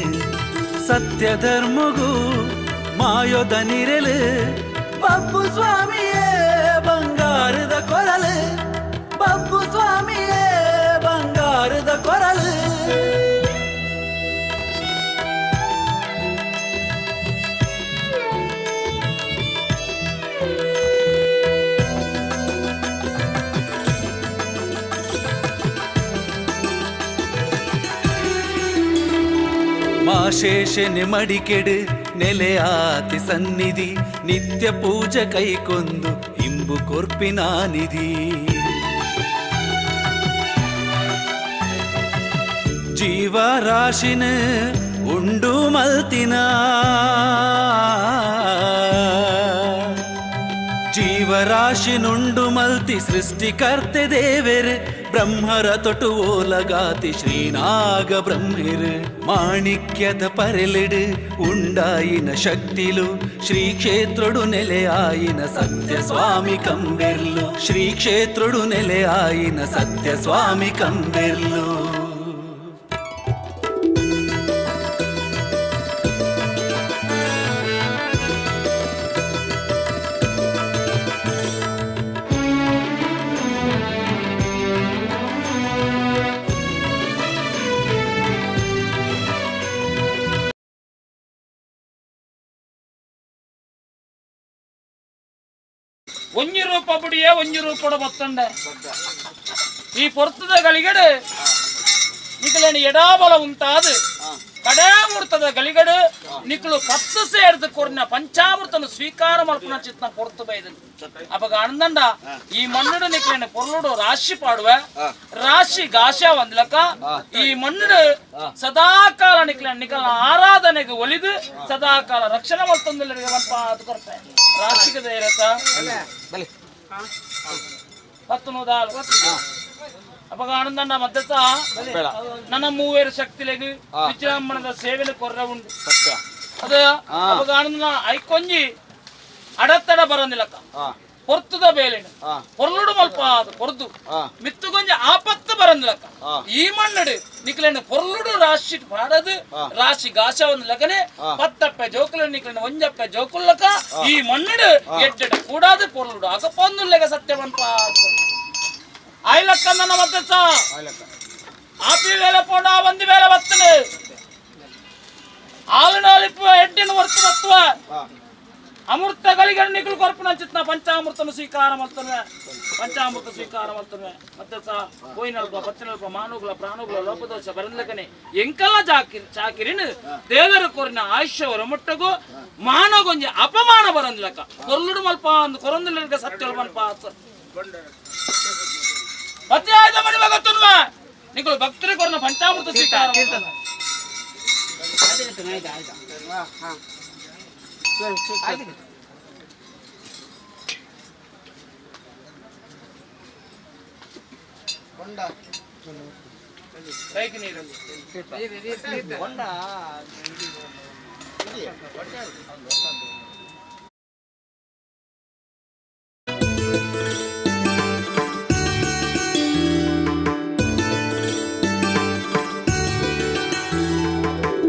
ಸತ್ಯ ಧರ್ಮಗೂ ಮಾಯೋದ ನಿರೆಲು ಬಬ್ಬು ಸ್ವಾಮಿಯೇ ಬಂಗಾರದ ಕೊರಲು ಬಬ್ಬು ಸ್ವಾಮಿಯೇ ಬಂಗಾರದ ಕೊರಲು. ಮಾಶೇಷನೆ ಮಡಿಕೆಡು ನೆಲೆಯಾತಿ ಸನ್ನಿಧಿ ನಿತ್ಯ ಪೂಜೆ ಕೈಕೊಂದು ಇಂಬು ಕೊರ್ಪಿನ ನಿಧಿ ಜೀವರಾಶಿನ ಉಂಡು ಮಲ್ತಿನ ಜೀವರಾಶಿನುಂಡು ಮಲ್ತಿ ಸೃಷ್ಟಿಕರ್ತೆ ದೇವೆರ್ ಬ್ರಹ್ಮರ ತೊಟು ಓಲಗಾತಿ ಶ್ರೀನಾಗ ಬ್ರಹ್ಮಿರ್ ಮಾಣಿಕ್ಯದ ಪರೆಲಿಡು ಉಂಡಾಯಿನ ಶಕ್ತಿಲು ಶ್ರೀ ಕ್ಷೇತ್ರುಡು ನೆಲೆಯಾಯಿನ ಸತ್ಯ ಸ್ವಾಮಿ ಕಂಬೆರ್ಲು ಶ್ರೀ ಕ್ಷೇತ್ರುಡು ನೆಲೆಯಾಯಿನ ಸತ್ಯ ಸ್ವಾಮಿ ಕಂಬೆರ್ಲು. ಒಂಜಿ ರೂಪ ಬುಡಿಯೇ ಒಂಜಿ ರೂಪಡ ಬತ್ತಂಡೆ ಈ ಪೊರ್ತದ ಗಳಿಗಡು ನಿಕಲೇನು ಎಡಾಬಲ ಉಂಟಾದು ಕಡಾಮೃತದ ಗಳಿಗಡು ನಿಕಲು ಪತ್ತು ಸೇರ್ದು ಕೊರ್ನ ಪಂಚಾಮೃತನ ಸ್ವೀಕಾರ ಮಲ್ಪುನ ಚಿತ್ನ ಪೊರ್ತು ಬೈದು ಅಪಗ ಅಣಂದಂಡ ಈ ಮಣ್ಣುಡು ನಿಕ್ಲೇನು ಪೊರ್ಲುಡು ರಾಶಿ ಪಾಡುವೆ ರಾಶಿ ಗಾಶ ಒಂದ್ಲಕ ಈ ಮಣ್ಣುಡು ಸದಾಕಾಲ ನಿಕ್ಲ ನಿಕಲ ಆರಾಧನೆಗೆ ಒಲಿದು ಸದಾಕಾಲ ರಕ್ಷಣೆ ಮಲ್ತೊಂದಿಲ್ಲ ಅದು ಕೊರ್ಪೆ ರಾಶಿಗೆ ಧೈರ್ಯತ ಪತ್ತು ನೂದಾಲು ಅಪಗ ಆನಂದಣ್ಣ ಮಧ್ಯಸ ನನ್ನ ಮೂವೇರು ಶಕ್ತಿಲೆಗ್ ವಿಜೃಂಭಣದ ಸೇವೆಲು ಕೊರ್ರ ಉಂಡು ಅದು ಅಪಗ ಆನಂದನ ಐಕೊಂಜಿ ಅಡತಡ ಬರಂದಿಲ್ಲಕ್ಕ ಪೊರ್ತುದ ಬೇಲಿನ ಪೊರ್ಲುಡು ಮಲ್ಪ ಅದು ಪೊರ್ದು ಮಿತ್ತುಗೊಂಜಿ ಆಪತ್ತು ಬರಂದಿಲ್ಲಕ್ಕ ಈ ಮಣ್ಣಡು ನಿಕ್ಲೇನು ಪೊರ್ಲುಡು ರಾಶಿ ಪಾಡದು ರಾಶಿ ಗಾಶ ಒಂದು ಲಗನೆ ಪತ್ತಪ್ಪೆ ಜೋಕುಲ ನಿಕ್ಲೇನು ಒಂಜಪ್ಪೆ ಜೋಕುಲ್ಲಕ ಈ ಮಣ್ಣಡು ಎಡ್ಡೆಡ ಕೂಡಾದು ಪೊರ್ಲುಡು ಅಗಪೊಂದುಲ್ಲೆಗ ಸತ್ಯವನ್ಪ ಆಯ್ಲಕ್ಕ ನನ್ನ ಮಧ್ಯಸ ಆಪಿ ವೇಲೆ ಪೋಂಡ ಒಂದು ವೇಳೆ ಬತ್ತನು ಆಲು ಎಡ್ಡಿನ ಹೊರ್ತು ಬತ್ತುವ ಅಮೃತ ಗಳಿಗಣ್ಣು ನಿಕಲು ಕೊರ್ಪುನ ಚಿತ್ನ ಪಂಚಾಮೃತನು ಸ್ವೀಕಾರ ಮಲ್ತನುವೆ ಪಂಚಾಮೃತ ಸ್ವೀಕಾರ ಮಲ್ತನುವೆ ಮತ್ತೆ ಸಹ ಪೋಯಿನಲ್ಪ ಪತ್ತಿನಲ್ಪ ಮಾನುಗಳ ಪ್ರಾಣುಗಳ ಲೋಪದೋಷ ಬರಂದಲಕನೆ ಎಂಕಲ್ಲ ಚಾಕಿರಿ ಚಾಕಿರಿನ ದೇವರ ಕೊರಿನ ಆಯುಷ್ಯವರ ಮುಟ್ಟಗು ಮಾನಗೊಂಜಿ ಅಪಮಾನ ಬರಂದ್ಲಕ ಕೊರ್ಲುಡು ಮಲ್ಪ ಅಂದು ಕೊರೊಂದುಲಕ ಸತ್ಯ ಮಲ್ಪ. ಮತ್ತೆ ಆಯ್ದ ಮನೆ ಮಗತ್ತುನ್ವ ನಿಕುಲು ಭಕ್ತರು ಕೊರನ ಪಂಚಾಮೃತ ಸ್ವೀಕಾರ ಕೈಗೆ ನೀರು.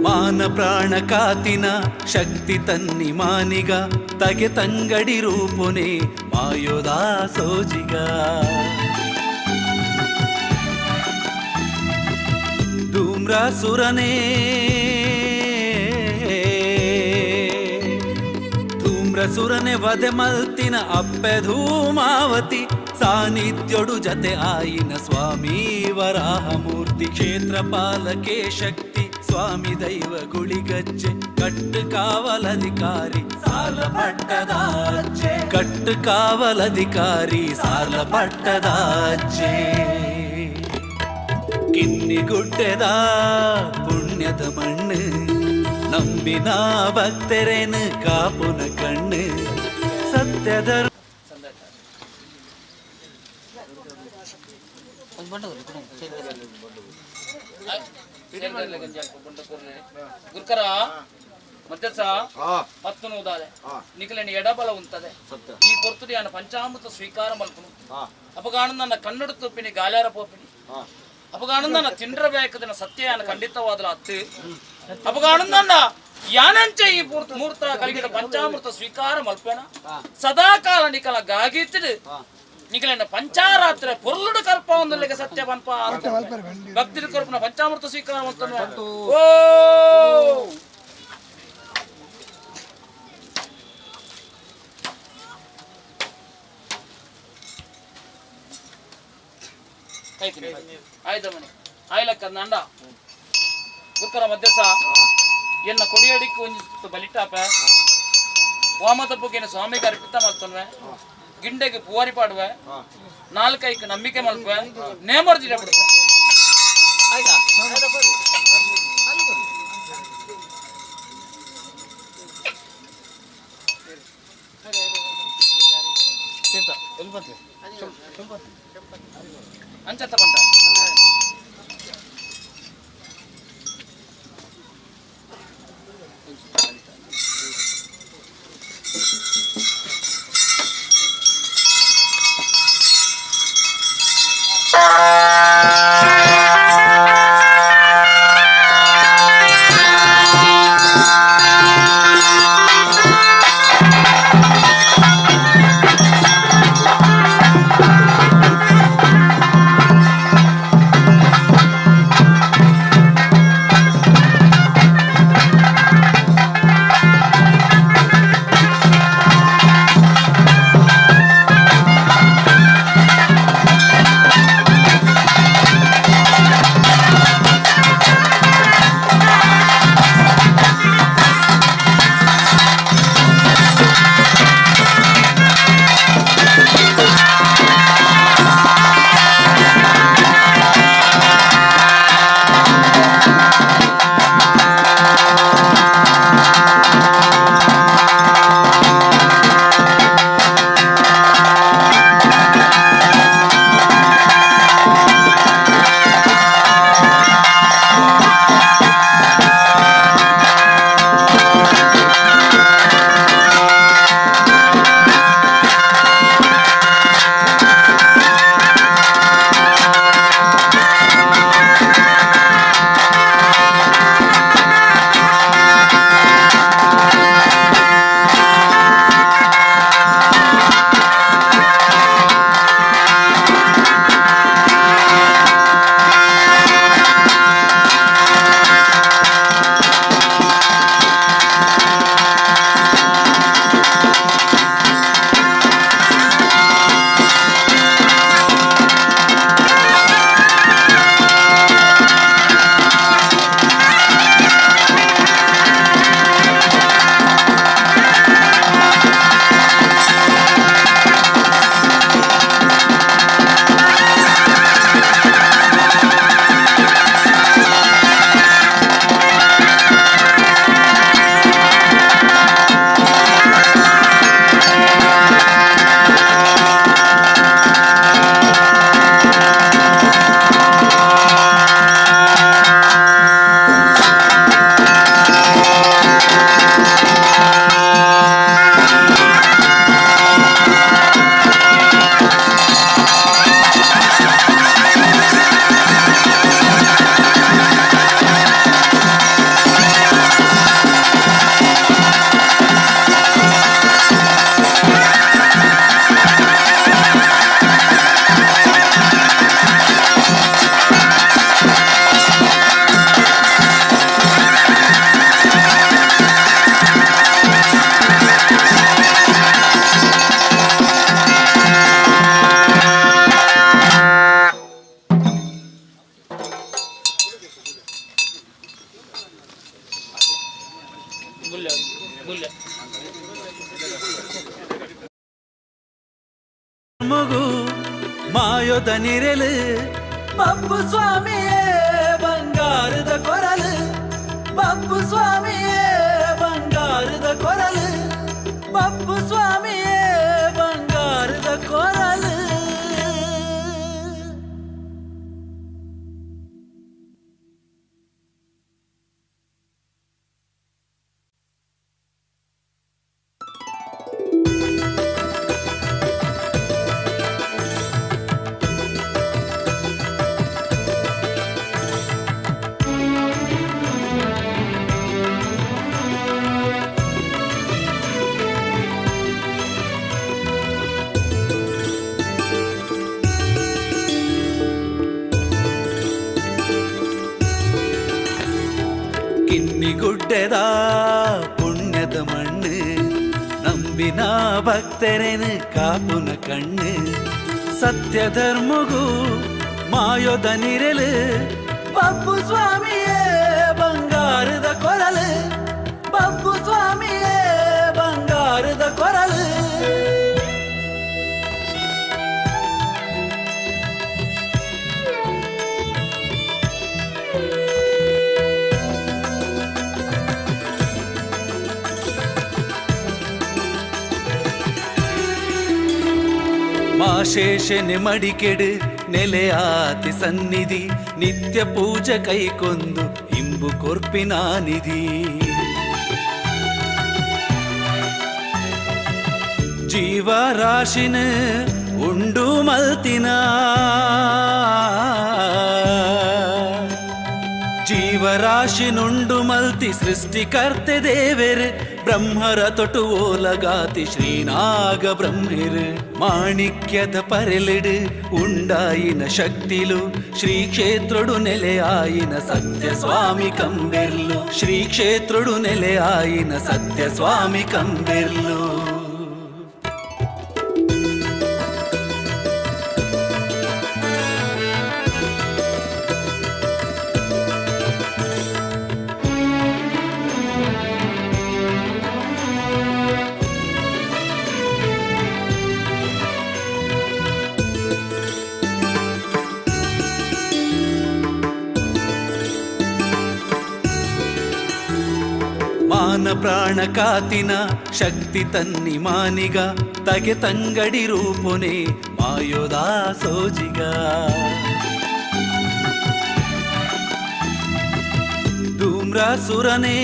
ಮಾನ ಪ್ರಾಣ ಕಾತಿನ ಶಕ್ತಿ ತನ್ನಿ ಮಾನಿಗ ತಗೆ ತಂಗಡಿ ರೂಪುನೆ ಮಾಯೋದಾ ಸೋಜಿಗ ಧೂಮ್ರಾಸುರನೇ ಧೂಮ್ರಸುರನೆ ವಧೆ ಮಲ್ತಿನ ಅಪ್ಪೆ ಧೂಮಾವತಿ ಸಾನ್ನಿಧ್ಯೊಡು ಜತೆ ಆಯಿನ ಸ್ವಾಮಿ ವರಾಹಮೂರ್ತಿ ಕ್ಷೇತ್ರ ಪಾಲಕೆ ಶಕ್ತಿ ಸ್ವಾಮಿ ದೈವ ಗುಳಿಗಜ್ಜೆ ಕಟ್ಟು ಕಾವಲಧಿಕಾರಿ ಸಾಲ ಪಟ್ಟದಾಚೆ ಕಟ್ಟು ಕಾವಲಧಿಕಾರಿ ಸಾಲ ಪಟ್ಟದಾಚೆ ಕಿನ್ನಿಗುಡ್ಡೆದ ಪುಣ್ಯದ ಮಣ್ಣು ನಂಬಿನ ಭಕ್ತರೇನು ಕಾಪುನ ಕಣ್ಣು ಸತ್ಯದ ಗುರ್ಕರ ಮಧ್ಯಸ ಪತ್ತು ನೂದಾದೆ ನಿಖಲನಿ ಎಡಬಲ ಉಂತದೆ ಈ ಪೊರ್ತುಡಿ ಅನ್ನ ಪಂಚಾಮೃತ ಸ್ವೀಕಾರ ಮಲ್ಪನು. ಅಪಗಾಣ ನನ್ನ ಕನ್ನಡ ತುಪ್ಪಿನಿ ಗಾಲ್ಯಾರ ಪೋಪಿನಿ. ಅಪಗಾಣ ನನ್ನ ತಿಂಡ್ರಬೇಕದನ ಸತ್ಯ ಅನ್ನ ಖಂಡಿತವಾದಲ ಅತ್ತು. ಅಪಗಾಣ ನನ್ನ ಯಾನಂಚ ಈ ಪೂರ್ತ ಮೂರ್ತ ಕಲಿಗಿಡ ಪಂಚಾಮೃತ ಸ್ವೀಕಾರ ಮಲ್ಪೇನ. ಸದಾಕಾಲ ನಿಕಲ ಗಾಗಿತ್ತಿಡು ನಿಕಲನ್ನ ಪಂಚಾರಾತ್ರ ಪೊರ್ಲುಡು ಕಲ್ಪ ಒಂದಲ್ಲಿಗೆ ಸತ್ಯ ಪನ್ಪ ಭಕ್ತಿ ಕಲ್ಪನ ಪಂಚಾಮೃತ ಸ್ವೀಕಾರ ಅಂತ. ಓ ಆಯ್ತು ಮನೆ ಆಯ್ಲಕ್ಕ ನಂಡ ಗುಕ್ಕರ ಮಧ್ಯಸ ಎನ್ನ ಕೊಡಿಯಡಿக்கு ಒಂಜಿ ಬಲಿಟಾಪ ವಾಮತಪ್ಪುಗೇನು ಸ್ವಾಮಿಗೆ ಅರ್ಪಿತ ಮಲ್ತನ್ವೆ, ಗಿಂಡೆಗೆ ಪೂವಾರಿ ಪಾಡುವೆ, ನಾಲ್ಕೈಕ್ ನಂಬಿಕೆ ಮಲ್ಪೆ, ನೇಮರ್ಜಿಡ ಬಿಡುವೆ. ಅಂಚತ್ತ ಬಂಟ. ಮಗು ಮಾಯೊದ ನಿರೆಲು ಬಬ್ಬು ಸ್ವಾಮಿಯೇ ಬಂಗಾರದ ಕೊರಲು, ಬಬ್ಬು ಸ್ವಾಮಿಯೇ ಬಂಗಾರದ ಕೊರಲು, ಬಬ್ಬು ಸ್ವಾಮಿಯೇ ಬಂಗಾರದ ಕೊರಲು. ಕಿನ್ನಿಗುಡ್ಡೆದ ಪುಣ್ಯದ ಮಣ್ಣು, ನಂಬಿನ ಭಕ್ತರೇನು ಕಾಪುನ ಕಣ್ಣು, ಸತ್ಯ ಧರ್ಮಗೂ ಮಾಯೊದ ನಿರೆಲು, ಬಬ್ಬು ಸ್ವಾಮಿಯೇ ಬಂಗಾರದ ಕೊರಲು, ಬಬ್ಬು ಸ್ವಾಮಿಯೇ ಬಂಗಾರದ ಕೊರಲು. ಮಾಶೇಷನೆ ಮಡಿಕೆಡು ನೆಲೆಯಾತಿ ಸನ್ನಿಧಿ, ನಿತ್ಯ ಪೂಜೆ ಕೈಕೊಂದು ಇಂಬು ಕೊರ್ಪಿನ ನಿಧಿ. ಜೀವರಾಶಿನ ಉಂಡು ಮಲ್ತಿನ, ಜೀವರಾಶಿನುಂಡು ಮಲ್ತಿ ಸೃಷ್ಟಿಕರ್ತೆ ದೇವೆರ್, ಬ್ರಹ್ಮರ ತೊಟು ಓಲಗಾತಿ ಶ್ರೀನಾಗ ಬ್ರಹ್ಮೆರ್. ಮಾಣಿಕ್ಯದ ಪರೆಲಿಡು ಉಂಡಾಯಿನ ಶಕ್ತಿಲು, ಶ್ರೀ ಕ್ಷೇತ್ರಡು ನೆಲೆಯಾಯಿನ ಸತ್ಯ ಸ್ವಾಮಿ ಕಂಬೆರ್ಲು, ಶ್ರೀ ಕ್ಷೇತ್ರಡು ನೆಲೆಯಾಯಿನ ಸತ್ಯ ಸ್ವಾಮಿ ಕಂಬೆರ್ಲು. ಮಾನ ಪ್ರಾಣ ಕಾತಿನ ಶಕ್ತಿ ತನ್ನಿ ಮಾನಿಗ, ತಗೆ ತಂಗಡಿ ರೂಪುನೆ ಮಾಯೋದಾ ಸೋಜಿಗ. ಧೂಮ್ರಾಸುರನೇ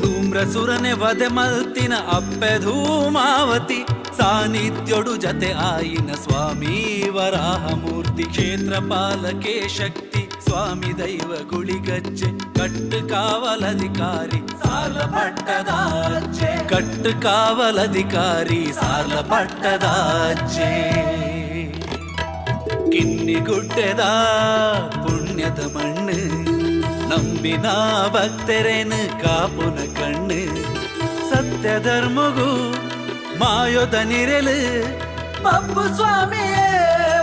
ಧೂಮ್ರಸುರನೆ ವಧೆ ಮಲ್ತಿನ ಅಪ್ಪೆ ಧೂಮಾವತಿ, ಸಾನ್ನಿಧ್ಯೊಡು ಜತೆ ಆಯಿನ ಸ್ವಾಮಿ ವರಾಹಮೂರ್ತಿ. ಕ್ಷೇತ್ರ ಪಾಲಕೆ ಶಕ್ತಿ ಸ್ವಾಮಿ ದೈವ ಗುಳಿಗಜ್ಜೆ, ಕಟ್ಟು ಕಾವಲಧಿಕಾರಿ ಸಾರ್ಲ ಪಟ್ಟದಾಚೆ, ಕಟ್ಟು ಕಾವಲಧಿಕಾರಿ ಸಾರ್ಲ ಪಟ್ಟದಾಚೆ. ಕಿನ್ನಿಗುಡ್ಡೆದ ಪುಣ್ಯದ ಮಣ್ಣು, ನಂಬಿನ ಭಕ್ತರೇನು ಕಾಪುನ ಕಣ್ಣು, ಸತ್ಯ ಧರ್ಮಗೂ ಮಾಯೊದ ನಿರೆಲು, ಬಬ್ಬು ಸ್ವಾಮಿಯೇ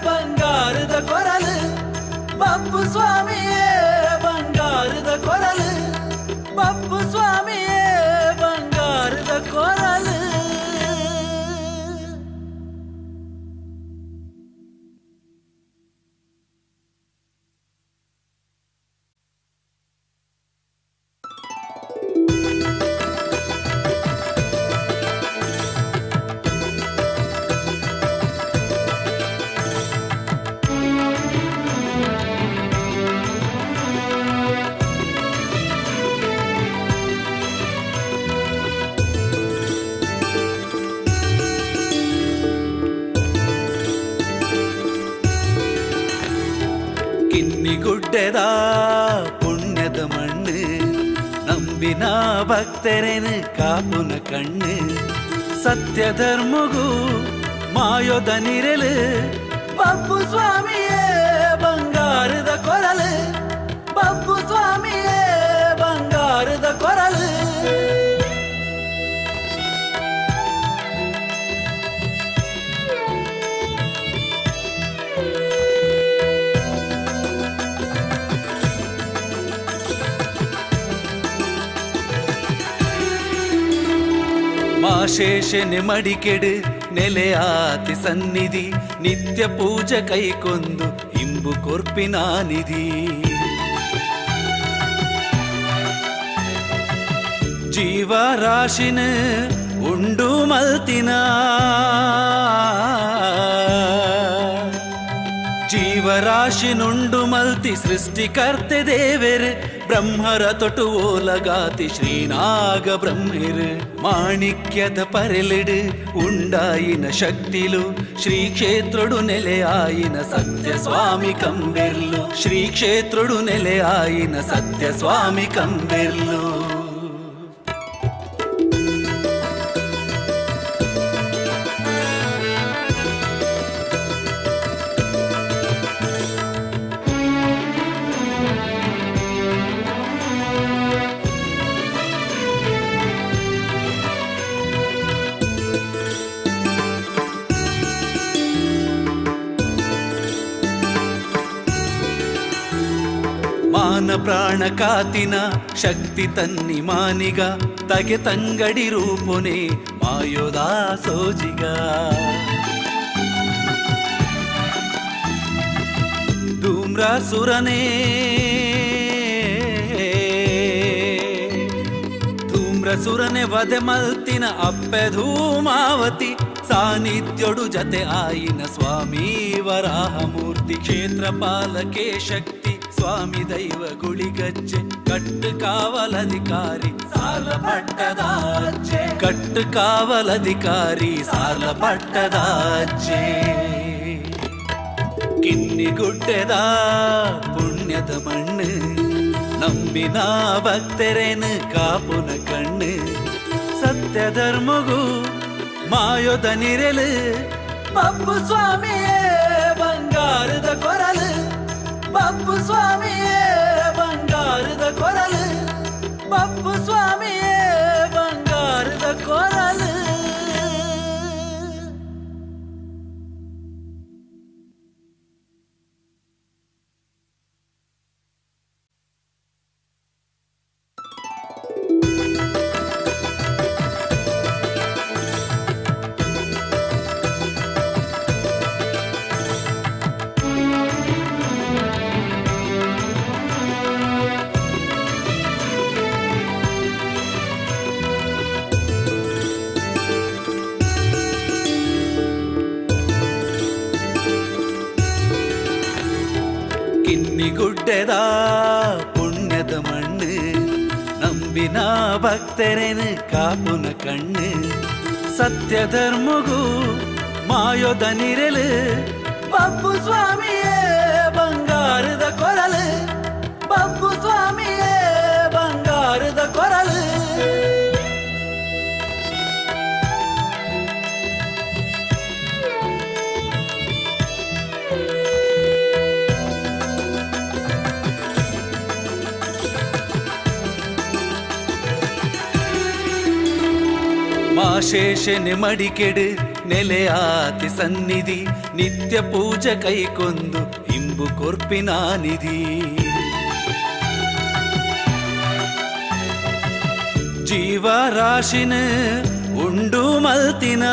ಬಂಗಾರದ ಕೊರಲು, ಬಬ್ಬು ಸ್ವಾಮಿಯೇ ಬಂಗಾರದ ಕೊರಲು, ಬಬ್ಬು ಸ್ವಾಮಿಯೇ ಬಂಗಾರದ ಕೊರಲು. ಕಿನ್ನಿಗುಡ್ಡೆದ ಪುಣ್ಯದ ಮಣ್ಣು, ನಂಬಿನ ಭಕ್ತರೇನು ಕಾಪುನ ಕಣ್ಣು, ಸತ್ಯ ಧರ್ಮಗೂ ಮಾಯೊದ ನಿರೆಲು, ಬಬ್ಬು ಸ್ವಾಮಿಯೇ ಬಂಗಾರದ ಕೊರಲು, ಬಬ್ಬು ಸ್ವಾಮಿಯೇ ಬಂಗಾರದ ಕೊರಲು. ಮಾಶೇಷನೆ ಮಡಿಕೆಡು ನೆಲೆಯಾತಿ ಸನ್ನಿಧಿ ನಿತ್ಯ ಪೂಜೆ ಕೈಕೊಂದು ಇಂಬು ಕೊರ್ಪಿನ ನಿಧಿ ಜೀವರಾಶಿನ ಉಂಡು ಮಲ್ತಿನ ಜೀವರಾಶಿನುಂಡು ಮಲ್ತಿ ಸೃಷ್ಟಿಕರ್ತೆ ದೇವೆರ್ ಬ್ರಹ್ಮರ ತೊಟು ಓಲಗಾತಿ ಶ್ರೀನಾಗ ಬ್ರಹ್ಮೆರ್ ಮಾಣಿಕ್ಯದ ಪರೆಲಿಡು ಉಂಡಾಯಿನ ಶಕ್ತಿಲು ಶ್ರೀ ಕ್ಷೇತ್ರಡು ನೆಲೆಯಾಯಿನ ಸತ್ಯ ಸ್ವಾಮಿ ಕಂಬೆರ್ಲು ಶ್ರೀ ಕ್ಷೇತ್ರಡು ನೆಲೆಯಾಯಿನ ಸತ್ಯ ಸ್ವಾಮಿ ಕಂಬೆರ್ಲು. ಮಾನ ಪ್ರಾಣ ಕಾತಿನ ಶಕ್ತಿ ತನ್ನಿ ಮಾನಿಗ ತಗೆ ತಂಗಡಿ ರೂಪುನೆ ಮಾಯೋದಾ ಸೋಜಿಗ ಧೂಮ್ರಾಸುರನೇ ಧೂಮ್ರಸುರನೆ ವಧೆ ಮಲ್ತಿನ ಅಪ್ಪೆ ಧೂಮಾವತಿ ಸಾನ್ನಿಧ್ಯೊಡು ಜತೆ ಆಯಿನ ಸ್ವಾಮಿ ವರಾಹಮೂರ್ತಿ ಕ್ಷೇತ್ರ ಪಾಲಕೆ ಶಕ್ತಿ ಸ್ವಾಮಿ ದೈವ ಗುಳಿಗಜ್ಜೆ ಕಟ್ಟು ಕಾವಲಧಿಕಾರಿ ಸಾಲ ಪಟ್ಟದಾಚೆ ಕಟ್ಟು ಕಾವಲಧಿಕಾರಿ ಸಾಲ ಪಟ್ಟದಾಚೆ. ಕಿನ್ನಿಗುಡ್ಡೆದ ಪುಣ್ಯದ ಮಣ್ಣು ನಂಬಿನ ಭಕ್ತರೇನು ಕಾಪುನ ಕಣ್ಣು ಸತ್ಯ ಧರ್ಮಗೂ ಮಾಯೋದ ನಿರೆಲು ಬಬ್ಬು ಸ್ವಾಮಿಯೇ ಬಂಗಾರದ ಕೊರಲು ಬಬ್ಬು ಸ್ವಾಮಿಯೇ ಬಂಗಾರದ ಕೊರಲು ಬಬ್ಬು ಸ್ವಾಮಿಯೇ ಬಂಗಾರದ ಕೊರಲು. ಕಿನ್ನಿಗುಡ್ಡೆದ ಪುಣ್ಯದ ಮಣ್ಣು ನಂಬಿನ ಭಕ್ತರೇನು ಕಾಪುನ ಕಣ್ಣು ಸತ್ಯ ಧರ್ಮಗೂ ಮಾಯೋದ ನಿರೆಲು ಬಬ್ಬು ಸ್ವಾಮಿಯೇ ಬಂಗಾರದ ಕೊರಲು ಬಬ್ಬು ಸ್ವಾಮಿಯೇ ಬಂಗಾರದ ಕೊರಲು. ಮಾಶೇಷನೆ ಮಡಿಕೆಡು ನೆಲೆಯಾತಿ ಸನ್ನಿಧಿ ನಿತ್ಯ ಪೂಜೆ ಕೈಕೊಂದು ಇಂಬು ಕೊರ್ಪಿನ ನಿಧಿ ಜೀವರಾಶಿನ ಉಂಡು ಮಲ್ತಿನ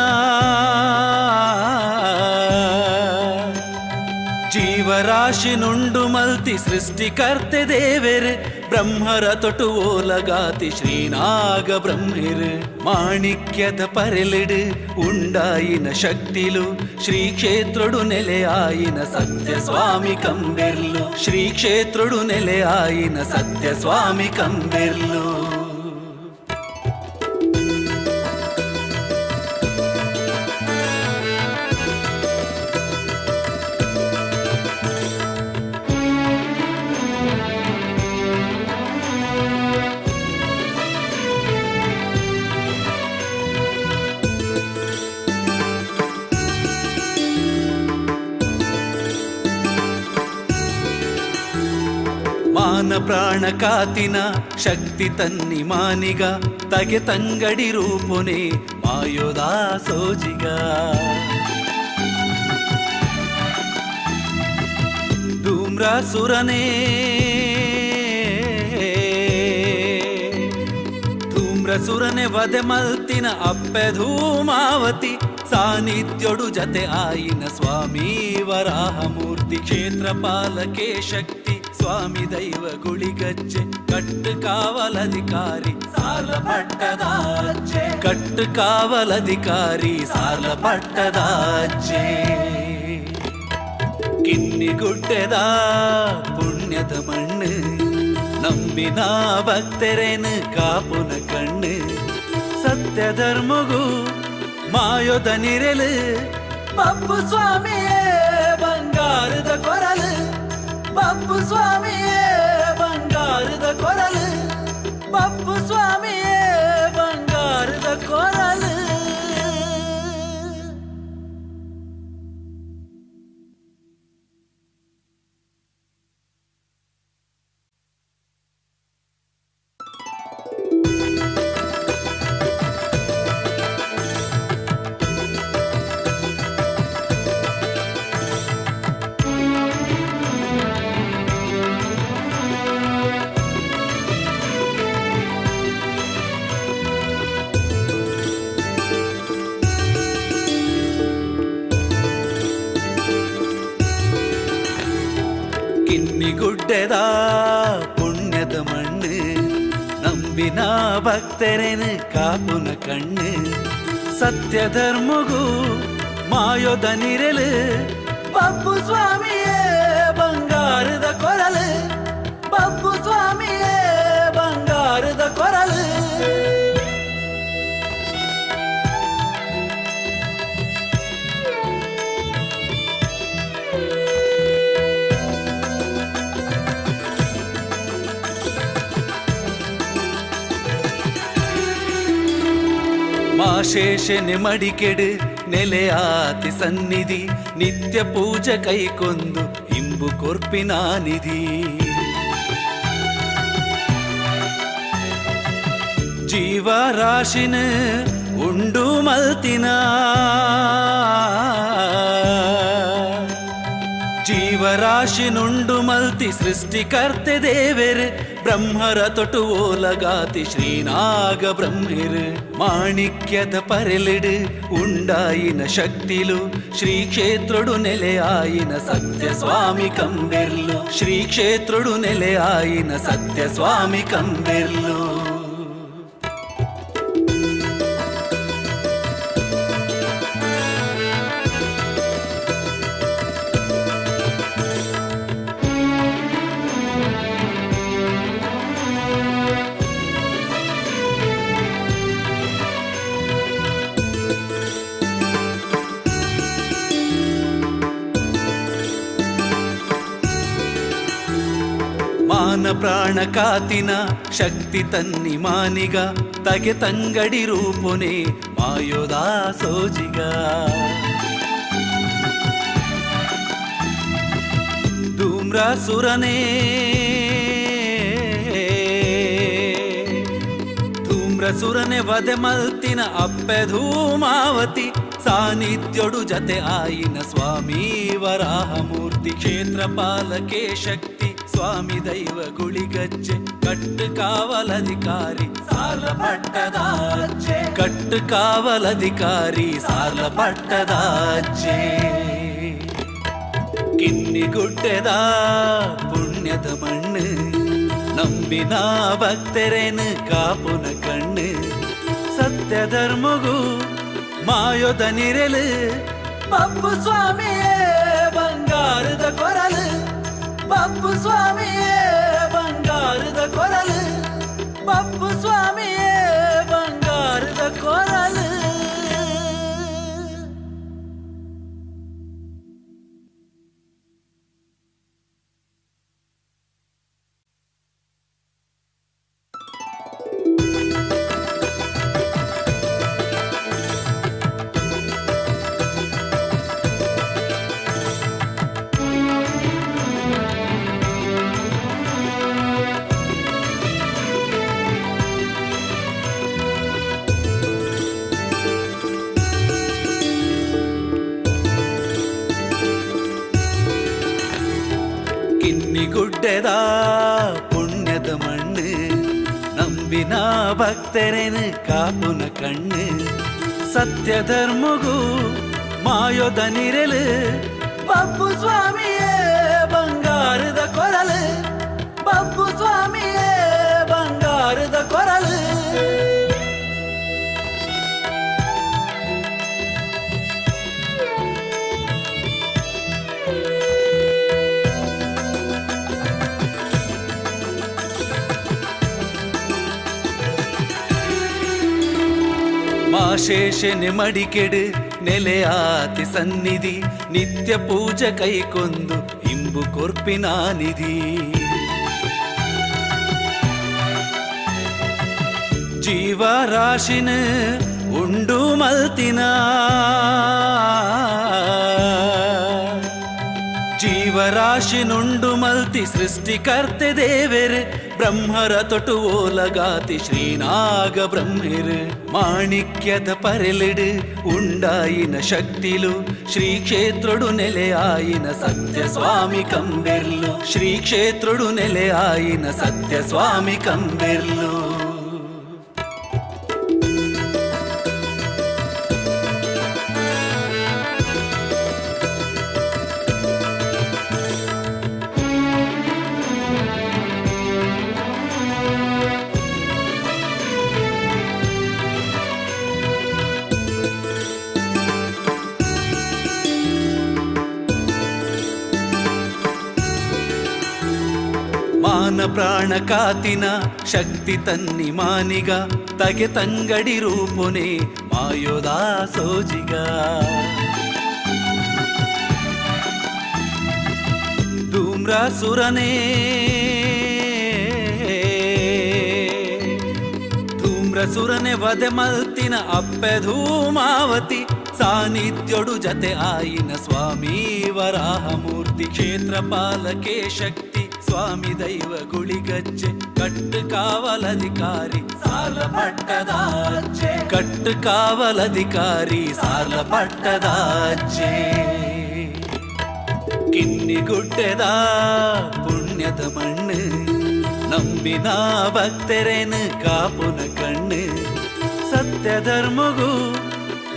ಜೀವರಾಶಿನುಂಡು ಮಲ್ತಿ ಸೃಷ್ಟಿಕರ್ತೆ ದೇವೆರ್ ಬ್ರಹ್ಮರ ತೊಟು ಓಲಗಾತಿ ಶ್ರೀನಾಗ ಬ್ರಹ್ಮೆರ್ ಮಾಣಿಕ್ಯದ ಪರೆಲಿಡು ಉಂಡಾಯಿನ ಶಕ್ತಿಲು ಶ್ರೀ ಕ್ಷೇತ್ರಡು ನೆಲೆಯಾಯಿನ ಸತ್ಯ ಸ್ವಾಮಿ ಕಂಬೆರ್ಲು ಶ್ರೀ ಕ್ಷೇತ್ರಡು ನೆಲೆಯಾಯಿನ ಸತ್ಯ ಸ್ವಾಮಿ ಕಂಬೆರ್ಲು. ಮಾನ ಪ್ರಾಣ ಕಾತಿನ ಶಕ್ತಿ ತನ್ನಿ ಮಾನಿಗ ತಗೆ ತಂಗಡಿ ರೂಪುನೆ ಮಾಯೋದಾ ಸೋಜಿಗ ಧೂಮ್ರಾಸುರನೇ ಧೂಮ್ರಸುರನೆ ವಧೆ ಮಲ್ತಿನ ಅಪ್ಪೆ ಧೂಮಾವತಿ ಸಾನ್ನಿಧ್ಯೋಡು ಜತೆ ಆಯಿನ ಸ್ವಾಮಿ ವರಾಹಮೂರ್ತಿ ಕ್ಷೇತ್ರ ಪಾಲಕೆ ಶಕ್ತಿ ಸ್ವಾಮಿ ದೈವ ಗುಳಿಗಜ್ಜೆ ಕಟ್ಟು ಕಾವಲಧಿಕಾರಿ ಸಾರ್ಲ ಪಟ್ಟದಾಚೆ ಕಟ್ಟು ಕಾವಲಧಿಕಾರಿ ಸಾರ್ಲ ಪಟ್ಟದಾಚೆ. ಕಿನ್ನಿಗುಡ್ಡೆದ ಪುಣ್ಯದ ಮಣ್ಣು ನಂಬಿನ ಭಕ್ತರೇನು ಕಾಪುನ ಕಣ್ಣು ಸತ್ಯ ಧರ್ಮಗೂ ಮಾಯೋದ ನಿರೆಲು ಬಬ್ಬು ಸ್ವಾಮಿಯೇ ಬಂಗಾರದ ಕೊರಲು ಬಬ್ಬು ಸ್ವಾಮಿಯೇ ಬಂಗಾರದ ಕೊರಲು ಬಬ್ಬು ಸ್ವಾಮಿಯೇ ಬಂಗಾರದ ಕೊರಲು. ಕಿನ್ನಿಗುಡ್ಡೆದ ಪುಣ್ಯದ ಮಣ್ಣು ನಂಬಿನ ಭಕ್ತರೇನು ಕಾಪುನ ಕಣ್ಣು ಸತ್ಯ ಧರ್ಮಗೂ ಮಾಯೋದ ನಿರೆಲು ಬಬ್ಬು ಸ್ವಾಮಿಯೇ ಬಂಗಾರದ ಕೊರಲು ಬಬ್ಬು ಸ್ವಾಮಿಯೇ ಬಂಗಾರದ ಕೊರಲು. ಮಾಶೇಷನೆ ಮಡಿಕೆಡು ನೆಲೆಯಾತಿ ಸನ್ನಿಧಿ ನಿತ್ಯ ಪೂಜೆ ಕೈಕೊಂದು ಇಂಬು ಕೊರ್ಪಿನ ನಿಧಿ ಜೀವರಾಶಿನ ಉಂಡು ಮಲ್ತಿನ ಜೀವರಾಶಿನುಂಡು ಮಲ್ತಿ ಸೃಷ್ಟಿಕರ್ತೆ ದೇವೆರ್ ಬ್ರಹ್ಮರ ತೊಟು ಓಲಗಾತಿ ಶ್ರೀನಾಗ ಬ್ರಹ್ಮೆರ್ ಮಾಣಿಕ್ಯದ ಪರೆಲಿಡು ಉಂಡಾಯಿನ ಶಕ್ತಿಲು ಶ್ರೀ ಕ್ಷೇತ್ರಡು ನೆಲೆಯಾಯಿನ ಸತ್ಯ ಸ್ವಾಮಿ ಕಂಬೆರ್ಲು ಶ್ರೀ ಕ್ಷೇತ್ರಡು ನೆಲೆಯಾಯಿನ ಸತ್ಯ ಸ್ವಾಮಿ ಕಂಬೆರ್ಲು. ಮಾನ ಪ್ರಾಣ ಕಾತಿನ ಶಕ್ತಿ ತನ್ನಿ ಮಾನಿಗ ತಗೆ ತಂಗಡಿ ರೂಪುನೆ ಮಾಯೋದಾ ಸೋಜಿಗ ಧೂಮ್ರಾಸುರನೇ ಧೂಮ್ರಸುರನೆ ವಧೆ ಮಲ್ತಿನ ಅಪ್ಪೆ ಧೂಮಾವತಿ ಸಾನ್ನಿಧ್ಯೋಡು ಜತೆ ಆಯಿನ ಸ್ವಾಮಿ ವರಾಹಮೂರ್ತಿ ಕ್ಷೇತ್ರ ಪಾಲಕೆ ಶಕ್ತಿ ಸ್ವಾಮಿ ದೈವ ಗುಳಿಗಜ್ಜೆ ಕಟ್ಟು ಕಾವಲಧಿಕಾರಿ ಸಾರ್ಲ ಪಟ್ಟದಾಚೆ ಕಟ್ಟು ಕಾವಲಧಿಕಾರಿ ಸಾರ್ಲ ಪಟ್ಟದಾಚೆ. ಕಿನ್ನಿಗುಡ್ಡೆದ ಪುಣ್ಯದ ಮಣ್ಣು ನಂಬಿನ ಭಕ್ತರೇನು ಕಾಪುನ ಕಣ್ಣು ಸತ್ಯ ಧರ್ಮಗೂ ಮಾಯೋದ ನಿರೆಲು ಬಬ್ಬು ಸ್ವಾಮಿಯೇ ಬಂಗಾರದ ಕೊರಲು ಬಬ್ಬು ಸ್ವಾಮಿಯೇ ಬಂಗಾರದ ಕೊರಲು ಬಬ್ಬು ಸ್ವಾಮಿಯೇ ಬಂಗಾರದ ಕೊರಲು. ಕಿನ್ನಿಗುಡ್ಡೆದ ಪುಣ್ಯದ ಮಣ್ಣು ನಂಬಿನ ಭಕ್ತರೆನು ಕಾಪುನ ಕಣ್ಣು ಸತ್ಯ ಧರ್ಮಗೂ ಮಾಯೋದ ನಿರಲು ಬಬ್ಬು ಸ್ವಾಮಿಯೇ ಬಂಗಾರದ ಕೊರಲು ಬಬ್ಬು ಸ್ವಾಮಿಯೇ ಬಂಗಾರದ ಕೊರಲು. ಮಾಶೇಷನೆ ಮಡಿಕೆಡು ನೆಲೆಯಾತಿ ಸನ್ನಿಧಿ ನಿತ್ಯ ಪೂಜೆ ಕೈಕೊಂದು ಇಂಬು ಕೊರ್ಪಿನ ನಿಧಿ. ಜೀವರಾಶಿನ ಉಂಡು ಮಲ್ತಿನ ಜೀವರಾಶಿನುಂಡು ಮಲ್ತಿ ಸೃಷ್ಟಿಕರ್ತೆ ದೇವೆರ್ ಬ್ರಹ್ಮರ ತೊಟು ಓಲಗಾತಿ ಶ್ರೀನಾಗ ಬ್ರಹ್ಮೆರ್ ಮಾಣಿಕ್ಯದ ಪರೆಲಿಡು ಉಂಡಾಯಿನ ಶಕ್ತಿಲು ಶ್ರೀ ಕ್ಷೇತ್ರಡು ನೆಲೆಯಾಯಿನ ಸತ್ಯ ಸ್ವಾಮಿ ಕಂಬೆರ್ಲು ಶ್ರೀ ಕ್ಷೇತ್ರಡು ನೆಲೆಯಾಯಿನ ಸತ್ಯ ಸ್ವಾಮಿ ಕಂಬೆರ್ಲು. ಮಾನ ಪ್ರಾಣ ಕಾತಿನ ಶಕ್ತಿ ತನ್ನಿ ಮಾನಿಗ ತಗೆ ತಂಗಡಿ ರೂಪುನೆ ಮಾಯೋದಾ ಸೋಜಿಗ ಧೂಮ್ರಾಸುರನೇ ಧೂಮ್ರಸುರನೆ ವಧೆ ಮಲ್ತಿನ ಅಪ್ಪೆ ಧೂಮಾವತಿ ಸಾನ್ನಿಧ್ಯೊಡು ಜತೆ ಆಯಿನ ಸ್ವಾಮಿ ವರಾಹಮೂರ್ತಿ ಕ್ಷೇತ್ರ ಪಾಲಕೆ ಶಕ್ತಿ ಸ್ವಾಮಿ ದೈವ ಗುಳಿಗಜ್ಜೆ ಕಟ್ಟು ಕಾವಲಧಿಕಾರಿ ಸಾಲ ಪಟ್ಟದಾಚೆ ಕಟ್ಟು ಕಾವಲಧಿಕಾರಿ ಸಾಲ ಪಟ್ಟದಾಚೆ. ಕಿನ್ನಿಗುಡ್ಡೆದ ಪುಣ್ಯದ ಮಣ್ಣು ನಂಬಿನ ಭಕ್ತರೇನು ಕಾಪುನ ಕಣ್ಣು ಸತ್ಯ ಧರ್ಮಗೂ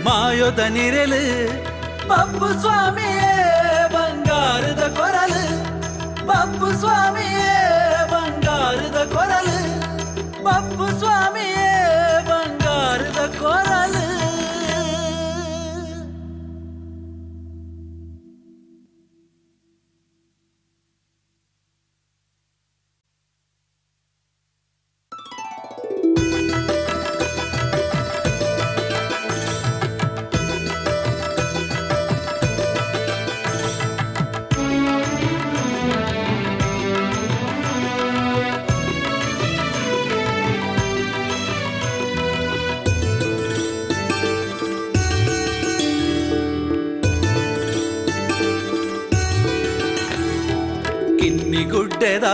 ಮಾಯೋದ ನಿರಲು ಬಬ್ಬು ಸ್ವಾಮಿಯೇ ಬಂಗಾರದ ಕೊರಲು ಬಬ್ಬು ಸ್ವಾಮಿಯೇ ಬಂಗಾರದ ಕೊರಲು ಬಬ್ಬು ಸ್ವಾಮಿಯೇ ಬಂಗಾರದ ಕೊರಲು. ಕಿನ್ನಿಗುಡ್ಡೆದ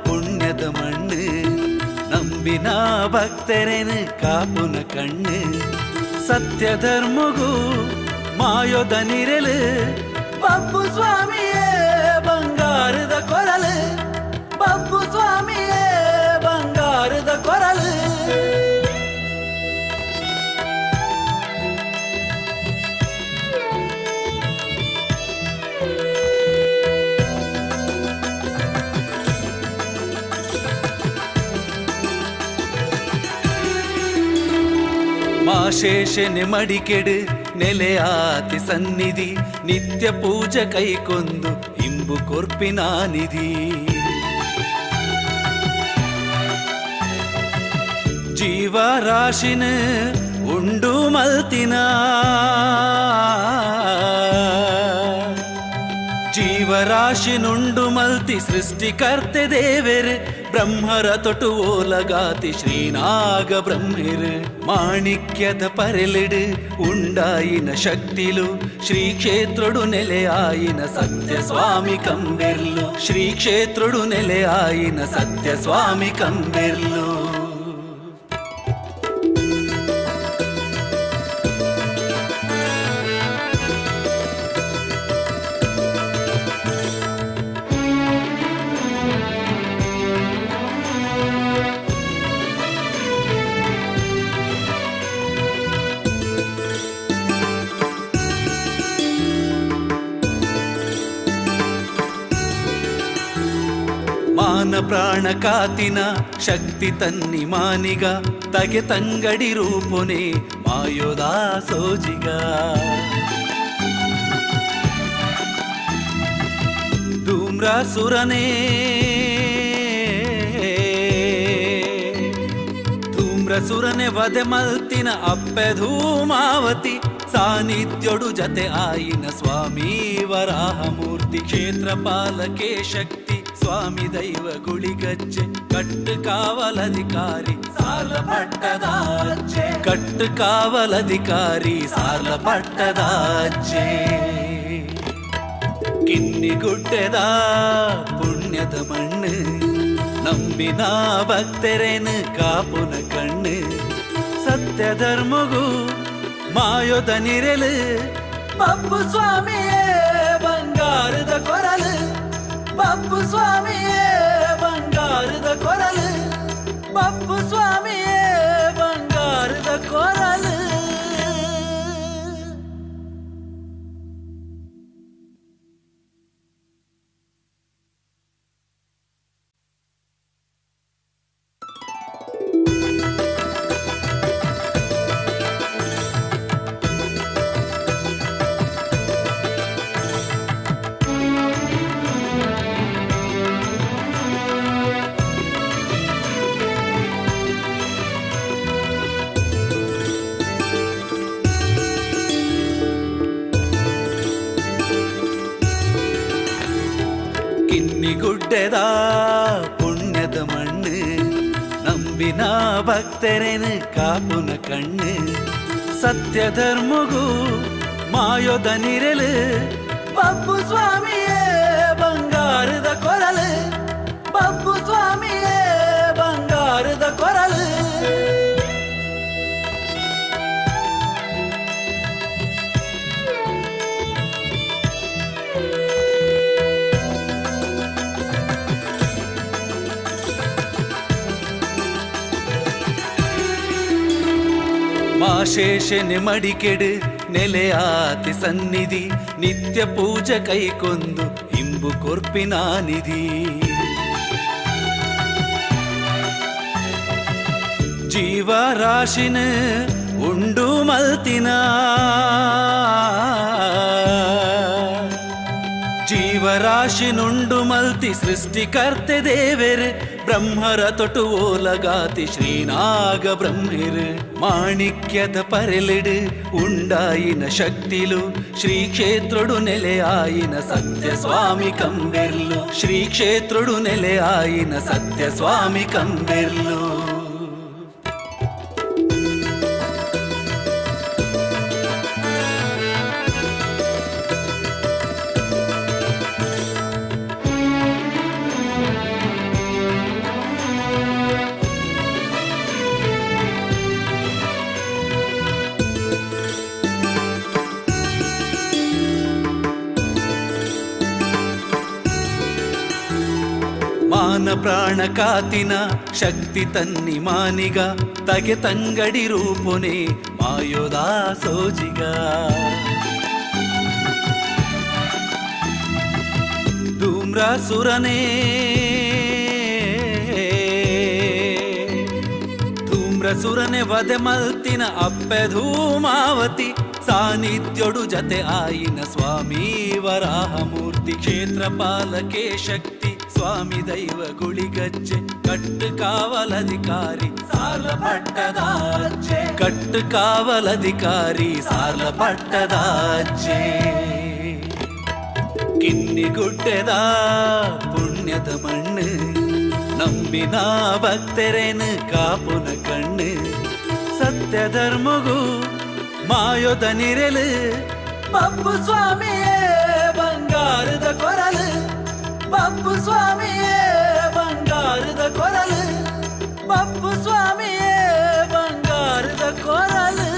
ಪುಣ್ಯದ ಮಣ್ಣು ನಂಬಿನ ಭಕ್ತರೇನು ಕಾಪುನ ಕಣ್ಣು ಸತ್ಯ ಧರ್ಮಗೂ ಮಾಯೋದ ನಿರಲು ಬಬ್ಬು ಸ್ವಾಮಿಯೇ ಬಂಗಾರದ ಕೊರಲು ಬಬ್ಬು ಸ್ವಾಮಿಯೇ ಬಂಗಾರದ ಕೊರಲು. ಮಾಶೇಷನೆ ಮಡಿಕೆಡು ನೆಲೆಯಾತಿ ಸನ್ನಿಧಿ ನಿತ್ಯ ಪೂಜೆ ಕೈಕೊಂದು ಇಂಬು ಕೊರ್ಪಿನ ನಿಧಿ. ಜೀವರಾಶಿನ ಉಂಡು ಮಲ್ತಿನ ಜೀವರಾಶಿನುಂಡು ಮಲ್ತಿ ಸೃಷ್ಟಿಕರ್ತೆ ದೇವೆರ್ ಬ್ರಹ್ಮರ ತೊಟು ಓಲಗಾತಿ ಶ್ರೀನಾಗ ಬ್ರಹ್ಮೆರ್ ಮಾಣಿಕ್ಯದ ಪರೆಲಿಡು ಉಂಡಾಯಿನ ಶಕ್ತಿಲು ಶ್ರೀ ಕ್ಷೇತ್ರಡು ನೆಲೆಯಾಯಿನ ಸತ್ಯ ಸ್ವಾಮಿ ಕಂಬೆರ್ಲು ಶ್ರೀ ಕ್ಷೇತ್ರಡು ನೆಲೆಯಾಯಿನ ಸತ್ಯ ಸ್ವಾಮಿ ಕಂಬೆರ್ಲು. ಪ್ರಾಣ ಕಾತಿನ ಶಕ್ತಿ ತನ್ನಿ ಮಾನಿಗ ತಗೆ ತಂಗಡಿ ರೂಪುನೆ ಮಾಯೋದಾ ಸೋಜಿಗ. ಧೂಮ್ರಾಸುರನೇ ಧೂಮ್ರಸುರನೆ ವಧೆ ಮಲ್ತಿನ ಅಪ್ಪೆ ಧೂಮಾವತಿ ಸಾನ್ನಿಧ್ಯೊಡು ಜತೆ ಆಯಿನ ಸ್ವಾಮಿ ವರಾಹಮೂರ್ತಿ ಕ್ಷೇತ್ರ ಪಾಲಕೆ ಶಕ್ತಿ ಸ್ವಾಮಿ ದೈವ ಗುಳಿಗಜ್ಜೆ ಕಟ್ಟು ಕಾವಲಧಿಕಾರಿ ಸಾರ್ಲ ಪಟ್ಟದಾಚೆ ಕಟ್ಟು ಕಾವಲಧಿಕಾರಿ ಸಾರ್ಲ ಪಟ್ಟದಾಚೆ. ಕಿನ್ನಿಗುಡ್ಡೆದ ಪುಣ್ಯದ ಮಣ್ಣು ನಂಬಿನ ಭಕ್ತರೇನು ಕಾಪುನ ಕಣ್ಣು ಸತ್ಯ ಧರ್ಮಗೂ ಮಾಯೋದ ನಿರೆಲು ಬಬ್ಬು ಸ್ವಾಮಿಯೇ ಬಂಗಾರದ ಕೊರಲು ಬಬ್ಬು ಸ್ವಾಮಿಯೇ ಬಂಗಾರದ ಕೊರಲು ಬಬ್ಬು ಸ್ವಾಮಿಯೇ ಬಂಗಾರದ ಕೊರಲು. ಕಿನ್ನಿಗುಡ್ಡೆದ ಪುಣ್ಯದ ಮಣ್ಣು ನಂಬಿನ ಭಕ್ತರೇನು ಕಾಪುನ ಕಣ್ಣು ಸತ್ಯ ಧರ್ಮಗೂ ಮಾಯೋದ ನಿರೆಲು ಬಬ್ಬು ಸ್ವಾಮಿಯೇ ಬಂಗಾರದ ಕೊರಲು ಬಬ್ಬು ಸ್ವಾಮಿಯೇ ಬಂಗಾರದ ಕೊರಲು. ಮಾಶೇಷನೆ ಮಡಿಕೆಡು ನೆಲೆಯಾತಿ ಸನ್ನಿಧಿ ನಿತ್ಯ ಪೂಜೆ ಕೈಕೊಂದು ಇಂಬು ಕೊರ್ಪಿನ ನಿಧಿ ಜೀವರಾಶಿನ ಉಂಡು ಮಲ್ತಿನ ಜೀವರಾಶಿನುಂಡು ಮಲ್ತಿ ಸೃಷ್ಟಿಕರ್ತೆ ದೇವೆರ್ ಬ್ರಹ್ಮರ ತೊಟು ಓಲಗಾತಿ ಶ್ರೀನಾಗ ಬ್ರಹ್ಮೆರ್ ಮಾಣಿಕ್ಯದ ಪರೆಲಿಡು ಉಂಡಾಯಿನ ಶಕ್ತಿಲು ಶ್ರೀ ಕ್ಷೇತ್ರಡು ನೆಲೆಯಾಯಿನ ಸತ್ಯ ಸ್ವಾಮಿ ಕಂಬೆರ್ಲು ಶ್ರೀ ಕ್ಷೇತ್ರಡು ನೆಲೆಯಾಯಿನ ಸತ್ಯ ಸ್ವಾಮಿ ಕಂಬೆರ್ಲು. ಮಾನ ಪ್ರಾಣ ಕಾತಿನ ಶಕ್ತಿ ತನ್ನಿ ಮಾನಿಗ ತಗೆ ತಂಗಡಿ ರೂಪುನೆ ಮಾಯೋದಾ ಸೋಜಿಗ. ಧೂಮ್ರಾಸುರನೇ ಧೂಮ್ರಸುರನೆ ವಧೆ ಮಲ್ತಿನ ಅಪ್ಪೆ ಧೂಮಾವತಿ ಸಾನ್ನಿಧ್ಯೊಡು ಜತೆ ಆಯಿನ ಸ್ವಾಮಿ ವರಾಹಮೂರ್ತಿ ಕ್ಷೇತ್ರ ಪಾಲಕೆ ಶಕ್ತಿ ಸ್ವಾಮಿ ದೈವ ಗುಳಿಗಜ್ಜೆ ಕಟ್ಟು ಕಾವಲಧಿಕಾರಿ ಸಾರ್ಲ ಪಟ್ಟದಾಚೆ ಕಟ್ಟು ಕಾವಲಧಿಕಾರಿ ಸಾರ್ಲ ಪಟ್ಟದಾಚೆ. ಕಿನ್ನಿಗುಡ್ಡೆದ ಪುಣ್ಯದ ಮಣ್ಣು ನಂಬಿನ ಭಕ್ತರೇನು ಕಾಪುನ ಕಣ್ಣು ಸತ್ಯ ಧರ್ಮಗೂ ಮಾಯೋದ ನಿರೆಲು ಬಬ್ಬು ಸ್ವಾಮಿಯೇ ಬಂಗಾರದ ಕೊರಲು ಬಬ್ಬು ಸ್ವಾಮಿಯೇ ಬಂಗಾರದ ಕೊರಲು ಬಬ್ಬು ಸ್ವಾಮಿಯೇ ಬಂಗಾರದ ಕೊರಲು.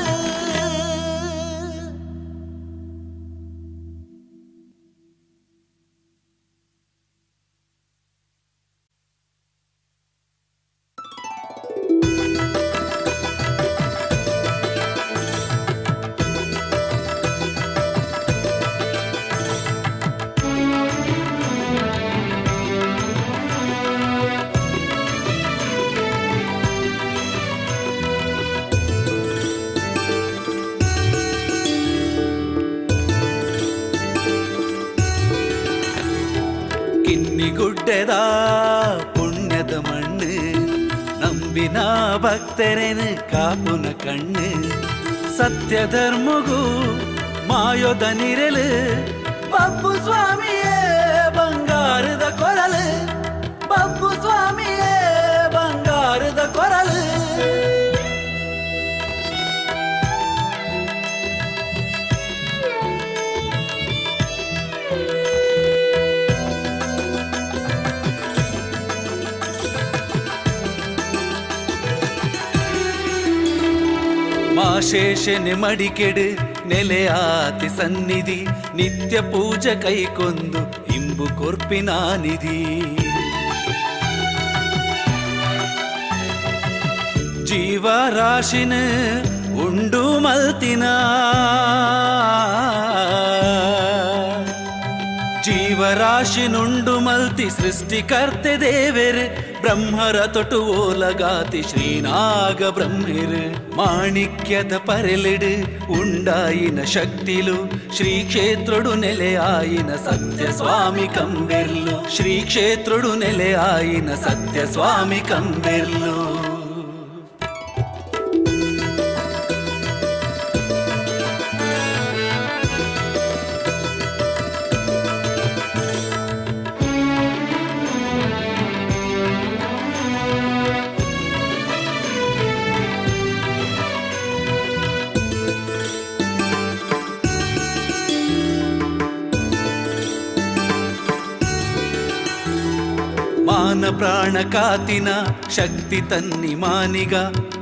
ಕಿನ್ನಿಗುಡ್ಡೆದ ಪುಣ್ಯದ ಮಣ್ಣು, ನಂಬಿನ ಭಕ್ತರೆನು ಕಾಪುನ ಕಣ್ಣು, ಸತ್ಯ ಧರ್ಮಗೂ ಮಾಯೋದ ನಿರಲು, ಬಬ್ಬು ಸ್ವಾಮಿಯೇ ಬಂಗಾರದ ಕೊರಲು, ಬಬ್ಬು ಸ್ವಾಮಿಯೇ ಬಂಗಾರದ ಕೊರಲು. ಮಾಶೇಷನೆ ಮಡಿಕೆಡು ನೆಲೆಯಾತಿ ಸನ್ನಿಧಿ, ನಿತ್ಯ ಪೂಜೆ ಕೈಕೊಂದು ಇಂಬು ಕೊರ್ಪಿನ ನಿಧಿ. ಜೀವರಾಶಿನ ಉಂಡು ಮಲ್ತಿನ, ಜೀವರಾಶಿನುಂಡು ಮಲ್ತಿ ಸೃಷ್ಟಿಕರ್ತೆ ದೇವೆರ್, ಬ್ರಹ್ಮರ ತೊಟು ಓಲಗಾತಿ ಶ್ರೀನಾಗ ಬ್ರಹ್ಮಿರ್, ಮಾಣಿಕ್ಯದ ಪರೆಲಿಡು ಉಂಡಾಯಿನ ಶಕ್ತಿಲು, ಶ್ರೀ ಕ್ಷೇತ್ರಡು ನೆಲೆಯಾಯಿನ ಸತ್ಯ ಸ್ವಾಮಿ ಕಂಬೆರ್ಲು, ಶ್ರೀ ಕ್ಷೇತ್ರಡು ನೆಲೆಯಾಯಿನ ಸತ್ಯ ಸ್ವಾಮಿ ಕಂಬೆರ್ಲು. ಮಾನ ಪ್ರಾಣ ಕಾತಿನ ಶಕ್ತಿ ತನ್ನಿ ಮಾನಿಗ,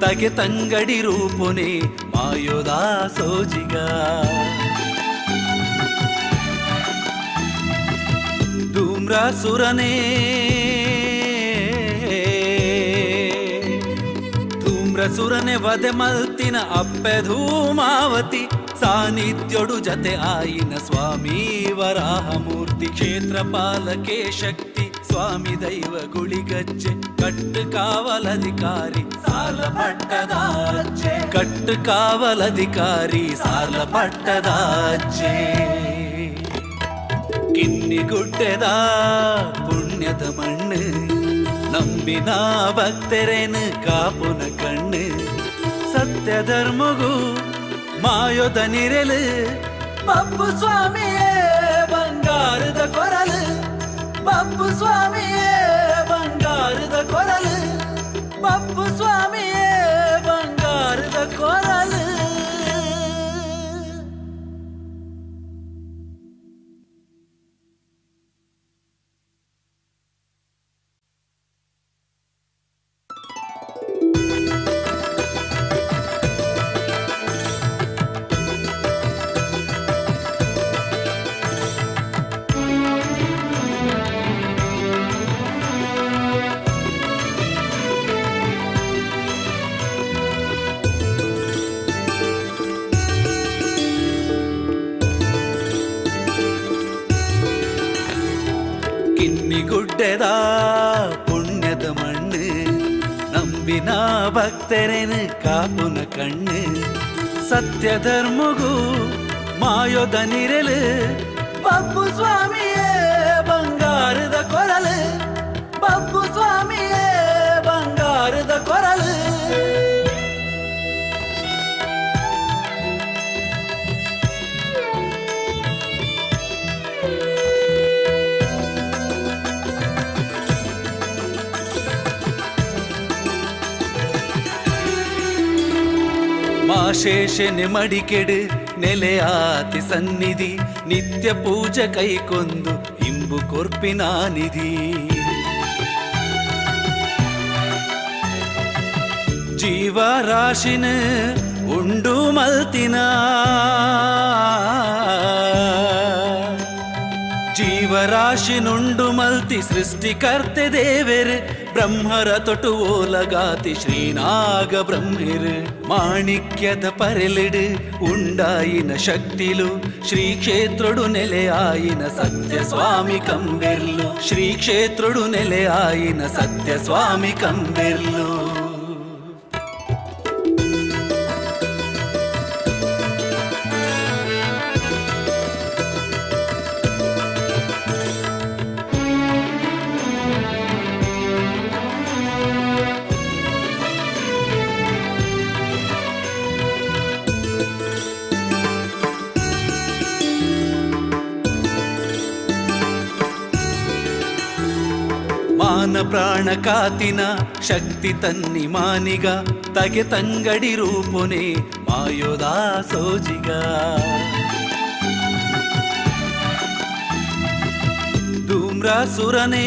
ತಗೆ ತಂಗಡಿ ರೂಪುನೆ ಮಾಯೋದಾ ಸೋಜಿಗ. ಧೂಮ್ರಾಸುರನೇ ಧೂಮ್ರಸುರನೆ ವಧೆ ಮಲ್ತಿನ ಅಪ್ಪೆ ಧೂಮಾವತಿ, ಸಾನ್ನಿಧ್ಯೊಡು ಜತೆ ಆಯಿನ ಸ್ವಾಮಿ ವರಾಹಮೂರ್ತಿ, ಕ್ಷೇತ್ರ ಪಾಲಕೆ ಶಕ್ತಿ ಸ್ವಾಮಿ ದೈವ ಗುಳಿಗಜ್ಜೆ, ಕಟ್ಟು ಕಾವಲಧಿಕಾರಿ ಸಾಲ ಪಟ್ಟದಾಚೆ, ಕಟ್ಟು ಕಾವಲಧಿಕಾರಿ ಸಾಲ ಪಟ್ಟದಾಚೆ. ಕಿನ್ನಿಗುಡ್ಡೆದ ಪುಣ್ಯದ ಮಣ್ಣು, ನಂಬಿನ ಭಕ್ತರೇನು ಕಾಪುನ ಕಣ್ಣು, ಸತ್ಯ ಧರ್ಮಗೂ ಮಾಯೋದ ನಿರಲು, ಬಬ್ಬು ಸ್ವಾಮಿಯೇ ಬಂಗಾರದ ಕೊರಲು, ಬಬ್ಬು ಸ್ವಾಮಿಯೇ ಬಂಗಾರದ ಕೊರಲು, ಬಬ್ಬು ಸ್ವಾಮಿಯೇ ಬಂಗಾರದ ಕೊರಲು. ಕಿನ್ನಿಗುಡ್ಡೆದ ಪುಣ್ಯದ ಮಣ್ಣು, ನಂಬಿನ ಭಕ್ತರೇನು ಕಾಪುನ ಕಣ್ಣು, ಸತ್ಯ ಧರ್ಮಗೂ ಮಾಯೋದ ನಿರಲು, ಬಬ್ಬು ಸ್ವಾಮಿಯೇ ಬಂಗಾರದ ಕೊರಲು, ಬಬ್ಬು ಸ್ವಾಮಿಯೇ ಬಂಗಾರದ ಕೊರಲು. ಮಾಶೇಷನೆ ಮಡಿಕೆಡು ನೆಲೆಯಾತಿ ಸನ್ನಿಧಿ, ನಿತ್ಯ ಪೂಜೆ ಕೈಕೊಂದು ಇಂಬು ಕೊರ್ಪಿನ ನಿಧಿ. ಜೀವರಾಶಿನ ಉಂಡು ಮಲ್ತಿನ, ಜೀವರಾಶಿನುಂಡು ಮಲ್ತಿ ಸೃಷ್ಟಿಕರ್ತೆ ದೇವೆರ್, ಬ್ರಹ್ಮರ ತೊಟು ಓಲಗಾತಿ ಶ್ರೀನಾಗ ಬ್ರಹ್ಮಿರ್, ಮಾಣಿಕ್ಯದ ಪರೆಲಿಡು ಉಂಡಾಯಿನ ಶಕ್ತಿಲು, ಶ್ರೀ ಕ್ಷೇತ್ರಡು ನೆಲೆಯಾಯಿನ ಸತ್ಯ ಸ್ವಾಮಿ ಕಂಬೆರ್ಲು, ಶ್ರೀ ಕ್ಷೇತ್ರಡು ನೆಲೆಯಾಯಿನ ಸತ್ಯ ಸ್ವಾಮಿ ಕಂಬೆರ್ಲು. ಮಾನ ಪ್ರಾಣ ಕಾತಿನ ಶಕ್ತಿ ತನ್ನಿ ಮಾನಿಗ ತಗೆ ತಂಗಡಿ ರೂಪುನೆ ಮಾಯೋದಾ ಸೋಜಿಗ. ಧೂಮ್ರಾಸುರನೇ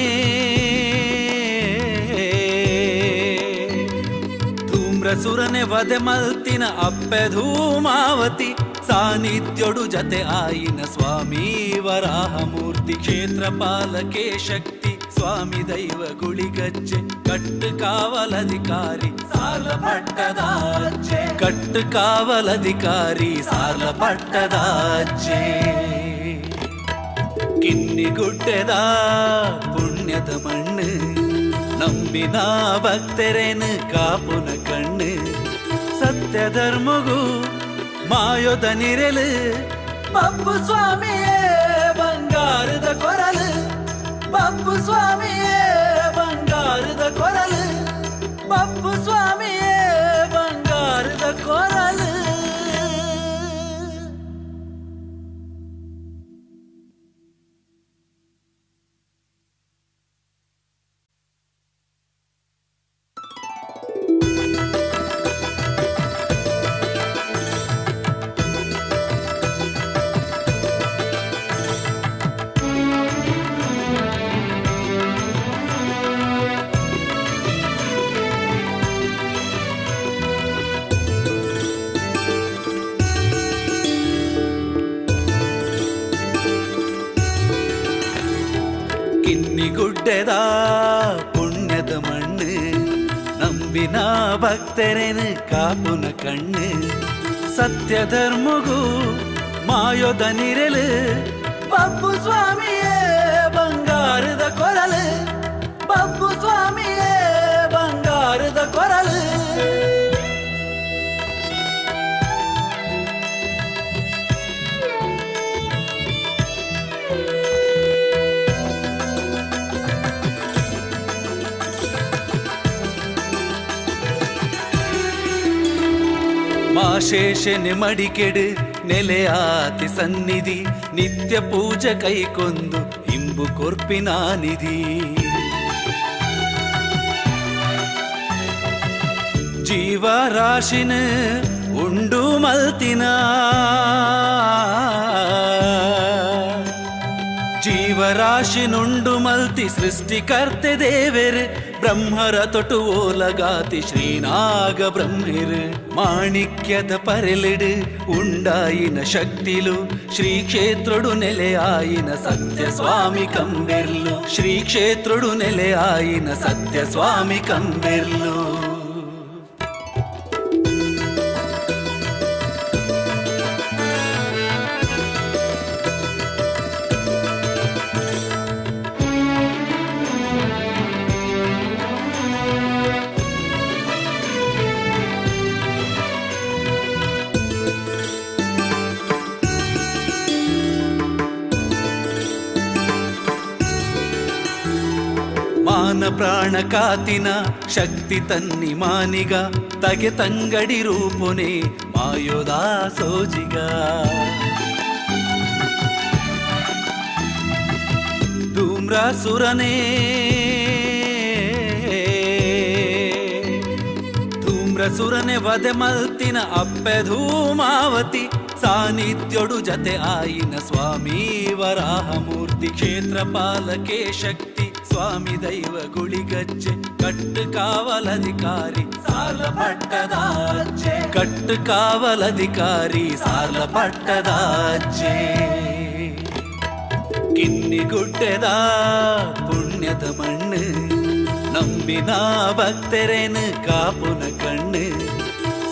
ಧೂಮ್ರಸುರನೆ ವಧೆ ಮಲ್ತಿನ ಅಪ್ಪೆ ಧೂಮಾವತಿ ಸಾನ್ನಿಧ್ಯೊಡು ಜತೆ ಆಯಿನ ಸ್ವಾಮಿ ವರಾಹಮೂರ್ತಿ ಕ್ಷೇತ್ರ ಪಾಲಕೆ ಶಕ್ತಿ ಸ್ವಾಮಿ ದೈವ ಗುಳಿಗಜ್ಜೆ ಕಟ್ಟು ಕಾವಲಧಿಕಾರಿ ಸಾರ್ಲ ಪಟ್ಟದಾಚೆ ಕಟ್ಟು ಕಾವಲಧಿಕಾರಿ ಸಾರ್ಲ ಪಟ್ಟದಾಚೆ. ಕಿನ್ನಿಗುಡ್ಡೆದ ಪುಣ್ಯದ ಮಣ್ಣು ನಂಬಿನ ಭಕ್ತರೇನು ಕಾಪುನ ಕಣ್ಣು ಸತ್ಯ ಧರ್ಮಗೂ ಮಾಯೋದ ನಿರೆಲು ಬಬ್ಬು ಸ್ವಾಮಿಯೇ ಬಂಗಾರದ ಕೊರಲು ಬಬ್ಬು ಸ್ವಾಮಿಯೇ ಬಂಗಾರದ ಕೊರಲು ಬಬ್ಬು ಸ್ವಾಮಿಯೇ ಬಂಗಾರದ ಕೊರಲು. ಕಿನ್ನಿಗುಡ್ಡೆದ ಪುಣ್ಯದ ಮಣ್ಣು ನಂಬಿನ ಭಕ್ತರೇನು ಕಾಪುನ ಕಣ್ಣು ಸತ್ಯ ಧರ್ಮಗೂ ಮಾಯೋದ ನಿರೆಲು ಬಬ್ಬು ಸ್ವಾಮಿಯೇ ಬಂಗಾರದ ಕೊರಲು ಬಬ್ಬು ಸ್ವಾಮಿಯೇ ಬಂಗಾರದ ಕೊರಲು. ಮಾಶೇಷನೆ ಮಡಿಕೆಡು ನೆಲೆಯಾತಿ ಸನ್ನಿಧಿ ನಿತ್ಯ ಪೂಜೆ ಕೈಕೊಂದು ಇಂಬು ಕೊರ್ಪಿನ ನಿಧಿ ಜೀವರಾಶಿನ ಉಂಡು ಮಲ್ತಿನ ಜೀವರಾಶಿನುಂಡು ಮಲ್ತಿ ಸೃಷ್ಟಿಕರ್ತೆ ದೇವೆರ್ ಬ್ರಹ್ಮರ ತೊಟು ಓಲಗಾತಿ ಶ್ರೀನಾಗ ಬ್ರಹ್ಮಿರ್ ಮಾಣಿಕ್ಯದ ಪರೆಲಿಡು ಉಂಡಾಯಿನ ಶಕ್ತಿಲು ಶ್ರೀ ಕ್ಷೇತ್ರಡು ನೆಲೆಯಾಯಿನ ಸತ್ಯ ಸ್ವಾಮಿ ಕಂಬೆರ್ಲು ಶ್ರೀ ಕ್ಷೇತ್ರಡು ನೆಲೆಯಾಯಿನ ಸತ್ಯ ಸ್ವಾಮಿ ಕಂಬೆರ್ಲು. ಮಾನ ಪ್ರಾಣ ಕಾತಿನ ಶಕ್ತಿ ತನ್ನಿ ಮಾನಿಗ ತಗೆ ತಂಗಡಿ ರೂಪುನೆ ಮಾಯೋದಾ ಸೋಜಿಗ. ಧೂಮ್ರಾಸುರನೇ ಧೂಮ್ರಸುರನೆ ವಧೆ ಮಲ್ತಿನ ಅಪ್ಪೆ ಧೂಮಾವತಿ ಸಾನ್ನಿಧ್ಯೊಡು ಜತೆ ಆಯಿನ ಸ್ವಾಮಿ ವರಾಹಮೂರ್ತಿ ಕ್ಷೇತ್ರ ಪಾಲಕೆ ಶಕ್ತಿ ಸ್ವಾಮಿ ದೈವ ಗುಳಿಗಜ್ಜೆ ಕಟ್ಟು ಕಾವಲಧಿಕಾರಿ ಸಾರ್ಲ ಪಟ್ಟದಾಚೆ ಕಟ್ಟು ಕಾವಲಧಿಕಾರಿ ಸಾರ್ಲ ಪಟ್ಟದಾಚೆ. ಕಿನ್ನಿಗುಡ್ಡೆದ ಪುಣ್ಯದ ಮಣ್ಣು ನಂಬಿನ ಭಕ್ತರೇನು ಕಾಪುನ ಕಣ್ಣು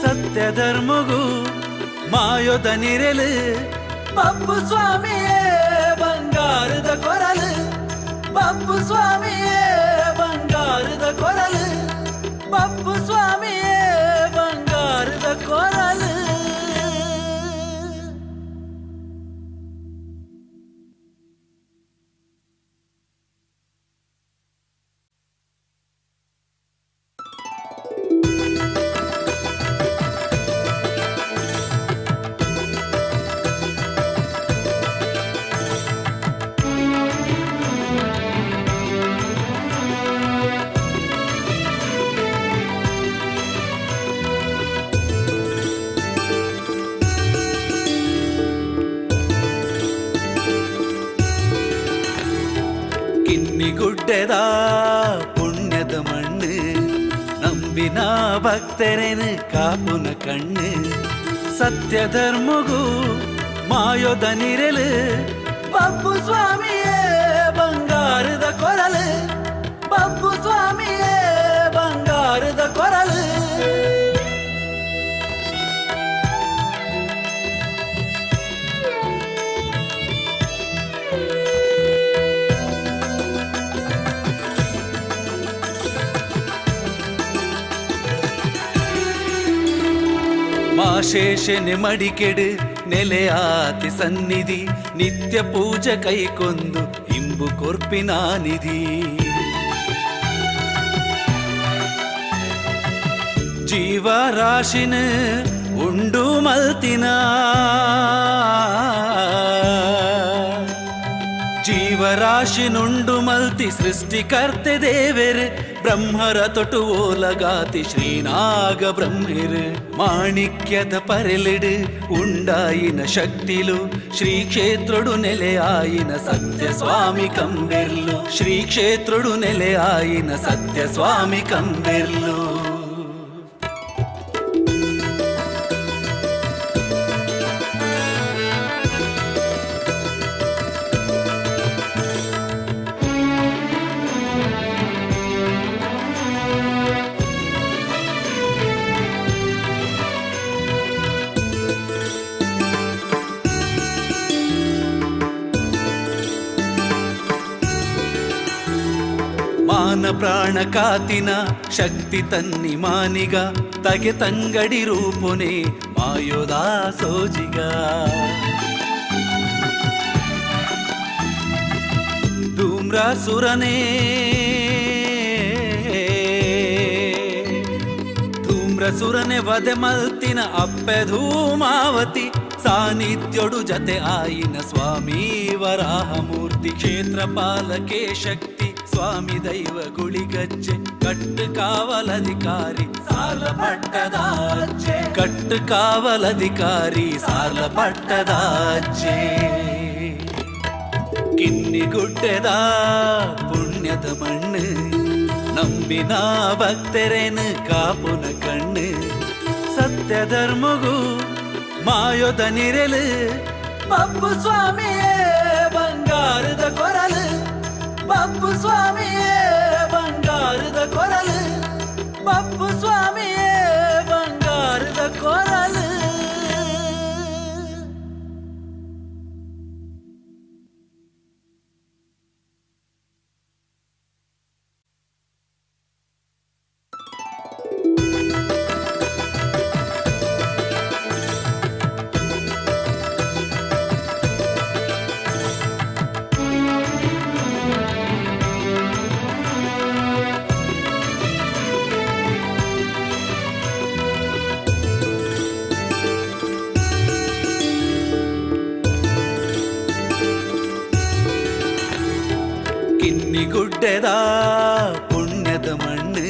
ಸತ್ಯ ಧರ್ಮಗೂ ಮಾಯೋದ ನಿರೆಲು ಬಬ್ಬು ಸ್ವಾಮಿಯೇ ಬಂಗಾರದ ಕೊರಲು ಬಬ್ಬು ಸ್ವಾಮಿಯೇ ಬಂಗಾರದ ಕೊರಲು ಬಬ್ಬು ಸ್ವಾಮಿಯೇ ಬಂಗಾರದ ಕೊರಲು. ಗುಡ್ಡೆದ ಪುಣ್ಯದ ಮಣ್ಣು, ನಂಬಿನ ಭಕ್ತರೇನು ಕಾಪುನ ಕಣ್ಣು. ಸತ್ಯ ಧರ್ಮಗೂ ಮಾಯೋದ ನಿರಲು, ಬಬ್ಬು ಸ್ವಾಮಿಯೇ ಬಂಗಾರದ ಕೊರಲು, ಬಬ್ಬು ಸ್ವಾಮಿಯೇ ಬಂಗಾರದ ಕೊರಲು. ಮಾಶೇಷನೆ ಮಡಿಕೆಡು ನೆಲೆಯಾತಿ ಸನ್ನಿಧಿ, ನಿತ್ಯ ಪೂಜೆ ಕೈಕೊಂದು ಇಂಬು ಕೊರ್ಪಿನ ನಿಧಿ. ಜೀವರಾಶಿನ ಉಂಡು ಮಲ್ತಿನ, ಜೀವರಾಶಿನುಂಡು ಮಲ್ತಿ ಸೃಷ್ಟಿಕರ್ತೆ ದೇವೆರ್, ಬ್ರಹ್ಮರ ತೊಟು ಓಲಗಾತಿ ಶ್ರೀನಾಗ ಬ್ರಹ್ಮೆರ್. ಮಾಣಿಕ್ಯದ ಪರೆಲಿಡು ಉಂಡಾಯಿನ ಶಕ್ತಿಲು, ಶ್ರೀ ಕ್ಷೇತ್ರಡು ನೆಲೆಯಾಯಿನ ಸತ್ಯ ಸ್ವಾಮಿ ಕಂಬೆರ್ಲು, ಶ್ರೀ ಕ್ಷೇತ್ರಡು ನೆಲೆಯಾಯಿನ ಸತ್ಯ ಸ್ವಾಮಿ ಕಂಬೆರ್ಲು. ಮಾನ ಪ್ರಾಣ ಕಾತಿನ ಶಕ್ತಿ ತನ್ನಿ ಮಾನಿಗ, ತಗೆ ತಂಗಡಿ ರೂಪುನೆ ಮಾಯೋದಾ ಸೋಜಿಗ. ಧೂಮ್ರಾಸುರನೇ ಧೂಮ್ರಸುರನೆ ವಧೆ ಮಲ್ತಿನ ಅಪ್ಪೆ ಧೂಮಾವತಿ, ಸಾನ್ನಿಧ್ಯೊಡು ಜತೆ ಆಯಿನ ಸ್ವಾಮಿ ವರಾಹಮೂರ್ತಿ. ಕ್ಷೇತ್ರ ಪಾಲಕೆ ಶಕ್ತಿ ಸ್ವಾಮಿ ದೈವ ಗುಳಿಗಜ್ಜೆ, ಕಟ್ಟು ಕಾವಲಧಿಕಾರಿ ಸಾರ್ಲ ಪಟ್ಟದಾಜ್ಜೆ, ಕಟ್ಟು ಕಾವಲಧಿಕಾರಿ ಸಾರ್ಲ ಪಟ್ಟದಾಜ್ಜೆ. ಕಿನ್ನಿ ಗುಡ್ಡೆದ ಪುಣ್ಯದ ಮಣ್ಣು, ನಂಬಿನ ಭಕ್ತರೇನು ಕಾಪುನ ಕಣ್ಣು. ಸತ್ಯ ಧರ್ಮಗೂ ಮಾಯೋದ ನಿರಲು, ಬಬ್ಬು ಸ್ವಾಮಿಯೇ ಬಂಗಾರದ ಕೊರಲು, ಬಬ್ಬು ಸ್ವಾಮಿಯೇ ಬಂಗಾರದ ಕೊರಲು, ಬಬ್ಬು ಸ್ವಾಮಿಯೇ ಬಂಗಾರದ ಕೊರಲು. ಕಿನ್ನಿ ಗುಡ್ಡೆದ ಪುಣ್ಯದ ಮಣ್ಣು,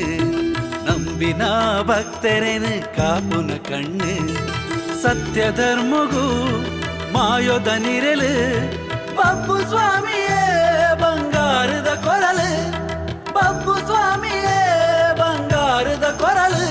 ನಂಬಿನ ಭಕ್ತರೇನು ಕಾಪುನ ಕಣ್ಣು. ಸತ್ಯ ಧರ್ಮಗೂ ಮಾಯೋದ ನಿರಲು, ಬಬ್ಬು ಸ್ವಾಮಿಯೇ ಬಂಗಾರದ ಕೊರಲು, ಬಬ್ಬು ಸ್ವಾಮಿಯೇ ಬಂಗಾರದ ಕೊರಲು.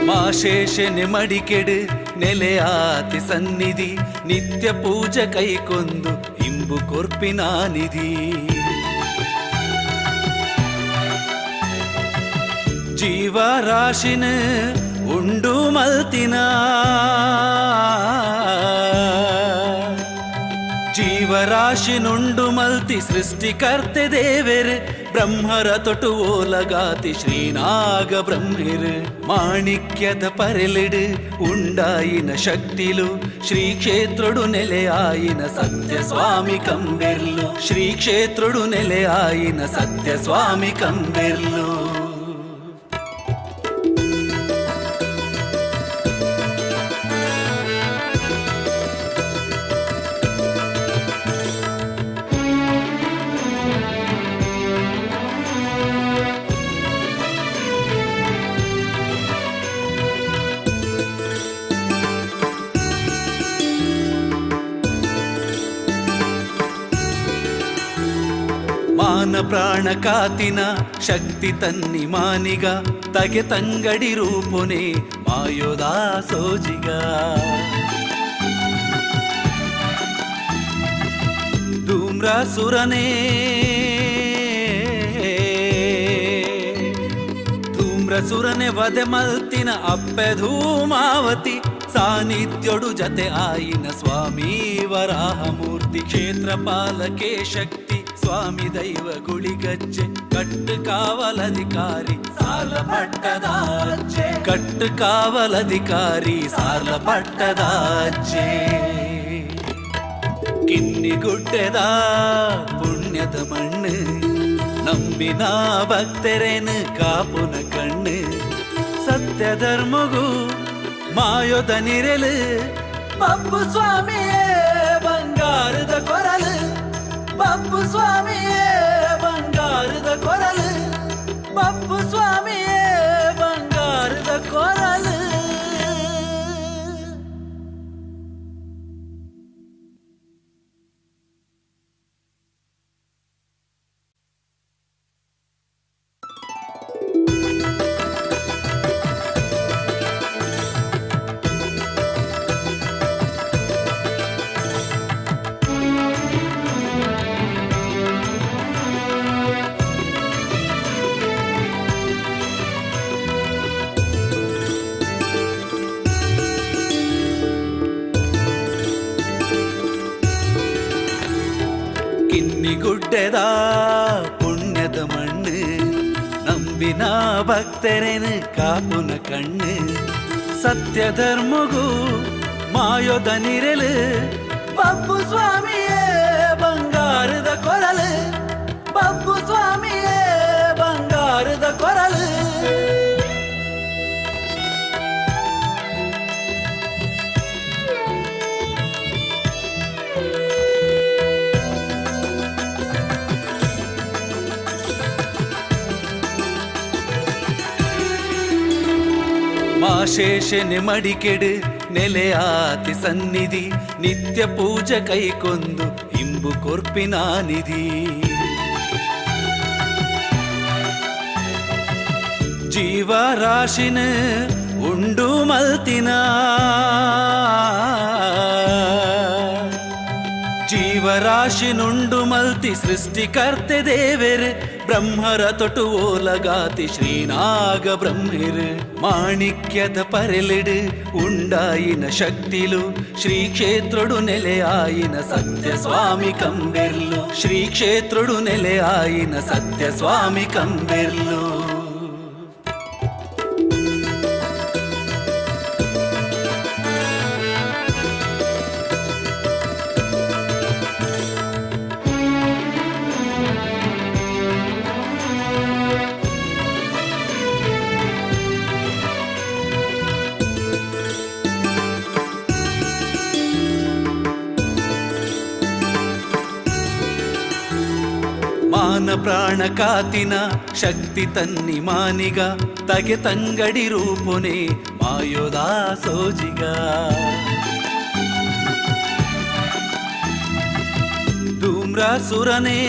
ಮಾಶೇಷನೆ ಮಡಿಕೆಡು ನೆಲೆಯಾತಿ ಸನ್ನಿಧಿ, ನಿತ್ಯ ಪೂಜೆ ಕೈಕೊಂದು ಇಂಬು ಕೊರ್ಪಿನ ನಿಧಿ. ಜೀವರಾಶಿನ ಉಂಡು ಮಲ್ತಿನ, ಜೀವರಾಶಿನುಂಡು ಮಲ್ತಿ ಸೃಷ್ಟಿಕರ್ತೆ ದೇವೆರ್, ಬ್ರಹ್ಮರ ತೊಟು ಓಲಗಾತಿ ಶ್ರೀನಾಗ ಬ್ರಹ್ಮೆರ್. ಮಾಣಿಕ್ಯದ ಪರೆಲಿಡು ಉಂಡಾಯಿನ ಶಕ್ತಿಲು, ಶ್ರೀ ಕ್ಷೇತ್ರಡು ನೆಲೆಯಾಯಿನ ಸತ್ಯ ಸ್ವಾಮಿ ಕಂಬೆರ್ಲು, ಶ್ರೀ ಕ್ಷೇತ್ರಡು ನೆಲೆಯಾಯಿನ ಸತ್ಯ ಸ್ವಾಮಿ ಕಂಬೆರ್ಲು. ಮಾನ ಪ್ರಾಣ ಕಾತಿನ ಶಕ್ತಿ ತನ್ನಿ ಮಾನಿಗ ತಗೆ ತಂಗಡಿ ರೂಪುನೆ ಮಾಯೋದಾ ಸೋಜಿಗ. ಧೂಮ್ರಾಸುರನೇ ಧೂಮ್ರಸುರನೆ ವಧೆ ಮಲ್ತಿನ ಅಪ್ಪೆ ಧೂಮಾವತಿ ಸಾನ್ನಿಧ್ಯೊಡು ಜತೆ ಆಯಿನ ಸ್ವಾಮಿ ವರಾಹಮೂರ್ತಿ ಕ್ಷೇತ್ರ ಪಾಲಕೆ ಶಕ್ತಿ ಸ್ವಾಮಿ ದೈವ ಗುಳಿಗಜ್ಜೆ ಕಟ್ಟು ಕಾವಲಧಿಕಾರಿ ಸಾರ್ಲ ಪಟ್ಟದಾಚೆ ಕಟ್ಟು ಕಾವಲಧಿಕಾರಿ ಸಾರ್ಲ ಪಟ್ಟದಾಚೆ. ಕಿನ್ನಿಗುಡ್ಡೆದ ಪುಣ್ಯದ ಮಣ್ಣು ನಂಬಿನ ಭಕ್ತರೇನು ಕಾಪುನ ಕಣ್ಣು ಸತ್ಯ ಧರ್ಮಗೂ ಮಾಯೋದ ನಿರೆಲು ಬಬ್ಬು ಸ್ವಾಮಿಯೇ ಬಂಗಾರದ ಕೊರಲು ಬಬ್ಬು ಸ್ವಾಮಿಯೇ ಬಂಗಾರದ ಕೊರಲು ಬಬ್ಬು ಸ್ವಾಮಿಯೇ ಬಂಗಾರದ ಕೊರಲು. ಕಿನ್ನಿಗುಡ್ಡೆದ ಪುಣ್ಯದ ಮಣ್ಣು ನಂಬಿನ ಭಕ್ತರೇನು ಕಾಪುನ ಕಣ್ಣು ಸತ್ಯ ಧರ್ಮಗೂ ಮಾಯೋದ ನಿರೆಲು ಬಬ್ಬು ಸ್ವಾಮಿಯೇ ಬಂಗಾರದ ಕೊರಲು ಬಬ್ಬು ಸ್ವಾಮಿಯೇ ಬಂಗಾರದ ಕೊರಲು. ಮಾಶೇಷನೆ ಮಡಿಕೆಡು ನೆಲೆಯಾತಿ ಸನ್ನಿಧಿ ನಿತ್ಯ ಪೂಜೆ ಕೈಕೊಂದು ಇಂಬು ಕೊರ್ಪಿನ ನಿಧಿ ಜೀವರಾಶಿನ ಉಂಡು ಮಲ್ತಿನ ಜೀವರಾಶಿನುಂಡು ಮಲ್ತಿ ಸೃಷ್ಟಿಕರ್ತೆ ದೇವೆರ್ ಬ್ರಹ್ಮರ ತೊಟು ಓಲಗಾತಿ ಶ್ರೀನಾಗ ಬ್ರಹ್ಮಿರ್ ಮಾಣಿಕ್ಯದ ಪರೆಲಿಡು ಉಂಡಾಯಿನ ಶಕ್ತಿಲು ಶ್ರೀ ಕ್ಷೇತ್ರಡು ನೆಲೆಯಾಯಿನ ಸತ್ಯ ಸ್ವಾಮಿ ಕಂಬೆರ್ಲು ಶ್ರೀ ಕ್ಷೇತ್ರಡು ನೆಲೆಯಾಯಿನ ಸತ್ಯ ಸ್ವಾಮಿ ಕಂಬೆರ್ಲು. ಮಾನ ಪ್ರಾಣ ಕಾತಿನ ಶಕ್ತಿ ತನ್ನಿ ಮಾನಿಗ ತಗೆ ತಂಗಡಿ ರೂಪುನೆ ಮಾಯೋದಾ ಸೋಜಿಗ. ಧೂಮ್ರಾಸುರನೇ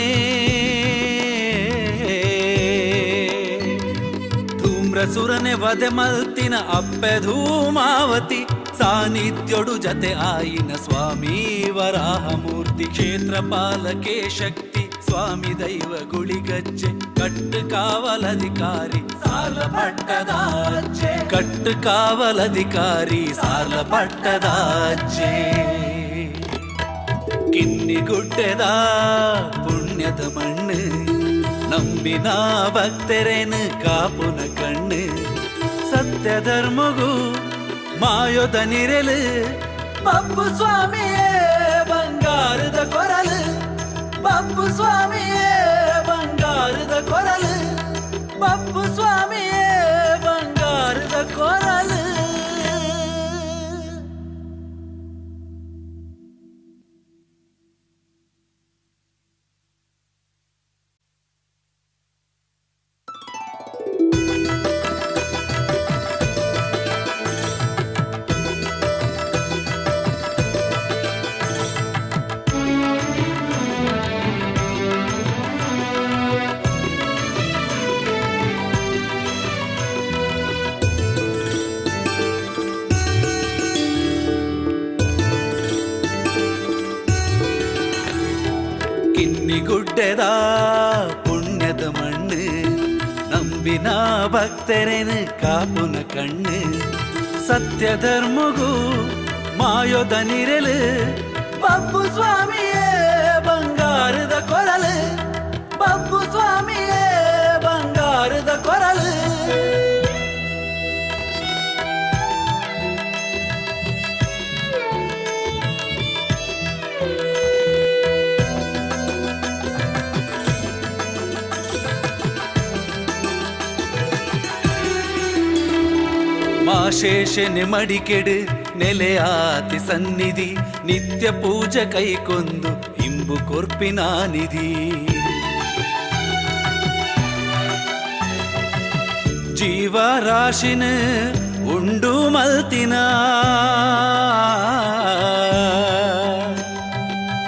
ಧೂಮ್ರಸುರನೆ ವಧೆ ಮಲ್ತಿನ ಅಪ್ಪೆ ಧೂಮಾವತಿ ಸಾನ್ನಿಧ್ಯೊಡು ಜತೆ ಆಯಿನ ಸ್ವಾಮಿ ವರಾಹಮೂರ್ತಿ ಕ್ಷೇತ್ರ ಪಾಲಕೆ ಶಕ್ತಿ ಸ್ವಾಮಿ ದೈವ ಗುಳಿಗಜ್ಜೆ ಕಟ್ಟು ಕಾವಲಧಿಕಾರಿ ಸಾರ್ಲ ಪಟ್ಟದಾಚೆ ಕಟ್ಟು ಕಾವಲಧಿಕಾರಿ ಸಾರ್ಲ ಪಟ್ಟದಾಚೆ. ಕಿನ್ನಿಗುಡ್ಡೆದ ಪುಣ್ಯದ ಮಣ್ಣು ನಂಬಿನ ಭಕ್ತರೇನು ಕಾಪುನ ಕಣ್ಣು ಸತ್ಯ ಧರ್ಮಗೂ ಮಾಯೋದ ನಿರೆಲು ಬಬ್ಬು ಸ್ವಾಮಿಯೇ ಬಂಗಾರದ ಕೊರಲು ಬಬ್ಬು ಸ್ವಾಮಿಯೇ ಬಂಗಾರದ ಕೊರಲು ಬಬ್ಬು ಸ್ವಾಮಿಯೇ ಬಂಗಾರದ ಕೊರಲು. ಗುಡ್ಡೆದ ಪುಣ್ಯದ ಮಣ್ಣು, ನಂಬಿನ ಭಕ್ತರೇನು ಕಾಪುನ ಕಣ್ಣು. ಸತ್ಯ ಧರ್ಮಗೂ ಮಾಯೋದ ನಿರಲು, ಬಬ್ಬು ಸ್ವಾಮಿಯೇ ಬಂಗಾರದ ಕೊರಲು, ಬಬ್ಬು ಸ್ವಾಮಿಯೇ ಬಂಗಾರದ ಕೊರಲು. ಮಾಶೇಷನೆ ಮಡಿಕೆಡು ನೆಲೆಯಾತಿ ಸನ್ನಿಧಿ, ನಿತ್ಯ ಪೂಜೆ ಕೈಕೊಂದು ಇಂಬು ಕೊರ್ಪಿನ ನಿಧಿ. ಜೀವರಾಶಿನ ಉಂಡು ಮಲ್ತಿನ,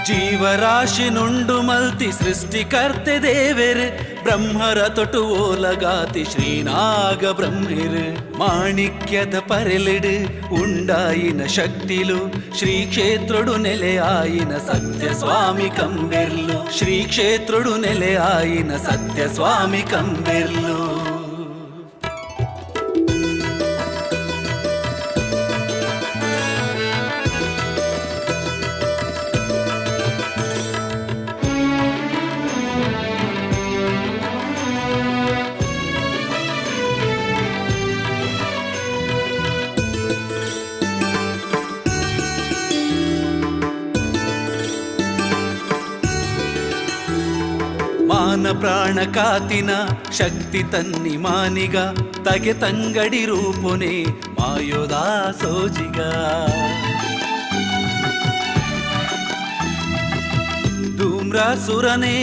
ಜೀವರಾಶಿನುಂಡು ಮಲ್ತಿ ಸೃಷ್ಟಿಕರ್ತೆ ದೇವೆರ್, ಬ್ರಹ್ಮರ ತೊಟು ಓಲಗಾತಿ ಶ್ರೀನಾಗ ಬ್ರಹ್ಮಿರ್. ಮಾಣಿಕ್ಯದ ಪರೆಲಿಡು ಉಂಡಾಯಿನ ಶಕ್ತಿಲು, ಶ್ರೀ ಕ್ಷೇತ್ರಡು ನೆಲೆಯಾಯಿನ ಸತ್ಯ ಸ್ವಾಮಿ ಕಂಬೆರ್ಲು, ಶ್ರೀ ಕ್ಷೇತ್ರಡು ನೆಲೆಯಾಯಿನ ಸತ್ಯ ಸ್ವಾಮಿ ಕಂಬೆರ್ಲು. ಮಾನ ಪ್ರಾಣ ಕಾತಿನ ಶಕ್ತಿ ತನ್ನಿ ಮಾನಿಗ, ತಗೆ ತಂಗಡಿ ರೂಪುನೆ ಮಾಯೋದಾ ಸೋಜಿಗ. ಧೂಮ್ರಾಸುರನೇ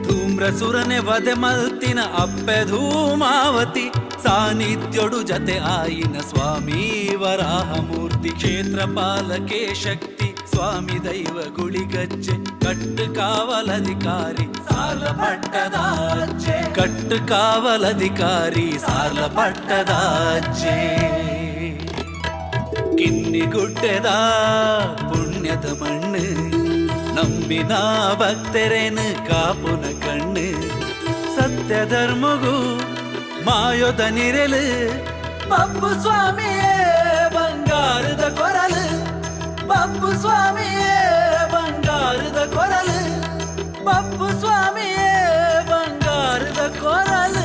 ಧೂಮ್ರಸುರನೆ ವಧೆ ಮಲ್ತಿನ ಅಪ್ಪೆ ಧೂಮಾವತಿ, ಸಾನ್ನಿಧ್ಯೊಡು ಜತೆ ಆಯಿನ ಸ್ವಾಮಿ ವರಾಹಮೂರ್ತಿ. ಕ್ಷೇತ್ರ ಪಾಲಕೆ ಶಕ್ತಿ ಸ್ವಾಮಿ ದೈವ ಗುಳಿಗಜ್ಜೆ, ಕಟ್ಟು ಕಾವಲಧಿಕಾರಿ ಸಾರ್ಲ ಪಟ್ಟದಾಜ್ಜೆ, ಕಟ್ಟು ಕಾವಲಧಿಕಾರಿ ಸಾರ್ಲ ಪಟ್ಟದಾಜ್ಜೆ. ಕಿನ್ನಿ ಗುಡ್ಡೆದ ಪುಣ್ಯದ ಮಣ್ಣು, ನಂಬಿನ ಭಕ್ತರೇನು ಕಾಪುನ ಕಣ್ಣು. ಸತ್ಯ ಧರ್ಮಗೂ ಮಾಯೋದ ನಿರಲು, ಬಬ್ಬು ಸ್ವಾಮಿಯೇ ಬಂಗಾರದ ಕೊರಲು, ಬಬ್ಬು ಸ್ವಾಮಿಯೇ ಬಂಗಾರದ ಕೊರಲು, ಬಬ್ಬು ಸ್ವಾಮಿಯೇ ಬಂಗಾರದ ಕೊರಲು.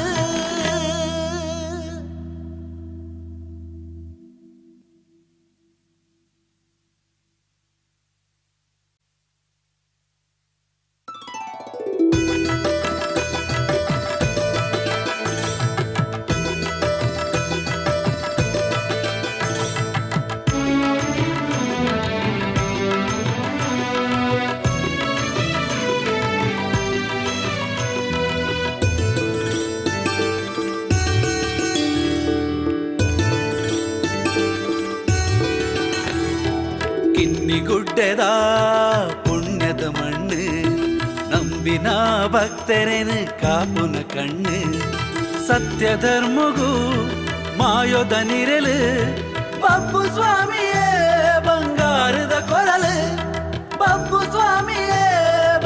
ಕಿನ್ನಿಗುಡ್ಡೆದ ಪುಣ್ಯದ ಮಣ್ಣು, ನಂಬಿನ ಭಕ್ತರೇನು ಕಾಪುನ ಕಣ್ಣು. ಸತ್ಯ ಧರ್ಮಗೂ ಮಾಯೋದ ನಿರಲು, ಬಬ್ಬು ಸ್ವಾಮಿಯೇ ಬಂಗಾರದ ಕೊರಲು, ಬಬ್ಬು ಸ್ವಾಮಿಯೇ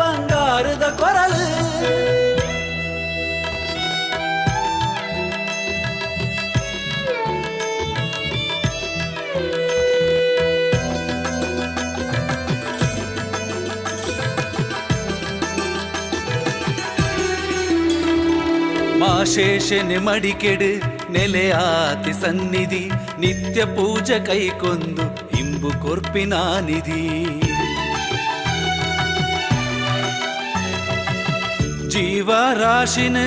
ಬಂಗಾರದ ಕೊರಲು. ಮಾಶೇಷನೆ ಮಡಿಕೆಡು ನೆಲೆಯಾತಿ ಸನ್ನಿಧಿ, ನಿತ್ಯ ಪೂಜೆ ಕೈಕೊಂದು ಇಂಬು ಕೊರ್ಪಿನ ನಿಧಿ. ಜೀವರಾಶಿನ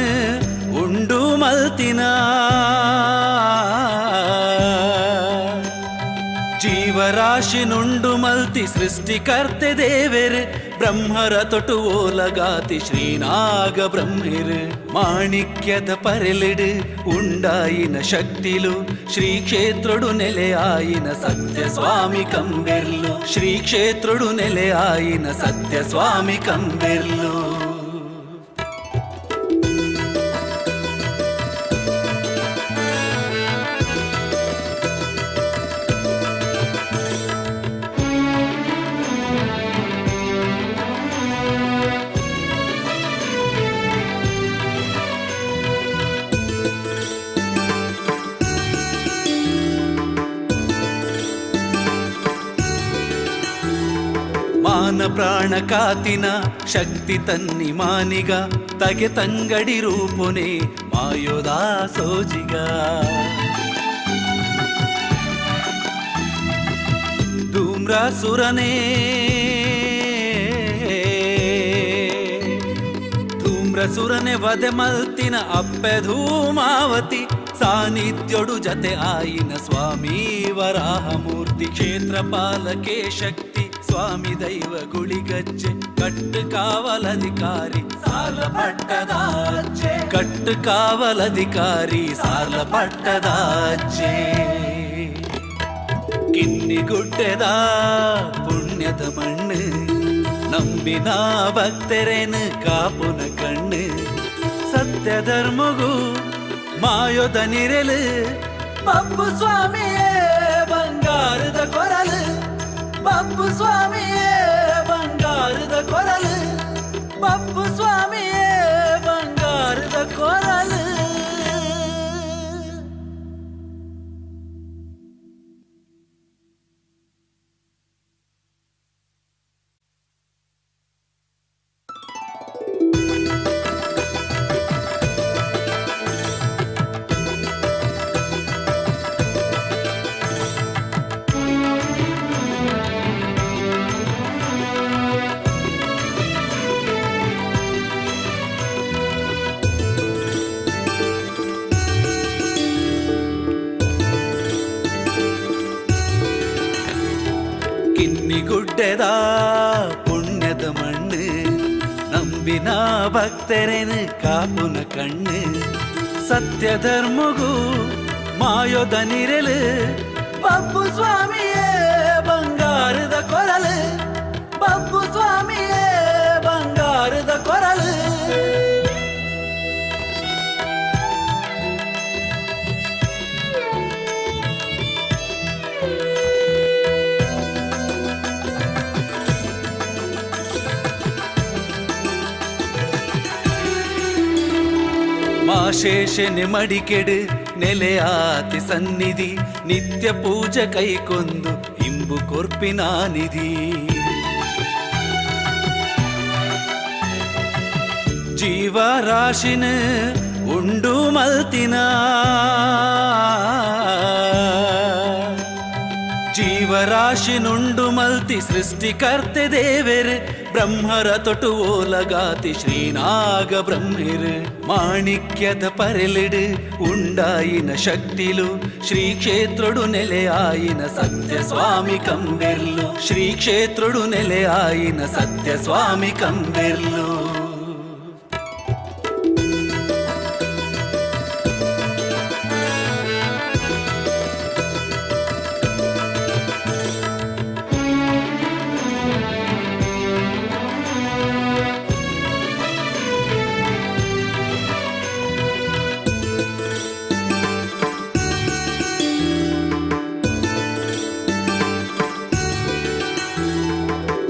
ಉಂಡು ಮಲ್ತಿನ, ಜೀವರಾಶಿನುಂಡು ಮಲ್ತಿ ಸೃಷ್ಟಿಕರ್ತೆ ದೇವೆರ್, ಬ್ರಹ್ಮರ ತೊಟು ಓಲಗಾತಿ ಶ್ರೀನಾಗ ಬ್ರಹ್ಮಿರ್. ಮಾಣಿಕ್ಯದ ಪರೆಲಿಡು ಉಂಡಾಯಿನ ಶಕ್ತಿಲು, ಶ್ರೀ ಕ್ಷೇತ್ರಡು ನೆಲೆಯಾಯಿನ ಸತ್ಯ ಸ್ವಾಮಿ ಕಂಬೆರ್ಲು, ಶ್ರೀ ಕ್ಷೇತ್ರಡು ನೆಲೆಯಾಯಿನ ಸತ್ಯ ಸ್ವಾಮಿ ಕಂಬೆರ್ಲು. ಮಾನ ಪ್ರಾಣ ಕಾತಿನ ಶಕ್ತಿ ತನ್ನಿ ಮಾನಿಗ ತಗೆ ತಂಗಡಿ ರೂಪುನೆ ಮಾಯೋದಾ ಸೋಜಿಗ. ಧೂಮ್ರಾಸುರನೇ ಧೂಮ್ರಸುರನೆ ವಧೆ ಮಲ್ತಿನ ಅಪ್ಪೆ ಧೂಮಾವತಿ ಸಾನ್ನಿಧ್ಯೊಡು ಜತೆ ಆಯಿನ ಸ್ವಾಮಿ ವರಾಹಮೂರ್ತಿ ಕ್ಷೇತ್ರ ಪಾಲಕೆ ಶಕ್ತಿ ಸ್ವಾಮಿ ದೈವ ಗುಳಿಗಜ್ಜೆ ಕಟ್ಟು ಕಾವಲಧಿಕಾರಿ ಸಾಲ ಪಟ್ಟದಾಚೆ ಕಟ್ಟು ಕಾವಲಧಿಕಾರಿ ಸಾಲ ಪಟ್ಟದಾಚೆ. ಕಿನ್ನಿಗುಡ್ಡೆದ ಪುಣ್ಯದ ಮಣ್ಣು ನಂಬಿನ ಭಕ್ತರೇನು ಕಾಪುನ ಕಣ್ಣು ಸತ್ಯ ಧರ್ಮಗೂ ಮಾಯೋದ ನಿರೆಲು ಬಬ್ಬು ಸ್ವಾಮಿಯೇ ಬಂಗಾರದ ಕೊರಲು ಬಬ್ಬು ಸ್ವಾಮಿಯೇ ಬಂಗಾರದ ಕೊರಲು ಬಬ್ಬು ಸ್ವಾಮಿಯೇ ಬಂಗಾರದ ಕೊರಲು. ಕಿನ್ನಿಗುಡ್ಡೆದ ಪುಣ್ಯದ ಮಣ್ಣು ನಂಬಿನ ಭಕ್ತರೇನು ಕಾಪುನ ಕಣ್ಣು ಸತ್ಯ ಧರ್ಮಗೂ ಮಾಯೋದ ನಿರೆಲು ಬಬ್ಬು ಸ್ವಾಮಿಯೇ ಬಂಗಾರದ ಕೊರಲು ಬಬ್ಬು ಸ್ವಾಮಿಯೇ ಬಂಗಾರದ ಕೊರಲು. ಮಾಶೇಷನೆ ಮಡಿಕೆಡು ನೆಲೆಯಾತಿ ಸನ್ನಿಧಿ ನಿತ್ಯ ಪೂಜೆ ಕೈಕೊಂದು ಇಂಬು ಕೊರ್ಪಿನ ನಿಧಿ ಜೀವರಾಶಿನ ಉಂಡು ಮಲ್ತಿನ ಜೀವರಾಶಿನುಂಡು ಮಲ್ತಿ ಸೃಷ್ಟಿಕರ್ತೆ ದೇವೆರ್ ಬ್ರಹ್ಮರ ತೊಟು ಓಲಗಾತಿ ಶ್ರೀನಾಗ ಬ್ರಹ್ಮೆರ್ ಮಾಣಿಕ್ಯದ ಪರೆಲಿಡು ಉಂಡಾಯಿನ ಶಕ್ತಿಲು ಶ್ರೀ ಕ್ಷೇತ್ರಡು ನೆಲೆಯಾಯಿನ ಸತ್ಯ ಸ್ವಾಮಿ ಕಂಬೆರ್ಲು ಶ್ರೀ ಕ್ಷೇತ್ರಡು ನೆಲೆಯಾಯಿನ ಸತ್ಯ ಸ್ವಾಮಿ ಕಂಬೆರ್ಲು.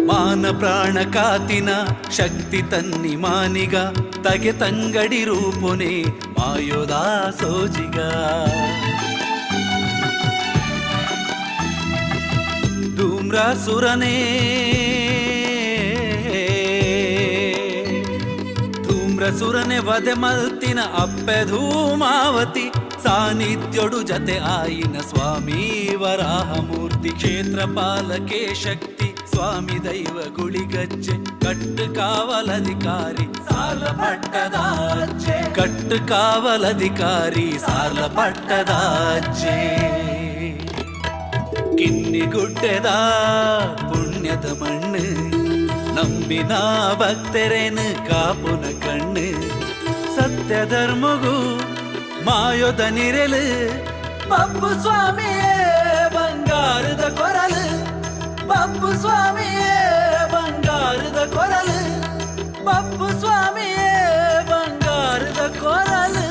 ಮಾನ ಪ್ರಾಣ ಕಾತಿನ ಶಕ್ತಿ ತನ್ನಿ ಮಾನಿಗ ತಗೆ ತಂಗಡಿ ರೂಪುನೆ ಮಾಯೋದಾ ಸೋಜಿಗ. ಧೂಮ್ರಾಸುರನೇ ಧೂಮ್ರಸುರನೆ ವಧೆ ಮಲ್ತಿನ ಅಪ್ಪೆ ಧೂಮಾವತಿ ಸಾನ್ನಿಧ್ಯೊಡು ಜತೆ ಆಯಿನ ಸ್ವಾಮಿ ವರಾಹಮೂರ್ತಿ ಕ್ಷೇತ್ರ ಪಾಲಕೆ ಶಕ್ತಿ ಸ್ವಾಮಿ ದೈವ ಗುಳಿಗಜ್ಜೆ ಕಟ್ಟು ಕಾವಲಧಿಕಾರಿ ಸಾಲ ಪಟ್ಟದಾಚೆ ಕಟ್ಟು ಕಾವಲಧಿಕಾರಿ ಸಾಲ ಪಟ್ಟದಾಚೆ. ಕಿನ್ನಿಗುಡ್ಡೆದ ಪುಣ್ಯದ ಮಣ್ಣು ನಂಬಿನ ಭಕ್ತರೇನು ಕಾಪುನ ಕಣ್ಣು ಸತ್ಯ ಧರ್ಮಗೂ ಮಾಯೋದ ನಿರೆಲು ಬಬ್ಬು ಸ್ವಾಮಿಯೇ ಬಂಗಾರದ ಕೊರಲು ಬಬ್ಬು ಸ್ವಾಮಿಯೇ ಬಂಗಾರದ ಕೊರಲು ಬಬ್ಬು ಸ್ವಾಮಿಯೇ ಬಂಗಾರದ ಕೊರಲು.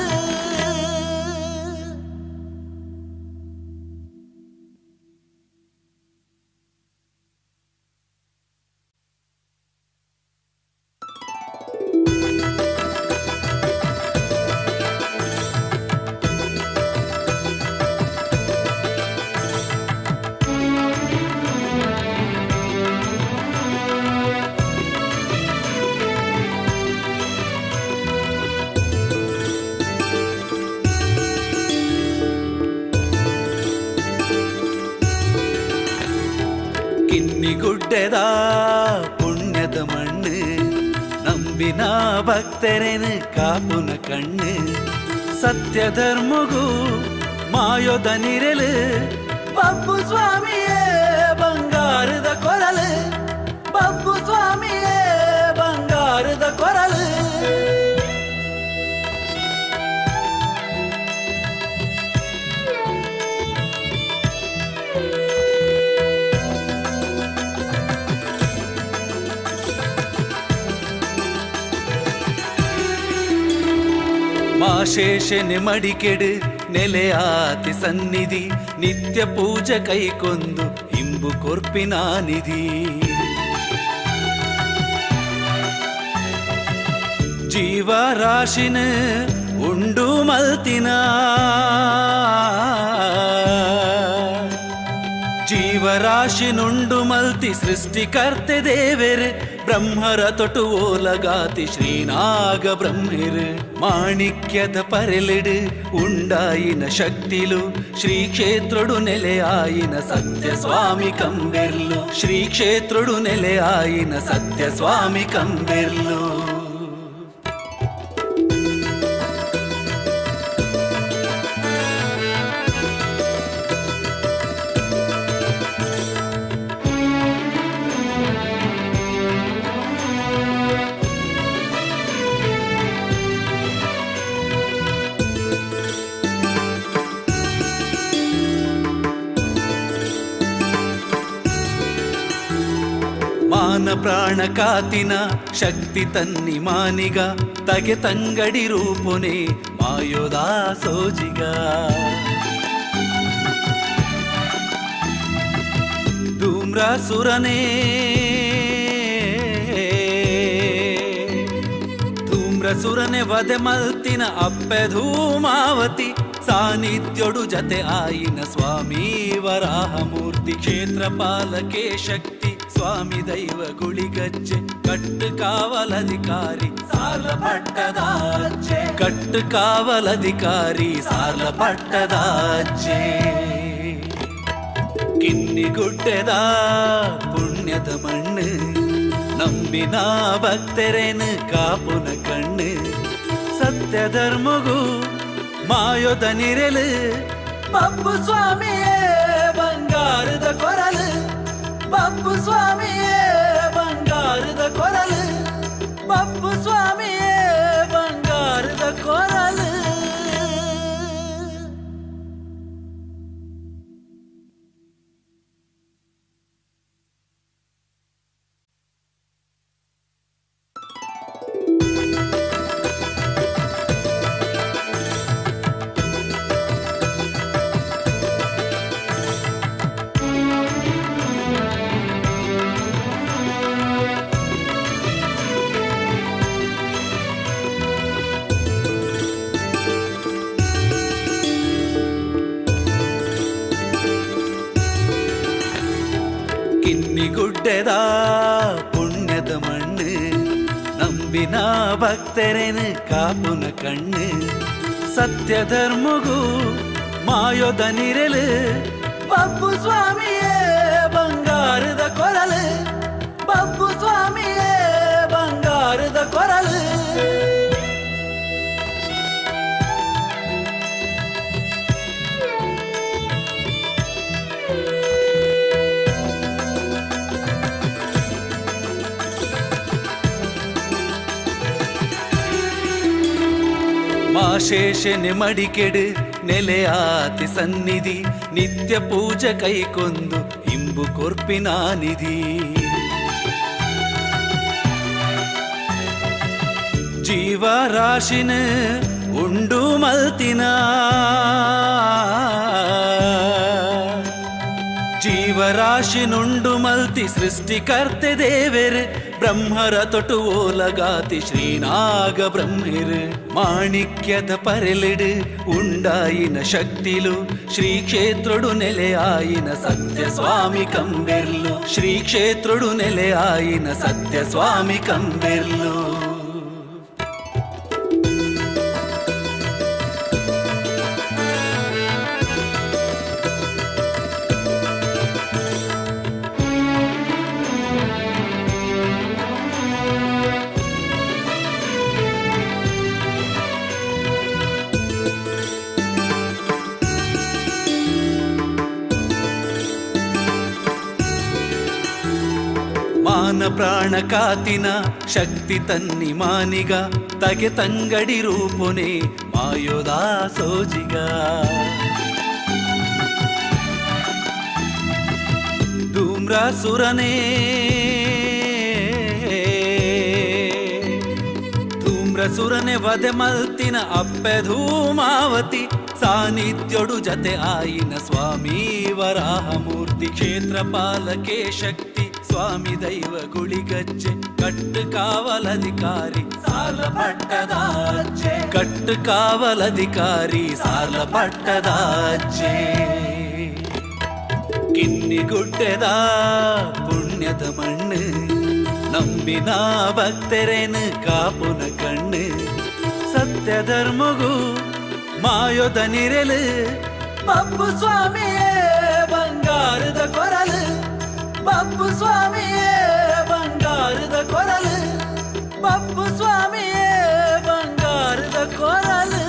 ಗುಡ್ಡೆದ ಪುಣ್ಯದ ಮಣ್ಣು, ನಂಬಿನ ಭಕ್ತರೆನು ಕಾಪುನ ಕಣ್ಣು, ಸತ್ಯ ಧರ್ಮಗೂ ಮಾಯೋದ ನಿರಲು, ಬಬ್ಬು ಸ್ವಾಮಿಯೇ ಬಂಗಾರದ ಕೊರಲು, ಬಬ್ಬು ಸ್ವಾಮಿಯೇ ಬಂಗಾರದ ಕೊರಲು. ಮಾಶೇಷನೆ ಮಡಿಕೆಡು ನೆಲೆಯಾತಿ ಸನ್ನಿಧಿ, ನಿತ್ಯ ಪೂಜೆ ಕೈಕೊಂದು ಇಂಬು ಕೊರ್ಪಿನ ನಿಧಿ. ಜೀವರಾಶಿನ ಉಂಡು ಮಲ್ತಿನ, ಜೀವರಾಶಿನುಂಡು ಮಲ್ತಿ ಸೃಷ್ಟಿಕರ್ತೆ ದೇವೆರ್, ಬ್ರಹ್ಮರ ತೊಟು ಓಲಗಾತಿ ಶ್ರೀನಾಗ ಬ್ರಹ್ಮೆರ್, ಮಾಣಿಕ್ಯದ ಪರೆಲಿಡು ಉಂಡಾಯಿನ ಶಕ್ತಿಲು, ಶ್ರೀ ಕ್ಷೇತ್ರಡು ನೆಲೆಯಾಯಿನ ಸತ್ಯ ಸ್ವಾಮಿ ಕಂಬೆರ್ಲು, ಶ್ರೀ ಕ್ಷೇತ್ರಡು ನೆಲೆಯಾಯಿನ ಸತ್ಯ ಸ್ವಾಮಿ ಕಂಬೆರ್ಲು. ಮಾನ ಪ್ರಾಣ ಕಾತಿನ ಶಕ್ತಿ ತನ್ನಿ ಮಾನಿಗ, ತಗೆ ತಂಗಡಿ ರೂಪುನೆ ಮಾಯೋದಾ ಸೋಜಿಗ. ಧೂಮ್ರಾಸುರನೇ ಧೂಮ್ರಸುರನೆ ವಧೆ ಮಲ್ತಿನ ಅಪ್ಪೆ ಧೂಮಾವತಿ, ಸಾನ್ನಿಧ್ಯೋಡು ಜತೆ ಆಯಿನ ಸ್ವಾಮಿ ವರಾಹಮೂರ್ತಿ, ಕ್ಷೇತ್ರ ಪಾಲಕೆ ಶಕ್ತಿ ಸ್ವಾಮಿ ದೈವ ಗುಳಿಗಜ್ಜೆ, ಕಟ್ಟು ಕಾವಲಧಿಕಾರಿ ಸಾರ್ಲ ಪಟ್ಟದಾಚೆ, ಕಟ್ಟು ಕಾವಲಧಿಕಾರಿ ಸಾರ್ಲ ಪಟ್ಟದಾಚೆ. ಕಿನ್ನಿ ಗುಡ್ಡೆದ ಪುಣ್ಯದ ಮಣ್ಣು, ನಂಬಿನ ಭಕ್ತರೇನು ಕಾಪುನ ಕಣ್ಣು, ಸತ್ಯ ಧರ್ಮಗೂ ಮಾಯೋದ ನಿರಲು, ಬಬ್ಬು ಸ್ವಾಮಿಯೇ ಬಂಗಾರದ ಕೊರಲು, ಬಬ್ಬು ಸ್ವಾಮಿಯೇ ಬಂಗಾರದ ಕೊರಲು, ಬಬ್ಬು ಸ್ವಾಮಿಯೇ ಬಂಗಾರದ ಕೊರಲು. ಕಿನ್ನಿಗುಡ್ಡೆದ ಪುಣ್ಯದ ಮಣ್ಣು, ನಂಬಿನ ಭಕ್ತರೇನು ಕಾಪುನ ಕಣ್ಣು, ಸತ್ಯ ಧರ್ಮಗೂ ಮಾಯೋದ ನಿರಲು, ಬಬ್ಬು ಸ್ವಾಮಿಯೇ ಬಂಗಾರದ ಕೊರಲು, ಬಬ್ಬು ಸ್ವಾಮಿಯೇ ಬಂಗಾರದ ಕೊರಲು. ಮಾಶೇಷನೆ ಮಡಿಕೆಡು ನೆಲೆಯಾತಿ ಸನ್ನಿಧಿ, ನಿತ್ಯ ಪೂಜೆ ಕೈಕೊಂದು ಇಂಬು ಕೊರ್ಪಿನ ನಿಧಿ. ಜೀವರಾಶಿನ ಉಂಡು ಮಲ್ತಿನ, ಜೀವರಾಶಿನುಂಡು ಮಲ್ತಿ ಸೃಷ್ಟಿಕರ್ತೆ ದೇವೆರ್, ಬ್ರಹ್ಮರ ತೊಟು ಓಲಗಾತಿ ಶ್ರೀನಾಗ ಬ್ರಹ್ಮೆರ್, ಮಾಣಿಕ್ಯದ ಪರೆಲಿಡು ಉಂಡಾಯಿನ ಶಕ್ತಿಲು, ಶ್ರೀ ಕ್ಷೇತ್ರಡು ನೆಲೆಯಾಯಿನ ಸತ್ಯ ಸ್ವಾಮಿ ಕಂಬೆರ್ಲು, ಶ್ರೀ ಕ್ಷೇತ್ರಡು ನೆಲೆಯಾಯಿನ ಸತ್ಯ ಸ್ವಾಮಿ ಕಂಬೆರ್ಲು. ಮಾನ ಪ್ರಾಣ ಕಾತಿನ ಶಕ್ತಿ ತನ್ನಿ ಮಾನಿಗ ತಗೆ ತಂಗಡಿ ರೂಪುನೆ ಮಾಯೋದಾ ಸೋಜಿಗ. ಧೂಮ್ರಾಸುರನೇ ಧೂಮ್ರಸುರನೆ ವಧೆ ಮಲ್ತಿನ ಅಪ್ಪೆ ಧೂಮಾವತಿ ಸಾನ್ನಿಧ್ಯೊಡು ಜತೆ ಆಯಿನ ಸ್ವಾಮಿ ವರಾಹಮೂರ್ತಿ ಕ್ಷೇತ್ರ ಪಾಲಕೆ ಶಕ್ತಿ ಸ್ವಾಮಿ ದೈವ ಗುಳಿಗಜ್ಜೆ ಕಟ್ಟು ಕಾವಲಧಿಕಾರಿ ಸಾಲ ಪಟ್ಟದಾಚೆ ಕಟ್ಟು ಕಾವಲಧಿಕಾರಿ ಸಾಲ ಪಟ್ಟದಾಚೆ. ಕಿನ್ನಿಗುಡ್ಡೆದ ಪುಣ್ಯದ ಮಣ್ಣು ನಂಬಿನ ಭಕ್ತರೇನು ಕಾಪುನ ಕಣ್ಣು ಸತ್ಯ ಧರ್ಮಗೂ ಮಾಯೋದ ನಿರೆಲು ಬಬ್ಬು ಸ್ವಾಮಿಯೇ ಬಂಗಾರದ ಕೊರಲು ಬಬ್ಬು ಸ್ವಾಮಿಯೇ ಬಂಗಾರದ ಕೊರಲು ಬಬ್ಬು ಸ್ವಾಮಿಯೇ ಬಂಗಾರದ ಕೊರಲು.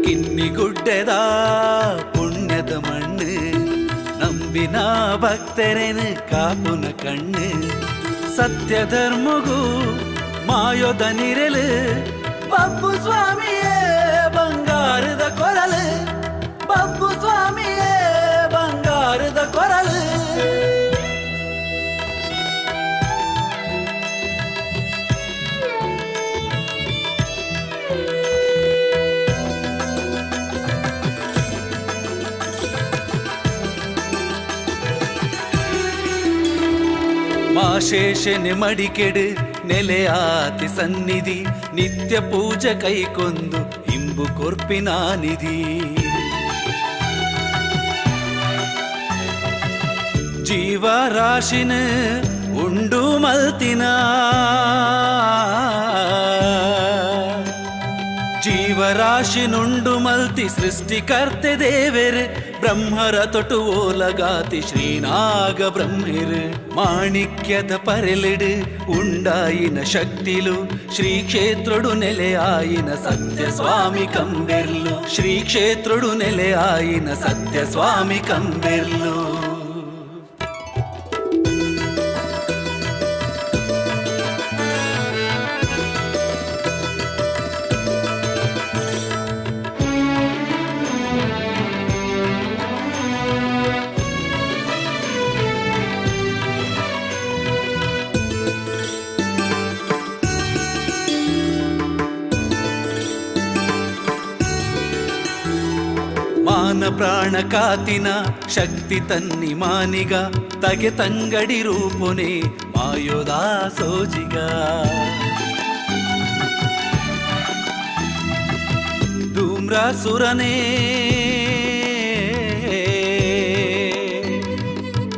ಕಿನ್ನಿಗುಡ್ಡೆದ ಪುಣ್ಯದ ಮಣ್ಣು ನಂಬಿನ ಭಕ್ತರೇನು ಕಾಪುನ ಕಣ್ಣು ಸತ್ಯ ಧರ್ಮಗೂ ಮಾಯೋದ ನಿರೆಲು ಬಬ್ಬು ಸ್ವಾಮಿಯೇ ಬಂಗಾರದ ಕೊರಲು ಬಬ್ಬು ಸ್ವಾಮಿಯೇ ಬಂಗಾರದ ಕೊರಲು. ಮಾಶೇಷನೆ ಮಡಿಕೆಡು ನೆಲೆಯಾತಿ ಸನ್ನಿಧಿ ನಿತ್ಯ ಪೂಜೆ ಕೈಕೊಂದು ಇಂಬು ಕೊರ್ಪಿನ ನಿಧಿ ಜೀವರಾಶಿನ ಉಂಡು ಮಲ್ತಿನ ಜೀವರಾಶಿನುಂಡು ಮಲ್ತಿ ಸೃಷ್ಟಿಕರ್ತೆ ದೇವೆರ್ ಬ್ರಹ್ಮರ ತೊಟು ಓಲಗಾತಿ ಶ್ರೀನಾಗ ಬ್ರಹ್ಮೆರ್ ಮಾಣಿಕ್ಯದ ಪರೆಲಿಡು ಉಂಡಾಯಿನ ಶಕ್ತಿಲು ಶ್ರೀ ಕ್ಷೇತ್ರಡು ನೆಲೆಯಾಯಿನ ಸತ್ಯ ಸ್ವಾಮಿ ಕಂಬೆರ್ಲು ಶ್ರೀ ಕ್ಷೇತ್ರಡು ನೆಲೆಯಾಯಿನ ಸತ್ಯ ಸ್ವಾಮಿ ಕಂಬೆರ್ಲು. ಮಾನ ಪ್ರಾಣ ಕಾತಿನ ಶಕ್ತಿ ತನ್ನಿ ಮಾನಿಗ ತಗೆ ತಂಗಡಿ ರೂಪುನೆ ಮಾಯೋದಾ ಸೋಜಿಗ. ಧೂಮ್ರಾಸುರನೇ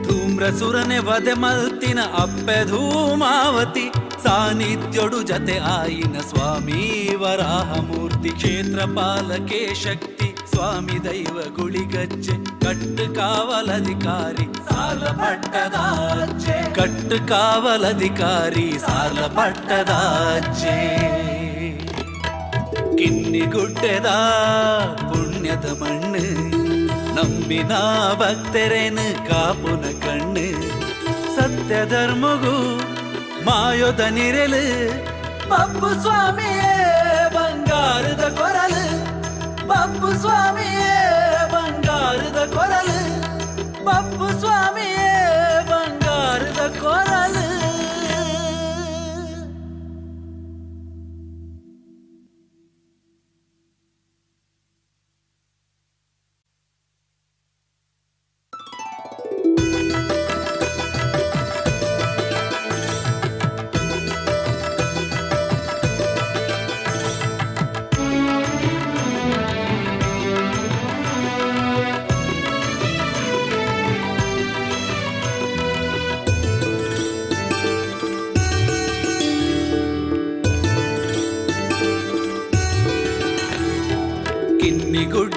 ಧೂಮ್ರಸುರನೆ ವಧೆ ಮಲ್ತಿನ ಅಪ್ಪೆ ಧೂಮಾವತಿ ಸಾನ್ನಿಧ್ಯೊಡು ಜತೆ ಆಯಿನ ಸ್ವಾಮಿ ವರಾಹಮೂರ್ತಿ ಕ್ಷೇತ್ರ ಪಾಲಕೆ ಶಕ್ತಿ ಸ್ವಾಮಿ ದೈವ ಗುಳಿಗಜ್ಜೆ ಕಟ್ಟು ಕಾವಲಧಿಕಾರಿ ಸಾಲ ಪಟ್ಟದಾಚೆ ಕಟ್ಟು ಕಾವಲಧಿಕಾರಿ ಸಾಲ ಪಟ್ಟದಾಚೆ. ಕಿನ್ನಿಗುಡ್ಡೆದ ಪುಣ್ಯದ ಮಣ್ಣು ನಂಬಿನ ಭಕ್ತರೇನು ಕಾಪುನ ಕಣ್ಣು ಸತ್ಯ ಧರ್ಮಗೂ ಮಾಯೋದ ನಿರೆಲು ಬಬ್ಬು ಸ್ವಾಮಿಯೇ ಬಂಗಾರದ ಕೊರಲು ಬಬ್ಬು ಸ್ವಾಮಿಯೇ ಬಂಗಾರದ ಕೊರಲು ಬಬ್ಬು ಸ್ವಾಮಿಯೇ ಬಂಗಾರದ ಕೊರಲು.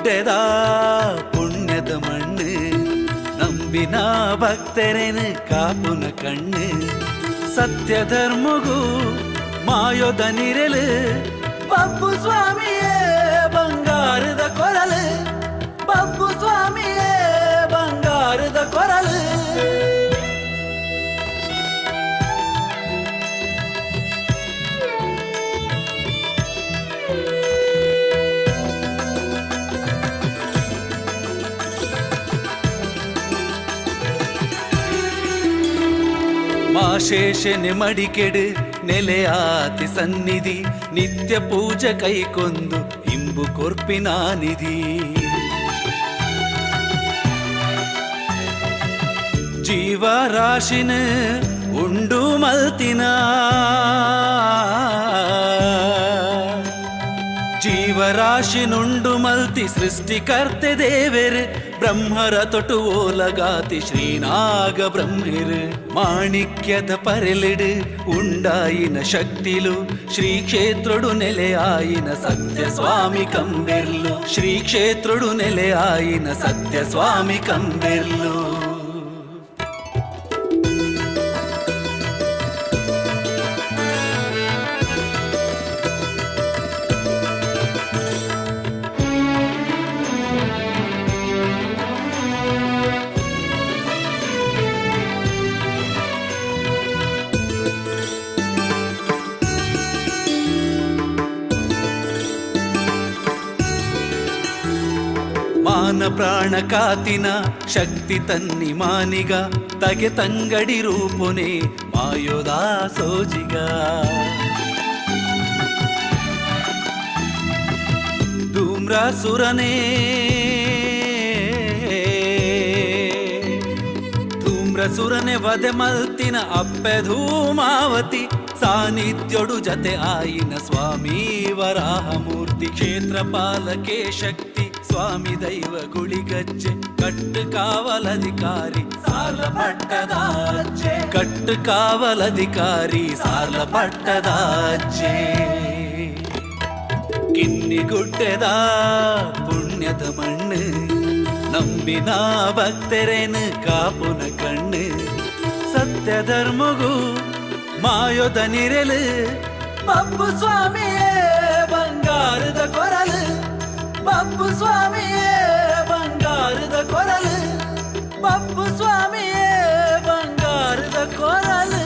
ಗುಡ್ಡೆದ ಪುಣ್ಯದ ಮಣ್ಣು, ನಂಬಿನ ಭಕ್ತರೇನು ಕಾಪುನ ಕಣ್ಣು. ಸತ್ಯ ಧರ್ಮಗೂ ಮಾಯೋದ ನಿರಲು, ಬಬ್ಬು ಸ್ವಾಮಿಯೇ ಬಂಗಾರದ ಕೊರಲು, ಬಬ್ಬು ಸ್ವಾಮಿಯೇ ಬಂಗಾರದ ಕೊರಲು. ಮಾಶೇಷನೆ ಮಡಿಕೆಡು ನೆಲೆಯಾತಿ ಸನ್ನಿಧಿ, ನಿತ್ಯ ಪೂಜೆ ಕೈಕೊಂದು ಇಂಬು ಕೊರ್ಪಿನ ನಿಧಿ. ಜೀವರಾಶಿನ ಉಂಡು ಮಲ್ತಿನ, ಜೀವರಾಶಿನುಂಡು ಮಲ್ತಿ ಸೃಷ್ಟಿಕರ್ತೆ ದೇವೆರ್, ಬ್ರಹ್ಮರ ತೊಟು ಓಲಗಾತಿ ಶ್ರೀನಾಗ ಬ್ರಹ್ಮಿರ್. ಮಾಣಿಕ್ಯದ ಪರೆಲಿಡು ಉಂಡಾಯಿನ ಶಕ್ತಿಲು, ಶ್ರೀ ಕ್ಷೇತ್ರಡು ನೆಲೆಯಾಯಿನ ಸತ್ಯ ಸ್ವಾಮಿ ಕಂಬೆರ್ಲು, ಶ್ರೀ ಕ್ಷೇತ್ರಡು ನೆಲೆಯಾಯಿನ ಸತ್ಯ ಸ್ವಾಮಿ ಕಂಬೆರ್ಲು. ಮಾನ ಪ್ರಾಣ ಕಾತಿನ ಶಕ್ತಿ ತನ್ನಿ ಮಾನಿಗ, ತಗೆ ತಂಗಡಿ ರೂಪುನೆ ಮಾಯೋದಾ ಸೋಜಿಗ. ಧೂಮ್ರಾಸುರನೇ ಧೂಮ್ರಸುರನೆ ವಧೆ ಮಲ್ತಿನ ಅಪ್ಪೆ ಧೂಮಾವತಿ, ಸಾನ್ನಿಧ್ಯೊಡು ಜತೆ ಆಯಿನ ಸ್ವಾಮಿ ವರಾಹಮೂರ್ತಿ. ಕ್ಷೇತ್ರ ಪಾಲಕೆ ಶಕ್ತಿ ಸ್ವಾಮಿ ದೈವ ಗುಳಿಗಜ್ಜೆ, ಕಟ್ಟು ಕಾವಲಧಿಕಾರಿ ಸಾರ್ಲ ಪಟ್ಟದಾಜ್ಜೆ, ಕಟ್ಟು ಕಾವಲಧಿಕಾರಿ ಸಾರ್ಲ ಪಟ್ಟದಾಜ್ಜೆ. ಕಿನ್ನಿ ಗುಡ್ಡೆದ ಪುಣ್ಯದ ಮಣ್ಣು, ನಂಬಿನ ಭಕ್ತರೇನು ಕಾಪುನ ಕಣ್ಣು. ಸತ್ಯ ಧರ್ಮಗೂ ಮಾಯೋದ ನಿರಲು, ಬಬ್ಬು ಸ್ವಾಮಿಯೇ ಬಂಗಾರದ ಕೊರಲು, ಬಬ್ಬು ಸ್ವಾಮಿಯೇ ಬಂಗಾರದ ಕೊರಲು, ಬಬ್ಬು ಸ್ವಾಮಿಯೇ ಬಂಗಾರದ ಕೊರಲು.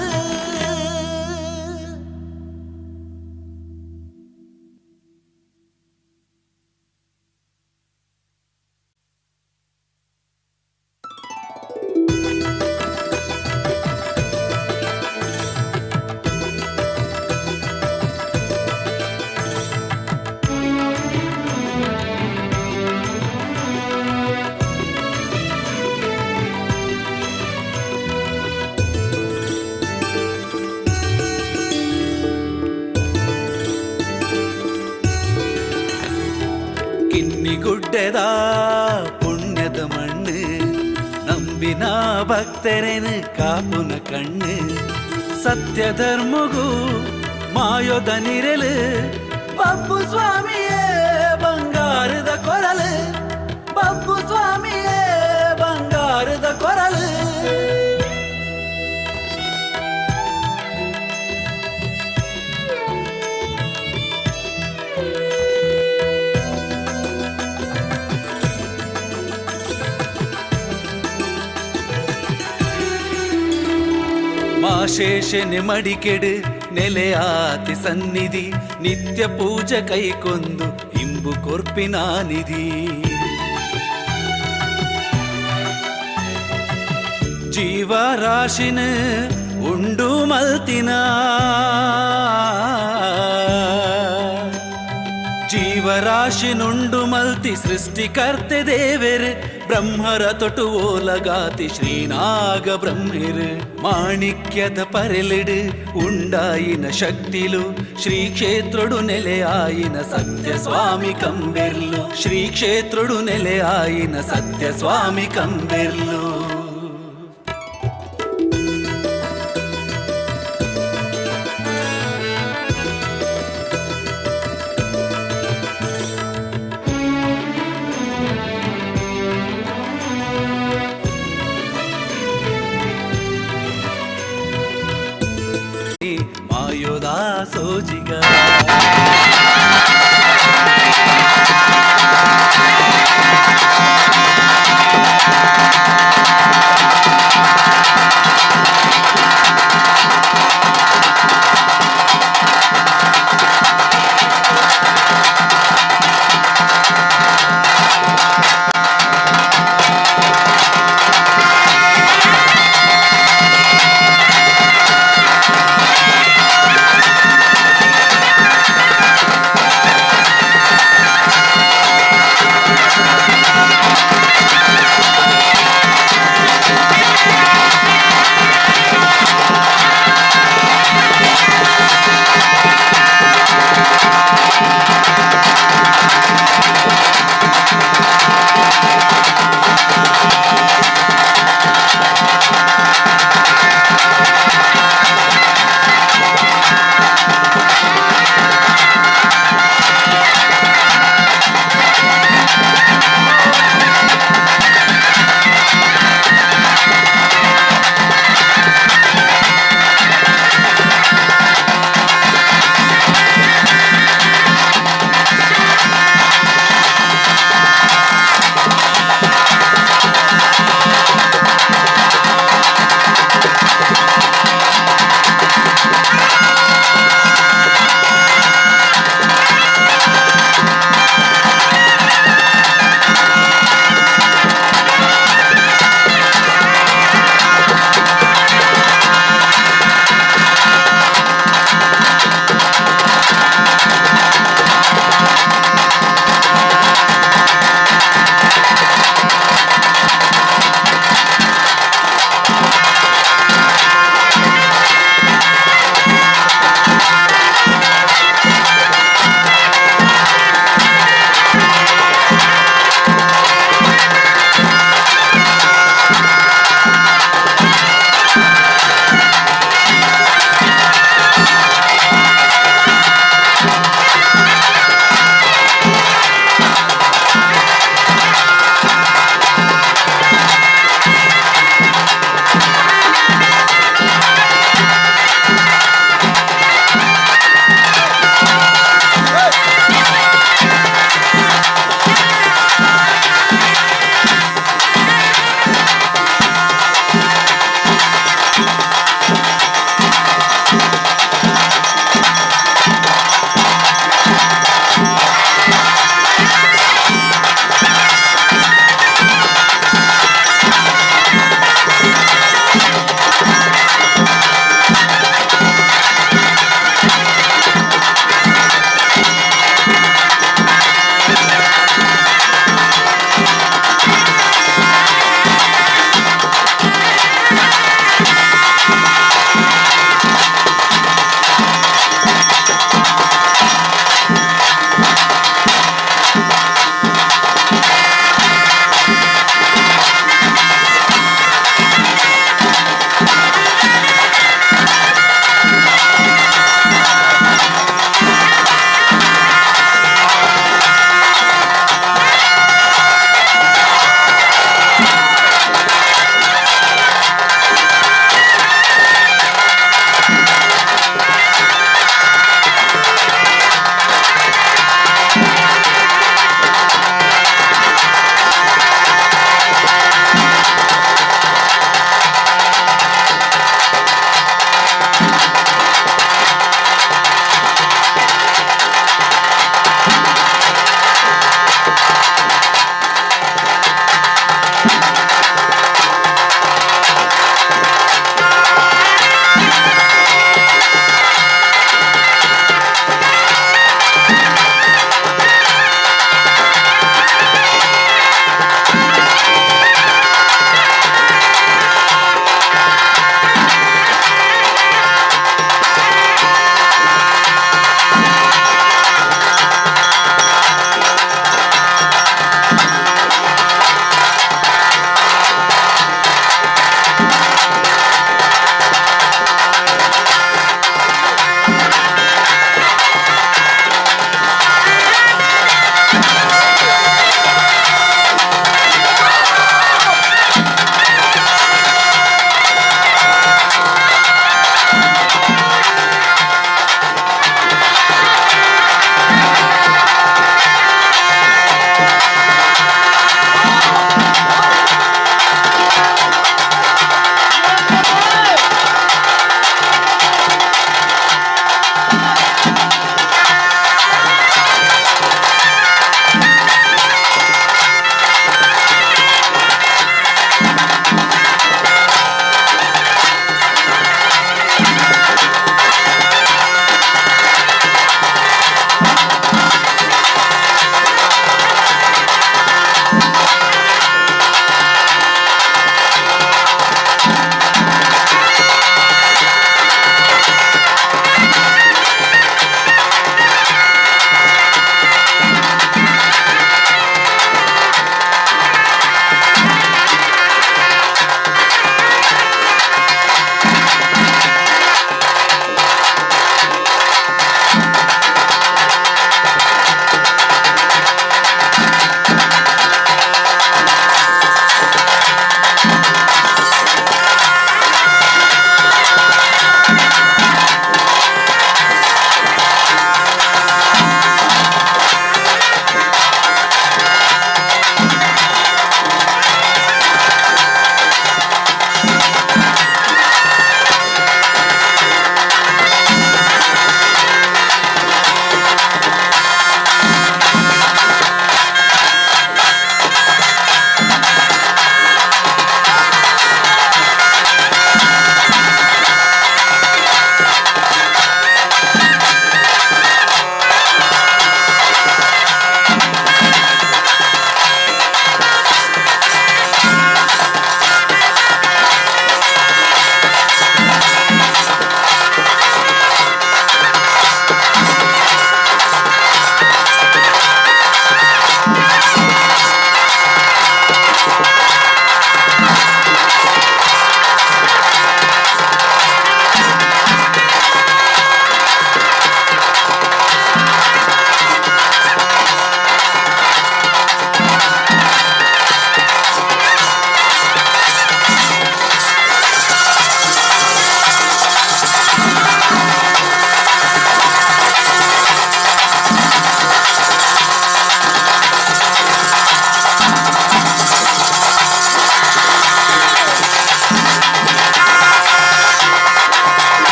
ಕಿನ್ನಿ ಗುಡ್ಡೆದ ಪುಣ್ಯದ ಮಣ್ಣು, ನಂಬಿನ ಭಕ್ತರೇನು ಕಾಪುನ ಕಣ್ಣು. ಸತ್ಯ ಧರ್ಮಗೂ ಮಾಯೋದ ನಿರಲು, ಬಬ್ಬು ಸ್ವಾಮಿಯೇ ಬಂಗಾರದ ಕೊರಲು, ಬಬ್ಬು ಸ್ವಾಮಿಯೇ ಬಂಗಾರದ ಕೊರಲು. ಮಾಶೇಷನೆ ಮಡಿಕೆಡು ನೆಲೆಯಾತಿ ಸನ್ನಿಧಿ, ನಿತ್ಯ ಪೂಜೆ ಕೈಕೊಂದು ಇಂಬು ಕೊರ್ಪಿನ ನಿಧಿ. ಜೀವರಾಶಿನ ಉಂಡು ಮಲ್ತಿನ, ಜೀವರಾಶಿನುಂಡು ಮಲ್ತಿ ಸೃಷ್ಟಿಕರ್ತೆ ದೇವೆರ್, ಬ್ರಹ್ಮರ ತೊಟು ಓಲಗಾತಿ ಶ್ರೀನಾಗ ಬ್ರಹ್ಮಿರ್. ಮಾಣಿಕ್ಯದ ಪರೆಲಿಡು ಉಂಡಾಯಿನ ಶಕ್ತಿಲು, ಶ್ರೀ ಕ್ಷೇತ್ರಡು ನೆಲೆಯಾಯಿನ ಸತ್ಯ ಸ್ವಾಮಿ ಕಂಬೆರ್ಲು, ಶ್ರೀ ಕ್ಷೇತ್ರಡು ನೆಲೆಯಾಯಿನ ಸತ್ಯ ಸ್ವಾಮಿ ಕಂಬೆರ್ಲು. ಆ.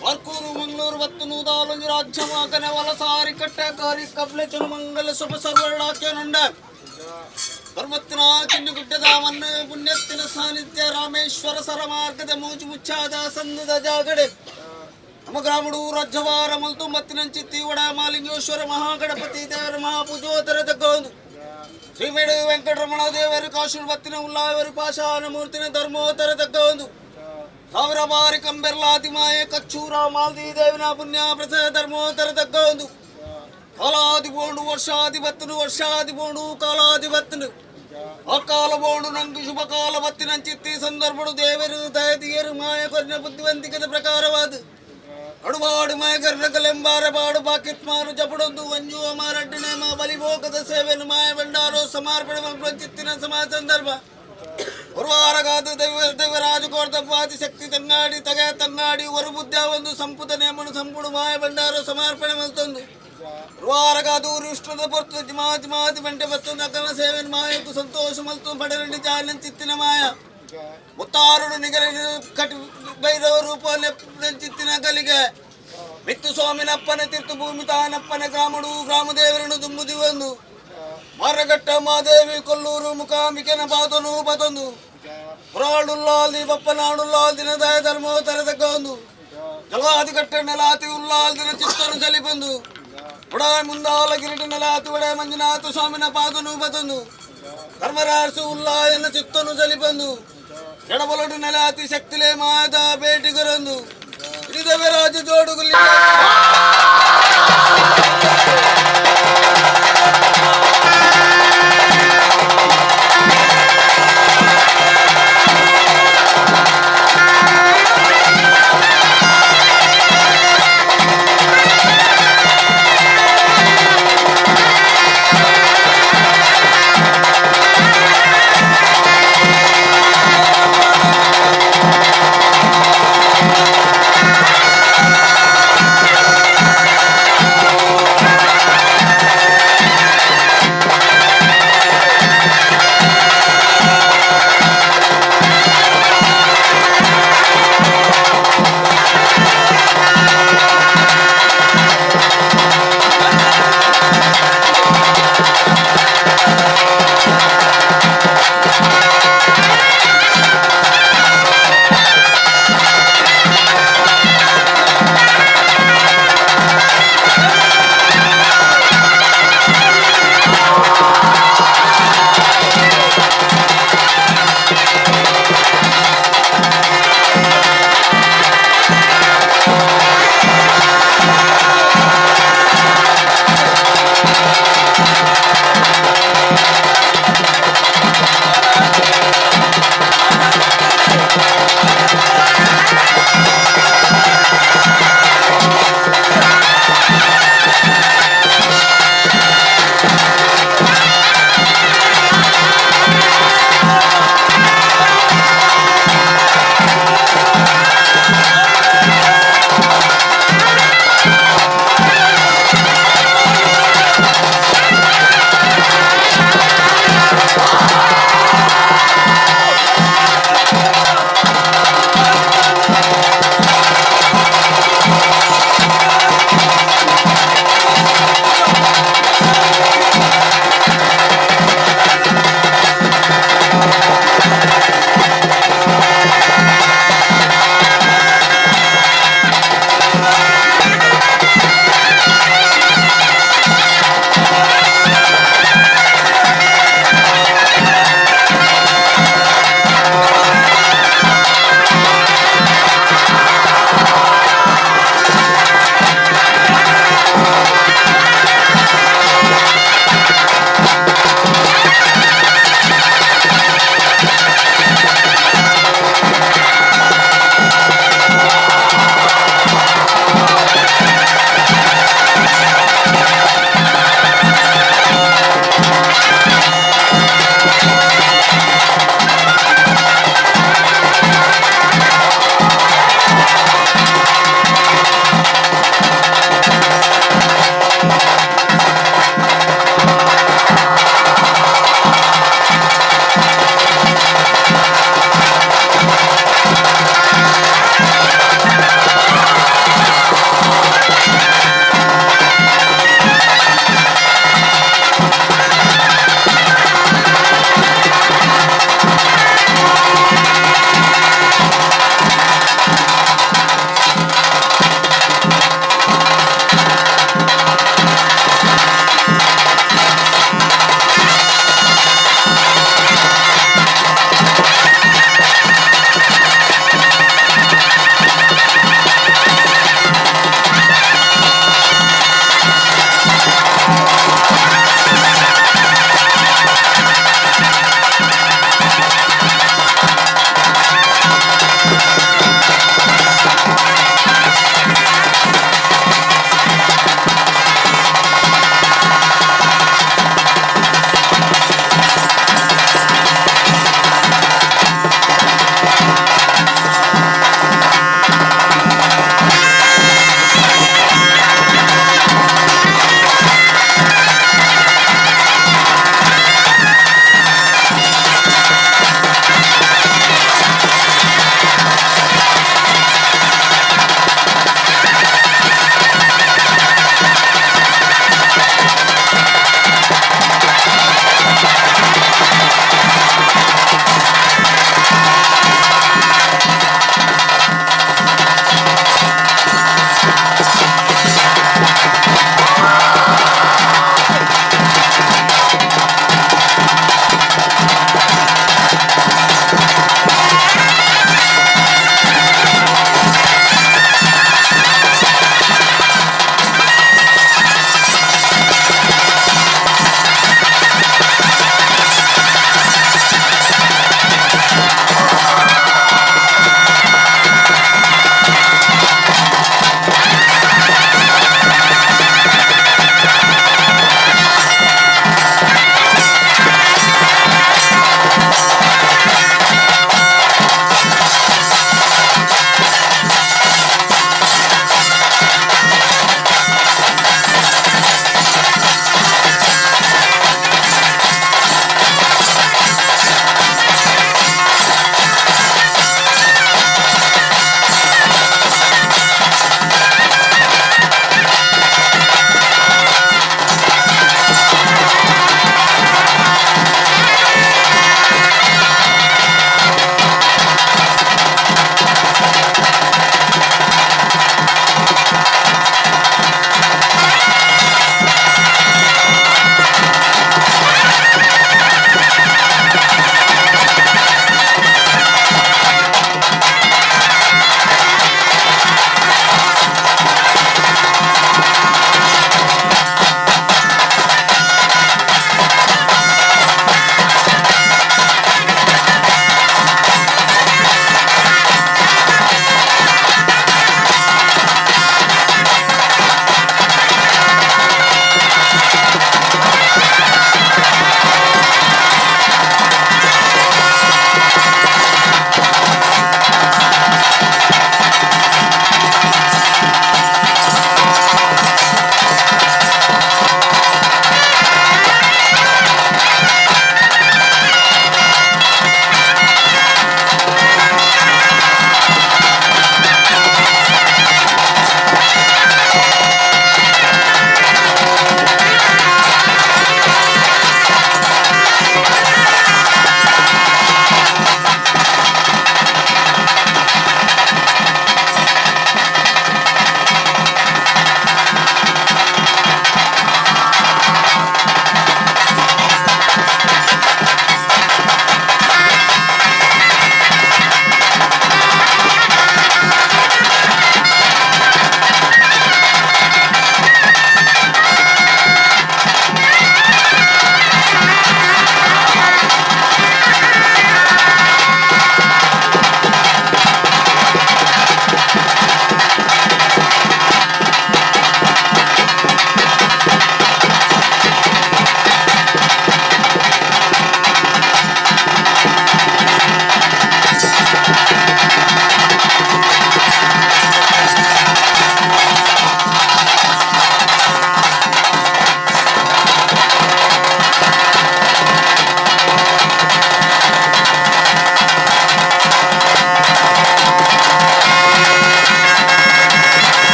Barkur Mangaluru ಬತ್ತು ನೂದಾಲೊಂಜಿ ರಾಜ್ಯಮಾಕನೆ ವಲಸಾರಿ ಕಟ್ಟೆ ಕಾರಿ ಕಬ್ಲೆ ಚನು ಮಂಗಲ ಶುಭ ಸರ್ವಳ್ಳಾಕ್ಯನುಂಡ ಪರ್ವತ್ತಿನ ಚಿನ್ನುಗುಡ್ಡದ ಮನ್ನ ಪುಣ್ಯತ್ತಿನ ಸಾನ್ನಿಧ್ಯ ರಾಮೇಶ್ವರ ಸರ ಮಾರ್ಗದ ಮೋಜು ಮುಚ್ಚಾದ ಸಂದದ ಜಾಗಡೆ ನಮ್ಮ ಗ್ರಾಮಡು ರಾಜ್ಯವಾರ ಮಲ್ತು ಮತ್ತಿನಂಚಿತ್ತಿ ವಡ ಮಾಲಿಂಗೇಶ್ವರ ಮಹಾಗಣಪತಿ ದೇವರ ಮಹಾಪೂಜೋದರ ತಗ್ಗೌದು ಶ್ರೀಮೇಡು ವೆಂಕಟರಮಣ ದೇವರು ಕಾಶುಲ್ ಬತ್ತಿನ ಉಲ್ಲಾಯವರು ಪಾಷಾಣ ಮೂರ್ತಿನ ಧರ್ಮೋತ್ತರ ತಗ್ಗೌದು ಸಾವಿರ ಬಾರಿ ಕಂಬೆರ್ಲಾತಿ ಮಾಯೆ ಕಚ್ಚೂರ ಮಾಲ್ದಿ ದೇವಿನ ಪುಣ್ಯ ಪ್ರಸದ ಧರ್ಮೋತ್ತರ ತಗ್ಗೌದು ಕಾಲಾದಿ ಬೋಂಡು ವರ್ಷಾದಿ ಬತ್ತನು ವರ್ಷಾದಿ ಬೋಂಡು ಕಾಲಾದಿ ಬತ್ತನು ಅಕಾಲ ಬೋಂಡು ನಂಗೆ ಶುಭ ಕಾಲ ಬತ್ತಿನಂಚಿತ್ತಿ ಸಂದರ್ಭಡು ದೇವರು ದಯದಿಯರು ಮಾಯ ಕೊರ್ನ ಬುದ್ಧಿವಂತಿಕದ ಪ್ರಕಾರವಾದ ಕಡುಬಾಡು ಮಾಯಕರ್ಣಕಲೆಂಬಾರ ಬಾಡು ಬಾಕಿತ್ಮಾರು ಜಪಡೊಂದು ಮಂಜು ಅಮಾರಡ್ಡನೆ ಮಾ ಬಲಿಭೋಗದ ಸೇವೆಯನ್ನು ಮಾಯ ಭಂಡಾರೋ ಸಮರ್ಪಣೆ ಚಿತ್ತಿನ ಸಮಾಜ ಸಂದರ್ಭ ಉರ್ವಾರಗಾದ ದೈವ ದೇವರಾಜ ಕೋರ್ದಪ್ಪಾದಿ ಶಕ್ತಿ ತಂಗಾಡಿ ತಗ ತಂಗಾಡಿ ಒರು ಬುದ್ಧ ಒಂದು ಸಂಪುಟ ನೇಮನು ಸಂಪುಡು ಮಾಯ ಭಂಡಾರೋ ಸಮರ್ಪಣೆ ಮಲ್ತೊಂದು ಉರ್ವಾರಗಾದು ವಿಷ್ಣುದ ಪೊರ್ತು ಜಿಮಾತಿ ಮಾತಿ ಬಂಟೆ ಬತ್ತೊಂದು ಅಕಲ ಸೇವೆಯನ್ನು ಮಾಯಕು ಸಂತೋಷ ಮಲ್ತು ಪಡರೆಂಡಿ ಜಾಲನ್ ಚಿತ್ತಿನ ಮಾಯ ಮುತ್ತಾರುಡು ನಿಗರ ಕಟಿ ಭೈರವ ರೂಪ ಚಿತ್ತಿನ ಕಲಿಗೆ ಮಿತ್ತು ಸ್ವಾಮಿನಪ್ಪನ ತೀರ್ಥ ಭೂಮಿ ತಾನಪ್ಪನ ಗ್ರಾಮಡು ಗ್ರಾಮದೇವರನ್ನು ದುಂಬುದಿವಂದು ಮರಗಟ್ಟ ಮಾದೇವಿ ಕೊಲ್ಲೂರು ಮುಖಾಂಬಿಕೆನ ಬಾತನು ಬತೊಂದು ಪುರಾಳುಲ್ಲಾಲ್ ಬಪ್ಪನಾಡುಲ್ಲಾಲ್ ದಿನದಾಯ ಧರ್ಮೋತ್ತರ ತಕ್ಕೊಂದು ಜಲಾದಿ ಕಟ್ಟ ನೆಲಾತಿ ಉಲ್ಲಾಲ್ ದಿನ ಚಿತ್ತನು ಚಲಿಪಂದು ಉಡಾಯ ಮುಂದಾಲ ಕಿರೀಟ ನೆಲಾತಿ ಒಡೆ ಮಂಜುನಾಥ ಸ್ವಾಮಿನ ಪಾದನು ಬತೊಂದು ಧರ್ಮರಾಸು ಉಲ್ಲಾಯನ ಚಿತ್ತನು ಚಲಿಪಂದು ಎಡಬಲಡು ನೆಲಾತಿ ಶಕ್ತಿಲೇ ಮಾಯದ ಬೇಟಿಗರೊಂದು ದೇವರಾಜ ಜೋಡುಗುಲಿ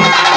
ಆ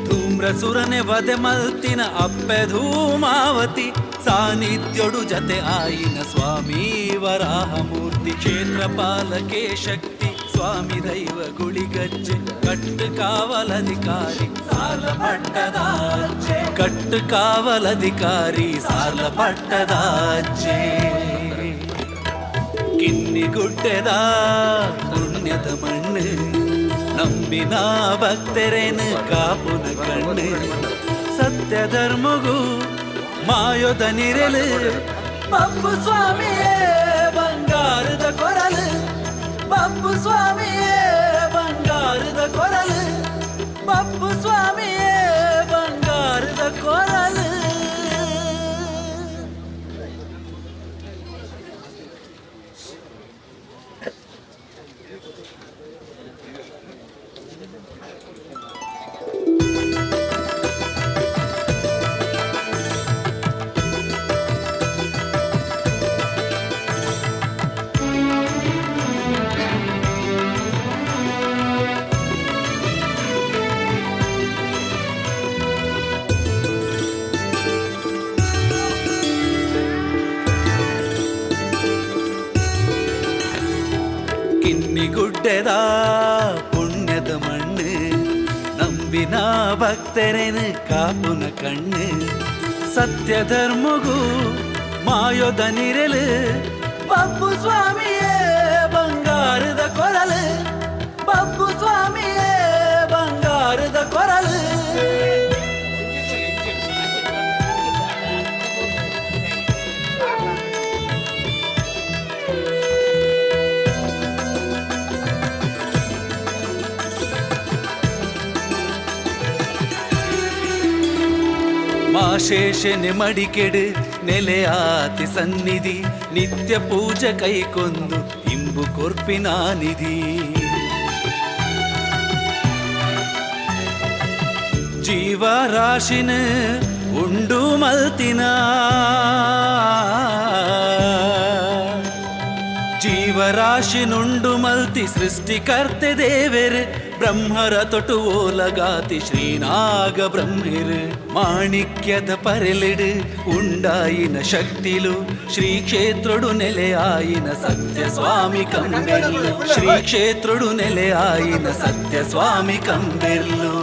ಧೂಮ್ರಸುರನೆ ವಧೆ ಮಲ್ತಿನ ಅಪ್ಪೆ ಧೂಮಾವತಿ ಸಾನ್ನಿಧ್ಯೋಡು ಜತೆ ಆಯಿನ ಸ್ವಾಮಿ ವರಾಹಮೂರ್ತಿ ಕ್ಷೇತ್ರ ಪಾಲಕೆ ಶಕ್ತಿ ಸ್ವಾಮಿ ದೈವ ಗುಳಿಗಜ್ಜೆ ಕಟ್ಟು ಕಾವಲಧಿಕಾರಿ ಸಾಲ ಪಟ್ಟದಾಚೆ ಕಟ್ಟು ಕಾವಲಧಿಕಾರಿ ಸಾಲ ಪಟ್ಟದಾಚೆ ಕಿನ್ನಿಗುಡ್ಡೆದ ಪುಣ್ಯದ ಮಣ್ಣು ನಂಬಿನ ಭಕ್ತರೇನು ಕಾಪುನ ಕಣ್ಣು ಸತ್ಯ ಧರ್ಮಗೂ ಮಾಯೋದ ನಿರಲು ಬಪ್ಪು ಸ್ವಾಮಿಯೇ ಬಂಗಾರದ ಕೊರಲು ಬಪ್ಪು ಸ್ವಾಮಿಯೇ ಬಂಗಾರದ ಕೊರಲು ಬಪ್ಪು ಸ್ವಾಮಿಯೇ ಬಂಗಾರದ ಕೊರಲು. ಕಿನ್ನಿಗುಡ್ಡೆದ ಪುಣ್ಯದ ಮಣ್ಣು ನಂಬಿನ ಭಕ್ತರೇನು ಕಾಪುನ ಕಣ್ಣು ಸತ್ಯ ಧರ್ಮಗೂ ಮಾಯೋದ ನಿರಲು ಬಪ್ಪು ಸ್ವಾಮಿಯೇ ಬಂಗಾರದ ಕೊರಲು ಬಪ್ಪು ಸ್ವಾಮಿಯೇ ಬಂಗಾರದ ಕೊರಲು. ಮಾಶೇಷನೆ ಮಡಿಕೆಡು ನೆಲೆಯಾತಿ ಸನ್ನಿಧಿ ನಿತ್ಯ ಪೂಜೆ ಕೈಕೊಂದು ಇಂಬು ಕೊರ್ಪಿನ ನಿಧಿ ಜೀವರಾಶಿನ ಉಂಡು ಮಲ್ತಿನ ಜೀವರಾಶಿನುಂಡು ಮಲ್ತಿ ಸೃಷ್ಟಿಕರ್ತೆ ದೇವೆರ್ ಬ್ರಹ್ಮರ ತೊಟು ಓಲಗಾತಿ ಶ್ರೀನಾಗ ಬ್ರಹ್ಮೆರ್ ಮಾಣಿಕ್ಯದ ಪರೆಲಿಡು ಉಂಡಾಯಿನ ಶಕ್ತಿಲು ಶ್ರೀ ಕ್ಷೇತ್ರಡು ನೆಲೆಯಾಯಿನ ಸತ್ಯ ಸ್ವಾಮಿ ಕಂಬೆರ್ಲು ಶ್ರೀ ಕ್ಷೇತ್ರಡು ನೆಲೆಯಾಯಿನ ಸತ್ಯ ಸ್ವಾಮಿ ಕಂಬೆರ್ಲು.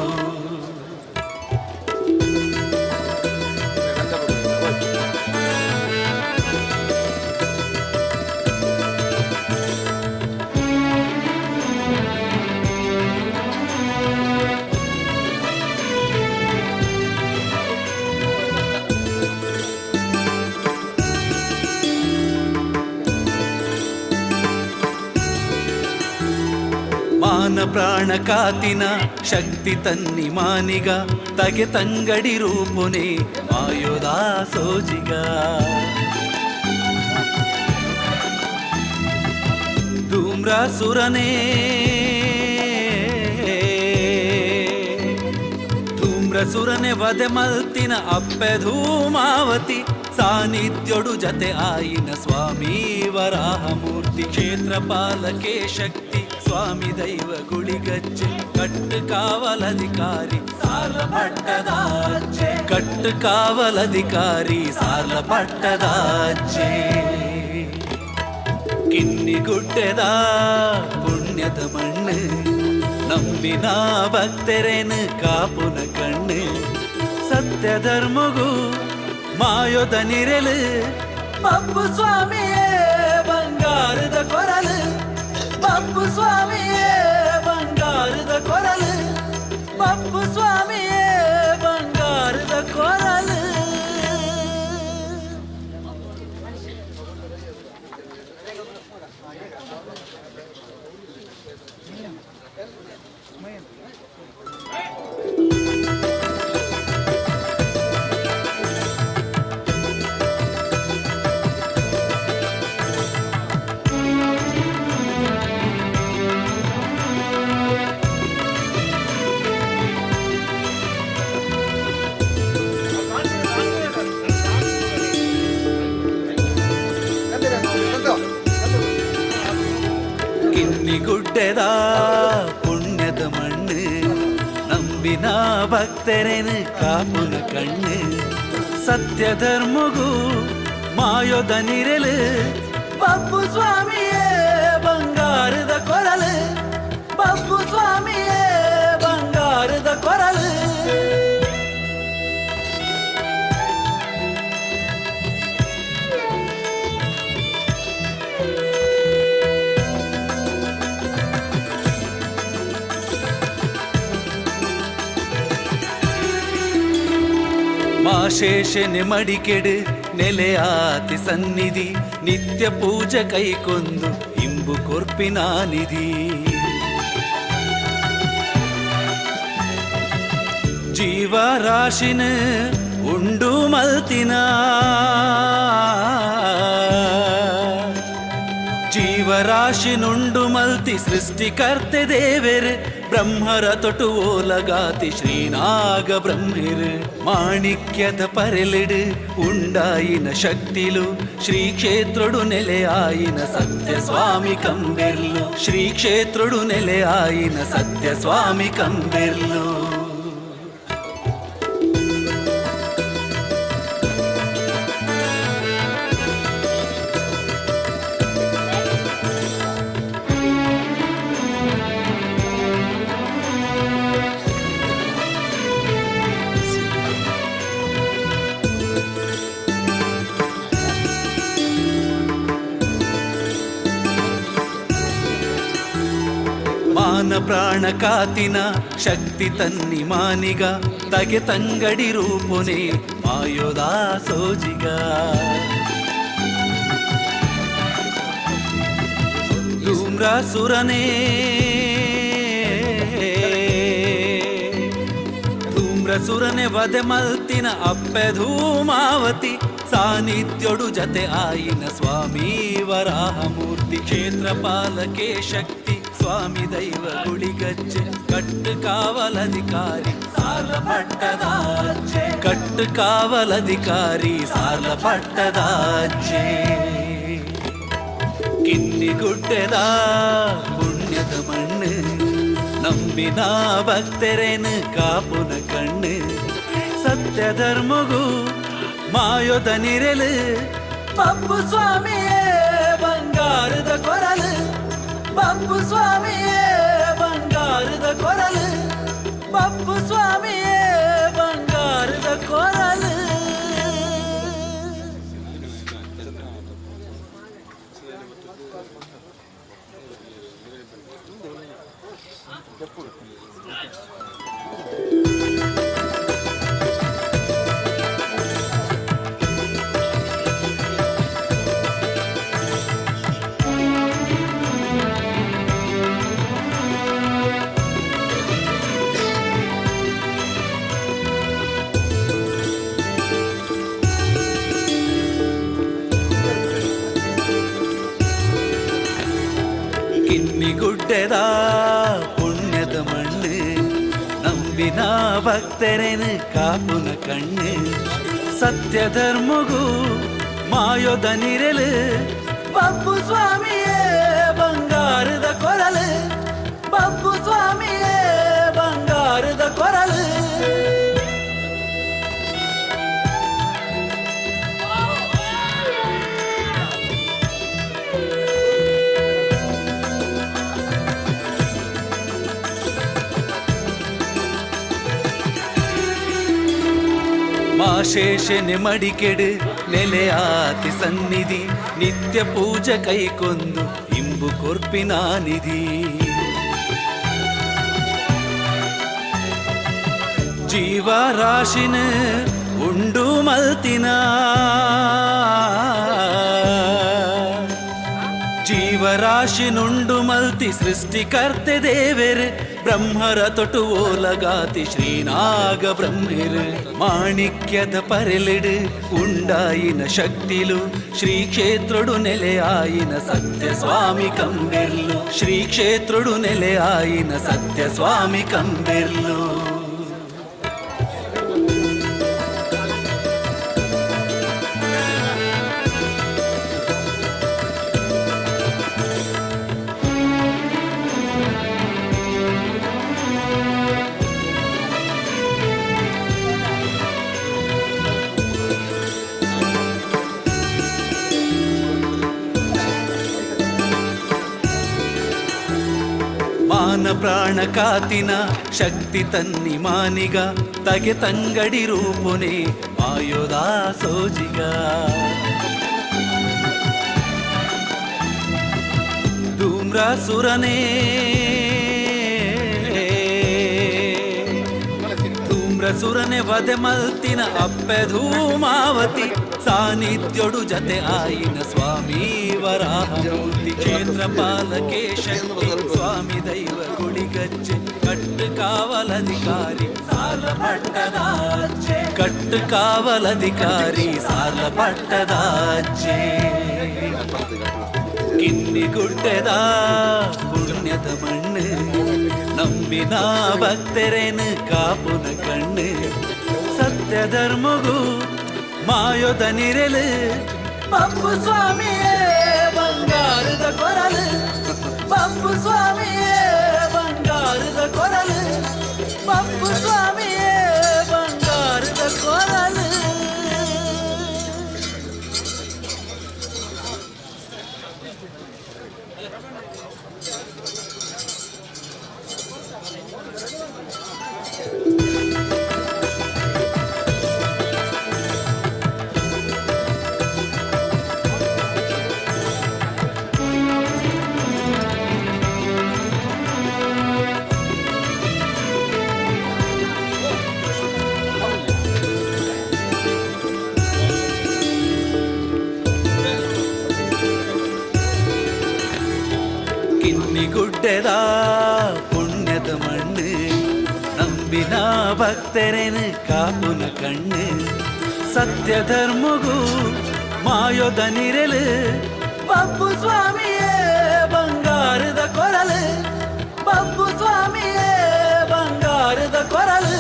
ಮಾನ ಪ್ರಾಣ ಕಾತಿನ ಶಕ್ತಿ ತನ್ನಿ ಮಾನಿಗ ತಗೆ ತಂಗಡಿ ರೂಪುನೆ ಮಾಯೋದಾ ಸೋಜಿಗ ಧೂಮ್ರಾಸುರನೇ ಧೂಮ್ರಸುರನೆ ವಧೆ ಮಲ್ತಿನ ಅಪ್ಪೆ ಧೂಮಾವತಿ ಸಾನ್ನಿಧ್ಯೋಡು ಜತೆ ಆಯಿನ ಸ್ವಾಮಿ ವರಾಹಮೂರ್ತಿ ಕ್ಷೇತ್ರ ಪಾಲಕೆ ಶಕ್ತಿ ಸ್ವಾಮಿ ದೈವ ಗುಳಿಗಜ್ಜೆ ಕಟ್ಟು ಕಾವಲಧಿಕಾರಿ ಸಾಲ ಪಟ್ಟದಾಚೆ ಕಟ್ಟು ಕಾವಲಧಿಕಾರಿ ಸಾಲ ಪಟ್ಟದಾಚೆ ಕಿನ್ನಿಗುಡ್ಡೆದ ಪುಣ್ಯದ ಮಣ್ಣು ನಂಬಿನ ಭಕ್ತರೇನು ಕಾಪುನ ಕಣ್ಣು ಸತ್ಯ ಧರ್ಮಗೂ ಮಾಯೋದ ನಿರಲು ಬಪ್ಪು ಸ್ವಾಮಿಯೇ ಬಂಗಾರದ ಕೊರಲು ಬಪ್ಪು ಸ್ವಾಮಿಯೇ ಬಂಗಾರದ ಕೊರಲು ಬಪ್ಪು ಸ್ವಾಮಿಯೇ. ಗುಡ್ಡೆದ ಪುಣ್ಯದ ಮಣ್ಣು, ನಂಬಿನ ಭಕ್ತರೇನು ಕಾಪುನ ಕಣ್ಣು. ಸತ್ಯ ಧರ್ಮಗೂ ಮಾಯೋದ ನಿರಲು, ಬಬ್ಬು ಸ್ವಾಮಿಯೇ ಬಂಗಾರದ ಕೊರಲು, ಬಬ್ಬು ಸ್ವಾಮಿಯೇ ಬಂಗಾರದ ಕೊರಲು. ಮಾಶೇಷನೆ ಮಡಿಕೆಡು ನೆಲೆಯಾತಿ ಸನ್ನಿಧಿ, ನಿತ್ಯ ಪೂಜೆ ಕೈಕೊಂದು ಇಂಬು ಕೊರ್ಪಿನ ನಿಧಿ. ಜೀವರಾಶಿನ ಉಂಡು ಮಲ್ತಿನ, ಜೀವರಾಶಿನುಂಡು ಮಲ್ತಿ ಸೃಷ್ಟಿಕರ್ತೆ ದೇವೆರ್, ಬ್ರಹ್ಮರ ತೊಟು ಓಲಗಾತಿ ಶ್ರೀನಾಗ ಬ್ರಹ್ಮಿರ್. ಮಾಣಿಕ್ಯದ ಪರೆಲಿಡು ಉಂಡಾಯಿನ ಶಕ್ತಿಲು, ಶ್ರೀ ಕ್ಷೇತ್ರಡು ನೆಲೆಯಾಯಿನ ಸತ್ಯ ಸ್ವಾಮಿ ಕಂಬೆರ್ಲು, ಶ್ರೀ ಕ್ಷೇತ್ರಡು ನೆಲೆಯಾಯಿನ ಸತ್ಯ ಸ್ವಾಮಿ ಕಂಬೆರ್ಲು. ಮಾನ ಪ್ರಾಣ ಕಾತಿನ ಶಕ್ತಿ ತನ್ನಿ ಮಾನಿಗ, ತಗೆ ತಂಗಡಿ ರೂಪುನೆ ಮಾಯೋದಾ ಸೋಜಿಗ. ಧೂಮ್ರಾಸುರನೇ ಧೂಮ್ರಸುರನೆ ವಧೆ ಮಲ್ತಿನ ಅಪ್ಪೆ ಧೂಮಾವತಿ, ಸಾನ್ನಿಧ್ಯೊಡು ಜತೆ ಆಯಿನ ಸ್ವಾಮಿ ವರಾಹಮೂರ್ತಿ. ಕ್ಷೇತ್ರ ಪಾಲಕೆ ಶಕ್ತಿ ಸ್ವಾಮಿ ದೈವ ಗುಳಿಗಜ್ಜೆ, ಕಟ್ಟು ಕಾವಲಧಿಕಾರಿ ಸಾರ್ಲ ಪಟ್ಟದಾಚೆ, ಕಟ್ಟು ಕಾವಲಧಿಕಾರಿ ಸಾರ್ಲ ಪಟ್ಟದಾಚೆ. ಕಿನ್ನಿ ಗುಡ್ಡೆದ ಪುಣ್ಯದ ಮಣ್ಣು, ನಂಬಿನ ಭಕ್ತರೇನು ಕಾಪುನ ಕಣ್ಣು. ಸತ್ಯ ಧರ್ಮಗೂ ಮಾಯೋದ ನಿರಲು, ಬಬ್ಬು ಸ್ವಾಮಿಯೇ ಬಂಗಾರದ ಕೊರಲು, ಬಬ್ಬು ಸ್ವಾಮಿಯೇ ಬಂಗಾರದ ಕೊರಲು, ಬಬ್ಬು ಸ್ವಾಮಿಯೇ ಬಂಗಾರದ ಕೊರಲು. ಕಿನ್ನಿ ಗುಡ್ಡೆದ ಪುಣ್ಯದ ಮಣ್ಣು, ನಂಬಿನ ಭಕ್ತರೇನು ಕಾಪುನ ಕಣ್ಣು. ಸತ್ಯ ಧರ್ಮಗೂ ಮಾಯೋದ ನಿರಲು, ಬಬ್ಬು ಸ್ವಾಮಿಯೇ ಬಂಗಾರದ ಕೊರಲು, ಬಬ್ಬು ಸ್ವಾಮಿಯೇ ಬಂಗಾರದ ಕೊರಲು. ಮಾಶೇಷನೆ ಮಡಿಕೆಡು ನೆಲೆಯಾತಿ ಸನ್ನಿಧಿ, ನಿತ್ಯ ಪೂಜೆ ಕೈಕೊಂದು ಇಂಬು ಕೊರ್ಪಿನ ನಿಧಿ. ಜೀವರಾಶಿನ ಉಂಡು ಮಲ್ತಿನ, ಜೀವರಾಶಿನುಂಡು ಮಲ್ತಿ ಸೃಷ್ಟಿಕರ್ತೆ ದೇವೆರ್, ಬ್ರಹ್ಮರ ತೊಟು ಓಲಗಾತಿ ಶ್ರೀನಾಗ ಬ್ರಹ್ಮಿರ್. ಮಾಣಿಕ್ಯದ ಪರೆಲಿಡು ಉಂಡಾಯಿನ ಶಕ್ತಿಲು, ಶ್ರೀ ಕ್ಷೇತ್ರಡು ನೆಲೆಯಾಯಿನ ಸತ್ಯ ಸ್ವಾಮಿ ಕಂಬೆರ್ಲು, ಶ್ರೀ ಕ್ಷೇತ್ರಡು ನೆಲೆಯಾಯಿನ ಸತ್ಯ ಸ್ವಾಮಿ ಕಂಬೆರ್ಲು. ಮಾನ ಪ್ರಾಣ ಕಾತಿನ ಶಕ್ತಿ ತನ್ನಿ ಮಾನಿಗ ತಗೆ ತಂಗಡಿ ರೂಪುನೆ ಮಾಯೋದ ಸೋಜಿಗ. ಧೂಮ್ರಾಸುರನೇ ಧೂಮ್ರಸುರನೆ ವಧೆ ಮಲ್ತಿನ ಅಪ್ಪೆ ಧೂಮಾವತಿ ಸಾನ್ನಿಧ್ಯೊಡು ಜತೆ ಆಯಿನ ಸ್ವಾಮಿ ವರಾಹಮೂರ್ತಿ ಕ್ಷೇತ್ರ ಪಾಲಕೆ ಶಕ್ತಿ ಸ್ವಾಮಿ ದೈವ ಗುಳಿಗಜ್ಜೆ ಕಟ್ಟು ಕಾವಲಧಿಕಾರಿ ಸಾಲ ಪಟ್ಟದಾಚೆ ಕಟ್ಟು ಕಾವಲಧಿಕಾರಿ ಸಾಲ ಪಟ್ಟದಾಚೆ. ಕಿನ್ನಿ ಗುಡ್ಡೆದ ಪುಣ್ಯದ ಮಣ್ಣು, ನಂಬಿನ ಭಕ್ತರೇನು ಕಾಪುನ ಕಣ್ಣು, ಸತ್ಯ ಧರ್ಮಗೂ ಮಾಯೋದ ನಿರೆಲು, ಪಪ್ಪು ಸ್ವಾಮಿಯೇ ಬಂಗಾರದ ಕೊರಲು, ಪಪ್ಪು ಸ್ವಾಮಿಯೇ ಬಂಗಾರದ ಕೊರಲು, ಪಪ್ಪು ಸ್ವಾಮಿಯೇ ಬಂಗಾರದ ಕೊರಲು. ಕಿನ್ನಿಗುಡ್ಡೆದ ಪುಣ್ಯದ ಮಣ್ಣು, ನಂಬಿನ ಭಕ್ತರೇನು ಕಾಪುನ ಕಣ್ಣು, ಸತ್ಯ ಧರ್ಮಗೂ ಮಾಯೋದ ನಿರೆಲು, ಬಬ್ಬು ಸ್ವಾಮಿಯೇ ಬಂಗಾರದ ಕೊರಲು, ಬಬ್ಬು ಸ್ವಾಮಿಯೇ ಬಂಗಾರದ ಕೊರಲು.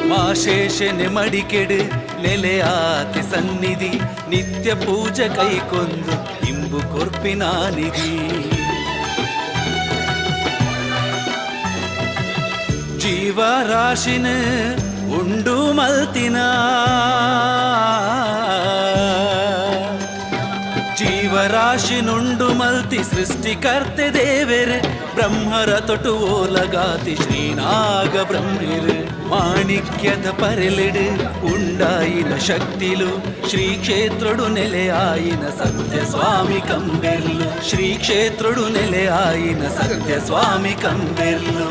ಮಾಶೇಷನೆ ಮಡಿಕೆಡು ನೆಲೆಯಾತಿ ಸನ್ನಿಧಿ, ನಿತ್ಯ ಪೂಜೆ ಕೈಕೊಂದು ಇಂಬು ಕೊರ್ಪಿನ ನಿಧಿ. ಜೀವರಾಶಿನ ಉಂಡು ಮಲ್ತಿನ, ಜೀವರಾಶಿನುಂಡು ಮಲ್ತಿ ಸೃಷ್ಟಿಕರ್ತೆ ದೇವೆರ್, ಬ್ರಹ್ಮರ ತೊಟು ಓಲಗಾತಿ ಶ್ರೀನಾಗ ಬ್ರಹ್ಮಿರ್, ಮಾಣಿಕ್ಯದ ಪರೆಲಿಡು ಉಂಡಾಯಿನ ಶಕ್ತಿಲು, ಶ್ರೀ ಕ್ಷೇತ್ರಡು ನೆಲೆಯಾಯಿನ ಸತ್ಯ ಸ್ವಾಮಿ ಕಂಬೆರ್ಲು, ಶ್ರೀ ಕ್ಷೇತ್ರಡು ನೆಲೆಯಾಯಿನ ಸತ್ಯ ಸ್ವಾಮಿ ಕಂಬೆರ್ಲು.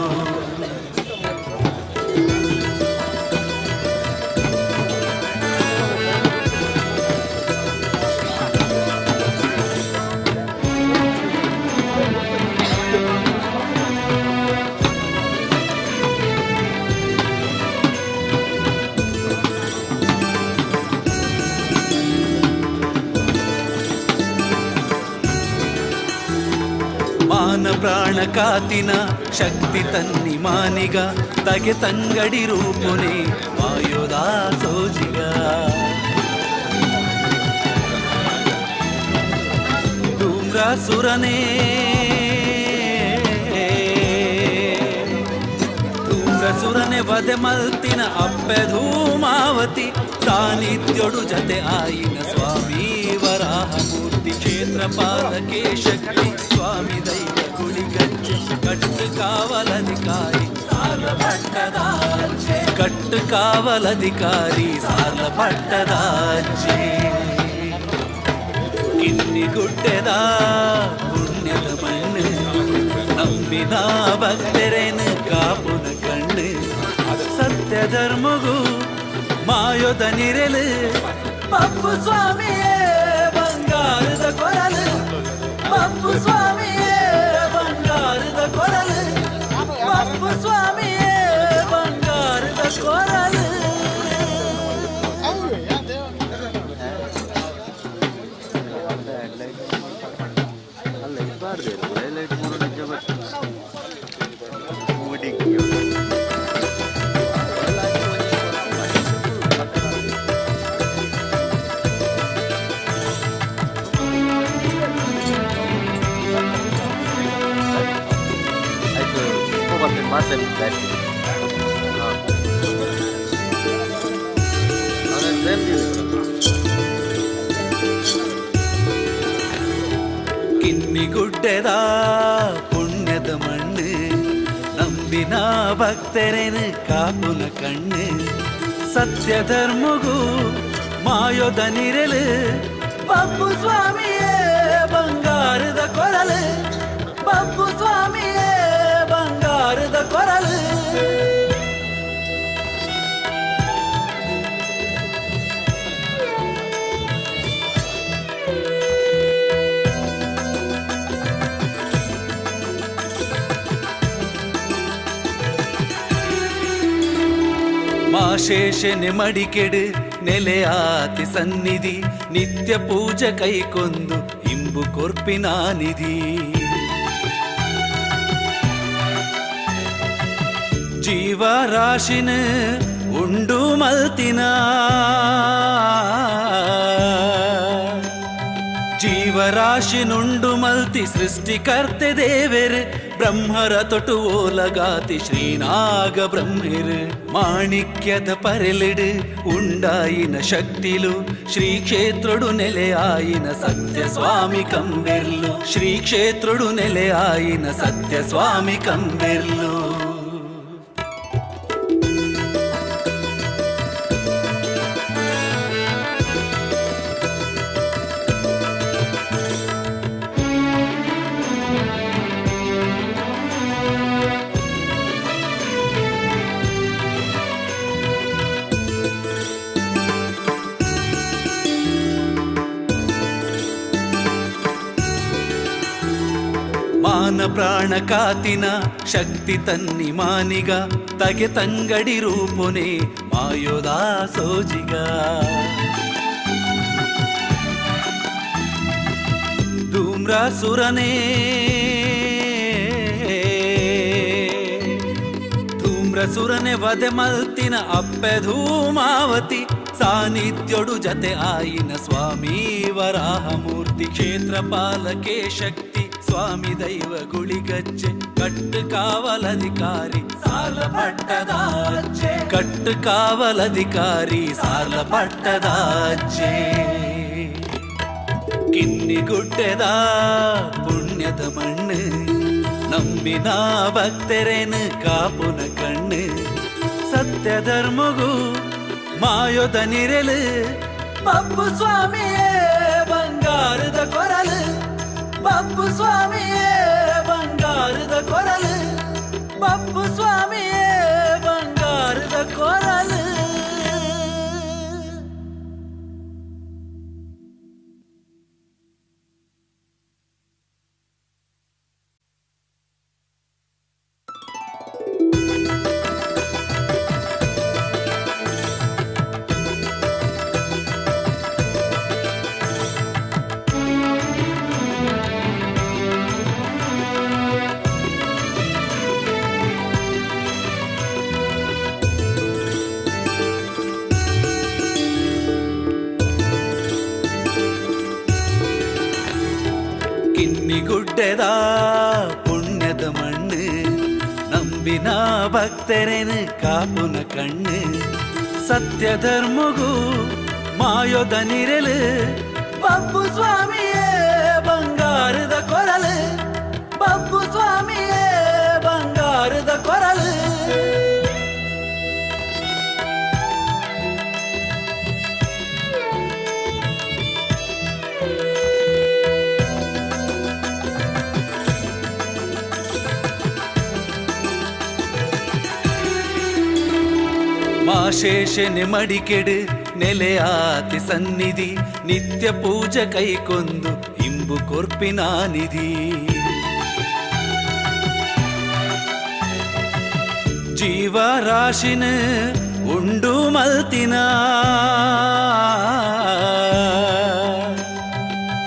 ಮಾನ ಪ್ರಾಣ ಕಾತಿನ ಶಕ್ತಿ ತನ್ನಿ ಮಾನಿಗ ತಗೆ ತಂಗಡಿ ರೂಪುನೆ ಮಾಯೋದ ಸೋಜಿಗ. ಧೂಮ್ರಾಸುರನೇ ಧೂಮ್ರಸುರನೆ ವಧೆ ಮಲ್ತಿನ ಅಪ್ಪೆ ಧೂಮಾವತಿ ಸಾನ್ನಿಧ್ಯೊಡು ಜತೆ ಆಯಿನ ಸ್ವಾಮಿ ವರಾಹಮೂರ್ತಿ ಕ್ಷೇತ್ರ ಪಾಲಕೆ ಶಕ್ತಿ ಸ್ವಾಮಿ ದೈವ ಗುಳಿಗಜ್ಜೆ ಕಟ್ಟು ಕಾವಲಧಿಕಾರಿ ಸಾಲ ಪಟ್ಟದಾಚೆ ಕಟ್ಟು ಕಾವಲಧಿಕಾರಿ ಸಾಲ ಪಟ್ಟದಾಚೆ. ಕಿನ್ನಿಗುಡ್ಡೆದ ಪುಣ್ಯದ ಮಣ್ಣು, ನಂಬಿನ ಭಕ್ತರೇನು ಕಾಪುನ ಕಣ್ಣು, ಸತ್ಯ ಧರ್ಮಗೂ ಮಾಯೋದ ನಿರೆಲು, ಪಪ್ಪು ಸ್ವಾಮಿಯೇ ಬಂಗಾರದ ಕೊರಲು, ಪಪ್ಪು ಸ್ವಾಮಿಯೇ ಬಂಗಾರದ ಕೊರಲು, ಪಪ್ಪು ಸ್ವಾಮಿಯೇ ಬಂಗಾರದ ಕೊರಲು. ಅಲ್ಲ ಇರಬಾರ್ದು, ಹೈಲೈಟ್ ಮೂರು ನಿಜ. ಗುಡ್ಡೆದ ಪುಣ್ಯದ ಮಣ್ಣು, ನಂಬಿನ ಭಕ್ತರೇನು ಕಾಪುನ ಕಣ್ಣು. ಸತ್ಯ ಧರ್ಮಗೂ ಮಾಯೋದ ನಿರಲು, ಬಬ್ಬು ಸ್ವಾಮಿಯೇ ಬಂಗಾರದ ಕೊರಲು, ಬಬ್ಬು ಸ್ವಾಮಿಯೇ ಬಂಗಾರದ ಕೊರಲು. ಮಾಶೇಷನೆ ಮಡಿಕೆಡು ನೆಲೆಯಾತಿ ಸನ್ನಿಧಿ, ನಿತ್ಯ ಪೂಜೆ ಕೈಕೊಂದು ಇಂಬು ಕೊರ್ಪಿನ ನಿಧಿ. ಜೀವರಾಶಿನ ಉಂಡು ಮಲ್ತಿನ, ಜೀವರಾಶಿನುಂಡು ಮಲ್ತಿ ಸೃಷ್ಟಿಕರ್ತೆ ದೇವೆರ್, ಬ್ರಹ್ಮರ ತೊಟು ಓಲಗಾತಿ ಶ್ರೀನಾಗ ಬ್ರಹ್ಮೆರ್. ಮಾಣಿಕ್ಯದ ಪರೆಲಿಡು ಉಂಡಾಯಿನ ಶಕ್ತಿಲು, ಶ್ರೀ ಕ್ಷೇತ್ರಡು ನೆಲೆಯಾಯಿನ ಸತ್ಯ ಸ್ವಾಮಿ ಕಂಬೆರ್ಲು, ಶ್ರೀ ಕ್ಷೇತ್ರಡು ನೆಲೆಯಾಯಿನ ಸತ್ಯ ಸ್ವಾಮಿ ಕಂಬೆರ್ಲು. ಮಾನ ಪ್ರಾಣ ಕಾತಿನ ಶಕ್ತಿ ತನ್ನಿ ಮಾನಿಗ, ತಗೆ ತಂಗಡಿ ರೂಪುನೆ ಮಾಯೋದಾ ಸೋಜಿಗ. ಧೂಮ್ರಾಸುರನೇ ಧೂಮ್ರಸುರನೆ ವಧೆ ಮಲ್ತಿನ ಅಪ್ಪೆ ಧೂಮಾವತಿ, ಸಾನ್ನಿಧ್ಯೊಡು ಜತೆ ಆಯಿನ ಸ್ವಾಮಿ ವರಾಹಮೂರ್ತಿ. ಕ್ಷೇತ್ರ ಪಾಲಕೆ ಶಕ್ತಿ ಸ್ವಾಮಿ ದೈವ ಗುಳಿಗಜ್ಜೆ, ಕಟ್ಟು ಕಾವಲಧಿಕಾರಿ ಸಾಲ ಪಟ್ಟದಾಚೆ, ಕಟ್ಟು ಕಾವಲಧಿಕಾರಿ ಸಾಲ ಪಟ್ಟದಾಚೆ. ಕಿನ್ನಿ ಗುಡ್ಡೆದ ಪುಣ್ಯದ ಮಣ್ಣು, ನಂಬಿನ ಭಕ್ತರೇನು ಕಾಪುನ ಕಣ್ಣು. ಸತ್ಯ ಧರ್ಮಗೂ ಮಾಯೋದ ನಿರಲು, ಬಬ್ಬು ಸ್ವಾಮಿಯೇ ಬಂಗಾರದ ಕೊರಲು, ಬಬ್ಬು ಸ್ವಾಮಿಯೇ ಬಂಗಾರದ ಕೊರಲು, ಬಬ್ಬು ಸ್ವಾಮಿಯೇ ಬಂಗಾರದ ಕೊರಲು. ಕಿನ್ನಿ ಗುಡ್ಡೆದ ಪುಣ್ಯದ ಮಣ್ಣು, ನಂಬಿನ ಭಕ್ತರೇನು ಕಾಪುನ ಕಣ್ಣು. ಸತ್ಯ ಧರ್ಮಗೂ ಮಾಯೋದ ನಿರಲು, ಬಬ್ಬು ಸ್ವಾಮಿಯೇ ಬಂಗಾರದ ಕೊರಲು, ಬಬ್ಬು ಸ್ವಾಮಿಯೇ ಬಂಗಾರದ ಕೊರಲು. ಮಾಶೇಷನೆ ಮಡಿಕೆಡು ನೆಲೆಯಾತಿ ಸನ್ನಿಧಿ, ನಿತ್ಯ ಪೂಜೆ ಕೈಕೊಂದು ಇಂಬು ಕೊರ್ಪಿನ ನಿಧಿ. ಜೀವರಾಶಿನ ಉಂಡು ಮಲ್ತಿನ,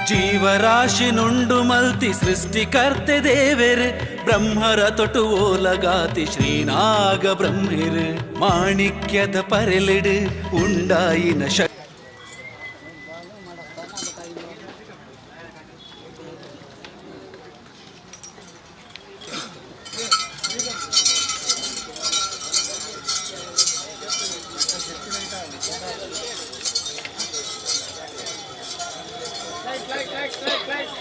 ಜೀವರಾಶಿನುಂಡು ಮಲ್ತಿ ಸೃಷ್ಟಿಕರ್ತೆ ದೇವೆರ್, ಬ್ರಹ್ಮರ ತೊಟು ಓಲಗಾತಿ ಶ್ರೀನಾಗ ಬ್ರಹ್ಮೆರ್. ಮಾಣಿಕ್ಯದ ಪರೆಲಿಡು ಉಂಡಾಯಿನ ಶಕ್ತಿ light light light light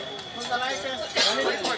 light light.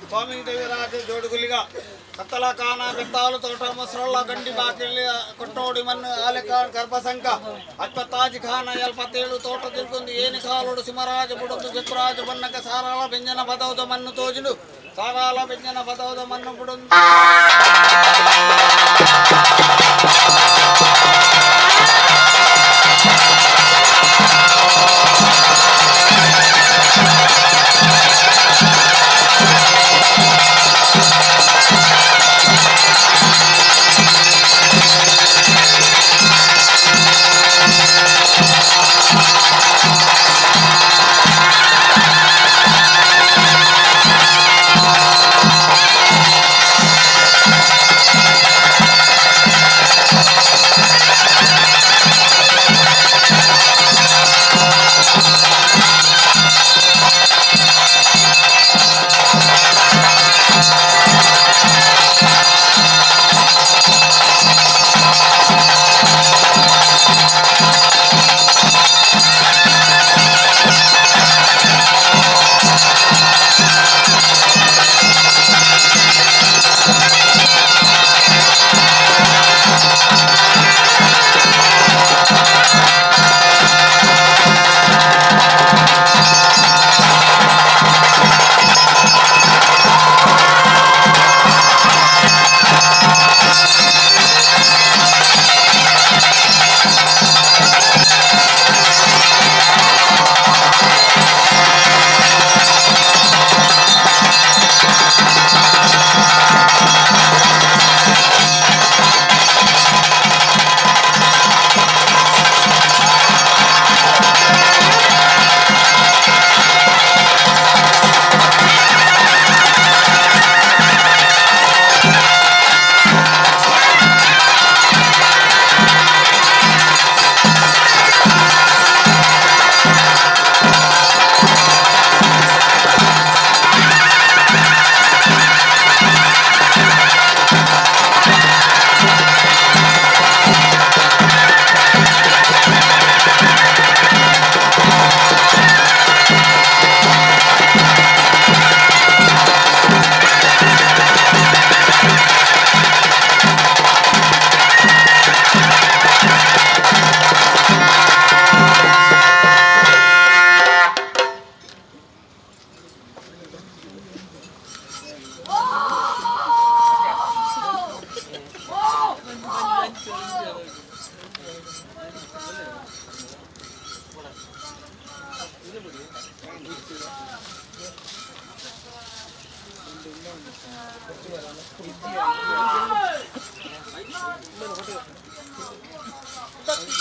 ಸ್ವಾಮಿ ದೇವರಾಜ ಜೋಡುಗುಲಿಗ ಕತ್ತಲ ಕಾನ ಬೆತ್ತಾಲು ತೋಟ ಮೊಸರಳ್ಳ ಗಂಡಿ ಬಾಕಿಲಿ ಕೊಟ್ಟೋಡಿ ಮಣ್ಣು ಆಲೆಕಾನ್ ಗರ್ಭಸಂಕ ಅಪ್ಪತ್ತಾಜಿ ಖಾನ ಎಲ್ಪತ್ತೇಳು ತೋಟ ತಿಳ್ಕೊಂಡು ಏನಿ ಕಾಲೋಡು ಸಿಮರಾಜ ಬುಡದು ಜತ್ರಾಜ ಬನ್ನಕ ಸಾರಾಳ ವ್ಯಂಜನ ಬದೌದ ಮಣ್ಣು ತೋಜಿಡು ಸಾರಾಳ ವ್ಯಂಜನ ಬದೌದ ಮಣ್ಣು ಬುಡೊಂದು.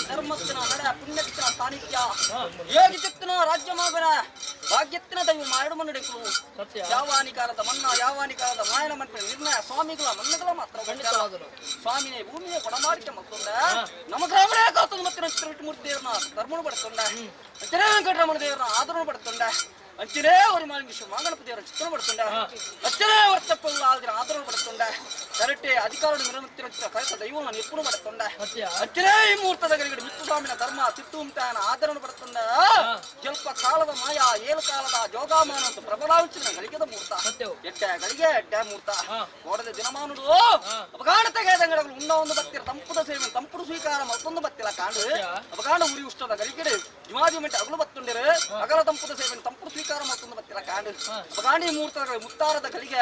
ಧರ್ಮಸ್ಥನ ನಡ ಪುಣ್ಯಸ್ಥನ ಸಾನ್ನಿಧ್ಯ ಯೋಗಿಚಿತ್ತನ ರಾಜ್ಯ ಮಗನ ಭಾಗ್ಯತ್ತಿನ ದೈವ ಮಾಯಡು ಮನ್ನಡಿಕಲು ಯಾವಾನಿಕಾಲದ ಮನ್ನ ಯಾವಾನಿಕಾಲದ ಮಾಯನ ಮನ್ಪಿನ ನಿರ್ಣಯ ಸ್ವಾಮಿಗಳ ಮನ್ನಗಳ ಮಾತ್ರ ಸ್ವಾಮಿನೇ ಭೂಮಿಯ ಕೊಡಮಾಡಿಕೆ ಮತ್ತೊಂದ ನಮ್ಮ ಗ್ರಾಮನೇ ಕಾತಂದು ಮತ್ತೆ ಚಿತ್ರವಿಟ್ಟು ದೇವರನ್ನ ಧರ್ಮನು ಪಡ್ತೊಂಡ ಅಂಚನೇ ವೆಂಕಟರಮಣ ದೇವರನ್ನ ಆದರನು ಪಡ್ತೊಂಡ ಅಂಚನೇ ஒரு ಮಾಲಿಂಗೇಶ್ವರ ಮಾಂಗಣಪ ದೇವರ ಚಿತ್ರಣ ಪಡ್ತೊಂಡ ಅಚ್ಚನೇ ವರ್ತಪ್ಪಲ್ಲ ಆದ್ರೆ ಆದರನು ಪಡ್ತೊಂಡ ಕರೆಕ್ಟೇ ಅಧಿಕಾರ ನಿರಮತ್ತಿನ ಕರೆತ ದೈವನ ನಿಪುಣ ಪಡ್ತೊಂಡ ಅಚ್ಚನೇ ಈ ಮುಹೂರ್ತದ ಗರಿಗಡೆ ಮಿತ್ತು ಸ್ವಾಮಿನ ಧರ್ಮ ತಿತ್ತುಂತಾನ ಆದರನು ಪಡ್ತೊಂಡ ಜಲ್ಪ ಕಾಲದ ಮಾಯ ಏಳು ಕಾಲದ ಜೋಗಾಮಾನ ಅಂತ ಪ್ರಬಲಾವಿಂಚಿನ ಗಳಿಗೆದ ಮುಹೂರ್ತ ಎಡ್ಡ ಗಳಿಗೆ ಎಡ್ಡ ಮುಹೂರ್ತ ಓಡದ ದಿನಮಾನುಡು ಅಪಗಾಣ ತೆಗೆದಂಗಡಗಳು ಉಣ್ಣ ಒಂದು ಬತ್ತಿರ ತಂಪುದ ಸೇವೆ ತಂಪುಡು ಸ್ವೀಕಾರ ಮತ್ತೊಂದು ಬತ್ತಿರ ಕಾಂಡು ಅಪಗಾಣ ಉರಿ ಉಷ್ಟದ ಗಳಿಗೆಡು ಜುಮಾಜುಮೆಂಟ್ ಅಗಲು ಬತ್ತುಂಡಿರು ಅಗಲ ತಂಪುದ ಸೇವೆ ತಂಪುಡು ಸ್ವೀಕಾರ ಮತ್ತೊಂದು ಬತ್ತಿರ ಕಾಂಡು ಅಪಗಾಣಿ ಮುಹೂರ್ತಗಳ ಮುತ್ತಾರದ ಗಳಿಗೆ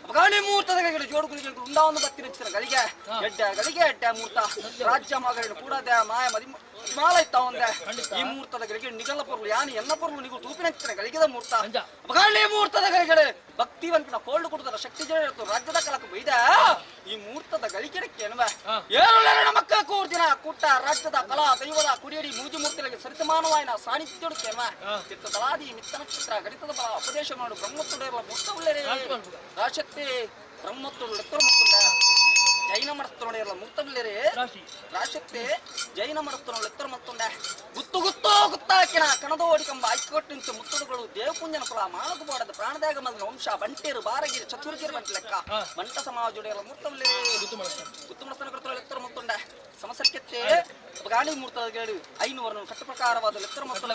ಅಪಗಾಣಿ ಮುಹೂರ್ತದ ಗಳಿಗೆ ಜೋಡು ಗುಳಿಗೆ ಉಂಡ ಒಂದು ಬತ್ತಿರ ಗಳಿಗೆ ಎಡ್ಡ ಗಳಿಗೆ ಎಡ್ಡ ಮುಹೂರ್ತ ರಾಜ್ಯ ಮಗರನ್ನು ಕೂಡ ಮಾಯ ಮದಿ ಮಾಲ ಇತ್ತ ಒಂದೆ ಈ ಮುಹೂರ್ತದ ಗಳಿಗೆ ನಿಗಲ ಪೊರ್ಲು ಯಾನಿ ಎನ್ನ ಪೊರ್ಲು ನಿಗು ತೂಪಿನ ಗಳಿಗೆದ ಮುಹೂರ್ತ ಅಪಗಾಣಿ ಮುಹೂರ್ತದ ಗಳಿಗೆ ಭಕ್ತಿವಂತನ ಕೋಲ್ಡು ಕೊಡುದರ ಶಕ್ತಿ ಜನ ರಾಜ್ಯದ ಕಲಕ ಬೈದ ಈ ಮುಹೂರ್ತದ ಗಳಿಗೆಡಕ್ಕೆ ಎನ್ನುವ ಏಳು ಮಕ್ಕ ಕೂರ್ದಿನ ಕೂಟ ರಾಜ್ಯದ ಕಲಾ ದೈವದ ಕುಡಿಯಡಿ ಮೂಜಿ ಮೂರ್ತಿಗಳಿಗೆ ಸರಿಸಮಾನವಾಯಿನ ಸಾನ್ನಿಧ್ಯೋಡು ಎನ್ನುವ ಚಿತ್ತ ದಳಾದಿ ಮಿತ್ತ ನಕ್ಷತ್ರ ಗಣಿತದ ಬಲ ಉಪದೇಶ ಮಾಡು ಬ್ರಹ್ಮತ್ತುಡೇರಲ ಮುಕ್ತವುಳ್ಳೇರೆ ರಾಶಕ್ತಿ ಬ್ರಹ್ಮತ್ತುಡು ಲೆಕ್ಕರು ಮುಕ್ತುಂಡ ಜೈನ ಮರಸ್ತುಡೇರಲ ಮುಕ್ತವುಳ್ಳೇರೆ ರಾಶಕ್ತಿ ಜೈನ ಮರಸ್ತುನ ಲೆಕ್ಕರು ಮತ್ತುಂಡ ಗುತ್ತು ಗುತ್ತೋ ಗುತ್ತಾಕಿನ ಕಣದೋಡಿಕಂಬ ಐಕೋಟ್ಟಿಂಚು ಮುತ್ತುಡುಗಳು ದೇವಪುಂಜನ ಕುಲ ಮಾನಕು ಬೋಡದ ಪ್ರಾಣದಾಗ ಮಗನ ವಂಶ ಬಂಟೇರು ಬಾರಗಿರಿ ಚತುರ್ಗಿರಿ ಬಂಟ ಲೆಕ್ಕ ಬಂಟ ಸಮಾಜುಡಿಯಲ್ಲ ಮೂರ್ತವುಳ್ಳೇರೆ ಗುತ್ತು ಮನಸ್ತನ ಕೃತರು ಲೆಕ್ಕರು ಮುತ್ತುಂಡ ಸಮಸರ್ಕೆತ್ತೆ ಗಾಳಿ ಮೂರ್ತದ ಐನೂರು ಕಟ್ಟು ಪ್ರಕಾರವಾದ ಲೆಕ್ಕರು ಮತ್ತುಂಡ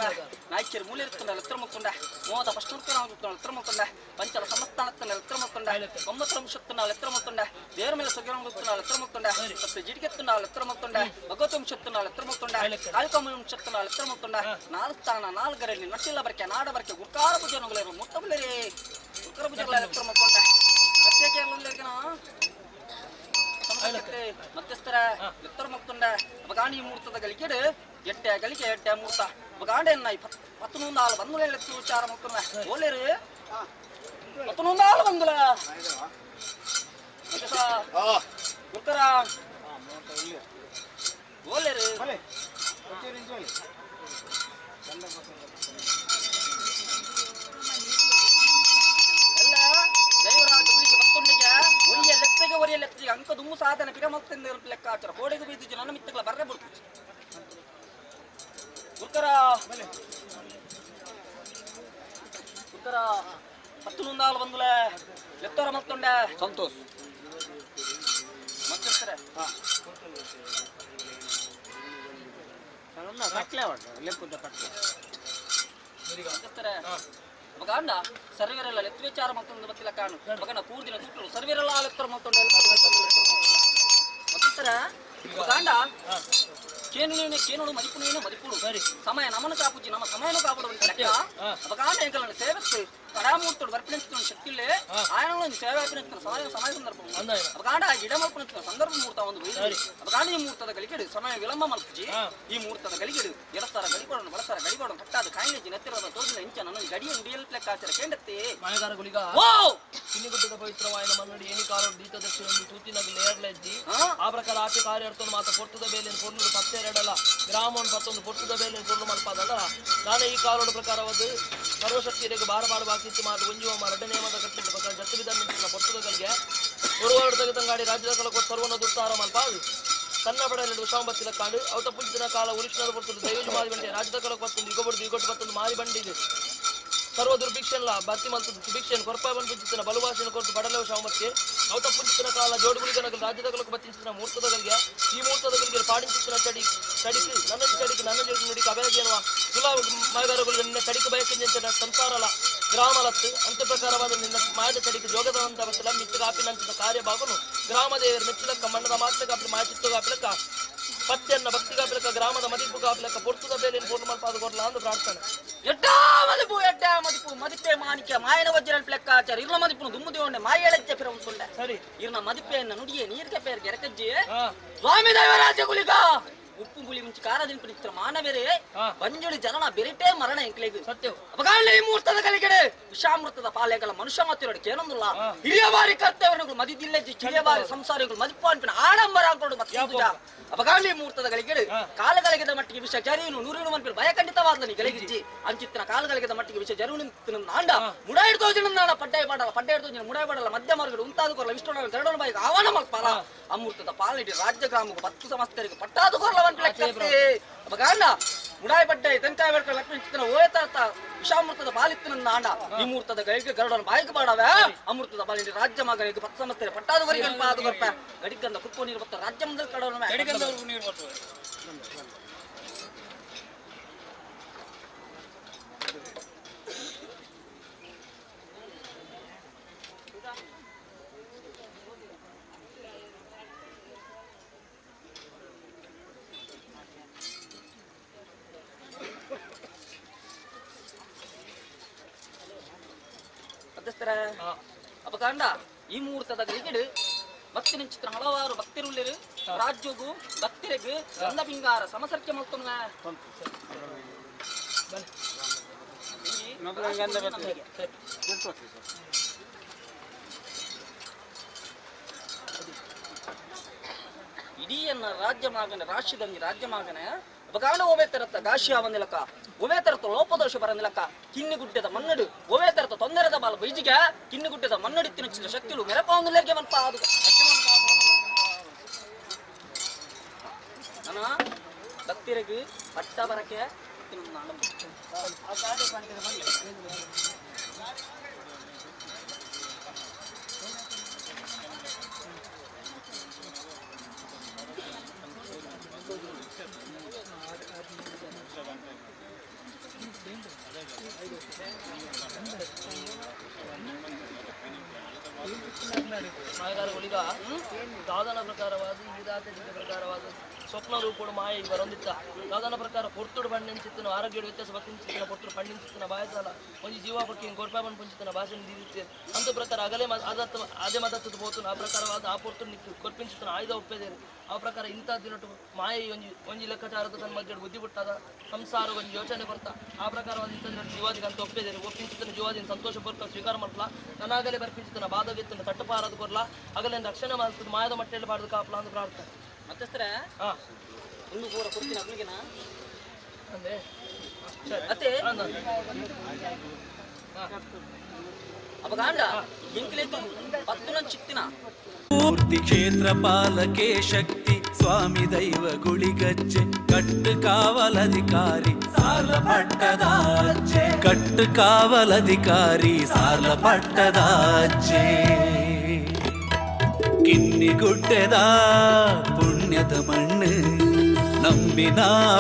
ನಾಯ್ಕರು ಮೂಲೆ ಇರ್ತುಂಡ ಲೆಕ್ಕರು ಮುತ್ತುಂಡ ಮೋದ ಪಶ್ಚಿಮ ಲೆಕ್ಕರು ಮುತ್ತುಂಡ ಪಂಚಲ ಸಮಸ್ಥಾನತ್ತನ ಲೆಕ್ಕರು ಮುತ್ತುಂಡ ಒಂಬತ್ತರ ಅಂಶತ್ತುಂಡ ಲೆಕ್ಕರು ಮುತ್ತುಂಡ ದೇವರ ಮೇಲೆ ಸೊಗೆರ ಮುತ್ತುಂಡ ಲೆಕ್ಕರು ಮುತ್ತುಂಡ ಸಪ್ತ ಜಿಡಿಗೆತ್ತುಂಡ ಲೆಕ್ಕರು ಮುತ್ತುಂಡ ಭಗವತ ಅಂಶತ್ತುಂಡ ಲೆಕ್ಕರು ಮುತ್ತುಂಡ ಕಾಳಿಕಾಮ ಅಂಶತ್ತುಂಡ ಲೆಕ್ಕರು ಮುತ್ತುಂಡ ನಾಲ್ಕು ಸ್ಥಾನ ನಾಲ್ಕರಲ್ಲಿ ನಟ್ಟಿಲ್ಲ ಬರಕೆ ನಾಡ ಬರಕೆ ಗುರ್ಕಾರ ಪೂಜೆ ಮುತ್ತಬಲ್ಲೇರಿ ಗುರ್ಕಾರ ಪೂಜೆ ಲೆಕ್ಕರು ಮುತ್ತುಂಡ ಪ್ರತ್ಯೇಕ ಮಧ್ಯಸ್ಥರ ಲೆತ್ತರ ಮುಕ್ತುಂಡ ಅಪಗಾಣಿ ಮುಹೂರ್ತದ ಗಳಿಕೆಡು ಎಟ್ಟೆ ಗಳಿಗೆ ಎಟ್ಟೆ ಮುಹೂರ್ತ ಅಪಗಾಂಡೆ ಪತ್ತು ನಾಲ್ ಬಂದುಲೆ ಲೆತ್ತು ವಿಚಾರ ಮುಕ್ತುಂಡ ಓಲೇರು ಪತ್ತು ನಾಲ್ ಬಂದುಲ ಗುರ್ಕರ ಓಲೇರು ಎಲ್ಲ ದೈವರಾಜ ಗುಳಿಗೆ ಬತ್ತುಂಡಿಗೆ ಒರಿಯ ಲೆಕ್ಕೆಗೆ ಒರಿಯ ಲೆಕ್ಕಿಗೆ ಅಂಕ ದುಮ್ಮು ಸಾಧನೆ ಪಿರಮತ್ತಿಂದ ಲೆಕ್ಕಾಚಾರ ಕೋಡೆಗೆ ಬೀದಿಜು ನನ್ನ ಮಿತ್ತಗಳ ಬರ್ರೆ ಬಿಡ್ತು ಗುರ್ಕರ ಗುರ್ಕರ ಪತ್ತು ನೊಂದಾಲು ಬಂದುಲೆ ಲೆತ್ತೋರ ಮತ್ತೊಂಡೆ ಸಂತೋಷ್ ಮತ್ತಿರ್ತಾರೆ ಮತ್ತಿರ್ತಾರೆ ಮಗಂಡ ಸರ್ವೇರೆಲ್ಲ ಲೆತ್ತ ವಿಚಾರ ಮತ್ತೊಂದು ಮತ್ತಿಲ್ಲ ಕಾಣು ಮಗನ ಕೂರ್ದಿನ ತೂಟಲು ಸರ್ವೇರೆಲ್ಲ ಲೆತ್ತರ ಮತ್ತೊಂದು ಮತ್ತಿರ್ತಾರೆ ಮಗಂಡ ಕೇನು ಕೇನುಡು ಮದಿಪುನೇನು ಮದಿಪುಡು ಸಮಯ ನಮನ ಕಾಪುಜಿ ನಮ್ಮ ಸಮಯನು ಕಾಪುಡು ಅಂತ ಲೆಕ್ಕ ಅಪಗಾಂಡ ಎಂಕಲನ ಸೇವತ್ತು ಕಡಾಮೂರ್ತುಡು ವರ್ಪಿಣಿಸ್తున్న ಶಕ್ತಿಲ್ಲೇ ఆయన ಸೇವೆ ಅರ್ಪಿಣಿస్తున్న ಸಮಯ ಸಮಯ ಸಂದರ್ಭ ಅಪಗಾಂಡ ಗಿಡ ಮಲ್ಪಣಿస్తున్న ಸಂದರ್ಭ ಮುಹೂರ್ತ ಒಂದು ಅಪಗಾಂಡ ಈ ಮುಹೂರ್ತದ ಗಳಿಗೆಡು ಸಮಯ ವಿಳಂಬ ಮಲ್ಪುಜಿ ಈ ಮುಹೂರ್ತದ ಗಳಿಗೆಡು ಎಡಸ್ತಾರ ಗಡಿಕೊಡನು ಬಳಸ್ತಾರ ಗಡಿಕೊಡನು ಕಟ್ಟಾದ ಕಾಯಿಲೆಜಿ ನೆತ್ತಿರದ ತೋಜಿನ ಇಂಚ ನನ್ನ ಗಡಿಯ ನುಡಿಯಲ್ ಲೆಕ್ಕಾಚಾರ ಕೇಂಡತ್ತೆ ಮಾಯಗಾರ ಗುಳಿಗ ಓ ಕಿನ್ನಿಗುಡ್ಡದ ಪವಿತ್ರವಾಯಿನ ಮನ್ನಡಿ ಏನಿ ಕಾಲೋಡು ದೀತದರ್ಶಿ ಒಂದು ತೂತಿನಗಲು ನೇರ್ಲೆಜ್ಜಿ ಆ ಪ್ರಕಾರ ಆಪೆ ಕಾರ್ಯಾರ್ಥವನ್ನು ಮಾತ ಪೊರ್ತುದ ಬೇಲೆಯನ್ನು ಪೊರ್ಲು ಪತ್ತೆರಡಲ ಗ್ರಾಮವನ್ನು ಪತ್ತೊಂದು ಪೊರ್ತುದ ಬೇಲೆಯನ್ನು ಪೊರ್ಲು ಮಲ್ಪಾದಲ್ಲ ನಾನೇ ಈ ಕಾಲೋಡು ಪ್ರಕಾರವಾದ ಸರ್ವಶಕ್ತಿಯರಿಗೆ ಬಾರ ಬಾರ ಬಾಕಿತ್ತು ಮಾತು ಒಂಜುವ ರಡ್ಡ ನೇಮದ ಕಟ್ಟಿದ್ದ ಪ್ರಕಾರ ಜತ್ತು ಬಿದ್ದ ಪೊರ್ತುದ ಕಲ್ಗೆ ಒರುವಾಡು ತೆಗೆದಂಗಾಡಿ ರಾಜ್ಯದ ಕಲಕ ಸರ್ವನ ದುಸ್ತಾರ ಮಲ್ಪಾದು ತನ್ನ ಪಡೆಯಲ್ಲಿ ವಿಷಾಂಬತ್ತಿನ ಕಾಡು ಅವತ ಪುಂಜಿನ ಕಾಲ ಉರಿಷ್ಣದ ಪೊರ್ತುಡು ದೈವಜು ಮಾರಿ ಬಂಡೆ ರಾಜ್ಯದ ಕಲಕ ಪತ್ತೊಂದು ಇಗೊಬಡ್ದು ಇಗೊಟ್ಟು ಪತ್ತೊಂದು ಮಾರಿ ಬಂಡಿಗೆ ಸರ್ವ ದುರ್ಭಿಕ್ಷನ್ಲ ಭರ್ತಿ ಮಲ್ತದ್ದು ಸುಭಿಕ್ಷನ್ ಕೊರ್ಪಾವನ್ ಪುಂಜಿತನ ಬಲುಭಾಷೆಯನ್ನು ಕೊರತು ಬಡಲವ ಶಾಮಕ್ಕೆ ಅವತ ಪುಂಜಿತನ ಕಾಲ ಜೋಡುಗುಳಿಗನಗಲು ರಾಜ್ಯದ ಕಲಕ ಬತ್ತಿಂಚಿನ ಮುಹೂರ್ತದ ಗಲ್ಗೆ ಈ ಮುಹೂರ್ತದ ಗಲ್ಗೆ ಪಾಡಿಂಚಿನ ಚಡಿ ಚಡಿக்கு ನನ್ನ ಚಡಿக்கு ನನ್ನ ಜೋಡಿ ನುಡಿக்கு ಅಭಯಜೇನುವ ತುಲಾ ಮಯಗಾರಗಳು ನಿನ್ನ ಚಡಿக்கு ಬಯಕಿಂಜಂತ ಸಂಸಾರಲ ಗ್ರಾಮಲತ್ತು ಅಂತ ಪ್ರಕಾರವಾದ ನಿನ್ನ ಮಾಯದ ಚಡಿக்கு ಜೋಗದಂತ ಬತ್ತಲ ಮಿತ್ತು ಕಾಪಿನಂಚಿನ ಕಾರ್ಯಭಾಗನು ಗ್ರಾಮ ದೇವರ ಮೆಚ್ಚಲಕ್ಕ ಮಣ್ಣದ ಮಾತ್ಲೆ ಕಾಪಿ ಮಾಯ ಚಿತ್ತು ಕಾಪಿಲಕ್ಕ ಪತ್ಯನ್ನ ಭಕ್ತಿ ಕಾಪಿಲಕ್ಕ ಗ್ರಾಮದ ಮದಿಪು ಕಾಪಿಲಕ್ಕ ಪೊರ್ತುದ ಬೇಲಿನ ಪೂರ್ಣ ಮಲ್ಪಾದ ಕೊಡ್ಲ ಅಂದು ಪ್ರಾರ್ಥನೆ. ಎಡ್ಡಾ ಮದಿಪು ಎಡ್ಡಾ ಮದಿಪು ಮದಿಪೆ ಮಾಣಿಕ್ಯ ಮಾಯನ ವಜ್ರ ಲೆಕ್ಕಾಚಾರ ಇರ್ನ ಮದಿಪುನು ದುಮ್ಮು ದೇವಣ್ಣೆ ಮಾಯಳಜ್ಜ ಪಿರ ಉಂಟುಂಡೆ ಸರಿ. ಇರ್ನ ಮದಿಪೆಯನ್ನ ನುಡಿಯೇ ನೀರ್ಗೆ ಪೇರ್ಗೆ ಎರಕಜ್ಜಿ ಹಾ. ಸ್ವಾಮಿ ದೈವರಾಜ ಗುಳಿಗ ಉಪ್ಪು ಪುಳಿ ಮುಂಚಿ ಕಾರ ತಿನ್ಪಿನ ಮಾನವೇರೇ ಬಂಜುಳಿ ಜನನ ಬೆರಿಟೇ ಮರಣ ಎಂಕ್ಲೆಗ್ ಸತ್ಯ ಅಪಗಾಂಡ ಈ ಮುಹೂರ್ತದ ಕಲಿಕೆಡೆ ವಿಷಾಮೃತದ ಪಾಲೆಗಳ ಮನುಷ್ಯ ಮಾತಿರೋಡು ಕೇನೊಂದುಲ್ಲ ಹಿರಿಯ ಬಾರಿ ಕರ್ತವ್ಯಗಳು ಮದಿದಿಲ್ಲ ಕಿರಿಯ ಬಾರಿ ಸಂಸಾರಿಗಳು ಮದಿಪು ಅನ್ಪಿನ ಆಡಂಬರ ಹಾಕೊಂಡು ಮತ್ತೆ ಅಪಗಾಂಡ ಈ ಮುಹೂರ್ತದ ಗಳಿಗೆಡೆ ಕಾಲಗಳಿಗೆದ ಮಟ್ಟಿಗೆ ವಿಷ ಜರಿಯುನು ನೂರಿನು ಮನ್ಪಿನ ಭಯ ಖಂಡಿತವಾದ್ಲ ನೀ ಗಲಿಗಿಜ್ಜಿ ಅಂಚಿತ್ತಿನ ಕಾಲಗಳಿಗೆದ ಮಟ್ಟಿಗೆ ವಿಷ ಜರುನು ನಾಂಡ ಮುಡಾಯಿಡ್ತೋ ಜನ ನಾಡ ಪಡ್ಡಾಯ ಪಾಡಲ್ಲ ಪಡ್ಡಾಯ ಹಿಡ್ದೋ ಜನ ಮುಡಾಯ ಪಾಡಲ್ಲ ಮಧ್ಯ ಮಾರ್ಗಡು ಉಂತಾದ ಕೊರಲ ವಿಷ್ಣು ಗರುಡನ ಬಾಯಿಗೆ ಆಹ್ವಾನ ಮಲ್ಪಾಲ ಅಮೃತದ ಪಾಲಿಡಿ ರಾಜ್ಯ ಗ್ರಾಮకు 10 ಸಮಸ್ತರಿಗೆ ಪಟ್ಟಾದ ಕೊರಲ ಅನ್ಪಿಲ ಅಪಗಾಂಡ ಮುಡಾಯ ಪಡ್ಡಾಯ ತೆಂಕಾಯ ಬೆಳ್ಕ ಲಕ್ಷ್ಮೀ ಚಿತ್ರನ ಓಯತಾರ್ಥ ವಿಷಾಮೃತದ ಪಾಲಿತ್ತಿನ ನಾಂಡ ಈ ಮುಹೂರ್ತದ ಗಳಿಗೆ ಗರುಡನ ಬಾಯಿಗೆ ಪಾಡವೆ ಅಮೃತದ ಪಾಲಿಡಿ ರಾಜ್ಯ ಮಗನಿಗೆ 10 ಸಮಸ್ತರಿಗೆ ಪಟ್ಟಾದ ಕೊರಿಗೆ ಅನ್ಪಾದ ಕೊರ್ಪ ಗಡಿಗಂದ ಕುಪ್ಪು ನೀರು ಬತ್ತ ರಾಜ್ಯ ಮುಂದೆ ಕಡೋಣ ನೀರು ಬರ್ತದೆ. ಮಧ್ಯಸ್ಥರ ಅಪಕಾಂಡ ಈ ಮುಹೂರ್ತದ ಗಳಿಗೆಡು ಭಕ್ತಿನ ಚಿತ್ರ ಹಲವಾರು ಭಕ್ತಿರುಳ್ಳಿರು ರಾಜ್ಯಗು ಭಕ್ತಿರೆಗು ಗಂಧ ಪಿಂಗಾರ ಸಮಸರ್ಕೆ ಮಲ್ತೊನ್ನ ಇಡೀ ಎನ್ನ ರಾಜ್ಯ ಮಾಗನ ರಾಷ್ಟ್ರದಂಗಿ ರಾಜ್ಯ ಮಾಗನ ಅಪಕಾಂಡ ಒವೇ ತರತ್ತ ಗಾಶಿಯ ಬಂದಿಲಕ ಒವೇ ತರತ್ತ ಲೋಪದೋಷ ಬರಂದಿಲಕ ಕಿನ್ನಿಗುಡ್ಡದ ಮನ್ನಡು ಒವೇ ತರತ್ತ ತೊಂದರೆದ ಬಾಲ ಬೈಜಿಗೆ ಕಿನ್ನಿಗುಡ್ಡದ ಮನ್ನಡಿತ್ತಿನ ಚಿತ್ರ ಶಕ್ತಿಲು ಮೆರಪಾವಂದುಲೇಗೆ ಮನ್ಪ ಅದು ನನ್ನ ಭಕ್ತಿರಗು ಪಟ್ಟ ಬರಕೆ ಮಾಯಗಾರಗಳಿಗ ದಾದನ ಪ್ರಕಾರವಾದ ಈದಾತದಿಂದ ಪ್ರಕಾರವಾದ ಸ್ವಪ್ನ ರೂಪಗಳು ಮಾಯ ಬರೊಂದಿತ್ತ ದಾದನ ಪ್ರಕಾರ ಪೊರ್ತುಡು ಬಣ್ಣಿಂಚಿತ್ತನ ಆರೋಗ್ಯದ ವ್ಯತ್ಯಾಸ ಬತ್ತಿಂಚಿತ್ತನ ಪೊರ್ತುಡು ಪಣ್ಣಿಂಚಿತ್ತನ ಬಾಯಸಾಲ ಒಂಜಿ ಜೀವ ಪಕ್ಕಿ ಗೊರ್ಪಾಬನ್ ಪುಂಚಿತನ ಭಾಷೆ ದೀದಿತ್ತೆ ಅಂತ ಪ್ರಕಾರ ಅಗಲೇ ಆದತ್ತ ಅದೇ ಮದತ್ತದ ಪೋತುನ ಆ ಪ್ರಕಾರವಾದ ಆ ಪೊರ್ತುಡು ನಿಕ್ಕು ಕೊರ್ಪಿಂಚಿತ್ತನ ಆಯುಧ ಒಪ್ಪೇದೇರು ಆ ಪ್ರಕಾರ ಇಂಥ ದಿನಟು ಮಾಯ ಒಂಜಿ ಒಂಜಿ ಲೆಕ್ಕಾಚಾರದ ತನ್ನ ಮಧ್ಯೆ ಬುದ್ಧಿ ಬಿಟ್ಟಾದ ಸಂಸಾರ ಒಂಜಿ ಯೋಚನೆ ಬರ್ತಾ ಆ ಪ್ರಕಾರವಾದ ಇಂಥ ದಿನ ಜೀವಾದಿಗೆ ಅಂತ ಒಪ್ಪೇದೇರು ಒಪ್ಪಿಂಚಿತನ ಜೀವಾದಿನ ಸಂತೋಷ ಪೂರ್ವಕ ಸ್ವೀಕಾರ ಮಾಡ್ಲಾ ನನ್ನಾಗಲೇ ಬರ್ಪಿಂಚಿತನ ಬಾಧವಿತ್ತನ ತಟ್ಟುಪಾರದು ಕೊರ್ಲಾ ಅಗಲೇನು ರಕ್ಷಣೆ ಮಾಡ್ತದೆ ಮಾಯದ ಮಟ್ಟೆಯಲ್ಲಿ ಬಾರ್ದು ಕಾಪಲ ಅಂತ ಪ್ರಾರ್ಥನೆ. ಮಧ್ಯಸ್ಥರ ಹಾ ಒಂದು ಪೂರ ಕೊಡ್ತೀನಿ ಅಗ್ನಿಗೆನಾ ಅಂದ್ರೆ ಅತ್ತೆ ಅಪಗಾಂಡ ಎಂಕ್ಲೇತು ಪತ್ತುನ ಚಿಕ್ತಿನ ಮೂರ್ತಿ ಕ್ಷೇತ್ರ ಪಾಲಕೆ ಶಕ್ತಿ ಸ್ವಾಮಿ ದೈವ ಗುಳಿಗಚ್ಚೆ ಕಟ್ಟು ಕಾವಲಧಿಕಾರಿ ಸಾರ್ಲ ಪಟ್ಟದಾಚೆ ಕಟ್ಟು ಕಾವಲಧಿಕಾರಿ ಸಾರ್ಲ ಪಟ್ಟದಾಚೆ ಕಿನ್ನಿಗುಡ್ಡೆದ ಪುಣ್ಯದ ಮಣ್ಣು ನಂಬಿನ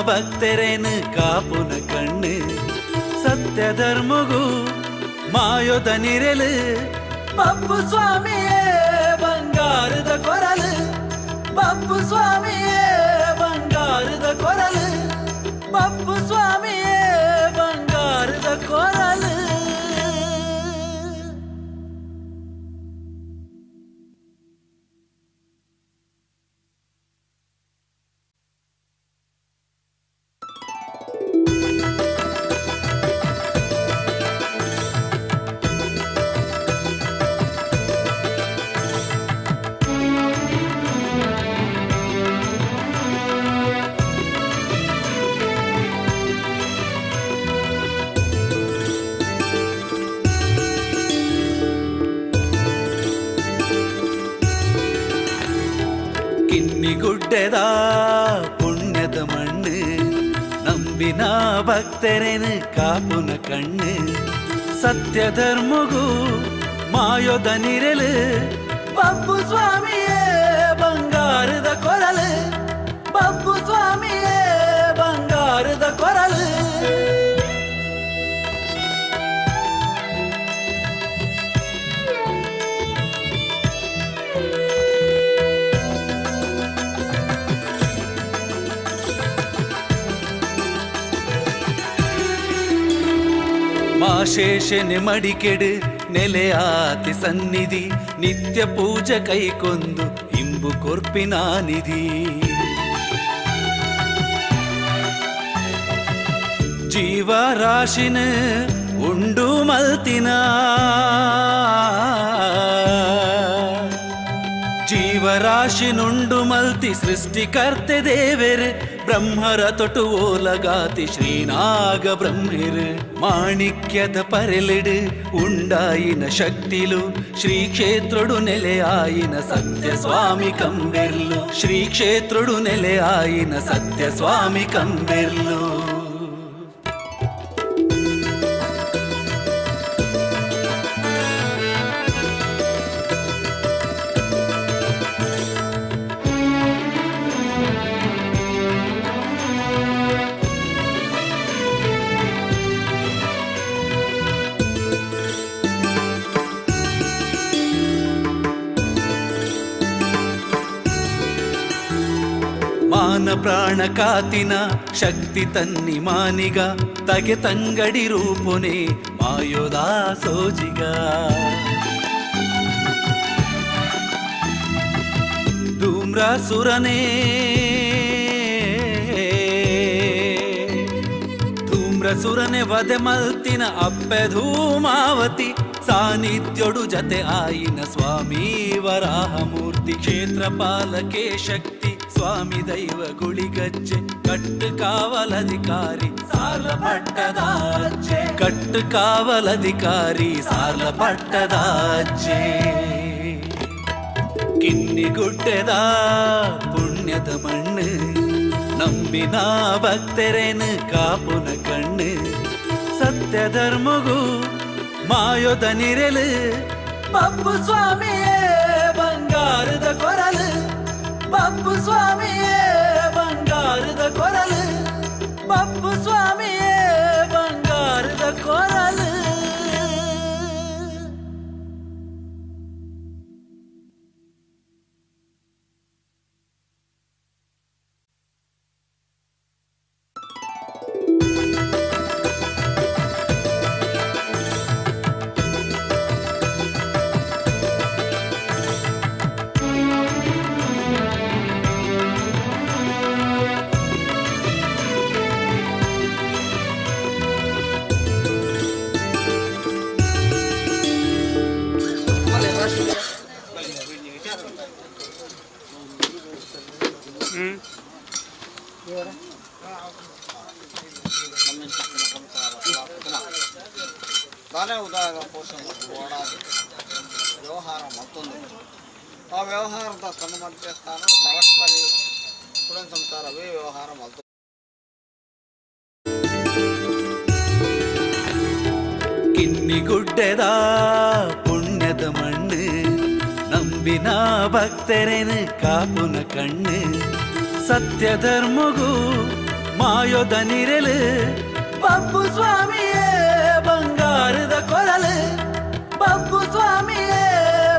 ಭಕ್ತರೇನು ಕಾಪುನ ಕಣ್ಣು ಸತ್ಯ ಧರ್ಮಗೂ ಮಾಯೋದ ನಿರೆಲು ಬಪ್ಪು ಸ್ವಾಮಿಯೇ ಬಂಗಾರದ ಕೊರಲು ಬಪ್ಪು ಸ್ವಾಮಿಯೇ ಬಂಗಾರದ ಕೊರಲು ಬಪ್ಪು ಸ್ವಾಮಿಯೇ ಬಂಗಾರದ ಕೊರಲು. ಕಿನ್ನಿಗುಡ್ಡೆದ ಪುಣ್ಯದ ಮಣ್ಣು ನಂಬಿನ ಭಕ್ತರೇನು ಕಾಪುನ ಕಣ್ಣು ಸತ್ಯ ಧರ್ಮಗೂ ಮಾಯೋದ ನಿರೆಲು ಬಪ್ಪು ಸ್ವಾಮಿಯೇ ಬಂಗಾರದ ಕೊರಲು ಬಪ್ಪು ಸ್ವಾಮಿಯೇ ಬಂಗಾರದ ಕೊರಲು. ಮಾಶೇಷನೆ ಮಡಿಕೆಡು ನೆಲೆಯಾತಿ ಸನ್ನಿಧಿ ನಿತ್ಯ ಪೂಜೆ ಕೈಕೊಂದು ಇಂಬು ಕೊರ್ಪಿನ ನಿಧಿ. ಜೀವರಾಶಿನ ಉಂಡು ಮಲ್ತಿನ ಜೀವರಾಶಿನುಂಡು ಮಲ್ತಿ ಸೃಷ್ಟಿಕರ್ತೆ ದೇವೆರ್ ಬ್ರಹ್ಮರ ತೊಟು ಓಲಗಾತಿ ಶ್ರೀನಾಗ ಬ್ರಹ್ಮೆರ್ ಮಾಣಿಕ್ಯದ ಪರೆಲಿಡು ಉಂಡಾಯಿನ ಶಕ್ತಿಲು ಶ್ರೀ ಕ್ಷೇತ್ರಡು ನೆಲೆಯಾಯಿನ ಸತ್ಯ ಸ್ವಾಮಿ ಕಂಬೆರ್ಲು ಶ್ರೀ ಕ್ಷೇತ್ರಡು ನೆಲೆಯಾಯಿನ ಸತ್ಯ ಸ್ವಾಮಿ ಕಂಬೆರ್ಲು. ಮಾನ ಪ್ರಾಣ ಕಾತಿನ ಶಕ್ತಿ ತನ್ನಿ ಮಾನಿಗ ತಗೆ ತಂಗಡಿ ರೂಪುನೆ ಮಾಯೋದಾ ಸೋಜಿಗ ಧೂಮ್ರಾಸುರನೇ ಧೂಮ್ರಸುರನೆ ವಧೆ ಮಲ್ತಿನ ಅಪ್ಪೆ ಧೂಮಾವತಿ ಸಾನ್ನಿಧ್ಯೊಡು ಜತೆ ಆಯಿನ ಸ್ವಾಮಿ ವರಾಹಮೂರ್ತಿ ಕ್ಷೇತ್ರ ಪಾಲಕೆ ಶಕ್ತಿ ಸ್ವಾಮಿ ದೈವ ಗುಳಿಗಜ್ಜೆ ಕಟ್ಟು ಕಾವಲಧಿಕಾರಿ ಸಾರ್ಲ ಪಟ್ಟದಾಜ್ಜೆ ಕಟ್ಟು ಕಾವಲಧಿಕಾರಿ ಸಾರ್ಲ ಪಟ್ಟದಾಜ್ಜೆ. ಕಿನ್ನಿಗುಡ್ಡೆದ ಪುಣ್ಯದ ಮಣ್ಣು ನಂಬಿನ ಭಕ್ತರೇನು ಕಾಪುನ ಕಣ್ಣು ಸತ್ಯ ಧರ್ಮಗೂ ಮಾಯೋದ ನಿರೆಲು ಬಬ್ಬು ಸ್ವಾಮಿಯೇ ಬಂಗಾರದ ಕೊರಲು ಬಬ್ಬು ಸ್ವಾಮಿಯೇ ಬಂಗಾರದ ಕೊರಲು ಬಬ್ಬು ಸ್ವಾಮಿಯೇ ಬಂಗಾರದ ಕೊರಲು. ದಾನೇ ಉದಾರ ಪೋಷಣೆ ಓಡಾಡಿ ವ್ಯವಹಾರ ಮತ್ತೊಂದು ಆ ವ್ಯವಹಾರದ ತನ್ನ ಮಧ್ಯಸ್ಥಾನ ಪರಸ್ಪರಿ ಕುಟುಂಬ ಸಂಸಾರವೇ ವ್ಯವಹಾರ ಮಲ್ತು. ಕಿನ್ನಿಗುಡ್ಡೆದ ಪುಣ್ಯದ ಮಣ್ಣು ನಂಬಿನ ಭಕ್ತರೇನು ಕಾಪುನ ಕಣ್ಣು ಸತ್ಯ ಧರ್ಮಗೂ ಮಾಯೋದ ನಿರೆಲು ಬಬ್ಬು ಸ್ವಾಮಿಯೇ ಬಂಗಾರದ ಕೊರಲು ಬಬ್ಬು ಸ್ವಾಮಿಯೇ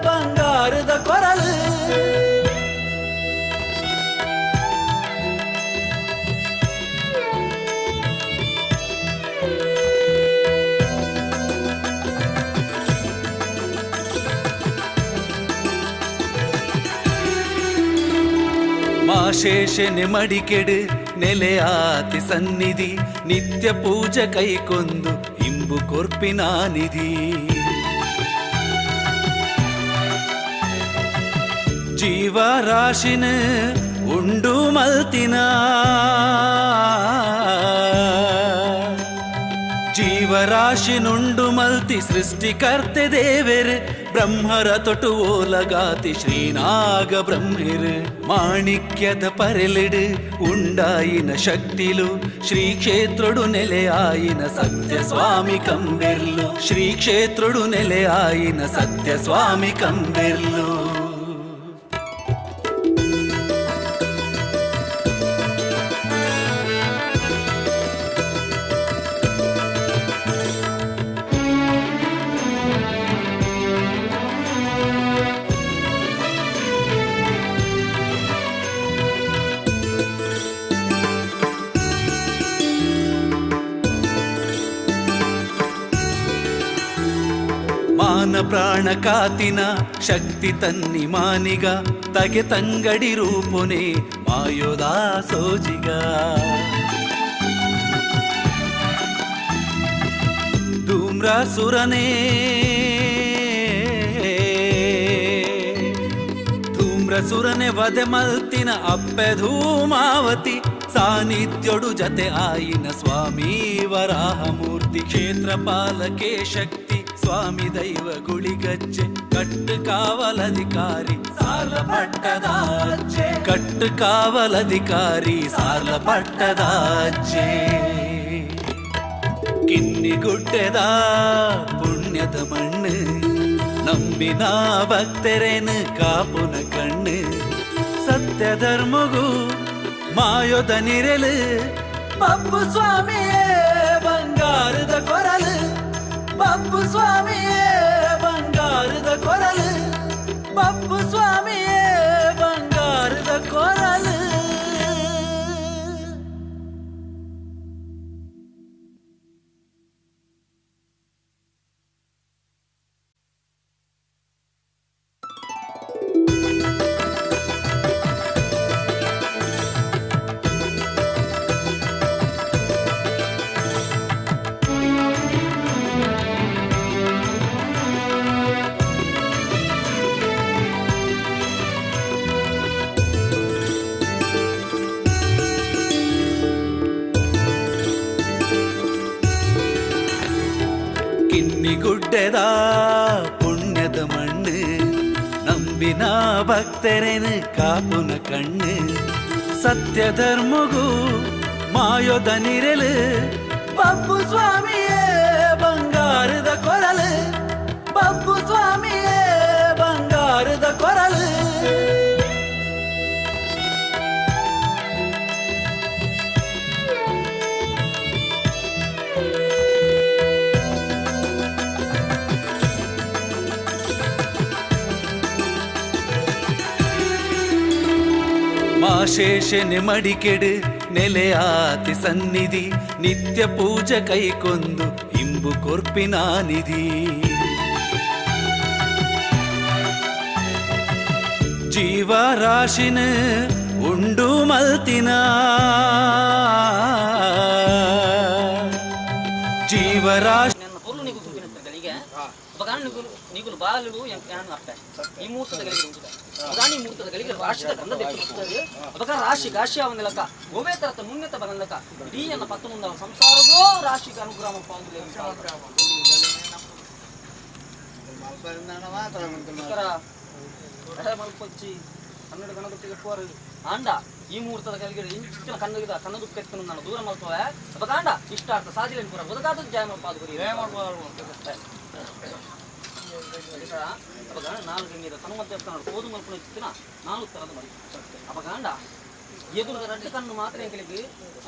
ಬಂಗಾರದ ಕೊರಲು. ಮಾಶೇಷನೆ ಮಡಿಕೆಡು ನೆಲೆಯಾತಿ ಸನ್ನಿಧಿ ನಿತ್ಯ ಪೂಜೆ ಕೈಕೊಂದು ಇಂಬು ಕೊರ್ಪಿನ ನಿಧಿ ಜೀವರಾಶಿನ ಉಂಡು ಮಲ್ತಿನ ಜೀವರಾಶಿನುಂಡು ಮಲ್ತಿ ಸೃಷ್ಟಿಕರ್ತೆ ದೇವೆರ್ ಬ್ರಹ್ಮರ ತೊಟು ಓಲಗಾತಿ ಶ್ರೀನಾಗ ಬ್ರಹ್ಮೆರ್ ಮಾಣಿಕ್ಯದ ಪರೆಲಿಡು ಉಂಡಾಯಿನ ಶಕ್ತಿಲು ಶ್ರೀ ಕ್ಷೇತ್ರಡು ನೆಲೆಯಾಯಿನ ಸತ್ಯ ಸ್ವಾಮಿ ಕಂಬೆರ್ಲು ಶ್ರೀ ಕ್ಷೇತ್ರಡು ನೆಲೆಯಾಯಿನ ಸತ್ಯ ಸ್ವಾಮಿ ಕಂಬೆರ್ಲು. ಮಾನ ಪ್ರಾಣ ಕಾತಿನ ಶಕ್ತಿ ತನ್ನಿ ಮಾನಿಗ ತಗೆ ತಂಗಡಿ ರೂಪುನೆ ಮಾಯೋದಾ ಸೋಜಿಗ. ಧೂಮ್ರಾಸುರನೇ ಧೂಮ್ರಸುರನೆ ವಧೆ ಮಲ್ತಿನ ಅಪ್ಪೆ ಧೂಮಾವತಿ ಸಾನ್ನಿಧ್ಯೊಡು ಜತೆ ಆಯಿನ ಸ್ವಾಮಿ ವರಾಹಮೂರ್ತಿ ಕ್ಷೇತ್ರ ಪಾಲಕೆ ಶಕ್ತಿ ಸ್ವಾಮಿ ದೈವ ಗುಳಿಗಜ್ಜೆ ಕಟ್ಟು ಕಾವಲಧಿಕಾರಿ ಸಾರ್ಲ ಪಟ್ಟದಾಚೆ ಕಟ್ಟು ಕಾವಲಧಿಕಾರಿ ಸಾರ್ಲ ಪಟ್ಟದಾಚೆ ಕಿನ್ನಿಗುಡ್ಡೆದ ಪುಣ್ಯದ ಮಣ್ಣು ನಂಬಿನ ಭಕ್ತರೇನು ಕಾಪುನ ಕಣ್ಣು ಸತ್ಯ ಧರ್ಮಗೂ ಮಾಯೋದ ನಿರೆಲು ಬಬ್ಬು ಸ್ವಾಮಿಯೇ ಬಂಗಾರದ ಕೊರಲು ಬಬ್ಬು ಸ್ವಾಮಿಯೇ ಬಂಗಾರದ ಕೊರಲು ಬಬ್ಬು ಸ್ವಾಮಿಯೇ ಬಂಗಾರದ ಕೊರಲು. ಕಿನ್ನಿಗುಡ್ಡೆದ ಪುಣ್ಯದ ಮಣ್ಣು ನಂಬಿನ ಭಕ್ತರೇನು ಕಾಪುನ ಕಣ್ಣು ಸತ್ಯ ಧರ್ಮಗೂ ಮಾಯೋದ ನಿರೆಲು ಬಬ್ಬು ಸ್ವಾಮಿಯೇ ಬಂಗಾರದ ಕೊರಲು ಬಬ್ಬು ಸ್ವಾಮಿಯೇ ಬಂಗಾರದ ಕೊರಲು. ಮಾಶೇಷನೆ ಮಡಿಕೆಡು ನೆಲೆಯಾತಿ ಸನ್ನಿಧಿ ನಿತ್ಯ ಪೂಜೆ ಕೈಕೊಂದು ಇಂಬು ಕೊರ್ಪಿನ ನಿಧಿ ಜೀವರಾಶಿನ ಉಂಡು ಮಲ್ತಿನ ಜೀವರಾಶಿ ನನ್ನ ಪೊರ್ಲು ನೀಗು ತೂಪಿನ ಗಳಿಗೆ ಅಪಗಾನ ನಿಗುಲು ನಿಗುಲು ಬಾಲುಡು ಯಾನ್ ಅಪ್ಪೆ ಈ ಮೂರ್ತದ ಗಳಿಗೆ ಉಂಟು ಅಪಗಾನ ಈ ಮೂರ್ತದ ಗಳಿಗೆ ರಾಶಿದ ಗಂಧ ದೆಪ್ಪುತ್ತದೆ. ಅಪಗ ರಾಶಿ ಗಾಶಿ ಅವನ ಗೋವೇ ತರತ ಮುನ್ನೆತ ಬರಲಕ ಇಡೀ ಎನ್ನ ಪತ್ತು ಮುಂದ ಸಂಸಾರದೋ ರಾಶಿಗೆ ಅನುಗ್ರಹ ಪಾಂದುಲೆ. ಮಲ್ಪೊಚ್ಚಿ ಕನ್ನಡ ಗಣಪತಿಗೆ ಪೋರು ಆಂಡ ಈ ಮುಹೂರ್ತದ కలిగి ಇಂಚಿನ ಕಣ್ಣುಗಿದ ಕಣ್ಣು ದುಃಖ ಎತ್ತನು ನಾನು ದೂರ ಮಲ್ಪವೆ. ಅಪಗಾಂಡ ಇಷ್ಟಾರ್ಥ ಸಾಧಿಲೇನು ಪೂರ ಒದಗಾದ ಜಯ ಮಲ್ಪಾದು ಗುರಿ. ಅಪಗಾಂಡ ನಾಲ್ಕು ಗಂಗಿದ ತನು ಮಧ್ಯ ಕೋದು ಮಲ್ಪನ ಇಚ್ಚಿನ ನಾಲ್ಕು ತರದ ಮರಿ. ಅಪಗಾಂಡ ಎದುರು ರಡ್ಡು ಕಣ್ಣು ಮಾತ್ರ ಎಂಕಲಿಗೆ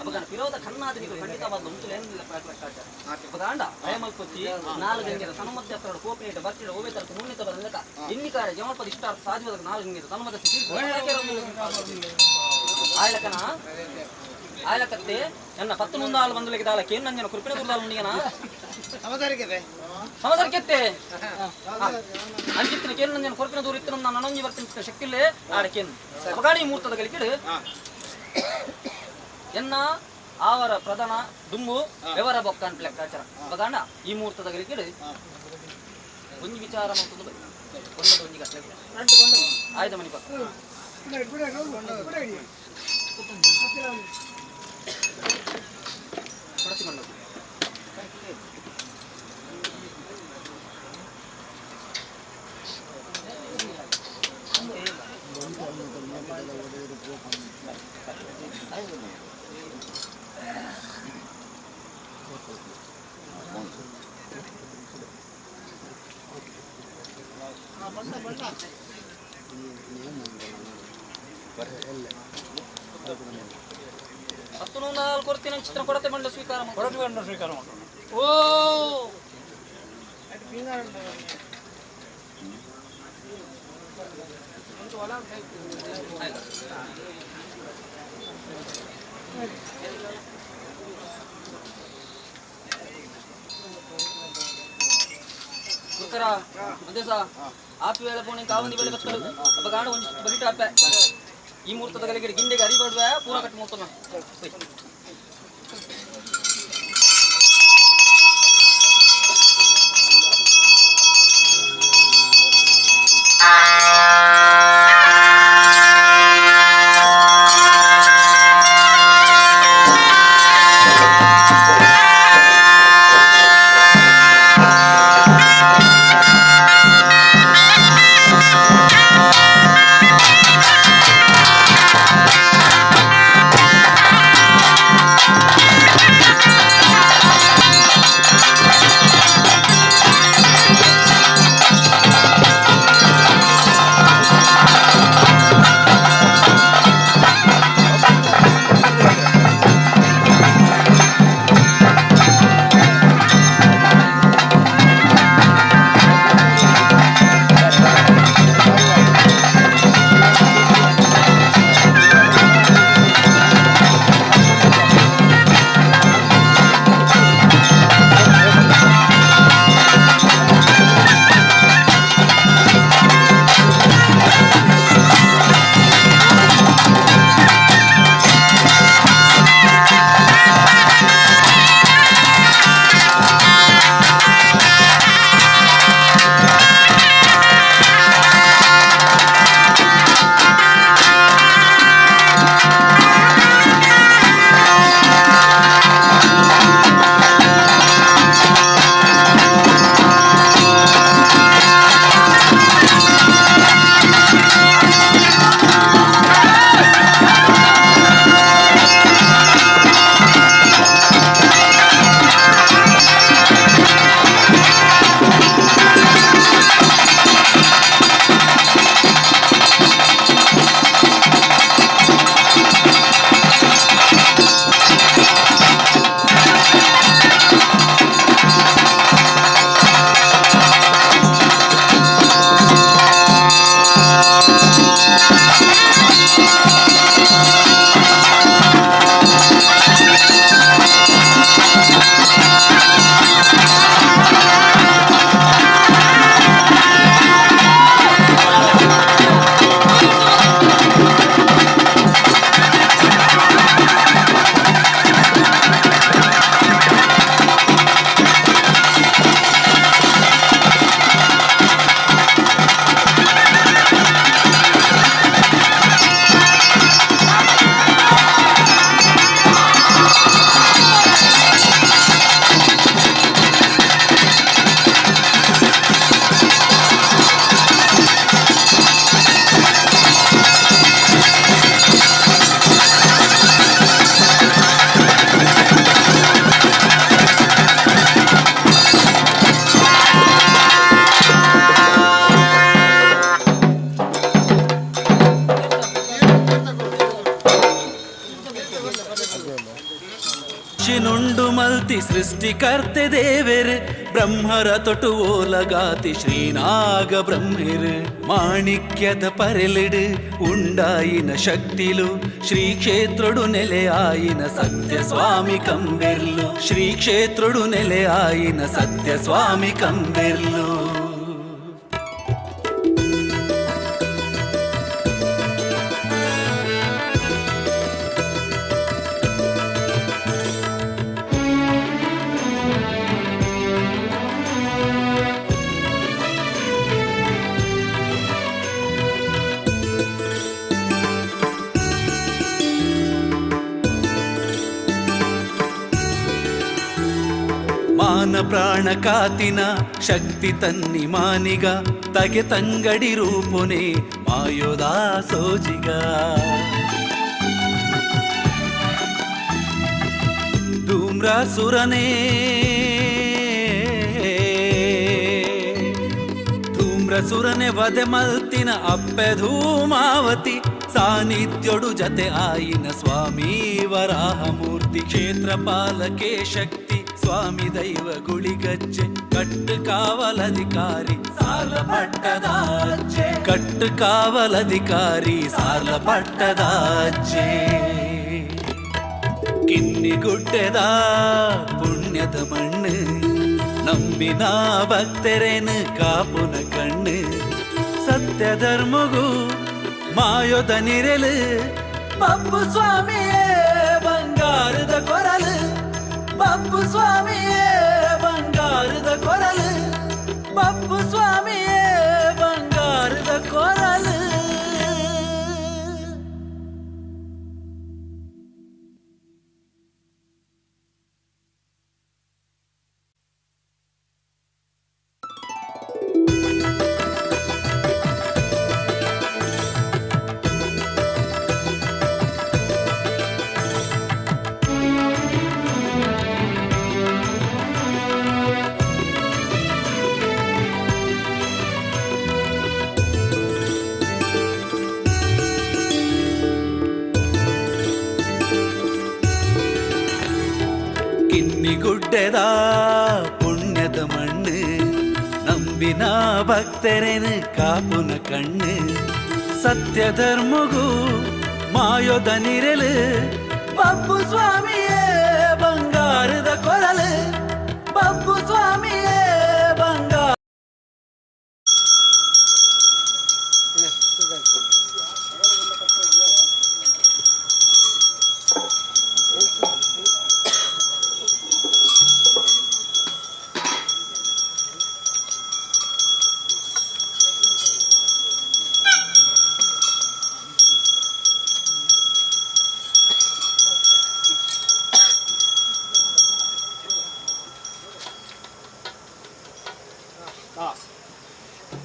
ಅಪಗಾಂಡ ಪಿರೋದ ಕಣ್ಣಾದ ನೀವು ಖಂಡಿತವಾದ ಉಂಟು ಏನಿಲ್ಲ. ಅಪಗಾಂಡ ಭಯ ಮಲ್ಪೊಚ್ಚಿ ನಾಲ್ಕು ಗಂಗಿದ ತನು ಮಧ್ಯ ಕೋಪಿನೇಟ ಬರ್ತಿಡ ಓವೆ ತರಕ ಮುನ್ನೆತ ಬರಲಕ ಎನ್ನಿಕಾರ ಜಮಲ್ಪದ ಇಷ್ಟಾರ್ಥ ಸಾಧ್ಯವಾದ ನಾಲ್ಕು ಗಂಗಿದ ತನು ಮಧ್ಯ ಆಯ್ಲಕನ ಆಯ್ಲಕತ್ತೆ ಎನ್ನ ಪತ್ತು ಮುಂದಾಲು ಬಂದುಲಿಗೆ ದಾಲ ಕೇನು ನಂಜನ ಕೃಪಿನ ಗುರುದಾಲು ಉಂಡಿಗನ ಸಮದರ್ಕೆತ್ತೆ ಅಂಚಿತ್ತಿನ ಕೇನು ನಂಜನ ಕೊರಪಿನ ದೂರ ಇತ್ತು ನಾನು ನನೊಂಜಿ ಬರ್ತೀನಿ ಶಕ್ತಿಲ್ಲೇ ಆಡ ಕೇನು ಅಪಗಾಣಿ ಮುಹೂರ್ತದ ಗಳಿಕೆಡು ಎನ್ನ ಆವರ ಪ್ರಧಾನ ದುಂಬು ವ್ಯವರ ಬೊಕ್ಕ ಅಂತ ಲೆಕ್ಕಾಚಾರ. ಅಪಗಾಂಡ ಈ ಮುಹೂರ್ತದ ಗಳಿಕೆಡು ಒಂಜಿ ವಿಚಾರ ಮಾಡ್ತದ್ದು ಕೊಂಡದ ಒಂಜಿ ಗಟ್ಟಲೆ ಆಯ್ದ ಮನಿ ಪಕ್ಕ ಕೊಡತಿ ಕೊಂಡದ್ದು. ಹತ್ತು ನಾಲ್ಕು ಕೊಡ್ತೀನಿ ಚಿತ್ರ ಕೊಡತೆ ಬಂಡ ಸ್ವೀಕಾರ ಕೊಡತೆ ಬಂಡ ಸ್ವೀಕಾರ ಮಾಡೋಣ. ಓ ಗುರುಕರ ಮದೇಸ ಆಪಿ ವೇಳೆ ಪೋಣೆ ಕಾವಂದಿ ವೇಳೆ ಬತ್ತಲು ಅಪ್ಪ ಗಾಡ ಒಂಜಿ ಬರಿಟ ಅಪ್ಪೆ ಈ ಮುಹೂರ್ತದ ಗಳಿಗೆ ಗಿಂಡೆಗೆ ಅರಿಬಾಡ್ವೆ ಪೂರ ಕಟ್ ಮುಹೂರ್ತ. ಸೃಷ್ಟಿಕರ್ತೆ ದೇವೆರ್ ಬ್ರಹ್ಮರ ತೊಟು ಓಲಗಾತಿ ಶ್ರೀನಾಗ ಬ್ರಹ್ಮೆರ್ ಮಾಣಿಕ್ಯದ ಪರೆಲಿಡು ಉಂಡಾಯಿನ ಶಕ್ತಿಲು ಶ್ರೀ ಕ್ಷೇತ್ರಡು ನೆಲೆಯಾಯಿನ ಸತ್ಯ ಸ್ವಾಮಿ ಕಂಬೆರ್ಲು ಶ್ರೀ ಕ್ಷೇತ್ರಡು ನೆಲೆಯಾಯಿನ ಸತ್ಯ ಸ್ವಾಮಿ ಕಂಬೆರ್ಲು. ಮಾನ ಪ್ರಾಣ ಕಾತಿನ ಶಕ್ತಿ ತನ್ನಿ ಮಾನಿಗ ತಗೆ ತಂಗಡಿ ರೂಪುನೆ ಮಾಯೋದಾ ಸೋಜಿಗ ಧೂಮ್ರಾಸುರನೇ ಧೂಮ್ರಸುರನೆ ವಧೆ ಮಲ್ತಿನ ಅಪ್ಪೆ ಧೂಮಾವತಿ ಸಾನ್ನಿಧ್ಯೊಡು ಜತೆ ಆಯಿನ ಸ್ವಾಮಿ ವರಾಹಮೂರ್ತಿ ಕ್ಷೇತ್ರ ಪಾಲಕೆ ಶಕ್ತಿ ಸ್ವಾಮಿ ದೈವ ಗುಳಿಗಚ್ಚೆ ಕಟ್ಟು ಕಾವಲಧಿಕಾರಿ ಸಾಲ ಪಟ್ಟದಾಚೆ ಕಟ್ಟು ಕಾವಲಧಿಕಾರಿ ಸಾಲ ಪಟ್ಟದಾಚೆ. ಕಿನ್ನಿಗುಡ್ಡೆದ ಪುಣ್ಯದ ಮಣ್ಣು ನಂಬಿನ ಭಕ್ತರೇನು ಕಾಪುನ ಕಣ್ಣು ಸತ್ಯ ಧರ್ಮಗೂ ಮಾಯೋದ ನಿರೆಲು ಬಬ್ಬು ಸ್ವಾಮಿಯೇ ಬಂಗಾರದ ಕೊರಲು ಬಬ್ಬು ಸ್ವಾಮಿಯೇ ಬಂಗಾರದ ಕೊರಲು ಬಬ್ಬು ಸ್ವಾಮಿಯೇ ಬಂಗಾರದ ಕೊರಲು. ಕಿನ್ನಿಗುಡ್ಡೆದ ಪುಣ್ಯದ ಮಣ್ಣು ನಂಬಿನ ಭಕ್ತರೇನು ಕಾಪುನ ಕಣ್ಣು ಸತ್ಯ ಧರ್ಮಗೂ ಮಾಯೋದ ನಿರೆಲು ಬಬ್ಬು ಸ್ವಾಮಿಯೇ ಬಂಗಾರದ ಕೊರಲು ಬಬ್ಬು ಸ್ವಾಮಿಯೇ ಬಂಗಾರ.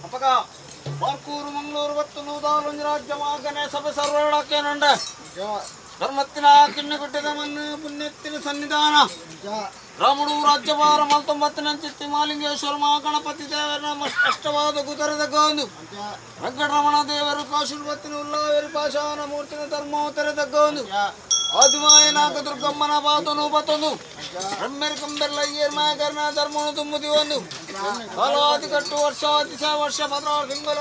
ಅಪ್ಪಗ ಬಾರ್ಕೂರು ಮಂಗಳೂರು ಬತ್ತು ನೂದಾಲೊಂದು ರಾಜ್ಯ ಮಾಗನೆ ಸಭೆ ಸರ್ವಳಕ್ಕೇನುಂಡ ಧರ್ಮತ್ತಿನ ಕಿನ್ನಿಗುಡ್ಡದ ಮಣ್ಣು ಪುಣ್ಯತ್ತಿನ ಸನ್ನಿಧಾನ ರಾಮುಡು ರಾಜ್ಯಭಾರ ಮಲ್ತೊಂಬತ್ತಿನಂಚಿತ್ತಿ ಮಾಲಿಂಗೇಶ್ವರ ಮಹಾಗಣಪತಿ ದೇವರ ಅಷ್ಟವಾದ ಗುದರದ ಗೋಂದು ವೆಂಕಟರಮಣ ದೇವರು ಕಾಶುರ್ಬತ್ತಿನ ಉಲ್ಲಾವೇರಿ ಪಾಶಾನ ಮೂರ್ತಿನ ಧರ್ಮೋತ್ತರ ಗೋಂದು ಆದಿಮಾಯ ನಾಗ ದುರ್ಗಮ್ಮನ ಬಾತನು ಬತನು ಬ್ರಹ್ಮೆರ್ ಕಂಬೆರ್ಲ ಅಯ್ಯರ್ ಮಾಯಕರ್ಣ ಧರ್ಮನು ತುಂಬುದಿ ಒಂದು ಕಾಲಾದಿ ಕಟ್ಟು ವರ್ಷಾದಿ ಸ ವರ್ಷ ಭದ್ರಾರು ತಿಂಗಳ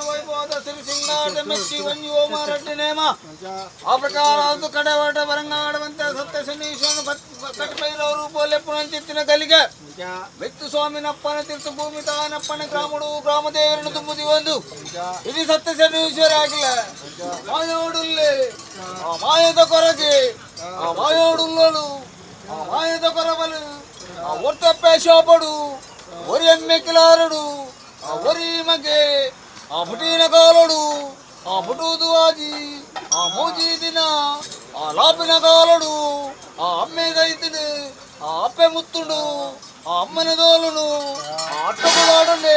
ವೈಭವದ ಸಿರಿ ಸಿಂಗಾಟ ಮೆಚ್ಚಿ ಒಂಜಿ ಓಮ ರಡ್ಡಿ ನೇಮ ಆ ಪ್ರಕಾರ ಅದು ಕಡೆ ಹೊರಟ ಬರಂಗಾಡುವಂತೆ ಸತ್ಯ ಶನೀಶ್ವರನು ಕಟಪೈರವರು ಪೋಲೆಪ್ಪುನಂಚಿತ್ತಿನ ಗಲಿಗೆ ಮೆತ್ತು ಸ್ವಾಮಿನಪ್ಪನ ತೀರ್ಥ ಭೂಮಿ ತಾನಪ್ಪನ ಗ್ರಾಮಡು ಗ್ರಾಮದೇವರನ್ನು ತುಂಬುದಿ ಒಂದು ಇದು ಸತ್ಯ ಶನೀಶ್ವರ ಆಗಿಲ್ಲ ಮಾಯೋಡುಲ್ಲೆ ಆ ಮಾಯದ ಕೊರಗೆ ಆ ಮಾಯೋಡುಲ್ಲಳು ಆ ಮಾಯದ ಕೊರಬಲು ಆ ಒರ್ತಪ್ಪೆ ಶಾಪಡು ಒರಿ ಎಮ್ಮೆ ಕಿಲಾರಡು ಆ ಒರಿ ಮಗೆ ಆ ಪುಟೀನ ಕಾಲಡು ಆ ಪುಟೂದು ಆಜಿ ಆ ಮೋಜಿ ದಿನ ಆ ಲಾಪಿನ ಕಾಲಡು ಆ ಅಮ್ಮೆ ದೈತಿನು ಆ ಅಪ್ಪೆ ಮುತ್ತುಂಡು ಆ ಅಮ್ಮನ ದೋಲುನು ಆ ಅಟ್ಟಗುಲಾಡುಂಡೆ.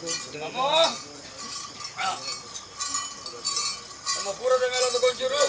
ನಮ್ಮ ಪೂರದ ಮೇಲೆ ಒಂದು ಕೊಂಚೂರು.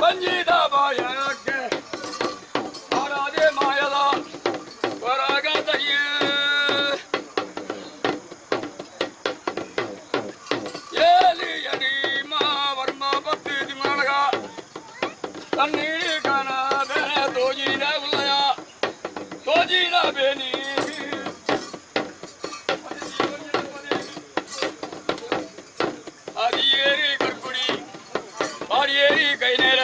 ಬಂಜಿದ ಬಾಯಕ್ಕೆ ಮಾರಾದೆ ಮಾಯದ ಹೊರಗದಯ್ಯ ಏಲಿ ಅಡಿ ಮಾ ವರ್ಮ ಪತ್ತಿ ತಿಮ್ಮನಗ ತನ್ನೀಡಿ ಕನ ಬೆನೆ ತೋಜಿನ ಉಲ್ಲಯ ತೋಜಿನ ಬೇನಿ ಅದಿಯೇರಿ ಕರ್ಕುಡಿ பாடியேறி கை நேர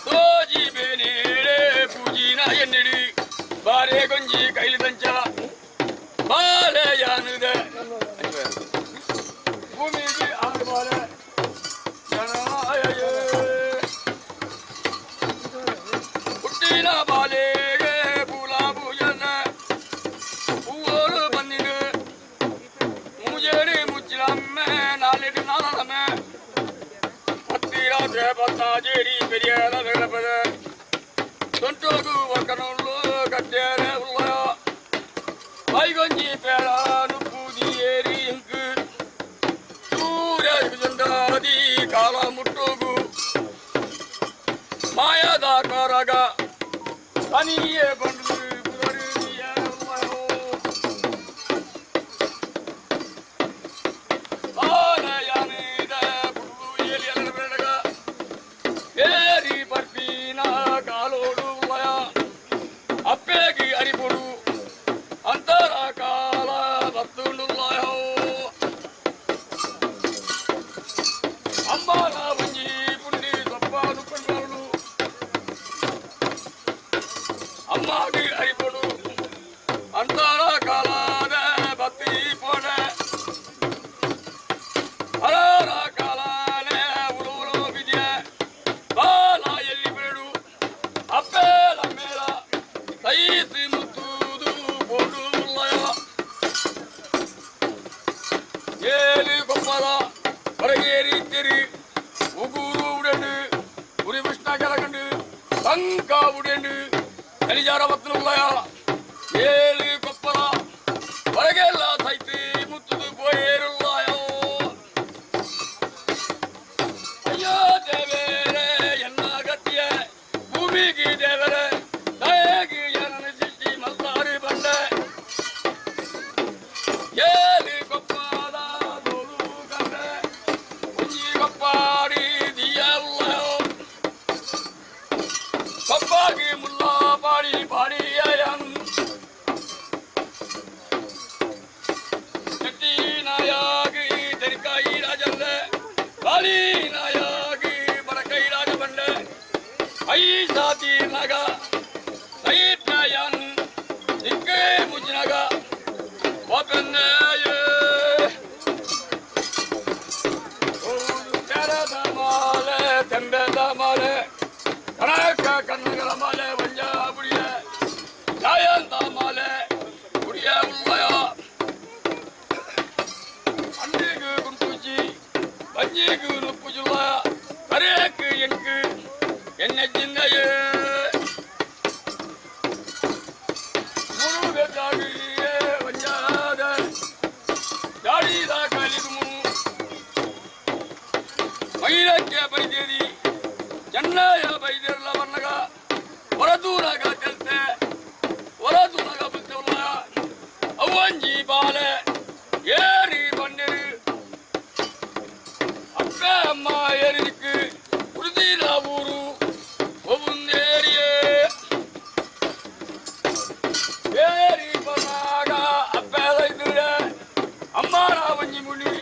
தோஜி பேனேரே பூஜினா என்னடி பாரே கொஞ்சி கையில் தஞ்சா பாலே யானுத பூமிக்கு ஆறு பாலே ஜனாயே புட்டினா பாலேகே பூலா பூஜன பூவோடு பன்னிடு மூஜேடி முச்சிலம்மே நாலெட்டு நாளமே பத்தாஜேடி பெரிய வெள்ளப்பத தொண்டோகு ஒக்கனுள்ளு கட்டேர உள்ள வைகொஞ்சி பேரானு பூதி ஏறி இங்கு சூரியகு சென்றாதி காலமுட்டோகு மாயாதாக்காரக தனியே பண்டு ಅಪ್ಪೇಗಿ ಅರಿಪುಡು ಅಂತರ ಕಾಲ ಬತ್ತುಂಡುಲ್ಲಯೋ ಅಂಬಾರ ಒಂಜಿ ಪುಂಡಿ ಸೊಪ್ಪಾನು ಪಂಡಾಳು ಅಮ್ಮಾಗಿ ಅರಿಪುಡು ಅಂತರ ಕಾಲದ ಬತ್ತಿ ಪೋಡೆ ಅರಾರ ಕಾಲನೆ ಉಳುವುಳು ವಿದ್ಯೆ ಬಾಲ ಎಲ್ಲಿ ಬೇಡು ಅಪ್ಪೇಲ ಮೇಳ தைத்து முத்தூது போடுள்ளய ஏழு கொப்பரா ಹೊರಗೇರಿ ತೆರಿ ಉಗೂರು ಉಡೆಂಡು ಉರಿ ಕೃಷ್ಣ ಕೆಳಗಂಡು ತಂಕ ಉಡೆಂಡು ಕಲಿಜಾರ ಬತ್ತನುಳ್ಳಯ ಏಳು ಕೊಪ್ಪರ ಹೊರಗೆಲ್ಲ ಸೈತಿ ಮುತ್ತುದು ಪೋಯೇರುಳ್ಳಯೋ ಅಯ್ಯೋ ದೇವೇರೆ ಎಲ್ಲ ಗತಿಯ ಭೂಮಿಗೆ ದೇವರೇ ದಯಗೆ ಏನನ ಸಿಟ್ಟಿ ಮಲ್ತಾರು ಬಂಡೆ ಏಳು ಕೊಪ್ಪದ ದೋಳು ಕಂಡೆ ಒಂಜಿ ಕೊಪ್ಪಾಡಿ ದಿಯಲ್ಲೋ ಕೊಪ್ಪಾಗಿ ಮುಲ್ಲಾ ಪಾಡಿ ಪಾಡಿಯನ್ செட்டி நாயாகி தெற்காயி ராஜல்ல காளி நாயாகி வடக்கை ராஜ பண்ட ஐசாதி நகா சைத்யான் இக்கே முஜினகா ஓபன்னயே ತೆರದ ಮಾಲೆ ತೆಂಬೆದ ಮಾಲೆ ಕನಕ ಕನ್ನಗರ ಮಾಲೆ ವಂಜಾಬುಡಿಯ ಜಾಯಂತ ಮಾಲೆ ಕುಡಿಯ ಉಳ್ಳಯ அன்றிக்கு குண்டுச்சி பஞ்சிக்கு நுப்புச்சுள்ள கரேக்கு எங்கு என்ன சின்னையே முழு வெட்டாகியே வஞ்சாத ஜாடிதா கலிகுமு மயிலக்கிய பைதேதி சென்னைய பைதேர்ல வர்ணக ಹೊರದೂರಾಗ ತೆಲ್ತೆ ಹೊರದೂರಾಗ ಬುತ್ತವಲ್ಲ ಅವಂಜಿ ಬಾಲೆ ஏறி பன்னிரு அப்ப அம்மா ஏறிருக்கு உறுதியிலா ஊரு ஒவ்வொன்றேரியே ஏறி பண்ணாக அப்ப அம்மா ராவஞ்சி முனி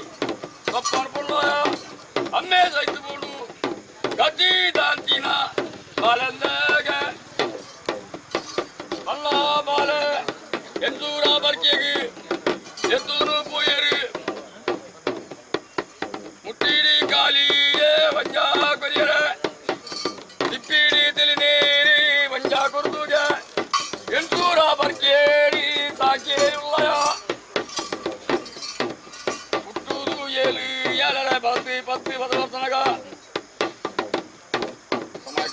கப்பான் பொண்ணு அம்மே சைத்து போடு கத்தி தாந்தினா பாலந்தாக அல்லா பால எந்தூரா பர்க்கேகு எத்தூரு போயரு முட்டிடி காலியே வஞ்சா கொரியர திப்பீடி தெளிநீரி வஞ்சா குருதுக எந்தூரா பர்க்கேடி சாக்கேரி உள்ளயா முட்டூது ஏழு ஏழரை பத்து பத்து பத்து ಸಮಯ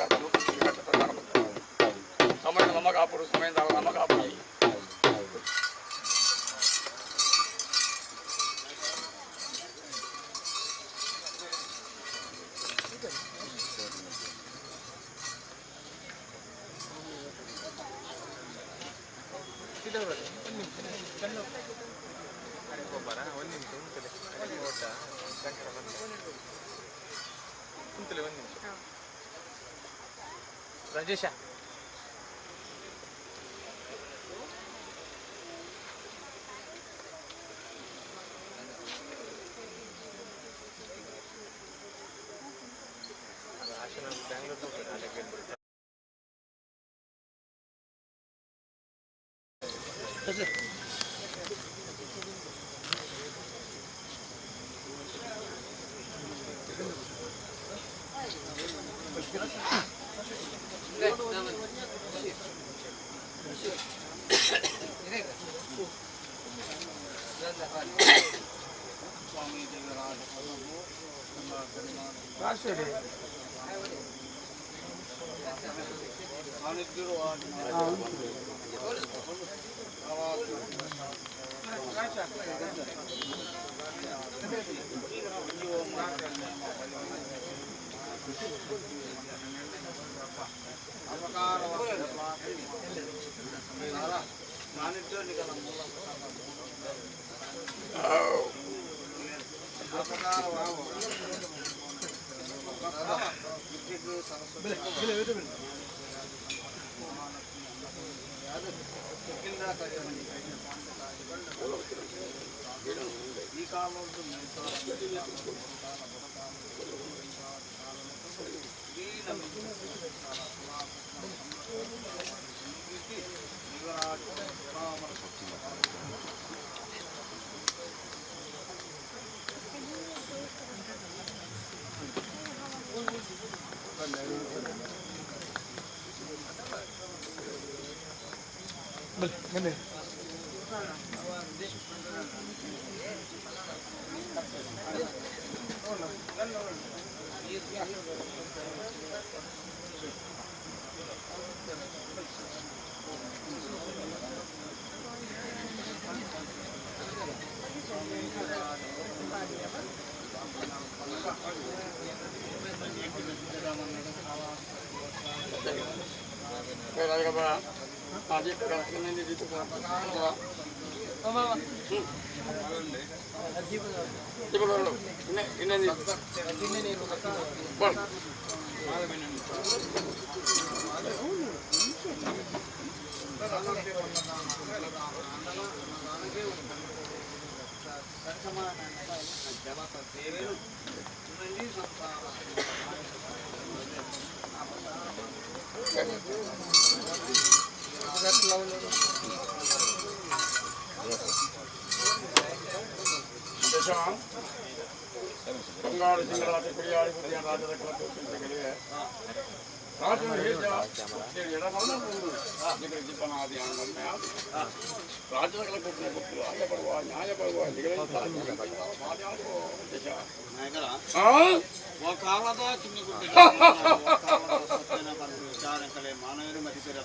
ಸಮಯ ನಮಗ ಆಪುರು ಸಮಯ ನಮಗ ಆಪುರಿ. ರಾಜೇಶ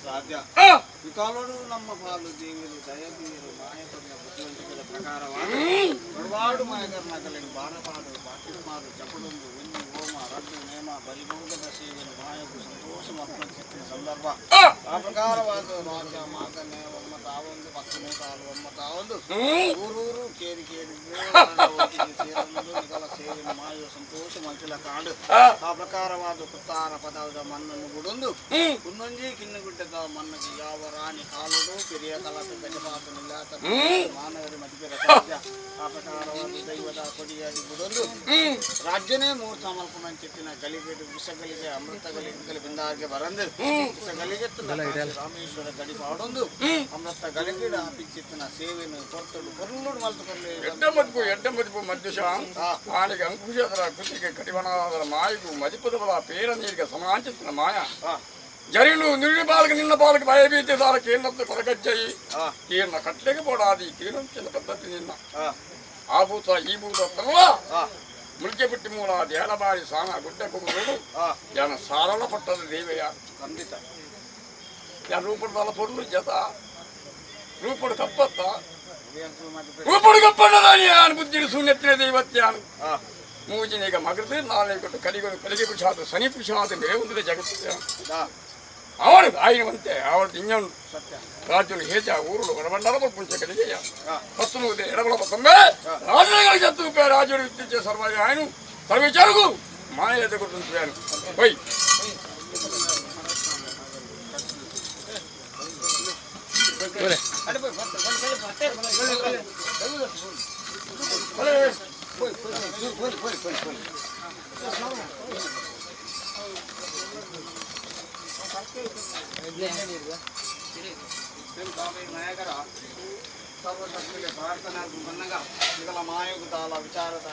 ಸಾಧ್ಯ ವಿಕಾಲೋಡು ನಮ್ಮ ಪಾಲು ದೇವರು ದಯದೀಯರು ಮಾಯಕರ್ನ ಬುದ್ಧಿವಂತಿಕೆಯ ಪ್ರಕಾರವಾದ ಬಡವಾಡು ಮಾಯಕರ್ನ ಕಲೆಗೆ ಬಾರಪಾಡು ಬಾಕಿಮಾರು ಚಪಡೊಂದು ಒಂಜಿ ಹೋಮ ರದ್ದು ನೇಮ ಬಲಿಭೋಗದ ಸೇವೆಯನ್ನು ಮಾಯಕು ಸಂತೋಷ ಮಕ್ಕಳ ಸಂದರ್ಭ ಆ ಪ್ರಕಾರವಾದ ರಾಜ ಮಾತನೆ ಒಮ್ಮ ತಾವೊಂದು ಪಕ್ಕನೆ ತಾಳು ಒಮ್ಮ ತಾವೊಂದು ಊರೂರು ಕೇರಿ ಕೇರಿ ಸೇರಲು ನಿಗಲ ಸೇವೆಯನ್ನು ಮಾಯುವ ಸಂತೋಷ ಮಂಚಿಲ ಕಾಂಡು ಆ ಪ್ರಕಾರವಾದ ಕುತ್ತಾರ ಪದದ ಮಣ್ಣನ್ನು ಗುಡೊಂದು ಕುನ್ನೊಂಜಿ ಕಿನ್ನುಗುಡ್ಡದ ಮಣ್ಣಿಗೆ ಯಾವ ರಾಣಿ ಕಾಲುಡು ಪೆರಿಯ ಕಲಕ ಗಜಪಾತ ನಿಲ್ಲಾತ ಮಾನವರು ಮದಿಪೆರ ಸಾಧ್ಯ ಆ ಪ್ರಕಾರವಾದ ದೈವದ ಕೊಡಿಯಾಡಿ ಗುಡೊಂದು ರಾಜ್ಯನೇ ಮೂರ್ತ ಮಲ್ಪುನಂಚಿತ್ತಿನ ಗಲಿಗೆಡು ವಿಷಗಳಿಗೆ ಅಮೃತಗಳಿಗೆ ಬಿಂದಾಗೆ ಬರಂದು ವಿಷಗಳಿಗೆತ್ತಿನ ರಾಮೇಶ್ವರ ಗಡಿ ಪಾಡೊಂದು ಅಮೃತ ಗಲಿಗೆಡು ಆಪಿಂಚಿತ್ತಿನ ಸೇವೆಯನ್ನು ಕೊರ್ತಡು ಕೊರ್ಲುಡು ಮಲ್ತು ಕೊರ್ಲು ಎಡ್ಡ ಮದಿಪು ಎಡ್ಡ ಮದಿಪು ಮಧ್ಯುಷ ಆನಿಗೆ ಅಂಕುಶದರ ಕೃತಿಗೆ ಕಡಿವಣಾದರ ಮಾಯಿಗೂ ಮದಿಪದವರ ಪೇರ ನೀರಿಗೆ ಸಮಾಂಚಿತ್ತಿನ ಮಾಯ జరిగిన నిరుడి బాలక నిన్న బాలక భయభీతి దార కీర్ణత్తు కొరకజ్జయి కీర్ణ కట్లెకి పోడాది కీర్ణ పద్ధతి నిన్న ఆ భూత ఈ భూత తల్ల ಮುಲ್ಕೆ ಬಿಟ್ಟಿ ಮೂಲ ದೇಲಬಾರಿ ಸಾನ ಗುಡ್ಡ ಕುಗುರು ಜನ ಸಾರಳ ಪಟ್ಟದ ದೇವಯ್ಯ ಖಂಡಿತ ಯಾನ್ ರೂಪುಡು ಪೊರ್ಲು ಜತ ರೂಪುಡು ಕಪ್ಪತ್ತ ರೂಪುಡು ಕಪ್ಪಣ್ಣದಾನಿ ಯಾನ್ ಬುದ್ಧಿಡು ಶೂನ್ಯತ್ತಿನ ದೈವತ್ಯಾನ್ ಮೂಜಿನೀಗ ಮಗೃತಿ ನಾಳೆ ಕೊಟ್ಟು ಕಲಿಗಳು ಕಲಿಗೆ ಪುಷಾದ ಶನಿ ಪುಷಾದ ಮೇವುಂದಿದೆ ಜಗತ್ತು. ಅವಳು ಆಯಿನವಂತೆ ಅವಳು ಇನ್ನೊಂದು ರಾಜನು ಹೇಜ ಊರುಳು ವರಬಂಡರ ಪುಂಚ ಕಲಿಗೆಯ ಹತ್ತು ಎಡಬಲ ಪತ್ತೊಂಬೆ ರಾಜನಗಳ ಜತ್ತು ರಾಜರು ಇತ್ತೀಚೆ ಸರ್ವ ಆಯನು ಸರ್ವ ವಿಚಾರಗೂ ಮಾಯ ಎದುರುಂಟು ಹೋಯ್ ಸರ್ವಶಕ್ತಿಗೆ ಪ್ರಾರ್ಥನಾ ಬನ್ನಗ ನಿಗಲ ಮಾಯುಗುದಾಲ ವಿಚಾರದ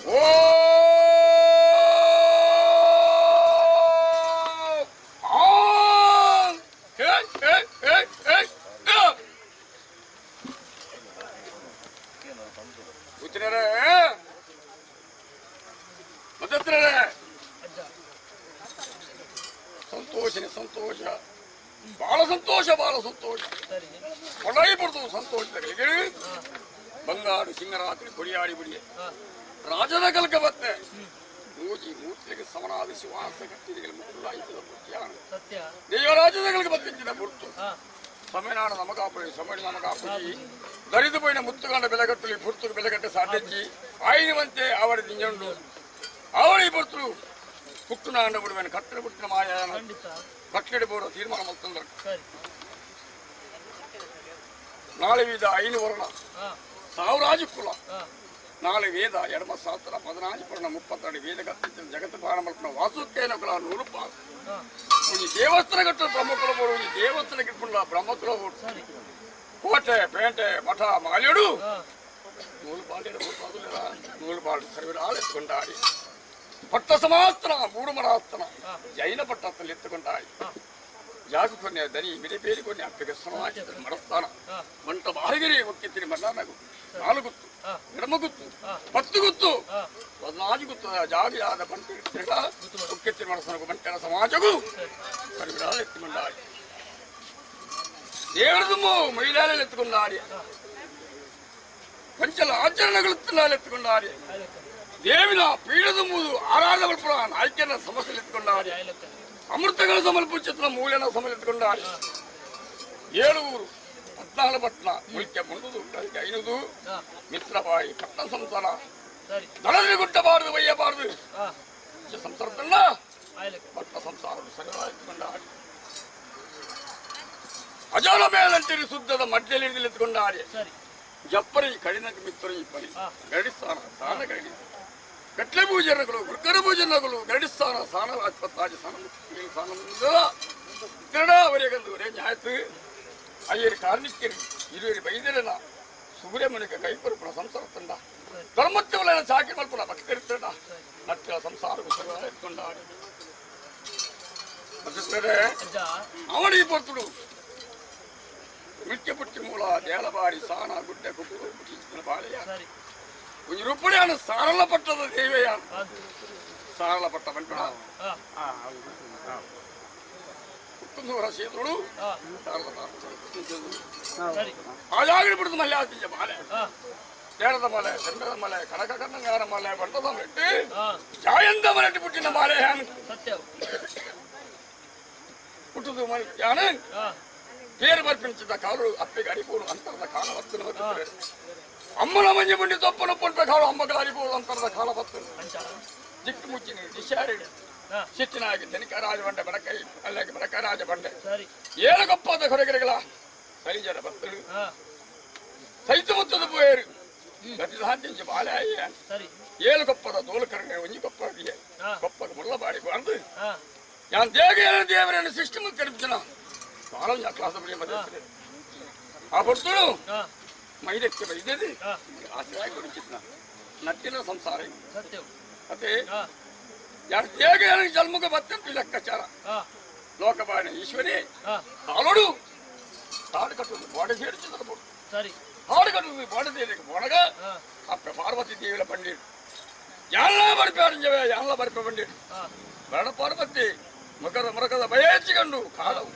ಓ ಆ ಹೇ ಹೇ ಹೇ ಹೇ ಉತ್ತರರೇ ಮಧ್ಯಸ್ಥರೇ ಸಂತೋಷನೇ ಸಂತೋಷ ಬಹಳ ಸಂತೋಷ ಬಹಳ ಸಂತೋಷ ಕೊಡಾಯಿ ಬರ್ತದೆ ಸಂತೋಷಗಳಿಗೆ ಬಂಗಾರು ಸಿಂಗರಾತ್ರಿ ಕೊಡಿಯಾಡಿ ಬಿಡಿಯೆ ರಾಜನ ಕಲ್ಕ ಬತ್ತೆ ಮೂಜಿ ಮೂರ್ತಿಗೆ ಸಮನಾದ ಶಿವಾಸ ಕಟ್ಟಿದಿಗೆ ಮುಕ್ಕುಲಾಯಿತದ ಪುಟ್ಯಾನ ಸತ್ಯ ದೇವರಾಜದ ಕಲ್ಕ ಬತ್ತಿಂಚಿನ ಪುರ್ತು ಸಮಯನಾಡ ನಮಗಾಪುಡಿ ಸಮಯ ನಮಗಾಪುಡಿ ದರಿದು ಪೋಯಿನ ಮುತ್ತುಗಂಡ ಬೆಲೆಗಟ್ಟಲಿ ಪುರ್ತುకు ಬೆಲೆಗಟ್ಟ ಸಾಧ್ಯಚ್ಚಿ ಆಯಿನವಂತೆ ಅವರ ದಿಂಜಂಡು ಅವಳಿ ಪುರ್ತುಲು ಹುಟ್ಟು ನಾಂಡ ಬಿಡುವೆನು ಕಟ್ಟಡ ಬಿಟ್ಟಿನ ಮಾಯ ಖಂಡಿತ ಕಟ್ಟಡಿ ಬೋರ ತೀರ್ಮಾನ ಮಲ್ತಂದ್ರೆ ಸರಿ ನಾಳೆ ವೀದ ಐನು ವರ್ಣ ಹಾ ಸಾವಿರಾಜು ಕುಲ ಹಾ ನಾಳೆ ವೇದ ಎಡಮ ಶಾಸ್ತ್ರ ಪದನಾಜಿ ಪುರಾಣ ಮುಪ್ಪತ್ತೆರಡು ವೇದ ಕತ್ತಿನ ಜಗತ್ತು ಬಾಣ ಮಲ್ಪನ ವಾಸುಕೇನ ಕುಲ ನೂರು ಪಾಲು ಹಾ ಈ ದೇವಸ್ಥಾನ ಕಟ್ಟಲು ಬ್ರಹ್ಮಕುಲ ಬೋರು ಈ ದೇವಸ್ಥಾನ ಕಿಟ್ಪುಂಡ ಬ್ರಹ್ಮಕುಲ ಬೋರು ಸರಿ ಕೋಟೆ ಪೇಟೆ ಮಠ ಮಾಲ್ಯಡು ಹಾ ನೂಲು ಪಾಲಿಡ ನೂಲು ಪಾಲು ಸರ್ವಿರಾಳು ಎತ್ತುಕೊಂಡಾಡಿ ಪಟ್ಟ ಸಮಾಸ್ತನ ಮೂಡು ಮರಾಸ್ತನ ಜೈನ ಪಟ್ಟತ್ತಲ್ಲಿ ಎತ್ತುಕೊಂಡಾಡಿ ಜಾಗು ಕೊನೆ ದನಿ ಮಿಡಿ ಕೊನೆ ಅಪ್ಪಿಗೆ ಸಮಾಜ ಮರಸ್ಥಾನ ಮಂಟ ಬಾರಿಗಿರಿ ಒಕ್ಕಿತ್ತೀನಿ ಮನ್ನಾನಗು ನಾಲು ಗುತ್ತು ಎಡಮ ಗುತ್ತು ಪತ್ತು ಗುತ್ತು ಪದ್ನಾಜು ಗುತ್ತು ಜಾಗ ಯಾದ ಬಂಟ ಒಕ್ಕಿತ್ತೀನಿ ಮರಸ್ಥಾನಗು ಬಂಟನ ಸಮಾಜಗೂ ಸರ್ವಿರಾಳು ಎತ್ತುಕೊಂಡಾಡಿ ದೇವರದು ಮಹಿಳೆಯರಲ್ಲಿ ಎತ್ತುಕೊಂಡಾಡಿ ಪಂಚಲ ಆಚರಣೆಗಳು ಎತ್ತುಕೊಂಡಾಡಿ ದೇವಿನ ಪೀಡದ ಮೂದು ಆರಾಧ ಬಲ್ಪುರ ನಾಯ್ಕನ ಸಮಸ್ಯೆ ಎತ್ತುಕೊಂಡಾಡಿ ಅಮೃತಗಳ ಸಮರ್ಪಿಸಿದ ಮೂಲೆನ ಸಮಸ್ಯೆ ಎತ್ತುಕೊಂಡಾಡಿ ಏಳು ಊರು ಪದ್ನಾಲು ಪಟ್ನ ಮುಳಿಕೆ ಮುಂದುದು ಕಳಿಕೆ ಐನದು ಮಿತ್ರಬಾಯಿ ಪಟ್ನ ಸಂಸಾರ ಸರಿ ದಳದಲ್ಲಿ ಗುಟ್ಟಬಾರದು ಒಯ್ಯಬಾರದು ಹಾ ಸಂಸಾರದಲ್ಲ ಆಯ್ಲಕ್ಕ ಪಟ್ನ ಸಂಸಾರ ಸರಳ ಎತ್ತುಕೊಂಡಾಡಿ ಅಜಾಲ ಮೇಲಂತೀರಿ ಶುದ್ಧದ ಮಧ್ಯದಲ್ಲಿ ಎತ್ತುಕೊಂಡಾಡಿ ಸರಿ ಜಪ್ಪರಿ ಕಡಿನಕ ಮಿತ್ತರಿ ಪರಿ ಗರಡಿಸ್ಥಾನ ಸ್ಥಾನ ಗರಡಿ ಕಟ್ಲೆ ಪೂಜನಗಳು ಗುರ್ಕರ ಪೂಜನಗಳು ಗರಡಿಸ್ಥಾನ ಸ್ಥಾನ ರಾಜಪತ್ತಾಜಿ ಸ್ಥಾನ ಸ್ಥಾನ ತಿರಡ ಅವರಿಗಂದು ಒರೇ ನ್ಯಾಯತ್ತು ಅಯ್ಯರು ಕಾರ್ಣಿಕ್ಯರು ಇರುವರು ಬೈದರನ ಸೂರ್ಯಮನಿಕ ಕೈಪರುಪುನ ಸಂಸಾರ ತಂಡ ಧರ್ಮತ್ಯವಲನ ಚಾಕಿ ಮಲ್ಪುನ ಭಕ್ತರಿತ್ತಡ ನಟ್ಟಿನ ಸಂಸಾರ ಎತ್ಕೊಂಡಾಡಿ ಮತ್ತೆ ಅಜ್ಜ ಅವಳಿ ಪೊರ್ತುಡು ಮಿಕ್ಕೆ ಪುಟ್ಟಿ ಮೂಲ ದೇಲಬಾರಿ ಸಾನ ಗುಡ್ಡೆ ಕುಟ್ಟು ಪುಟ್ಟಿನ ಬಾಳೆಯ ಸರಿ ಒಂಜಿ ರುಪ್ಪಡಿಯಾನ ಸಾರಲ ಪಟ್ಟದ ದೇವೆಯ ಅದು ಸಾರಲ ಪಟ್ಟ ಬಂದ್ಬಿಡ ಹಾ ಕುಕ್ಕುಂದೂರ ಸೇದುಡು ಹಾ ಸಾರಲ ಸರಿ ಆಜಾಗಡಿ ಬಿಡುದು ಮಲ್ಲೆ ಆತಿಂಜ ಬಾಲೆ ಹಾ ತೇರದ ಮಲೆ ಸೆಂಡದ ಮಲೆ ಕನಕ ಕಣ್ಣಂಗಾರ ಮಲೆ ಬಂಡದ ಮಲೆಟ್ಟು ಹಾ ಜಾಯಂದ ಮಲೆಟ್ಟು ಪುಟ್ಟಿನ ಬಾಳೆ ಸತ್ಯ ಪುಟ್ಟುದು ಮನೆ ಯಾನು ಹಾ పేరు ಬರ್పింಚಿದ ಕಾಲು ಅಪ್ಪಿಗೆ ಅಡಿಪೋಡು ಅಂತರದ ಕಾಲ ಬತ್ತನ ಬತ್ತುತ್ತಾರೆ ಅಮ್ಮನ ಮಂಜೆ ಮುಂಡಿ ತೊಪ್ಪನ ಪೊಂಟ ಕಾಲು ಅಮ್ಮಗಳ ಅಡಿಪೋಡು ಅಂತರದ ಕಾಲ ಬತ್ತು ಅಂಚ ದಿಕ್ಕು ಮುಚ್ಚಿನ ದಿಶಾರಿ ಹಾ ಸಿಟ್ಟಿನಾಗಿ ಧನಿಕರಾಜ ಬಂಡೆ ಬಡಕೈ ಅಲ್ಲಾಗಿ ಬಡಕರಾಜ ಬಂಡೆ ಸರಿ ಏಳು ಗೊಪ್ಪಾದ ಹೊರಗರೆಗಳ ಸರಿಜರ ಬತ್ತಳು ಹಾ ಸೈತು ಮುತ್ತದ ಪೋಯರು ಗತಿದಾಂತಿಂಚ ಬಾಲಾಯ ಸರಿ ಏಳು ಕೊಪ್ಪದ ದೋಲು ಕರಗ ಒಂಜಿ ಕೊಪ್ಪ ಹಾ. ಕೊಪ್ಪದ ಮುಳ್ಳ ಬಾಡಿ ಬಾರ್ದು ಹಾ ಯಾನ್ ದೇಗ ದೇವರನ್ನು ಸೃಷ್ಟಿ ಕಡಿಪಿನ ಬಾಳ ಕ್ಲಾಸ್ ಮಧ್ಯೆ ಆ ಪೊರ್ತುಡು ಹಾ ಮೈದಕ್ಕೆ ಬೈದದೆ ಹಾ ಆಶ್ರಯ ಕೊಡಿಚಿತ್ನ ನಟ್ಟಿನ ಸಂಸಾರ ಸತ್ಯ ಅದೇ ಹಾ ಯಾರು ದೇಗ ಜನ್ಮಕ್ಕೆ ಬತ್ತಂತ ಲೆಕ್ಕಾಚಾರ ಹಾ ಲೋಕಬಾಣ ಈಶ್ವರಿ ಹಾ ಕಾಲೋಡು ಕಾಡು ಕಟ್ಟುದು ಬೋಡ ಸೇರಿಸಿದ ಸರಿ ಕಾಡು ಕಟ್ಟುದು ಬೋಡ ಸೇರಿಕೆ போனಗ ಹಾ ಅಪ್ಪ ಪಾರ್ವತಿ ದೇವಿಲ ಪಂಡಿಟ್ ಎಲ್ಲ ಬರ್ಪೆ ಅಡಿಂಜವೆ ಎಲ್ಲ ಬರ್ಪೆ ಪಂಡಿಟ್ ಹಾ ಮರಣ ಪಾರ್ವತಿ ಮಕರ ಮರಕದ ಬಯಚಿಕೊಂಡು ಕಾಡವು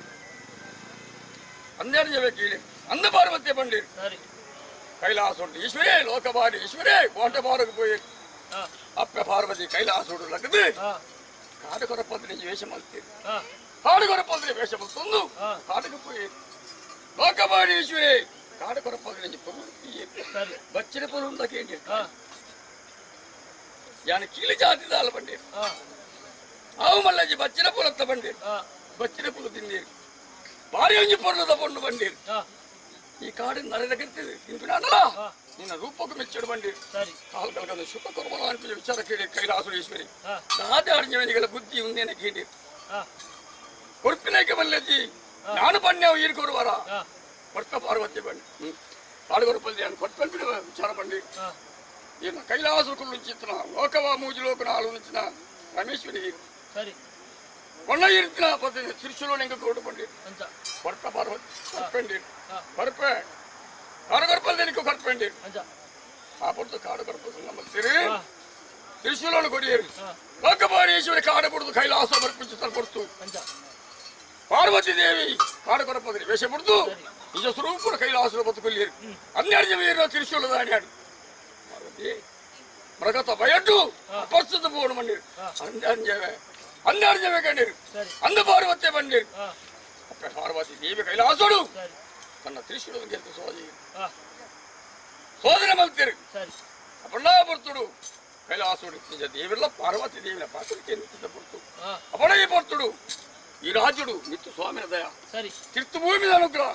ಹನ್ನೆರಡು ಜನ ಕೀಳಿ ಅಂದ ಪಾರ್ವತಿ ಬಂದಿರು. ಸರಿ. ಕೈಲಾಸುಡು ಈಶ್ವರೇ ಲೋಕಬಾರಿ ಈಶ್ವರೇ ಕೋಟೆ ಬಾರಕ್ಕೆ ಪೋಯಿ. ಅಪ್ಪೆ ಪಾರ್ವತಿ ಕೈಲಾಸುಡು ಲಗದು ಕಾಡು ಕೊರಪಂದ್ರೆ ವೇಷ ಮಲ್ತೀರಿ. ಕಾಡು ಕೊರಪಂದ್ರೆ ವೇಷ ಮಲ್ತೊಂದು ಕಾಡುಗೆ ಪೋಯಿ. ಲೋಕಬಾರಿ ಈಶ್ವರೇ ಕಾಡು ಕೊರಪಂದ್ರೆ ಸರಿ. ಬಚ್ಚಿನ ಪೊರು ಉಂಡಕೇಂಡಿ ಯಾನ ಕೀಳು ಜಾತಿ ದಾಲ ಬಂಡೀರು. ಆವು ಮಲ್ಲಜಿ ಬಚ್ಚಿನ ಪುಲತ್ತ ಬಂಡೀರು. ಬಚ್ಚಿನ ಪುಲು ತಿಂದೀರು, ಭಾರಿ ಒಂಜಿ ಪೊರ್ಲದ ಪೊಣ್ಣು ಬಂಡೀರು. ಈ ಕಾಡು ನರೆದ ಕರ್ತಿದೆ ತಿಂಪಿನಾಡಲ ನಿನ್ನ ರೂಪಕ್ಕೆ ಮೆಚ್ಚಡು ಬಂಡೀರು. ಸರಿ. ಕಾಲು ಕಲ್ಕಂದು ಶುಭ ಕೊರಬಲ ಅಂತ ವಿಚಾರ ಕೇಳಿ ಕೈಲಾಸುರ ಈಶ್ವರಿ ದಾದೆ ಅರ್ಜವನಿಗಳ ಬುದ್ಧಿ ಉಂದೇನ ಕೇಳಿ ಕೊರ್ಪಿನಕ್ಕೆ ಬಲ್ಲಜ್ಜಿ ನಾನು ಪಣ್ಯಾವ ಈರು ಕೊಡುವಾರ ಕೊರ್ಪ ಪಾರ್ವತಿ ಬಂಡಿ ಕಾಡು ಕೊರಪಲ್ದಿ ನಾನು ಕೊಟ್ಟಂಪಿನ ವಿಚಾರ ಬಂಡಿ. ಈನ ಕೈಲಾಸ ಕುಳ್ಳುಂಚಿತ್ತನ ಲೋಕವ ಮೂಜಿ ಲೋಕ ನಾಳು నుంచిన ರಮೇಶ್ವರಿ. ಸರಿ. కొండ ఇరుత్తిన తిరుచులో ఇంకా కొడుకోండి. ಅಂಚ. కొరప పార్వతి కొరపండి కొరపే కాడు కొరపలు దీనికి కొరపండి. ಅಂಚ. ఆ పొడుతు కాడు కొరప తిరు త్రిశూలను కొడియేరు లోకపారీశ్వరి కాడపుడుతు కైలాస సమర్పించి తలపడుతూ ಅಂಚ. పార్వతీదేవి కాడు కొరపదిని వేషపుడుతూ నిజ స్వరూపుడు కైలాసులో బతుకులేరు అన్యాడు వీరు త్రిశూలు దాడాడు. పార్వతి మరొకత భయట్టు అపరిస్థితి పోవడం అండి అంజవే అన్నాడు కండీరు అంద పార్వతి బండిరు. అప్ప పార్వతి దేవి కైలాసుడు తన త్రిశూలం గెలుతు సోది సోదర మల్తీరు. ಸರಿ. అపండాపుర్తుడు కైలాసుడు నిజ దేవుళ్ళ పార్వతి దేవిన పాత్రకి పుర్తు అపడయ్య పొర్తుడు ఈ రాజుడు నిత్య స్వామిన దయ. ಸರಿ. తిర్తు భూమి మీద అనుగ్రహ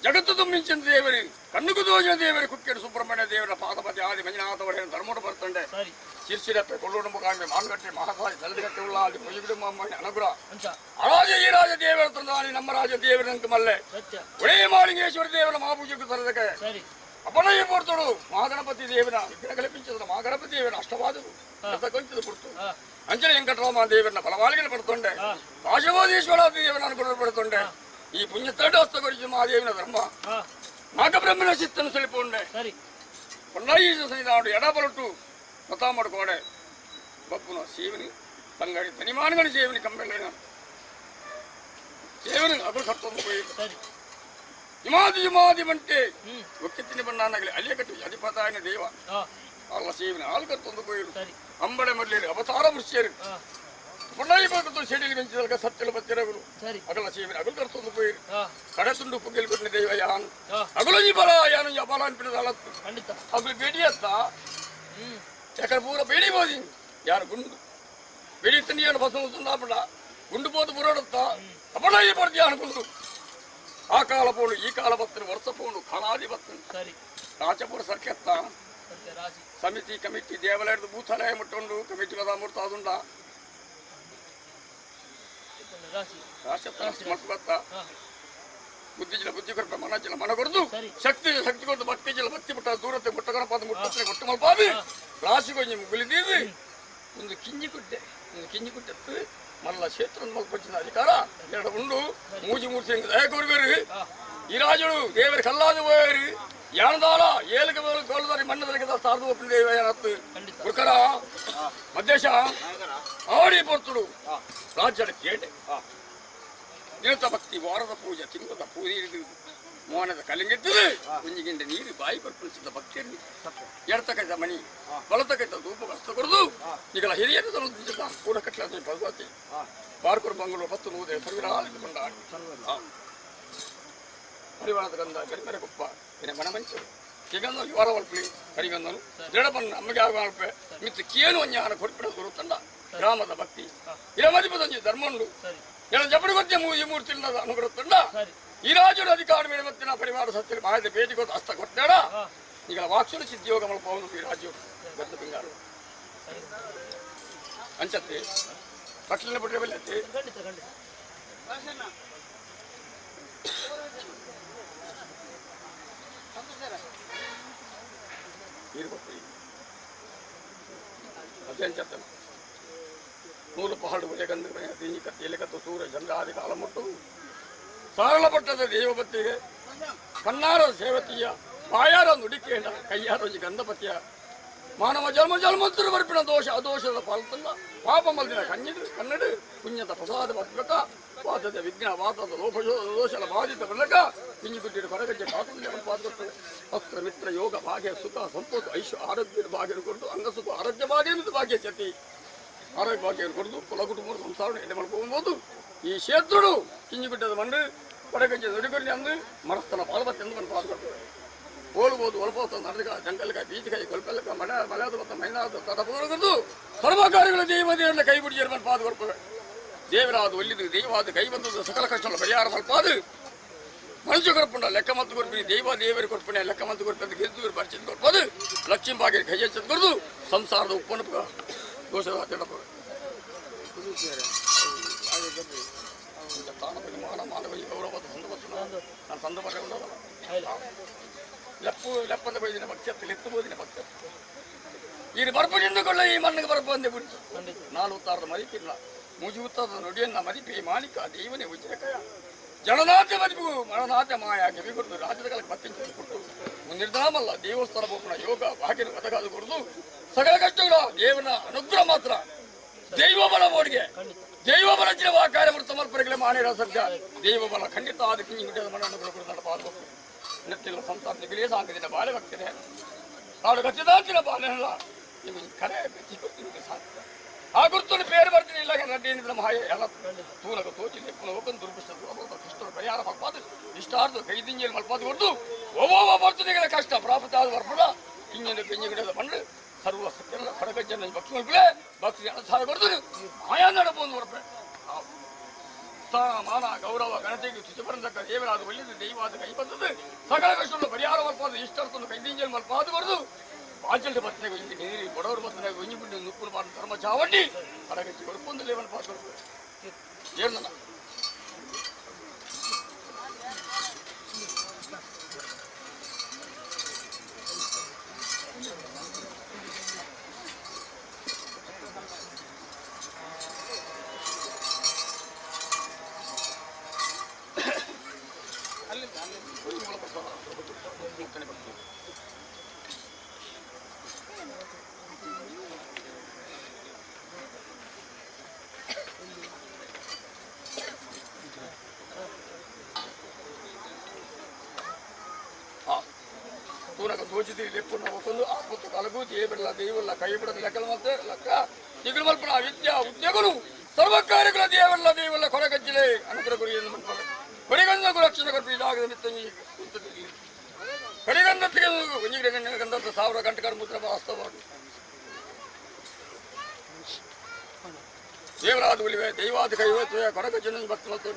జగత్తు తుంబించిన దేవరి కన్నుకు దోచిన దేవరి కుక్కేడు సుబ్రహ్మణ్య దేవుని పాదపతి ఆది మంజునాథవరైన ధర్ముడు పడుతుండే. ಸರಿ. ಸಿರ್ಸಿರಪ್ಪೆ ಕೊಲ್ಲೂರು ಮುಖಾಮಿ ಮಾನ್ಗಟ್ಟಿ ಮಹಾಸಾಯಿ ತಲೆಗಟ್ಟಿ ಉಳ್ಳಾದಿ ಪೊಯ್ಯಿಡು ಅನುಗ್ರಹ. ಅಂಚ. ಅರಾಜ ಈ ರಾಜ ದೇವರ ತಂದಾನಿ ನಮ್ಮ ರಾಜ ದೇವರಂತ ಮಲ್ಲೆ. ಸತ್ಯ. ಒಳೇ ಮಾಳಿಂಗೇಶ್ವರ ದೇವರ ಮಹಾಪೂಜೆಗೆ ತರದಕ್ಕೆ. ಸರಿ. ಅಪಣಯ್ಯ ಪೊರ್ತುಡು ಮಹಾಗಣಪತಿ ದೇವನ ವಿಘ್ನ ಕಲ್ಪಿಸಿದ ಮಹಾಗಣಪತಿ ದೇವನ ಅಷ್ಟವಾದವು ಕೊಂಚದ ಪುರ್ತು ಅಂಜನ ವೆಂಕಟರಾಮ ದೇವರನ್ನ ಬಲವಾಲಿಗೆ ಪಡ್ತೊಂಡೆ ಕಾಶವಾದೀಶ್ವರ ದೇವನ ಅನುಗ್ರಹ ಪಡ್ತೊಂಡೆ ಈ ಪುಣ್ಯ ತಡಸ್ತ ಕೊರಿಸಿ ಮಹಾದೇವನ ಧರ್ಮ ನಾಗಬ್ರಹ್ಮನ ಚಿತ್ತನ್ನು ಸೆಳಿಪೊಂಡೆ. ಸರಿ. పొన్నాయి సన్నిధానుడు ఎడబలట్టు మతామడు కోಡೆ బొప్పున శివుని తంగడి తనిమానుగని శివుని కంపెళ్ళైన శివుని అగులు కడుతుంది పోయి. ಸರಿ. యుమాది యుమాది అంటే ఒక్కి బన్నానగలి అలియకట్టు అధిపతాయన దేవ అల్ల శివుని ఆలు కడుతుంది పోయి. ಸರಿ. అంబడ మల్లేరు అవతార వృష్యేరు పొన్నాయి పక్కతో చెడిలు పెంచదలక సత్యలు పత్తిరగులు. ಸರಿ. అగల శివుని అగులు కడుతుంది పోయి. కడతుండు పుగ్గిలు కొట్టిన దేవ యాను అగులు బల యాను యబల అనిపిన అలత్తు. ಖಂಡಿತ. అగులు బేడి అత్త చక్కెర పూర బేడి పోది యాను గుండు బేడి తిని యాను బసం వస్తున్నప్పుడు గుండు పోతు పురోడత్తా అప్పడాయి పడితే యాను గుండు ఆ కాల పోను ఈ కాల బత్తును వరుస పోను కళాది బత్తును. ಸರಿ. రాచపూర సర్కెత్త. ಸತ್ಯ ರಾಶಿ. ಸಮಿತಿ ಕಮಿಟಿ ದೇವಾಲಯದ ಬೂತಾಲಯ ಮುಟ್ಟೊಂಡು ಕಮಿಟಿ ಬದ ಅದುಂಡ. ರಾಶಿ. ರಾಶತ್ತ ಮಲ್ಪತ್ತ ಬುದ್ಧಿ ಬುದ್ಧಿ ಕೊರಪ ಮನಜಿನ ಮನ ಕೊರದು. ಸರಿ. ಶಕ್ತಿ ಶಕ್ತಿ ಕೊರದು ಭಕ್ತಿ ಜಿಲ್ಲ ಭಕ್ತಿ ಮುಟ್ಟ ದೂರತೆ ಮುಟ್ಟ ಗಣಪಾದ ಮುಟ್ಟತ್ರೆ ಕೊಟ್ಟು ಮಲ್ಪಾದಿ ರಾಶಿ ಕೊಂಜಿ ಮುಗುಲಿದೀವಿ ಒಂದು ಕಿಂಜಿ ಕುಟ್ಟೆ ಒಂದು ಕಿಂಜಿ ಕುಟ್ಟೆತ್ತು ಮಲ್ಲ ಕ್ಷೇತ್ರ ಮಲ್ಪೊಚ್ಚಿನ ಅಧಿಕಾರ ಎರಡು ಉಂಡು ಮೂಜಿ ಮೂರ್ತಿ ದಯ ಕೊರುವೇರು ಈ ರಾಜುಡು ದೇವರ ಕಲ್ಲಾದ ಹೋಯರು ಯಾಣದಾಲ ಏಲಕ ಮೇಲೆ ಕೋಲದಾರಿ ಮಣ್ಣದರಿಗೆ ಸಾರ್ದು ಒಪ್ಪಿನ ದೇವ ಏನತ್ತು. ಖಂಡಿತ. ಗುರುಕರ ಮದ್ದೇಶ ಆಡಿ ಪೊರ್ತುಡು ರಾಜ್ಯದ ಕೇಟೆ ದಿನತ ಭಕ್ತಿ ವಾರದ ಪೂಜೆ ತಿಂಗದ ಪೂಜೆ ಹಿಡಿದು ಮೋನದ ಕಲಿಂಗಿರ್ತದೆ ಕುಂಜಿಗಿಂಡ ನೀರು ಬಾಯಿ ಕೊರ್ಪಣಿಸಿದ ಭಕ್ತಿಯಲ್ಲಿ ಎಡತ ಕೈತ ಮಣಿ ಬಲತ ಕೈತ ಧೂಪ ವಸ್ತು ಕೊರದು ಈಗಲ ಹಿರಿಯರು ಕೂಡ ಕಟ್ಟಲ ಭಗವತಿ ಬಾರ್ಕೂರು ಮಂಗಳೂರು ಪತ್ತು ನೂದೆ ಸರ್ವಿರಾಲಿದ್ದು ಕೊಂಡಾಡಿ ಪರಿವಾರದ ಗಂಧ ಕರಿಮರೆ ಕುಪ್ಪ ಇನ್ನ ಮನ ಮಂಚು ಕಿಗಂದ ಯುವರ ವಲ್ಪಿ ಕರಿಗಂದನು ದೃಢಪನ್ನ ನಮಗೆ ಆಗ ಅಲ್ಪೆ ಮಿತ್ತು ಕೇನು ಜ್ಞಾನ ಕೊಡ್ಪಿಡ ಗುರುತಂಡ ಗ್ರಾಮದ ಭಕ್ತಿ ಇರಮದಿಪದಂಜಿ ಧರ್ಮಂಡು ಸರಿ. నేను జపడి మూజి మూర్తి అనుగ్రహతుండ ಸರಿ. ಈ ರಾಜుడు ಅಧಿಕಾರ ಮೇಲೆ ಮತ್ತಿನ ಪರಿವಾರ ಸತ್ಯ ಮಾಯದ ಭೇಟಿ ಕೊಟ್ಟು ಹಸ್ತ ಕೊಟ್ಟಾಡ ಈಗ ವಾಕ್ಷುನ ಸಿದ್ಧಿಯೋಗ ಮಲ್ಪವನು ಈ ರಾಜ್ಯ ಗದ್ದ ಪಿಂಗಾರು ಅಂಚತ್ತೆ ಕಟ್ಲಿನ ಬಿಟ್ಟರೆ ಬೆಲ್ಲತ್ತಿ. ಖಂಡಿತ ಖಂಡಿತ. ನೀರು ಕೊಟ್ಟು ಅದೇ ಅಂಚತ್ತೆ ನೂರು ಪಹಾಡು ಗಂಧ ಕತ್ತು ಸೂರ್ಯ ಚಂದ್ರಾದಿ ಕಾಲ ಮುಟ್ಟು ಸಾರಳಪಟ್ಟದ ದೇವಪತ್ತಿಗೆ ಕಣ್ಣಾರ ಸೇವತಿಯ ಬಾಯಾರ ನುಡಿಕೇಂಡ ಕೈಯಾರ ಗಂಧಪತಿಯ ಮಾನವ ಜನ್ಮ ಜನ್ಮಂತರ ಬರ್ಪಿನ ದೋಷ ಅದೋಷದ ಫಲತಲ್ಲ ಪಾಪ ಮಲ್ದಿನ ಕಣ್ಣಿಡು ಕನ್ನಡು ಪುಣ್ಯದ ಪ್ರಸಾದ ಬರ್ಬೇಕ ವಾದದ ವಿಘ್ನ ವಾದದ ಲೋಪ ದೋಷದ ಬಾಧಿತ ಬರ್ಲಕ ಕಿಂಜಿ ಗುಡ್ಡಿಡು ಕೊರಗಜ್ಜೆ ಕಾತುಲ್ಯ ಪಾದಕೊಟ್ಟು ಅಸ್ತ್ರ ಮಿತ್ರ ಯೋಗ ಭಾಗ್ಯ ಸುಖ ಸಂತೋಷ ಐಶ್ವ ಆರೋಗ್ಯ ಭಾಗ್ಯ ಕೊಟ್ಟು ಅಂಗಸುಖ ಆರೋಗ್ಯ ಭಾಗ್ಯ ಭಾಗ್ಯ ಶಕ್ತಿ ಆರೋಗ್ಯ ಭಾಗ್ಯ ಕೊಡದು ಕುಲ ಕುಟುಂಬ ಸಂಸಾರ ಎಡೆ ಮಾಡ್ಕೋಬಹುದು. ಈ ಕ್ಷೇತ್ರಡು ಕಿಂಜಿಗುಡ್ಡದ ಮಣ್ಣು ಕೊರಗಜ್ಜೆ ನುಡಿಗೊಲ್ಲಿ ಅಂದು ಮರಸ್ತನ ಪಾಲ್ಬತ್ತೆಂದು ಮಣ್ಣು ಪಾಲ್ಕೊಡ್ತದೆ. ಹೋಲ್ಬೋದು ಒಲ್ಪೋತ ನಡಕ ಜಂಗಲ್ಕ ಬೀಜಕಾಯಿ ಕೊಲ್ಪೆಲ್ಲಕ ಮಳೆ ಮಳೆಯಾದ ಮತ್ತು ಮೈನಾದ ತಡಪದು ಸರ್ವ ಕಾರ್ಯಗಳ ದೈವ ದೇವರ ಕೈ ಬಿಡಿ ಪಾದ ಕೊಡ್ತದೆ. ದೇವರಾದ ಒಲ್ಲಿದು ದೈವಾದ ಕೈ ಬಂದದ್ದು ಸಕಲ ಕಷ್ಟಗಳ ಪರಿಹಾರ ಮಲ್ಪಾದು ಮನುಷ್ಯ ಕೊರ್ಪುಂಡ ಲೆಕ್ಕ ಮತ್ತು ಕೊರ್ಪಿನಿ ದೈವ ದೇವರು ಕೊರ್ಪಿಣೆ ಲೆಕ್ಕ ಮತ್ತು ಕೊರ್ಪಿ ಗೆದ್ದು ಪರಿಚಿತ ಕೊರ್ಪದು ಲಕ್ಷ್ಮೀ ಭಾಗ್ಯ ಕೈ ಹೆಚ್ಚದ ಕೊರ್ದು ಸಂಸಾರದ ಉಪ್ಪನು ದೋಷದ ತಿಡಪ ಮಾನ ಮಾನವ ಗೌರವದ ಸಂದರ್ಭ ನಾನು ಸಂದರ್ಭ ಲೆಪ್ಪು ಲೆಪ್ಪದ ಬೈದಿನ ಭಕ್ತಿ ಲೆತ್ತು ಬೋದಿನ ಭಕ್ತಿ ಈ ಬರ್ಪು ನಿಂದುಕೊಳ್ಳ ಈ ಮಣ್ಣಿಗೆ ಬರ್ಪು ಅಂದೆ ಬಿಡ್ತು. ನಾಲು ಉತ್ತಾರದ ಮದಿಪಿಲ್ಲ ಮೂಜಿ ಉತ್ತಾರದ ನುಡಿಯನ್ನ ಮದಿಪಿ ಮಾಣಿಕ ದೇವನೇ ಉಜ್ಜರಕಯ ಜನನಾಥ ಮದಿಪು ಮರಣನಾಥ ಮಾಯ ಕಿವಿ ಕೊಡ್ದು ರಾಜ್ಯದ ಕಾಲಕ್ಕೆ ಮತ್ತಿಂಚ ಕೊಟ್ಟು ಮುಂದಿರ್ದಾಮಲ್ಲ ದೇವಸ್ಥಾನ ಬೋಪಣ ಯೋಗ ಭಾಗ್ಯನ ಕಥಗಾದು ಕೊಡುದು ಸಕಲ ಕಷ್ಟಗಳ ದೇವನ ಅನುಗ್ರಹ ಮಾತ್ರ ದೈವ ಬಲ ಬೋಡಿಗೆ ದೈವ ಬಲ ಚಿರವ ಕಾರ್ಯ ಸಮರ್ಪಣೆಗಳ ಮಾನೇರ ಸದ್ಯ ದೈವ ಬಲ ಖಂಡಿತ ಆದ ಕಿಂಗಿ ಮಣ್ಣ ಅನುಗ್ರಹ ಕೊಡುದು ನೆತ್ತಿಲ್ಲ ಸಂಸಾರ ನಿಗಲೇ ಸಾಂಗದಿನ ಬಾಳೆ ಭಕ್ತರೆ ತಾಳು ಗತಿದಾಂತಿನ ಬಾಳೆಲ್ಲ ನಿಮಗೆ ಕರೆ ಗತಿ ನಿಮಗೆ ಸಾಧ್ಯ ಆ ಗುರ್ತನ್ನು പേര് ಬರ್ತೀನಿ ಇಲ್ಲ ನಡ್ಡಿ ಮಾಯ ಎಲ್ಲ ತೂನಗ ತೋಚಿ ಲೆಪ್ಪನ ಹೋಗನ್ ದುರ್ಬಿಷ್ಟ ಕಷ್ಟ ಪರಿಹಾರ ಮಲ್ಪಾದು ಇಷ್ಟಾರ್ದು ಕೈದಿಂಜಲ್ ಮಲ್ಪಾದು ಕೊಡ್ದು ಒಬ್ಬೊಬ್ಬ ಬರ್ತದೆ ಕಷ್ಟ ಪ್ರಾಪ್ತ ಆದ ಬರ್ಪುಡ ಇಂಜಿನ ಪಿಂಜಿ ಗಿಡದ ಮಣ್ಣು ಸರ್ವ ಸತ್ಯನ ಕೊಡಗಜ್ಜನ ಭಕ್ತಿ ಮಲ್ಪಲೆ ಭಕ್ತಿ ಅನುಸಾರ ಕೊಡ್ದು ಮಾಯಾ ನಡಪು ಒಂದು ಬರ್ಪೆ ಸ್ಥಾನ ಮಾನ ಗೌರವ ಗಣತೆಗೆ ತುಚಬರಂತಕ್ಕ ದೇವರಾದ ಒಳ್ಳೆಯದು ದೈವಾದ ಕೈ ಬಂದದ್ದು ಸಕಲ ಕಷ್ಟವನ್ನು ಪರಿಹಾರ ಮಲ್ಪಾದು ಇಷ್ಟಾರ್ಥವನ್ನು ಕೈದಿಂಜಲ್ ಮಲ್ಪಾದು ಕೊಡ್ದು ಬಾಜಲ್ಟಿ ಬತ್ತನೆ ಒಂಜಿ ನೀರಿ ಬಡವರು ಬತ್ತನೆ ಒಂಜಿ ಬಿಂಡು ನುಪ್ಪುನು ಪಾಡು ಧರ್ಮ ಚಾವಂಡಿ ಕಡಗಚ್ಚಿ ಕೊಡ್ಪೊಂದು ಲೇವನ್ ಪಾಸ್ ಕೊಡ್ಪು ಏರ್ನ ತೂನಕ ತೋಚಿದಿ ಲೆಪ್ಪುನ ಒಕ್ಕೊಂದು ಆಪತ್ತು ಕಲಗು ದೇವರಲ್ಲ ದೈವಲ್ಲ ಕೈ ಬಿಡದ ಲೆಕ್ಕಲ ಮತ್ತೆ ಲೆಕ್ಕ ತಿಗುಲು ಮಲ್ಪನ ವಿದ್ಯಾ ಉದ್ಯೋಗಗಳು ಸರ್ವ ಕಾರ್ಯಗಳ ದೇವಲ್ಲ ದೈವಲ್ಲ ಕೊರಗಜ್ಜಿಲೆ ಅನುಗ್ರಹ ಗುರಿ ಎಂದು ಮನ್ಪಲ್ಲ ಕೊರಿಗಂಧ ರಕ್ಷಣೆ ಕೊಟ್ಟು ಇದಾಗದ ಮಿತ್ತ ಕರಿಗಂಧತ್ತಿಗೆ ಗಂಧದ ಸಾವಿರ ಗಂಟೆ ಮುದ್ರ ವಾಸ್ತವವಾಗಿ ದೇವರಾದ ಉಲಿವೆ ದೈವಾದ ಕೈವತ್ತು ಕೊರಗಜ್ಜನ ಭಕ್ತ ಮತ್ತು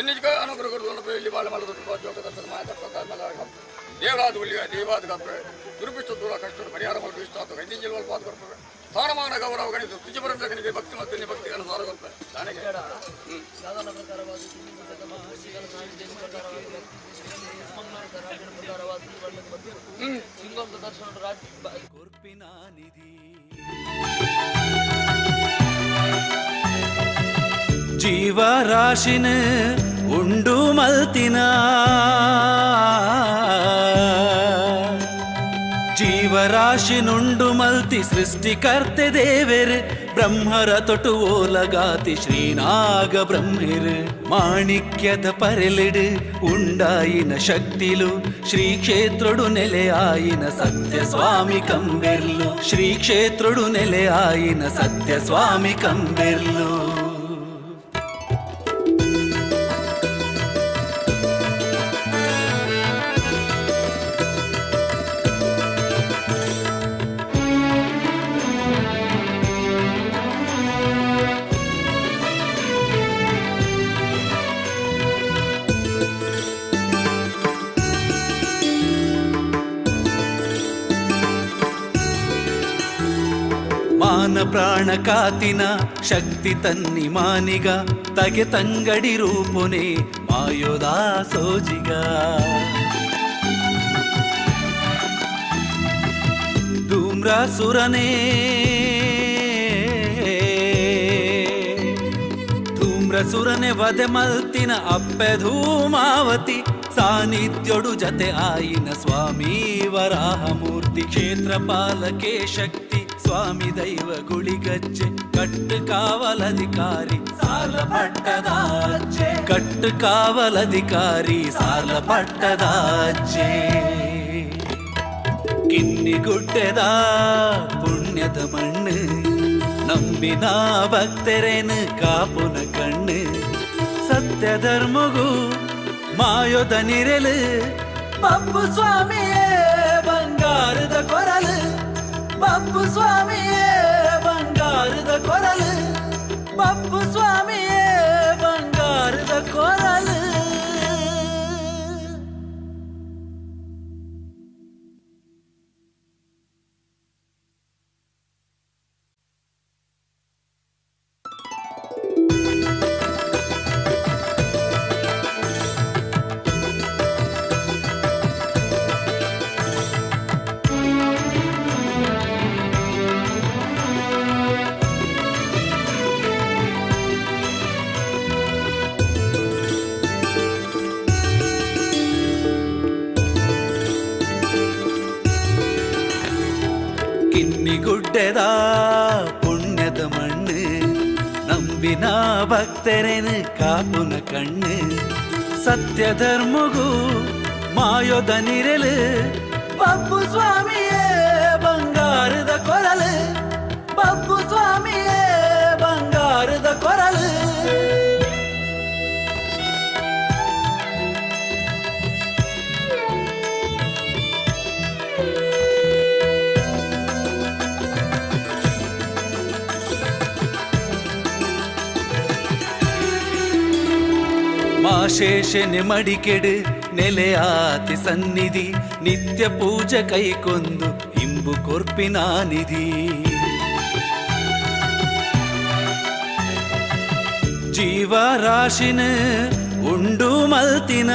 ಎನ್ನಿಗೆ ಅನುಗ್ರಹ ಕೊಡುವ ಇಲ್ಲಿ ಬಾಳ ಮಲದ ಜೋಗದ ದೇವರಾದ ಉಲಿವೆ ದೈವಾದ ಕಪ್ಪೆ ದುರ್ಬಿಷ್ಟ ದೂರ ಕಷ್ಟ ಪರಿಹಾರ ಮಲ್ಪ ಇಷ್ಟ ಆತ ಕೈದಿಂಜಲ್ ಮಲ್ಪ ಆದ ಕೊಡ್ಪೆ ಸ್ಥಾನಮಾನ ಗೌರವ ಗಣಿತ ತುಜಬರಂತ ಭಕ್ತಿ ಮತ್ತು ಭಕ್ತಿ ಅನುಸಾರ ಕೊಡ್ಪೆ ನನಗೆ ಕೊರ್ಪಿನ ನಿಧಿ ಜೀವರಾಶಿನ ಉಂಡು ಮಲ್ತಿನ ಜೀವರಾಶಿನುಂಡು ಮಲ್ತಿ ಸೃಷ್ಟಿಕರ್ತೆ ದೇವೆರ್ ಬ್ರಹ್ಮರ ತೊಟು ಓಲಗಾತಿ ಶ್ರೀನಾಗ ಬ್ರಹ್ಮೆರ್ ಮಾಣಿಕ್ಯದ ಪರೆಲಿಡು ಉಂಡಾಯಿನ ಶಕ್ತಿಲು ಶ್ರೀ ಕ್ಷೇತ್ರಡು ನೆಲೆಯಾಯಿನ ಸತ್ಯ ಸ್ವಾಮಿ ಕಂಬೆರ್ಲು ಶ್ರೀ ಕ್ಷೇತ್ರಡು ನೆಲೆಯಾಯಿನ ಸತ್ಯ ಸ್ವಾಮಿ ಕಂಬೆರ್ಲು. ಮಾನ ಪ್ರಾಣ ಕಾತಿನ ಶಕ್ತಿ ತನ್ನಿ ಮಾನಿಗ ತಗೆ ತಂಗಡಿ ರೂಪುನೆ ಮಾಯೋದಾ ಸೋಜಿಗ. ಧೂಮ್ರಾಸುರನೇ ಧೂಮ್ರಸುರನೆ ವಧೆ ಮಲ್ತಿನ ಅಪ್ಪೆ ಧೂಮಾವತಿ ಸಾನ್ನಿಧ್ಯೋಡು ಜತೆ ಆಯಿನ ಸ್ವಾಮಿ ವರಾಹಮೂರ್ತಿ ಕ್ಷೇತ್ರ ಪಾಲಕೆ ಶಕ್ತಿ ಸ್ವಾಮಿ ದೈವ ಗುಳಿಗಜ್ಜೆ ಕಟ್ಟು ಕಾವಲಧಿಕಾರಿ ಸಾಲ ಪಟ್ಟದಾಚೆ ಕಟ್ಟು ಕಾವಲಧಿಕಾರಿ ಸಾಲ ಪಟ್ಟದಾಚೆ ಕಿನ್ನಿಗುಡ್ಡೆದ ಪುಣ್ಯದ ಮಣ್ಣು ನಂಬಿನ ಭಕ್ತರೇನು ಕಾಪುನ ಕಣ್ಣು ಸತ್ಯ ಧರ್ಮಗೂ ಮಾಯೋದ ನಿರೆಲು ಬಬ್ಬು ಸ್ವಾಮಿಯೇ ಬಂಗಾರದ ಕೊರಲು ಬಬ್ಬು ಸ್ವಾಮಿಯೇ ಬಂಗಾರದ ಕೊರಲು ಬಬ್ಬು ಸ್ವಾಮಿಯೇ ಬಂಗಾರದ ಕೊರಲು. ಕಿನ್ನಿಗುಡ್ಡೆದ ಪುಣ್ಯದ ಮಣ್ಣು ನಂಬಿನ ಭಕ್ತರೇನು ಕಾಪುನ ಕಣ್ಣು ಸತ್ಯ ಧರ್ಮಗೂ ಮಾಯೋದ ನಿರೆಲು ಬಬ್ಬು ಸ್ವಾಮಿಯೇ ಬಂಗಾರದ ಕೊರಲು ಬಬ್ಬು ಸ್ವಾಮಿಯೇ ಬಂಗಾರದ ಕೊರಲು. ಮಾಶೇಷನೆ ಮಡಿಕೆಡು ನೆಲೆಯಾತಿ ಸನ್ನಿಧಿ ನಿತ್ಯ ಪೂಜೆ ಕೈಕೊಂದು ಇಂಬು ಕೊರ್ಪಿನ ನಿಧಿ ಜೀವರಾಶಿನ ಉಂಡು ಮಲ್ತಿನ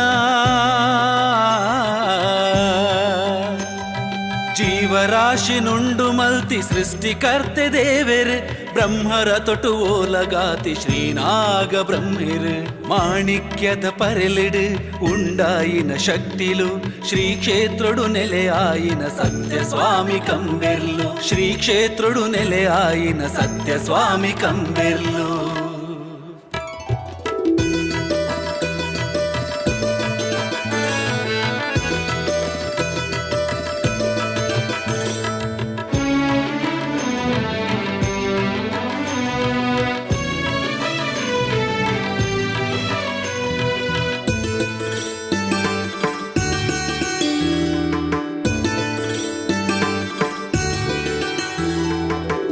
ಜೀವರಾಶಿನುಂಡು ಮಲ್ತಿ ಸೃಷ್ಟಿಕರ್ತೆ ದೇವೆರ್ ಬ್ರಹ್ಮರ ತೊಟು ಓಲಗಾತಿ ಶ್ರೀನಾಗ ಬ್ರಹ್ಮಿರ್ ಮಾಣಿಕ್ಯದ ಪರೆಲಿಡು ಉಂಡಾಯಿನ ಶಕ್ತಿಲು ಶ್ರೀ ಕ್ಷೇತ್ರುಡು ನೆಲೆಯಾಯಿನ ಸತ್ಯ ಸ್ವಾಮಿ ಕಂಬೆರ್ಲು ಶ್ರೀ ಕ್ಷೇತ್ರುಡು ನೆಲೆಯಾಯಿನ ಸತ್ಯ ಸ್ವಾಮಿ ಕಂಬೆರ್ಲು.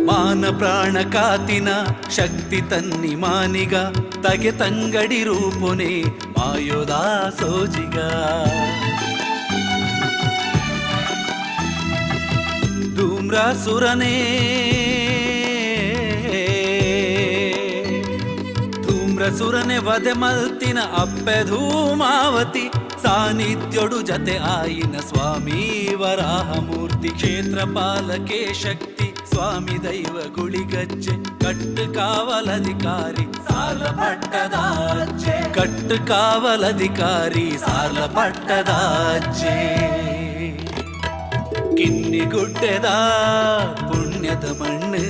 ಮಾನ ಪ್ರಾಣ ಕಾತಿನ ಶಕ್ತಿ ತನ್ನಿ ಮಾನಿಗ ತಗೆ ತಂಗಡಿ ರೂಪುನೆ ಮಾಯೋದಾ ಸೋಜಿಗ ಧೂಮ್ರಾಸುರನೇ ಧೂಮ್ರಸುರನೆ ವಧೆ ಮಲ್ತಿನ ಅಪ್ಪೆ ಧೂಮಾವತಿ ಸಾನ್ನಿಧ್ಯೋಡು ಜತೆ ಆಯಿನ ಸ್ವಾಮಿ ವರಾಹಮೂರ್ತಿ ಕ್ಷೇತ್ರ ಪಾಲಕೆ ಶಕ್ತಿ ಸ್ವಾಮಿ ದೈವ ಗುಳಿಗಜ್ಜೆ ಕಟ್ಟು ಕಾವಲಧಿಕಾರಿ ಸಾಲ ಪಟ್ಟದಾಚೆ ಕಟ್ಟು ಕಾವಲಧಿಕಾರಿ ಸಾಲ ಪಟ್ಟದಾಚೆ ಕಿನ್ನಿಗುಡ್ಡೆದ ಪುಣ್ಯದ ಮಣ್ಣು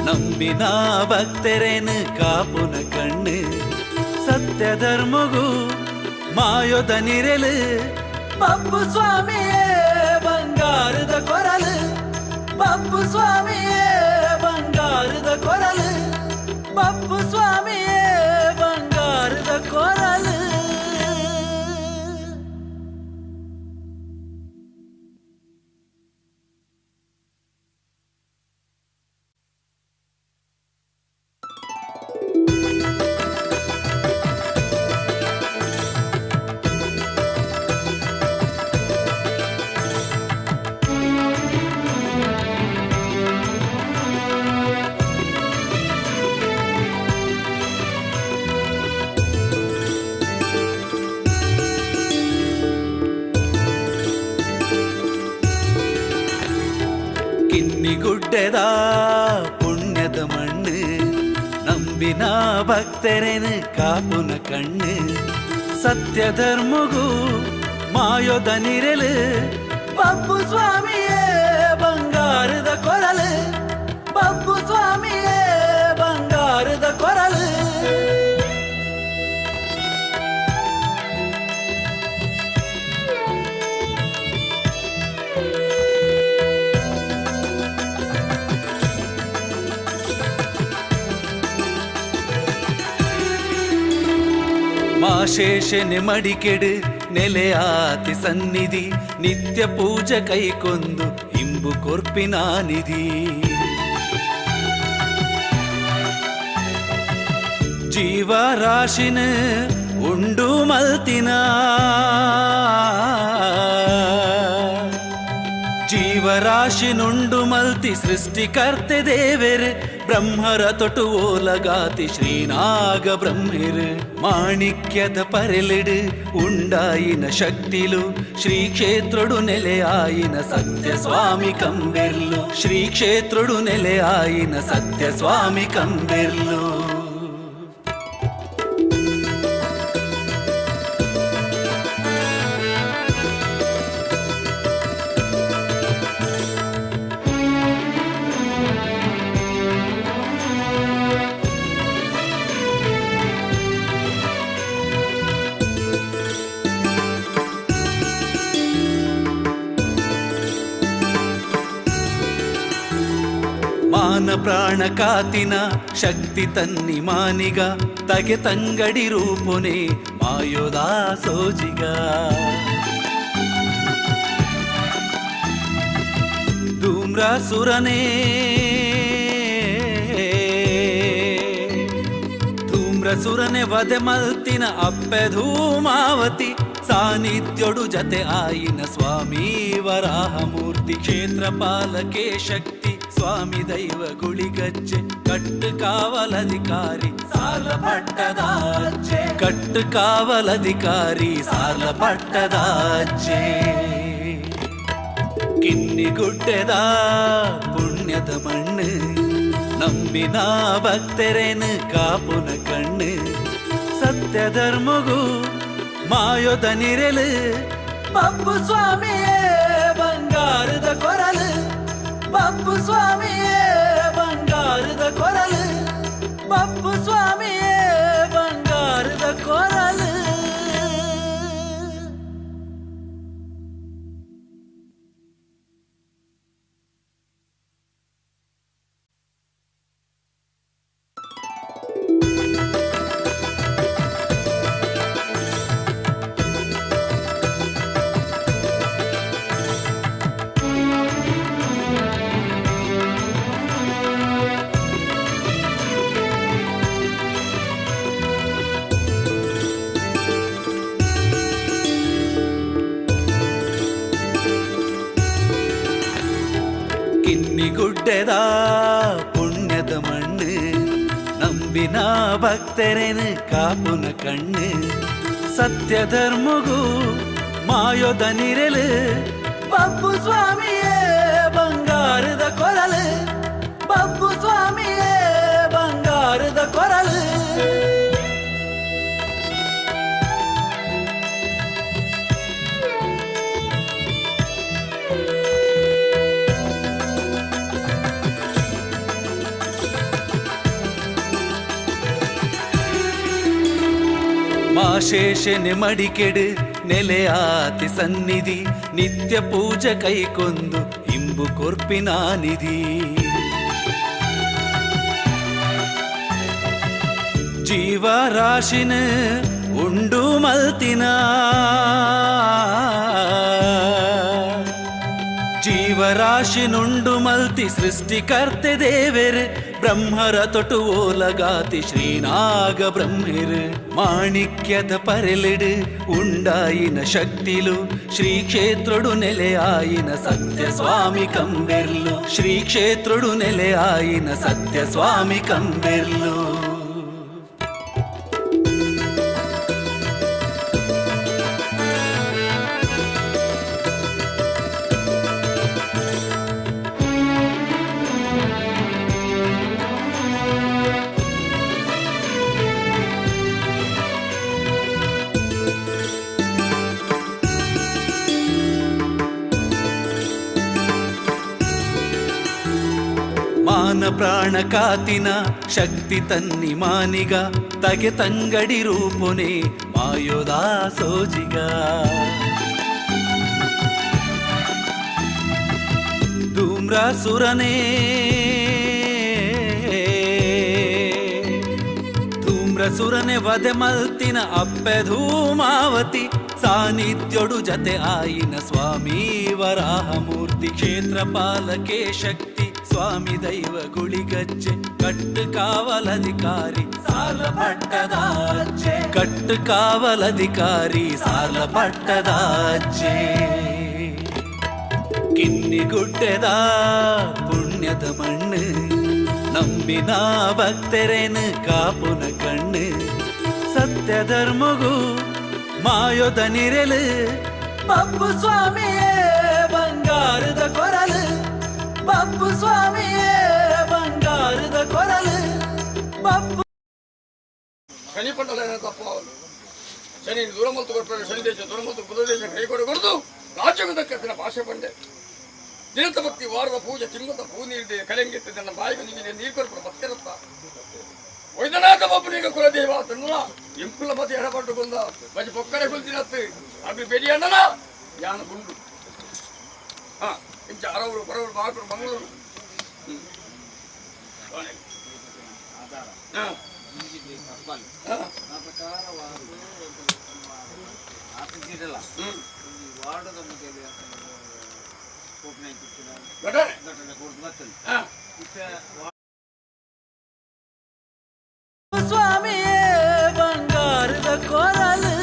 ನಂಬಿನ ಭಕ್ತರೇನು ಕಾಪುನ ಕಣ್ಣು ಸತ್ಯ ಧರ್ಮಗೂ ಮಾಯೋದ ನಿರೆಲು ಬಬ್ಬು ಸ್ವಾಮಿಯೇ ಬಂಗಾರದ ಕೊರಲು ಬಬ್ಬು ಸ್ವಾಮಿಯೇ ಬಂಗಾರದ ಕೊರಲು ಬಬ್ಬು ಸ್ವಾಮಿಯೇ ಬಂಗಾರದ ಕೊರಲು. ಕಿನ್ನಿಗುಡ್ಡೆದ ಪುಣ್ಯದ ಮಣ್ಣು ನಂಬಿನ ಭಕ್ತರೇನು ಕಾಪುನ ಕಣ್ಣು ಸತ್ಯ ಧರ್ಮಗು ಮಾಯೋದ ನಿರೆಲು ಬಬ್ಬು ಸ್ವಾಮಿಯೇ ಬಂಗಾರದ ಕೊರಲು ಬಬ್ಬು ಸ್ವಾಮಿಯೇ ಬಂಗಾರದ ಕೊರಲು. ಮಾಶೇಷನೆ ಮಡಿಕೆಡು ನೆಲೆಯಾತಿ ಸನ್ನಿಧಿ ನಿತ್ಯ ಪೂಜೆ ಕೈಕೊಂದು ಇಂಬು ಕೊರ್ಪಿನ ನಿಧಿ. ಜೀವರಾಶಿನ ಉಂಡು ಮಲ್ತಿನ ಜೀವರಾಶಿನುಂಡು ಮಲ್ತಿ ಸೃಷ್ಟಿಕರ್ತೆ ದೇವೆರ್ ಬ್ರಹ್ಮರ ತೊಟು ಓಲಗಾತಿ ಶ್ರೀನಾಗ ಬ್ರಹ್ಮೆರ್ ಮಾಣಿಕ್ಯದ ಪರೆಲಿಡು ಉಂಡಾಯಿನ ಶಕ್ತಿಲು ಶ್ರೀ ಕ್ಷೇತ್ರಡು ನೆಲೆಯಾಯಿನ ಸತ್ಯ ಸ್ವಾಮಿ ಕಂಬೆರ್ಲು ಶ್ರೀ ಕ್ಷೇತ್ರಡು ನೆಲೆಯಾಯಿನ ಸತ್ಯ ಸ್ವಾಮಿ ಕಂಬೆರ್ಲು. ಮಾನ ಪ್ರಾಣ ಕಾತಿನ ಶಕ್ತಿ ತನ್ನಿ ಮಾನಿಗ ತಗೆ ತಂಗಡಿ ರೂಪುನೆ ಮಾಯೋದಾ ಸೋಜಿಗ. ಧೂಮ್ರಾಸುರನೇ ಧೂಮ್ರಸುರನೆ ವಧೆ ಮಲ್ತಿನ ಅಪ್ಪೆ ಧೂಮಾವತಿ ಸಾನ್ನಿಧ್ಯೊಡು ಜತೆ ಆಯಿನ ಸ್ವಾಮಿ ವರಾಹಮೂರ್ತಿ ಕ್ಷೇತ್ರ ಪಾಲಕೆ ಶಕ್ತಿ ಸ್ವಾಮಿ ದೈವ ಗುಳಿಗಜ್ಜೆ ಕಟ್ಟು ಕಾವಲಧಿಕಾರಿ ಸಾರ್ಲ ಪಟ್ಟದಾಜ್ಜೆ ಕಟ್ಟು ಕಾವಲಧಿಕಾರಿ ಸಾರ್ಲ ಪಟ್ಟದಾಜ್ಜೆ. ಕಿನ್ನಿಗುಡ್ಡೆದ ಪುಣ್ಯದ ಮಣ್ಣು ನಂಬಿನ ಭಕ್ತರೇನು ಕಾಪುನ ಕಣ್ಣು ಸತ್ಯ ಧರ್ಮಗು ಮಾಯೋದ ನಿರೆಲು ಬಬ್ಬು ಸ್ವಾಮಿಯೇ ಬಂಗಾರದ ಕೊರಲು ಬಬ್ಬು ಸ್ವಾಮಿಯೇ ಬಂಗಾರದ ಕೊರಲು ಬಬ್ಬು ಸ್ವಾಮಿಯೇ ಬಂಗಾರದ ಕೊರಲು. ಕಿನ್ನಿಗುಡ್ಡೆದ ಪುಣ್ಯದ ಮಣ್ಣು ನಂಬಿನ ಭಕ್ತರೇನು ಕಾಪುನ ಕಣ್ಣು ಸತ್ಯ ಧರ್ಮಗು ಮಾಯೋದ ನಿರೆಲು ಬಬ್ಬು ಸ್ವಾಮಿಯೇ ಬಂಗಾರದ ಕೊರಲು ಬಬ್ಬು ಸ್ವಾಮಿಯೇ ಬಂಗಾರದ ಕೊರಲು. ಮಾಶೇಷನೆ ಮಡಿಕೆಡು ನೆಲೆಯಾತಿ ಸನ್ನಿಧಿ ನಿತ್ಯ ಪೂಜೆ ಕೈಕೊಂದು ಇಂಬು ಕೊರ್ಪಿನ ನಿಧಿ. ಜೀವರಾಶಿನ ಉಂಡು ಮಲ್ತಿನ ಜೀವರಾಶಿನುಂಡು ಮಲ್ತಿ ಸೃಷ್ಟಿಕರ್ತೆ ದೇವೆರ್ ಬ್ರಹ್ಮರ ತೊಟು ಓಲಗಾತಿ ಶ್ರೀನಾಗ ಬ್ರಹ್ಮೆರ್ ಮಾಣಿಕ್ಯದ ಪರೆಲಿಡು ಉಂಡಾಯಿನ ಶಕ್ತಿಲು ಶ್ರೀ ಕ್ಷೇತ್ರಡು ನೆಲೆಯಾಯಿನ ಸತ್ಯ ಸ್ವಾಮಿ ಕಂಬೆರ್ಲು ಶ್ರೀ ಕ್ಷೇತ್ರಡು ನೆಲೆಯಾಯಿನ ಸತ್ಯ ಸ್ವಾಮಿ ಕಂಬೆರ್ಲು. ಮಾನ ಪ್ರಾಣ ಕಾತಿನ ಶಕ್ತಿ ತನ್ನಿ ಮಾನಿಗ ತಗೆ ತಂಗಡಿ ರೂಪುನೆ ಮಾಯೋದಾ ಸೋಜಿಗ. ಧೂಮ್ರಾಸುರನೇ ಧೂಮ್ರಸುರನೆ ವಧೆ ಮಲ್ತಿನ ಅಪ್ಪೆ ಧೂಮಾವತಿ ಸಾನ್ನಿಧ್ಯೊಡು ಜತೆ ಆಯಿನ ಸ್ವಾಮಿ ವರಾಹಮೂರ್ತಿ ಕ್ಷೇತ್ರ ಪಾಲಕೆ ಶಕ್ತಿ ಸ್ವಾಮಿ ದೈವ ಗುಳಿಗಜ್ಜೆ ಕಟ್ಟು ಕಾವಲಧಿಕಾರಿ ಸಾಲ ಪಟ್ಟದಾಚೆ ಕಟ್ಟು ಕಾವಲಧಿಕಾರಿ ಸಾಲ ಪಟ್ಟದಾಚೆ. ಕಿನ್ನಿಗುಡ್ಡೆದ ಪುಣ್ಯದ ಮಣ್ಣು ನಂಬಿನ ಭಕ್ತರೇನು ಕಾಪುನ ಕಣ್ಣು ಸತ್ಯ ಧರ್ಮಗು ಮಾಯೋದ ನಿರೆಲು ಬಬ್ಬು ಸ್ವಾಮಿಯೇ ಬಂಗಾರದ ಕೊರಲು ಬಬ್ಬು ಸ್ವಾಮಿಯೇ ಬಂಗಾರದ ಕೊರಲು ಬಬ್ಬು. ಶನಿ ಪಂಡಲ ತಪ್ಪ. ಶನಿ ದೂರ ಮತ್ತು ಕೊಟ್ಟರೆ ಶನಿ ದೇಶ ದೂರ ಮತ್ತು ಬುಧ ದೇಶ ಕೈ ಕೊಡಕೂಡದು. ರಾಜ್ಯಕ್ಕೆ ತಕ್ಕತ್ತಿನ ಭಾಷೆ ಬಂಡೆ ದಿನದ ಭಕ್ತಿ ವಾರದ ಪೂಜೆ ತಿಂಗದ ಪೂ ನೀಡಿದೆ ಕಲೆಂಗಿತ್ತು ನನ್ನ ಬಾಯಿಗೆ ನಿಮಗೆ ನೀರು ಕೊರಪಡ ಭಕ್ತಿರತ್ತ ವೈದ್ಯನಾಥ ಒಬ್ಬನಿಗೆ ಕುಲದೇವ ತನ್ನ ಇಂಕುಲ ಮತ ಎಡಪಟ್ಟು ಕೊಂದ ಬಜಿ ಪೊಕ್ಕಡೆ ಕುಲ್ತಿನತ್ತು ಅಭಿ ಬೆರಿಯಣ್ಣನ ಯಾನ ಗುಂಡು. ಹಾ ಇಂಚ ಅರವರು ಬರವರು ಬಾಕರು ಮಂಗಳೂರು. ಹ್ಮ್. ಹಾ. ಹಾ. ಹ್ಮ್. ಘಟನೆ. ಹಾ. ಸ್ವಾಮಿಯೇ ಬಂಗಾರದ ಕೊರಲು.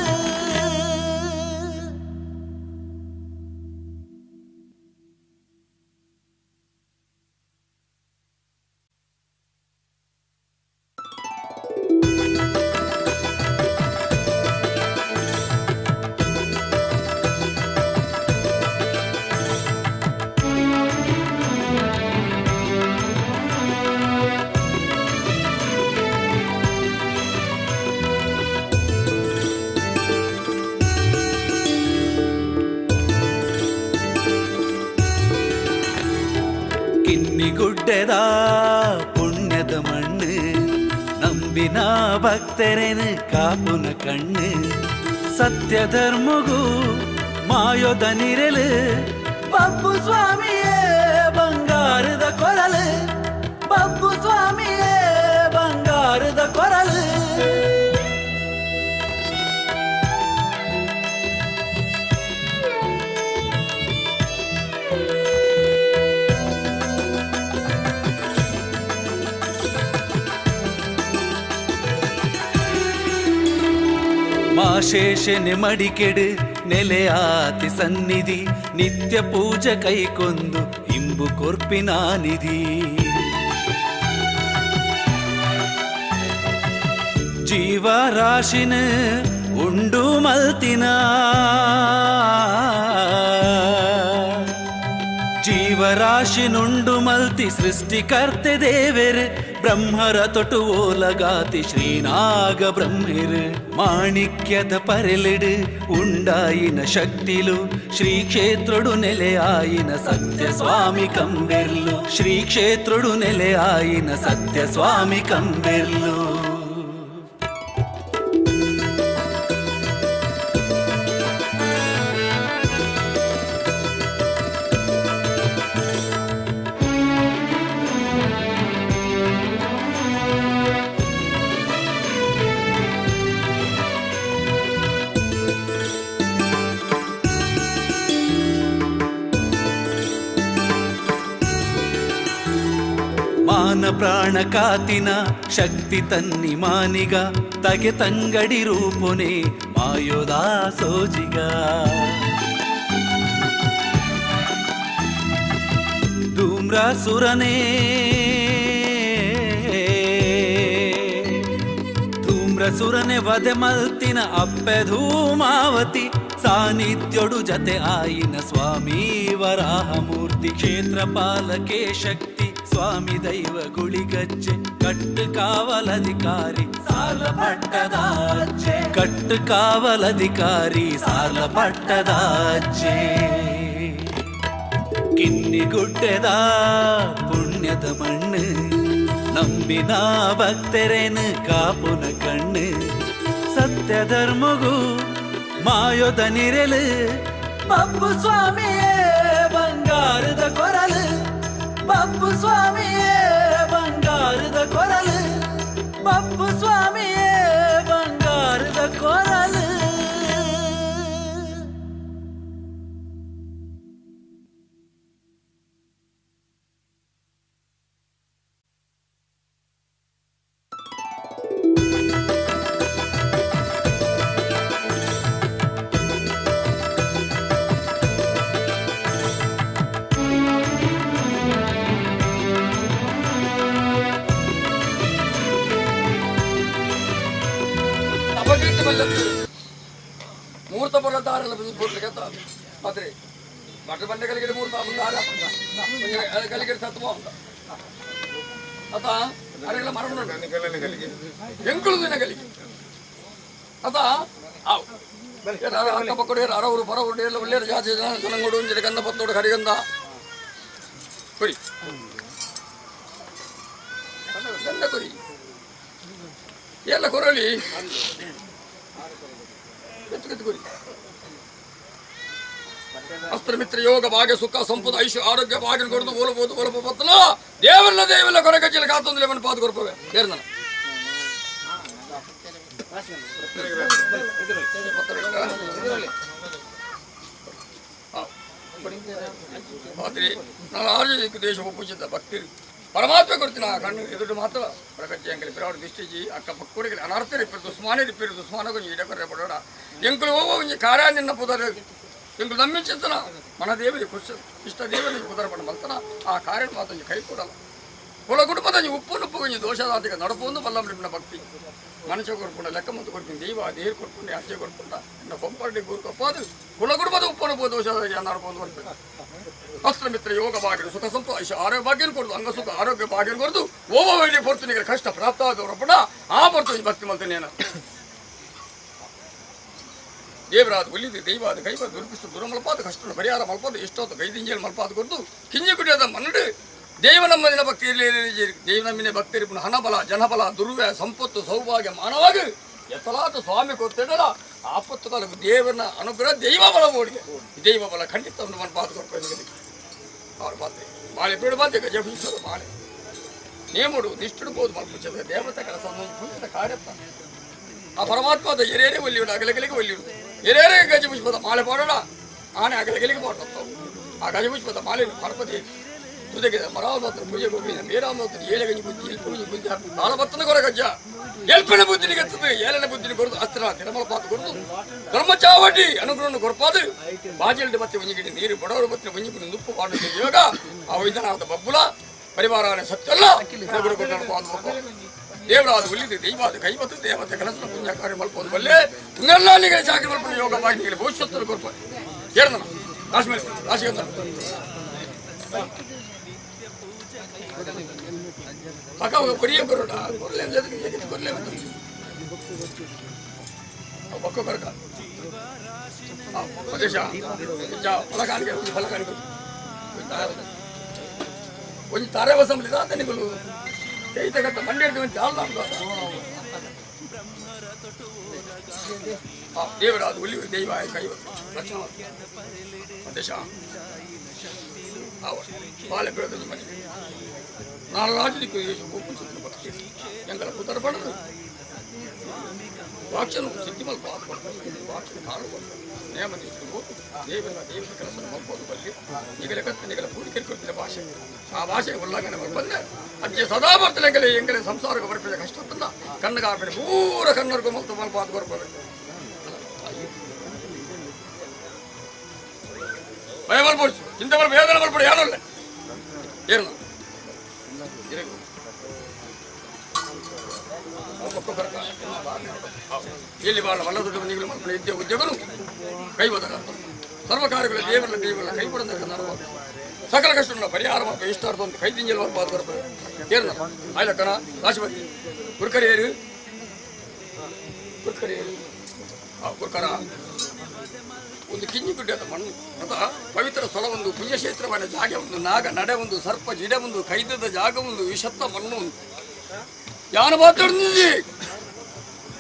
ಕಿನ್ನಿಗುಡ್ಡೆದ ಪುಣ್ಯದ ಮಣ್ಣು ನಂಬಿನ ಭಕ್ತರೇನು ಕಾಪುನ ಕಣ್ಣು ಸತ್ಯ ಧರ್ಮಗು ಮಾಯೋದ ನಿರೆಲು ಬಬ್ಬು ಸ್ವಾಮಿಯೇ ಬಂಗಾರದ ಕೊರಲು ಬಬ್ಬು ಸ್ವಾಮಿಯೇ ಬಂಗಾರದ ಕೊರಲು. ಮಾಶೇಷನೆ ಮಡಿಕೆಡು ನೆಲೆಯಾತಿ ಸನ್ನಿಧಿ ನಿತ್ಯ ಪೂಜೆ ಕೈಕೊಂದು ಇಂಬು ಕೊರ್ಪಿನ ನಿಧಿ ಜೀವರಾಶಿನ ಉಂಡು ಮಲ್ತಿನ ಜೀವರಾಶಿನುಂಡು ಮಲ್ತಿ ಸೃಷ್ಟಿಕರ್ತೆ ದೇವೆರ್ ಬ್ರಹ್ಮರ ತೊಟು ಓಲಗಾತಿ ಶ್ರೀನಾಗ ಬ್ರಹ್ಮೆರ್ ಮಾಣಿಕ್ಯದ ಪರೆಲಿಡು ಉಂಡಾಯಿನ ಶಕ್ತಿಲು ಶ್ರೀ ಕ್ಷೇತ್ರುಡು ನೆಲೆಯಾಯಿನ ಸತ್ಯ ಸ್ವಾಮಿ ಕಂಬೆರ್ಲು ಶ್ರೀ ಕ್ಷೇತ್ರುಡು ನೆಲೆಯಾಯಿನ ಸತ್ಯ ಸ್ವಾಮಿ ಕಂಬೆರ್ಲು. ಮಾನ ಪ್ರಾಣ ಕಾತಿನ ಶಕ್ತಿ ತನ್ನಿ ಮಾನಿಗ ತಗೆ ತಂಗಡಿ ರೂಪುನೆ ಮಾಯೋದಾ ಸೋಜಿಗ. ಧೂಮ್ರಾಸುರನೇ ಧೂಮ್ರಸುರನೆ ವಧೆ ಮಲ್ತಿನ ಅಪ್ಪೆ ಧೂಮಾವತಿ ಸಾನ್ನಿಧ್ಯೊಡು ಜತೆ ಆಯಿನ ಸ್ವಾಮಿ ವರಾಹಮೂರ್ತಿ ಕ್ಷೇತ್ರ ಪಾಲಕೆ ಶಕ್ತಿ ಸ್ವಾಮಿ ದೈವ ಗುಳಿಗಜ್ಜೆ ಕಟ್ಟು ಕಾವಲಧಿಕಾರಿ ಸಾಲ ಪಟ್ಟದಾಚೆ ಕಟ್ಟು ಕಾವಲಧಿಕಾರಿ ಸಾಲ ಪಟ್ಟದಾಚೆ. ಕಿನ್ನಿಗುಡ್ಡೆದ ಪುಣ್ಯದ ಮಣ್ಣು ನಂಬಿನ ಭಕ್ತರೇನು ಕಾಪುನ ಕಣ್ಣು ಸತ್ಯ ಧರ್ಮಗು ಮಾಯೋದ ನಿರೆಲು ಬಪ್ಪು ಸ್ವಾಮಿಯೇ ಬಂಗಾರದ ಕೊರಲು ಬಪ್ಪು ಸ್ವಾಮಿಯೇ ಬಂಗಾರದ ಕೊರಲು ಬಪ್ಪು ಸ್ವಾಮಿಯೇ ಬಂಗಾರದ ಕೊರಲು. ಅಪಕೀರ್ತಿ ಬಲ್ಲತ್ತು ಮೂರ್ತ ಬಲ್ಲ ದಾರಲ್ಲ ಕೊಡ್ಲಿಕ್ಕೆ ಮಾತ್ರೆ ಮಠ ಬಂಡೆ ಕಲಿಗೆ ಮೂರ್ತ ದಾರ ಕಲಿಗೆ ಸತ್ವ ಅಂತ ಅತ ಅರೆಲ್ಲ ಮರಣ ಎಂಕುಳು ದಿನ ಕಲಿಗೆ ಅತ ಆವ್ ಅಕ್ಕ ಪಕ್ಕಡು ಅರವರು ಪರವರು ಎಲ್ಲ ಒಳ್ಳೆಯ ಜಾತಿ ಜನ ಜನಂಗೋಡು ಒಂಜಿ ಗಂಧ ಪತ್ತೋಡು ಕರಿಗಂಧ ಕುರಿ ಗಂಧ ಕುರಿ ಎಲ್ಲ ಕೊರಲಿ ಎತ್ತು ಕೆತ್ತು ಕುರಿ ಅಸ್ತ್ರಮಿತ್ರ ಯೋಗ ಭಾಗ್ಯ ಸುಖ ಸಂಪದ ಐಶು ಆರೋಗ್ಯ ಭಾಗ್ಯ ಕೊಡದು ಓಲಬಹುದು ಓಲಪ ಬತ್ತಲ ದೇವಲ್ಲ ದೇವಲ್ಲ ಕೊರ ಕಚ್ಚಿಲ ಕಾತೊಂದು ಲೆಮನ್ ಪಾದು ಕೊರ್ಪವೆ ಏರ್ದನ ಪಾತ್ರಿ ನಾನು ಆರ್ಯ ದೇಶ ಪೂಜಿತ ಭಕ್ತರು ಪರಮಾತ್ಮ ಕೊಡ್ತೀನಿ ಆ ಕಣ್ಣು ಎದುರು ಮಾತ್ರ ಪ್ರಕೃತಿ ಅಂಕಲಿ ಬಿರಾಡು ದಿಷ್ಟಿಜಿ ಅಕ್ಕ ಪಕ್ಕುಡಿಗೆ ಅನರ್ಥ ರಿಪ್ಪರು ದುಸ್ಮಾನೆ ರಿಪ್ಪರು ದುಸ್ಮಾನ ಕೊಂಚ ಇಡ ಕೊರ್ರೆ ಪಡೋಡ ಎಂಕುಲು ಓ ಒಂಜಿ ಕಾರ್ಯ ನಿನ್ನ ಪುದರ್ ಎಂಕುಲು ನಮ್ಮಿಂಚಿತ್ತನ ಮನ ದೇವರಿ ಖುಷಿ ಇಷ್ಟ ದೇವರಿಗೆ ಪುದರ ಪಡ ಮಲ್ತನ ಆ ಕಾರ್ಯ ಮಾತ್ರ ಕೈ ಕೊಡಲ್ಲ ಕುಲ ಕುಟುಂಬದ ಉಪ್ಪು ಉಪ್ಪು ಕೊಂಚ ದೋಷದಾತಿಕ ನಡಪೊಂದು ಬಲ್ಲಂಬಿನ ಭಕ್ತಿ ಮನುಷ್ಯ ಕೊರ್ಪುಂಡ ಲೆಕ್ಕ ಮತ್ತು ಕೊಡ್ತೀನಿ ದೈವ ದೇಹ ಕೊರ್ಪುಂಡೆ ಅಜ್ಜೆ ಕೊರ್ಪುಂಡ ಎನ್ನ ಕೊಂಪರ್ಡಿ ಗುರು ಕೊಪ್ಪಾದು ಕುಲ ಕುಟುಂಬದ ಉಪ್ಪು ಉಪ್ಪು ದೋಷದ ನಡಪೊಂದು ಬರ್ತಾರೆ ಅಸ್ತ್ರಮಿತ್ರ ಯೋಗ ಭಾಗ್ಯ ಸುಖ ಸಂತೋಷ ಆರೋಗ್ಯ ಭಾಗ್ಯ ಕೊಡುದು ಅಂಗ ಸುಖ ಆರೋಗ್ಯ ಭಾಗ್ಯ ಕೊಡುದು ಓವ ವೇಳೆ ಪೊರ್ತುನಿಗೆ ಕಷ್ಟ ಪ್ರಾಪ್ತ ಆದವರಪ್ಪಣ ಆ ಪೊರ್ತು ಭಕ್ತಿ ಮಲ್ತನೇನ ದೇವರಾದ ಒಲಿದು ದೈವಾದ ಕೈವಾದ ದುರ್ಪಿಷ್ಟ ದುರಮಲ್ಪಾದ ಕಷ್ಟ ಪರಿಹಾರ ಮಲ್ಪಾದ ಎಷ್ಟೊತ್ತು ಕೈದಿಂಜಲ್ ಮಲ್ಪಾದ ಕೊಡ್ದು ಕಿಂಜಿ ಕುಡಿಯದ ಮನ್ನಡು ದೇವ ನಮ್ಮದಿನ ಭಕ್ತಿ ಇರಲಿ ದೇವ ನಮ್ಮಿನ ಭಕ್ತಿ ಇರ್ಪುನ ಹಣಬಲ ಜನಬಲ ದುರ್ವ್ಯ ಸಂಪತ್ತು ಸೌಭಾಗ್ಯ ಮಾನವಾಗ ಎತ್ತಲಾತ ಸ್ವಾಮಿ ಕೊಡ್ತಿಡಲ ಆಪತ್ತು ಕಾಲಕ್ಕೆ ದೇವನ ಅನುಗ್ರಹ ದೈವ ಬಲ ಓಡಿಗೆ ದೈವ ಬಲ ಖಂಡಿತ ಒಂದು ಮನ ಪಾದ ಕೊಡ್ಕೊಂಡು ಅವ್ರ ಪಾತ್ರೆ ಬಾಳೆ ಬೀಡು ಬಂದೆ ಗಜಭೀಶ್ವರ ಬಾಳೆ ನೇಮುಡು ನಿಷ್ಠುಡು ಬೋದು ಮಲ್ಪುಚದ ದೇವತೆ ಕೆಲಸ ಪುಣ್ಯದ ಕಾರ್ಯಪ್ಪ ಆ ಪರಮಾತ್ಮದ ಎರೇರೆ ಒಲ್ಲಿಯುಡು ಅಗಲಗಲಿಗೆ ಒಲ್ಲಿಯುಡು ಎರೇರೆ ಗಜಪುಷ್ಪದ ಮಾಲೆ ಪಾಡೋಣ ಆನೆ ಅಗಲಗಲಿಗೆ ಪಾಡೋ ಆ ಗಜಪುಷ್ಪದ ಮಾಲೆ ಪರಪತಿ ತುದೆಗೆ ಮರಾವತ್ರ ಪೂಜೆ ಗೋಪಿನ ಮೇರಾಮತ್ರ ಏಳೆಗಂಜಿ ಬುದ್ಧಿ ಎಲ್ಪುಂಜಿ ಬುದ್ಧಿ ಬಾಲಬತ್ತನ ಕೊರ ಗಜ್ಜ ಎಲ್ಪನ ಬುದ್ಧಿನಿ ಗತ್ತದು ಏಳನ ಬುದ್ಧಿನಿ ಕೊರದು ಅಸ್ತ್ರ ತಿರಮಲ ಪಾತು ಕೊರದು ಧರ್ಮ ಚಾವಟಿ ಅನುಗ್ರಹ ಕೊರಪಾದು ಬಾಜಲ್ಡಿ ಮತ್ತೆ ಒಂಜಿಗಿಡಿ ನೀರು ಬಡವರು ಮತ್ತೆ ಒಂಜಿಗಿಡಿ ನುಪ್ಪು ಪಾಡು ಯೋಗ ಆ ವೈದ್ಯನಾಥ ಬಬ್ಬುಲ ಪರಿವಾರ ಸತ್ಯಲ್ಲ ದೇವರಾದ ಒಲಿದು ದೈವಾದ ಕೈವತ್ತು ದೇವತೆ ಕಲಸನ ಪುಣ್ಯ ಕಾರ್ಯ ಮಲ್ಪೋದು ಬಲ್ಲೆ ತುಂಗಲ್ಲ ನಿಗಲ ಚಾಕರಿ ಮಲ್ಪನ ಯೋಗ ಬಾಗಿ ಭವಿಷ್ಯತ್ತು ಕೊರ್ಪ ಏರ್ದನ ರಾಶಿ ಮೇಲೆ ರಾಶಿ ಅಂತ ಪಕ್ಕ ಕೊರಿಯ ಕೊರೋಡ ಕೊರ್ಲೆ ಕೊರ್ಲೆ ಬೊಕ್ಕ ಕೊರಕ ಪ್ರದೇಶ ಫಲಕಾಣಿಕೆ ಫಲಕಾಣಿಕೆ ಒಂಜಿ ತಾರೆ ವಸಂಲಿ ದಾತನಿಗಳು ಕೈತಗತ್ತ ಮಂಡ್ಯ ಜಾಲ ದೇವರಾದ ಒಲಿ ದೈವ ಕೈವತ್ತು ಲಕ್ಷಣ ಪ್ರದೇಶ ಬಾಳೆ ಬೆಳೆದ ಮನೆ ನಾನು ರಾಜನಿಗೆ ಭಕ್ತಿ ಎಂಗಲ ಪುತರ ಪಡದು ವಾಕ್ಷನು ಸಿದ್ಧಿ ಮಲ್ಪ ವಾಕ್ಷನ ಕಾಳು ನೇಮ ಹೋತು ದೇವರ ದೇವರ ಕೆಲಸ ಮಲ್ಬೋದು ಬಲ್ಲಿ ನಿಗಲ ಕತ್ತ ನಿಗಲ ಪೂಡಿಕೆ ಕೊಡ್ತಿದ್ದ ಭಾಷೆ ಆ ಭಾಷೆ ಉಲ್ಲಂಘನೆ ಬಂದೆ ಅಜ್ಜೆ ಸದಾ ಬರ್ತಲೆ ಎಂಗಲೆ ಎಂಗಲೆ ಸಂಸಾರಕ್ಕೆ ಬರ್ಪಿದ ಕಷ್ಟ ತಂದ ಕಣ್ಣಗಾಪಿನ ಪೂರ ಕನ್ನರ್ಗು ಮಲ್ತು ಮಲ್ಪಾದ ಕೊರ್ಪವೆ ಭಯ ಮಲ್ಪೊಡ್ಚು ಚಿಂತೆ ಮಲ್ಪ ವೇದನೆ ಮಲ್ಪಡು ಯಾರಲ್ಲ ಏನು ಎಲ್ಲಿ ಬಾಳ ವಲ್ಲ ದೊಡ್ಡ ನೀವು ಮಲ್ಪಣ ಇದ್ದೆ ಉದ್ಯೋಗನು ಕೈ ಬದಲ ಸರ್ವ ಕಾರ್ಯಗಳ ದೇವರ ದೇವರ ಕೈ ಬಡದ ಸಕಲ ಕಷ್ಟ ಪರಿಹಾರ ಮಲ್ಪ ಇಷ್ಟಾರ್ಥ ಒಂದು ಕೈ ತಿಂಜಲ್ ಮಲ್ಪ ಬರ್ತದೆ ಏರ್ನ ಆಯ್ಲಕ್ಕನ ರಾಶಿಪತಿ ಗುರುಕರಿಯರು ಗುರುಕರಿಯರು ಗುರುಕರ ಒಂದು ಕಿಂಜಿ ಗುಡ್ಡೆದ ಮಣ್ಣು ಅಥ ಪವಿತ್ರ ಸ್ಥಳ ಒಂದು ಪುಣ್ಯಕ್ಷೇತ್ರವಾದ ಜಾಗ ಒಂದು ನಾಗ ನಡೆ ಒಂದು ಸರ್ಪ ಜಿಡೆ ಒಂದು ಕೈದದ ಜಾಗ ಒಂದು ವಿಷತ್ತ ಮಣ್ಣು ಒಂದು ಯಾನ ಮಾತಾಡ್ತಿದ್ದಿ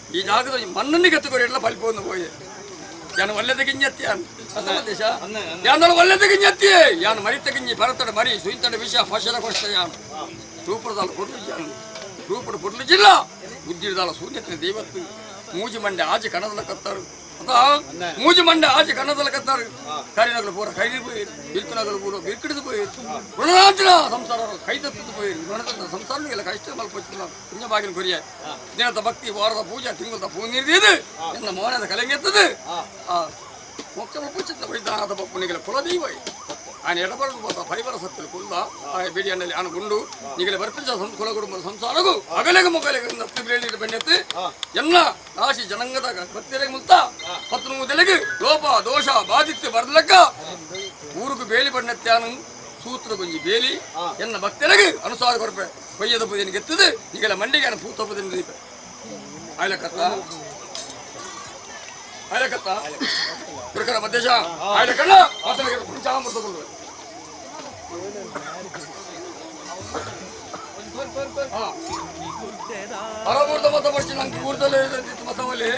ಈ ಜಾಗದ ಮಣ್ಣನ್ನು ಕೆತ್ತುಕೊರಿ ಎಲ್ಲ ಫಲಿಪವನ್ನು ಹೋಯೆ ಯಾನು ಒಳ್ಳೆದ ಗಿಂಜತ್ತಿ ದೇಶ ಯಾನೊಳ ಒಳ್ಳೆದ ಗಿಂಜತ್ತಿ ಯಾನು ಮರಿತ ಗಿಂಜಿ ಭರತಡ ಮರಿ ಸುಯಿಂತಡ ವಿಷ ಫಸಲ ಕೊಷ್ಟ ಯಾನು ರೂಪದಾಲ ಕೊಡ್ಲು ಯಾನು ರೂಪದ ಕೊಡ್ಲು ಜಿಲ್ಲ ಬುದ್ಧಿದಾಲ ಶೂನ್ಯತೆ ದೈವತ್ತು ಮೂಜಿ ಮಂಡೆ ಆಚೆ ಕಣದಲ ಕತ್ತಾರು ಅದ ಮೂಜಿ ಮಂಡೆ ಆಚೆ ಕಣದಲ ಕತ್ತಾರು ಕರಿನಗಲು ಪೂರ ಕೈದಿ ಪೋಯಿ ಬಿಲ್ಕುನಗಲು ಪೂರ ಬಿರ್ಕಿಡಿದು ಪೋಯಿ ಋಣಾಂತಿನ ಸಂಸಾರ ಕೈ ತತ್ತದು ಪೋಯಿ ಋಣದ ಸಂಸಾರ ಎಲ್ಲ ಕಷ್ಟ ಮಲ್ಪೊಚ್ಚಿನ ಪುಣ್ಯ ಬಾಗಿನ ಕೊರಿಯ ದಿನದ ಭಕ್ತಿ ವಾರದ ಪೂಜೆ ತಿಂಗಳದ ಪೂ ನೀರಿದೆ ಎನ್ನ ಮೌನದ ಕಲೆಂಗೆತ್ತದು ಆ ಮೋಕ್ಷ ಮಲ್ಪೊಚ್ಚಿನ ವೈದ್ಯನಾಥ ಬಪ್ಪುನಿಗೆಲ್ಲ ಕುಲದೈವ ఆయన ఎడబడు పోతా పరివర సత్తులు కుల్ల ఆ బిడియన్నలి ఆన గుండు ನಿಗಲ ಬರ್ಪಿಂಚ ಕುಲ ಕುಟುಂಬ ಸಂಸಾರಗು ಅಗಲೆಗ ಮೊಗಲೆಗ ನತ್ತು ಬಿಳಿ ಬೆಣ್ಣೆತ್ತು ಎಲ್ಲ ರಾಶಿ ಜನಾಂಗದ ಭಕ್ತರಿಗೆ ಮುತ್ತ ಪತ್ನು ತೆಲುಗು ಲೋಪ ದೋಷ ಬಾಧಿತ್ತು ಬರ್ಲಕ್ಕ ಊರುಗು ಬೇಲಿ ಬಣ್ಣತ್ಯಾನು ಸೂತ್ರ ಗುಂಜಿ ಬೇಲಿ ಎನ್ನ ಭಕ್ತರಿಗೆ ಅನುಸಾರ ಕೊರಪೆ ಕೊಯ್ಯದ ಪುದಿನ ಗೆತ್ತದು ನಿಗಲ ಮಂಡಿಗೆ ಪೂತ ಪುದಿನ ದೀಪ ಆಯ್ಲಕತ್ತ ಆಯ್ಲಕತ್ತ ಗುರುಕರ ಮಧ್ಯಶ ಆಯ್ಲಕಣ್ಣ ಮಾತನಾಡಿ ಪಂಚಾಮೃತ ಕೊಡುವೆ ಅರಬೂರ್ದ ಮತ ಪಡಿಸಿ ನಂಗೆ ಕೂರ್ದಲ್ಲೇ ಮತವಲ್ಲಿ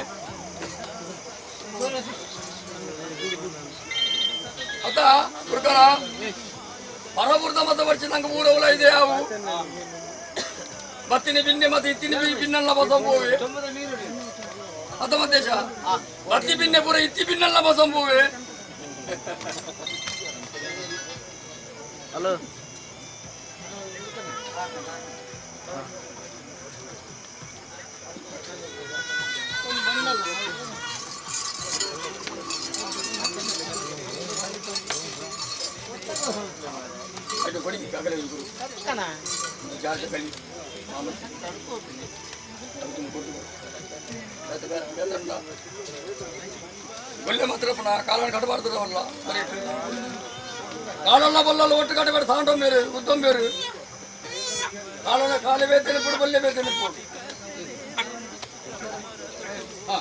ಅತ್ತ ಗುರುಕರ ಪರಬೂರ್ದ ಮತ ಪಡಿಸಿ ನಂಗೆ ಊರವಲ ಇದೆ ಅವು ಬತ್ತಿನ ಬಿನ್ನೆ ಮತ್ತೆ ಇತ್ತಿನ ಬಿನ್ನಲ್ಲ ಬಸಂಬುವೆ ಅತ್ತ ಮದ್ದೇಶ ಬತ್ತಿ ಬಿನ್ನೆ ಪೂರ ಇತ್ತಿ ಬಿನ್ನಲ್ಲ ಬಸಂಬುವೆ. ಹಲೋ ಅಡ್ಡು ಕೊಡಿ ಆಗಲೇ ಗುರು ಜಾಸ್ತಿ ಕಲಿ ಒಳ್ಳೆ ಮಾತ್ರ ಪುನಃ ಕಾಲನ್ನು ಕಟ್ಟಬಾರ್ದು ಅಲ್ಲ ಸರಿ ಕಾಲಲ್ಲ ಬಲ್ಲಲ್ಲ ಒಟ್ಟು ಕಟ್ಟಬೇಡ ಸಾಂಡೋ ಮೇರು ಉದ್ದಂ ಬೇರು ಕಾಲನ ಕಾಲೇ ಬೇತೇನೆ ಬಲ್ಲೆ ಬೇತೇನೆ ಹಾ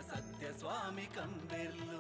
ಸತ್ಯ ಸ್ವಾಮಿ ಕಂಬೆರ್ಲು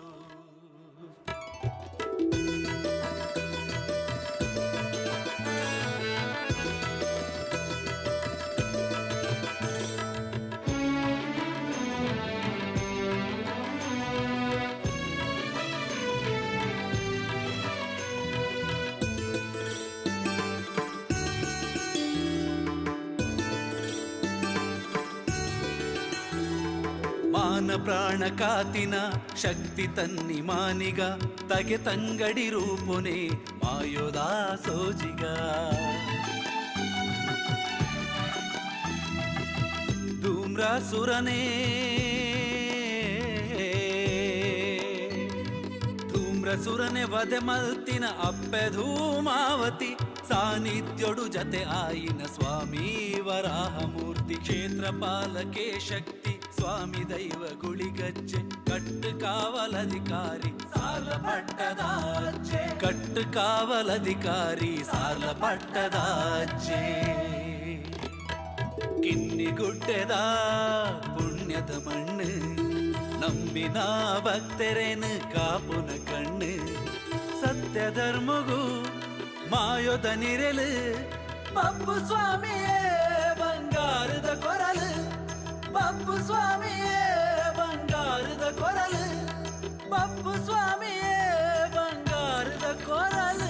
ಮಾನ ಪ್ರಾಣ ಕಾತಿನ ಶಕ್ತಿ ತನ್ನಿ ಮಾನಿಗ ತಗೆ ತಂಗಡಿ ರೂಪುನೆ ಮಾಯೋದಾ ಸೋಜಿಗ. ಧೂಮ್ರಾಸುರನೇ ಧೂಮ್ರಸುರನೆ ವಧೆ ಮಲ್ತಿನ ಅಪ್ಪೆ ಧೂಮಾವತಿ ಸಾನ್ನಿಧ್ಯೊಡು ಜತೆ ಆಯಿನ ಸ್ವಾಮಿ ವರಾಹಮೂರ್ತಿ ಕ್ಷೇತ್ರ ಪಾಲಕೆ ಶಕ್ತಿ ಸ್ವಾಮಿ ದೈವ ಗುಳಿಗಜ್ಜೆ ಕಟ್ಟು ಕಾವಲಧಿಕಾರಿ ಸಾರ್ಲ ಪಟ್ಟದಾಚೆ ಕಟ್ಟು ಕಾವಲಧಿಕಾರಿ ಸಾರ್ಲ ಪಟ್ಟದಾಚೆ. ಕಿನ್ನಿಗುಡ್ಡೆದ ಪುಣ್ಯದ ಮಣ್ಣು ನಂಬಿನ ಭಕ್ತರೇನು ಕಾಪುನ ಕಣ್ಣು ಸತ್ಯ ಧರ್ಮಗೂ ಮಾಯೋದ ನಿರೆಲು ಬಪ್ಪು ಸ್ವಾಮಿಯೇ ಬಂಗಾರದ ಕೊರಲು ಬಪ್ಪು ಸ್ವಾಮಿಯೇ ಬಂಗಾರದ ಕೊರಲು ಬಪ್ಪು ಸ್ವಾಮಿಯೇ ಬಂಗಾರದ ಕೊರಲು.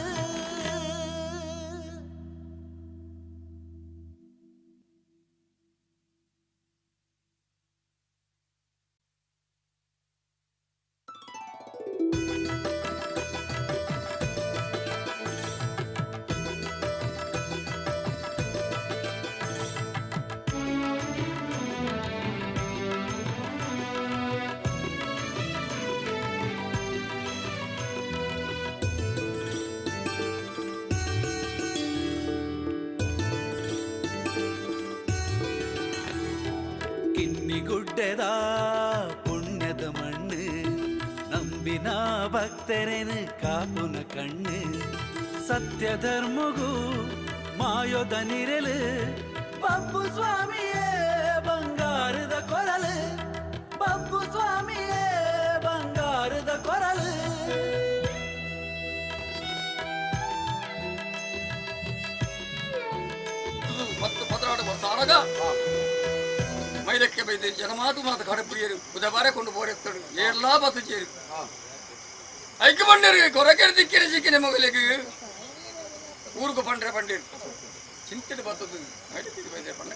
ಕಿನ್ನಿಗುಡ್ಡೆದ ಪುಣ್ಯದ ಮಣ್ಣು ನಂಬಿನ ಭಕ್ತರೆನು ಕಾಪುನ ಕಣ್ಣು ಸತ್ಯ ಧರ್ಮಗು ಮಾಯೋದ ನಿರಲು ಬಬ್ಬು ಸ್ವಾಮಿಯೇ ಬಂಗಾರದ ಕೊರಲು ಬಬ್ಬು ಸ್ವಾಮಿಯೇ ಬಂಗಾರದ ಕೊರಲು. 10, 12 ವರ್ಷ ಆಗ ಮೈದಕ್ಕೆ ಬೈದು ಜನ ಮಾತು ಮಾತು ಕಡಪುರಿಯರು ಬುಧವಾರ ಕೊಂಡು ಬೋರೆತ್ತಡು ಎಲ್ಲ ಬತ್ತು ಚೇರು ಐക്ക് ಪಂಡರು ಕೊರಕೆರೆ ದಿಕ್ಕಿನ ಸಿಕ್ಕಿನ ಮಗಲಿಗೆ ಊರುకు ಪಂಡ್ರೆ ಪಂಡೀರು ಚಿಂತೆಡು ಬತ್ತದು ಮೈದಕ್ಕೆ ಬೈದೆ ಪಂಡ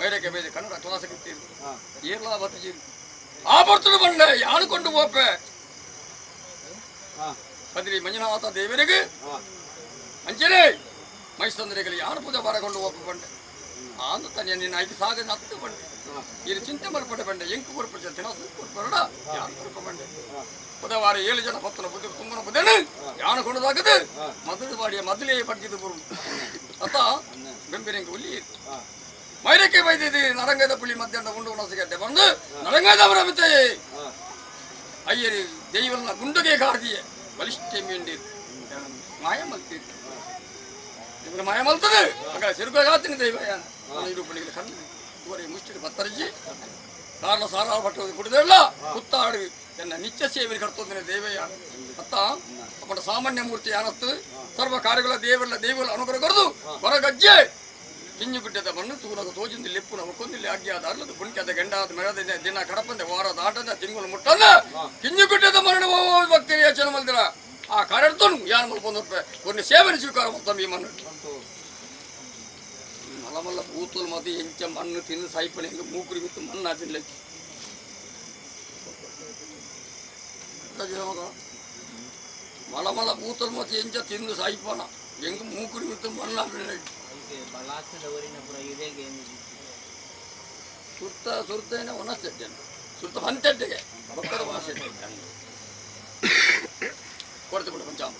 ಮೈದಕ್ಕೆ ಬೈದೆ ಕನ್ನಡ ಕ್ಲಾಸ್ ಕಿತ್ತೀರು ಏರ್ಲಾ ಬತ್ತು ಚೇರು ಆ ಬರ್ತಡು ಬಂಡೆ ಯಾನು ಕೊಂಡು ಹೋಪೆ ಬದ್ರಿ ಮಂಜುನಾಥ ದೇವರಿಗೆ ಅಂಚನೆ ಮೈಸಂದ್ರಿಗಳು ಯಾರು ಪೂಜೆ ಬರಕೊಂಡು ಹೋಪ ಬಂಡೆ ಆಂದ ತನಿಯ ನಿನ್ನ ಐದು ಸಾಗ ನತ್ತು ಬಂಡೆ ಇದು ಚಿಂತೆ ಮಲ್ಪಡೆ ಬಂಡೆ ಎಂಕು ಕೊರ್ಪು ತಿನಸು ಕೊರ್ಪರಡ ಯಾರು ಕೊರ್ಪ ಬಂಡೆ ಬುಧವಾರ 7 ಜನ ಪತ್ತನ ಬುದ್ಧಿ ತುಂಬನ ಬುದ್ಧನು ಯಾನು ಕೊಂಡದಾಗದು ಮದಲು ಬಾಡಿಯ ಮೊದಲೇ ಪಡ್ಕಿದ್ದು ಬರು ಅತ್ತ ಬೆಂಬಿರಂಗೆ ಉಲ್ಲಿ ಮೈರಕ್ಕೆ ಬೈದಿದ್ದು ನರಂಗದ ಪುಳಿ ಮಧ್ಯಾಹ್ನ ಉಂಡು ಉಣಸಿಗಡ್ಡೆ ಬಂದು ನರಂಗದವರ ಮತ್ತೆ ಅಯ್ಯರಿ ದೈವನ ಗುಂಡುಗೆ ಕಾದಿಯೇ ಬಲಿಷ್ಠ ಮೀಂಡಿ ಮಾಯ ಮಲ್ತೀರಿ ಇವನ ಮಾಯ ಮಲ್ತದೆ ಆಗ ಸಿರುಕಾತೀನಿ ದೈವ ಇರು ಪಣಿಗೆ ಕಣ್ಣು ಇವರೇ ಮುಷ್ಟಿ ಬತ್ತರಿಜಿ ಕಾರಣ ಸಾರ ಪಟ್ಟು ಕುಡಿದಲ್ಲ ಕುತ್ತಾಡು ಎನ್ನ ನಿತ್ಯ ಸೇವೆ ಕರ್ತೋದಿನ ದೇವಯ್ಯ ಅತ್ತ ಅಪ್ಪನ ಸಾಮಾನ್ಯ ಮೂರ್ತಿ ಯಾನಸ್ತು ಸರ್ವ ಕಾರ್ಯಗಳ ದೇವರ ದೇವರ ಅನುಗ್ರಹ ಕೊರದು ಹೊರಗಜ್ಜೆ ಕಿಂಜು ಗುಡ್ಡದ ಮಣ್ಣು ತೂನಗ ತೋಜಿಂದ ಲೆಪ್ಪುನ ಒಕ್ಕೊಂದಿಲ್ಲಿ ಅಗ್ಗಿಯಾದ ಅರ್ಲದ ಪುಣ್ಯದ ಗಂಡಾದ ಮೆಳದ ದಿನ ಕಡಪಂದೆ ವಾರ ದಾಟದ ತಿಂಗಳು ಮುಟ್ಟಲ್ಲ ಕಿಂಜು ಗುಡ್ಡದ ಮರಣ ಭಕ್ತರಿ ಯೋಚನೆ ಮಲ್ದಿರ ಆ ಕಾರ್ಯರ್ತನು ಯಾನ್ ಮಲ್ಪೊಂದು ಒಂದು ಸೇವನೆ ಸ್ವೀಕಾರ ಮೊತ್ತ ಈ ಮಣ್ಣು ಮಲ್ಲ ಮಲ್ಲ ಪೂತುಲು ಮತ್ತೆ ಎಂಚ ಮಣ್ಣು ತಿಂದು ಸಾಯ್ಪನೆ ಹೆಂಗೆ ಮೂಕುರಿ ಬಿತ್ತು ಮಣ್ಣು ತಿನ್ಲಿಕ್ಕೆ ಮಲ ಮಲ್ಲ ಪೂತಲು ಮತ್ತೆ ಎಂಚ ತಿಂದು ಸಾಯ್ಪನ ಹೆಂಗೆ ಮೂಕುರಿ ಬಿತ್ತು ಮಣ್ಣು ತಿನ್ಲಿಕ್ಕೆ ಸುರ್ತ ಸುರ್ತೇನೆ ಒಣಸೆಡ್ಡೆನು ಸುರ್ತ ಬಂತೆಡ್ಡೆಗೆ ಬಕ್ಕದ ಒಣಸೆಡ್ಡೆ ಕೊಡ್ತು ಬಿಡು ಪಂಚಾಮ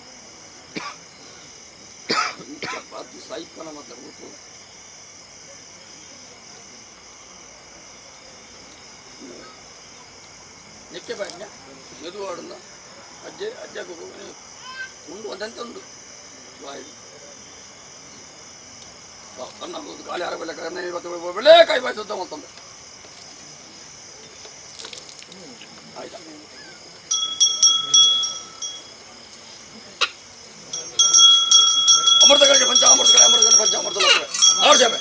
ಚಪಾತಿ ಸಾಯ್ಪನ ಮತ್ತೆ ಊಟ ನಿಕ್ಕೆ ಬಾಯಿನ ಮೆದುವಾಡುನ ಅಜ್ಜೆ ಅಜ್ಜ ಉಂಡು ಒಂದಂತ ಉಂಡು ಬಾಯಿ ಅನ್ನ ಗಾಳಿ ಆರಬಲ್ಲ ಕರ್ಣ ಇವತ್ತು ಬೆಳೆ ಕಾಯಿ ಬಾಯಿ ಸುದ್ದ ಮತ್ತೊಂದು ಆಯ್ತಾ ಅಮೃತಗಳಿಗೆ ಪಂಚಾಮೃತಗಳ ಅಮೃತ ಪಂಚಾಮೃತ ಆರು ಜಾಬೆ.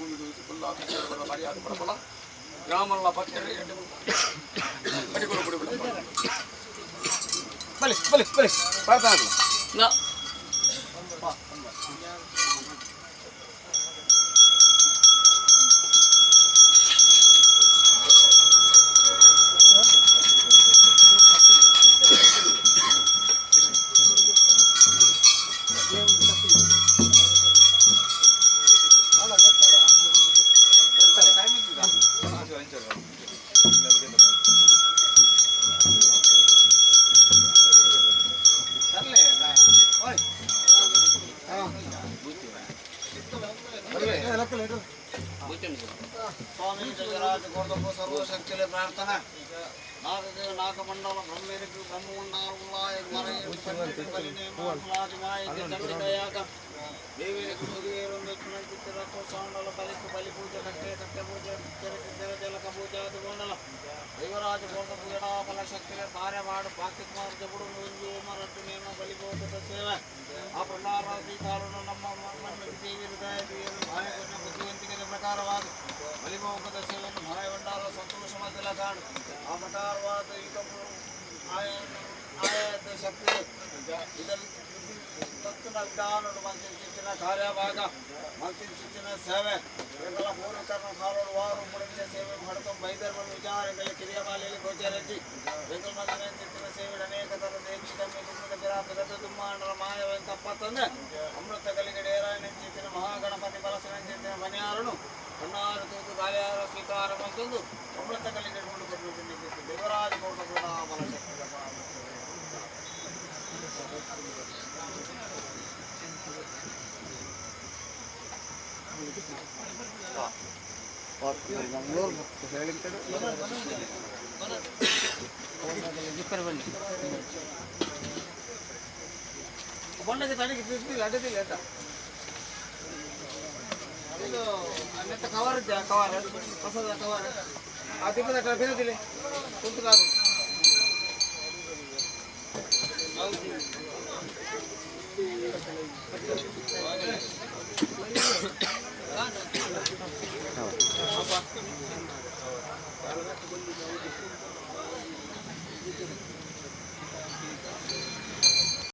ಭೂಮಿ ಮರ್ಯಾದೆ ಪಡಪಲ ಗ್ರಾಮಲ್ಲ ಪತ್ತೆರೆ ಪಡಿಕೊಲು ಬಿಡು. ಬಲಿ ಬಲಿ ಬಲಿ ಪಾತಾಗಲ್ಲ. ನಾ. ಸ್ವಾಮಿ ಗಜರಾಜ ಗೋರ್ದಪ್ಪ ಸರ್ವಶಕ್ತಿಲೆ ಪ್ರಾರ್ಥನೆ. ನಾಗಕ್ಕೆ ನಾಗಮಂಡಲ ಬ್ರಹ್ಮೇರಿಗೆ ಬ್ರಹ್ಮುಂಡಾರುಳ್ಳಾಯ ದೇವಿಯರಿಗೆ ಸಾಂಡಲ ಬಲಿಕು ಬಲಿ ಪೂಜೆ ಕಟ್ಟೆ ಕಟ್ಟೆ ಪೂಜೆ ತೆರಕ್ಕೆ ತೆರ ಜಲಕ ಪೂಜೆ ಅದು ಮಂಡಲ ದೈವರಾಜ ಗೋರ್ದಪ್ಪ ಎಡಾಬಲ ಶಕ್ತಿಲೆ ಭಾರ್ಯ ಮಾಡು ಬಾಕಿ ಕುಮಾರ್ ಜಬುಡು ಮುಂಜು ಮರಟ್ಟು ನೇಮ ಬಲಿಭೋಗದ ಸೇವೆ ಆ ಪ್ರಹ್ಲಾದಿ ಕಾಲನು ನಮ್ಮ ದೇವಿ ಹೃದಯ ಮಾಯಕೊನ್ನ ಬುದ್ಧಿವಂತಿಕೆಯ ಪ್ರಕಾರವಾದ ಬಲಿಭೋಗದ ಸೇವೆಯನ್ನು ಮಾಯಗೊಂಡಾರ ಸಂತೋಷ ಮೊದಲ ಕಾಡು ಆ ಪ್ರಕಾರವಾದ ಈಗ ಆಯದ ಶಕ್ತಿ ಇದರಲ್ಲಿ ತತ್ತಿನ ವಿಧಾನಡು ಮಲ್ತಿನ ಕಾರ್ಯಭಾಗ ಮಲ್ತಿನ ಸೇವೆ ಎಂಗಲ ಪೂರ್ವಕರ್ಣ ಕಾಲೋಡು ವಾರು ಮುಡಿದ ಸೇವೆ ಮಾಡ್ಕೊಂಡು ಬೈದರ್ಮ ವಿಚಾರ ಎಂಗಲ ಕಿರಿಯ ಬಾಲೆಯಲ್ಲಿ ಗೋಚರಿಸಿ ಎಂಗಲ ಮಲ್ಲಿನ ಚಿತ್ತಿನ ಸೇವೆ ಅನೇಕ ಥರದ ದೀಕ್ಷಿತ ತುಮ್ಮದ ಪಿರಾಪದ ತುಮ್ಮಾಂಡರ ಮಾಯವೆಂತ ತಪ್ಪತ್ತಂದೆ ಅಮೃತ ಕಲಿಗೆ ಡೇರಾಯಣ ಚಿತ್ತಿನ ಮಹಾಗಣಪತಿ ಬಲಸನ ಚಿತ್ತಿನ ಮನೆಯಾರನು ಕಣ್ಣಾರು ತೂತು ಗಾಳಿಯಾರ ಸ್ವೀಕಾರ ಬಂತಂದು ಅಮೃತ ಕಲಿಗೆ ಕೊಂಡು ಕೊಟ್ಟು ದೇವರಾಜ ಗೌಡ ಬಲ ಶಕ್ತಿ. ಬಣ್ಣಕ್ಕೆ ತನಗೆ ತಿರ್ತಿಲ್ಲ ಅಡ್ಡಿಲ್ಲ ಆಯ್ತಾ? ಇದು ಅನ್ನತ್ತ ಕವರ್ ಇದ್ದೆ, ಕವರ್ ಹೊಸದ ಕವರ್ ಆ ತಿಪ್ಪದ ಬಿರುದಿಲ್ಲ ಕುಂತು.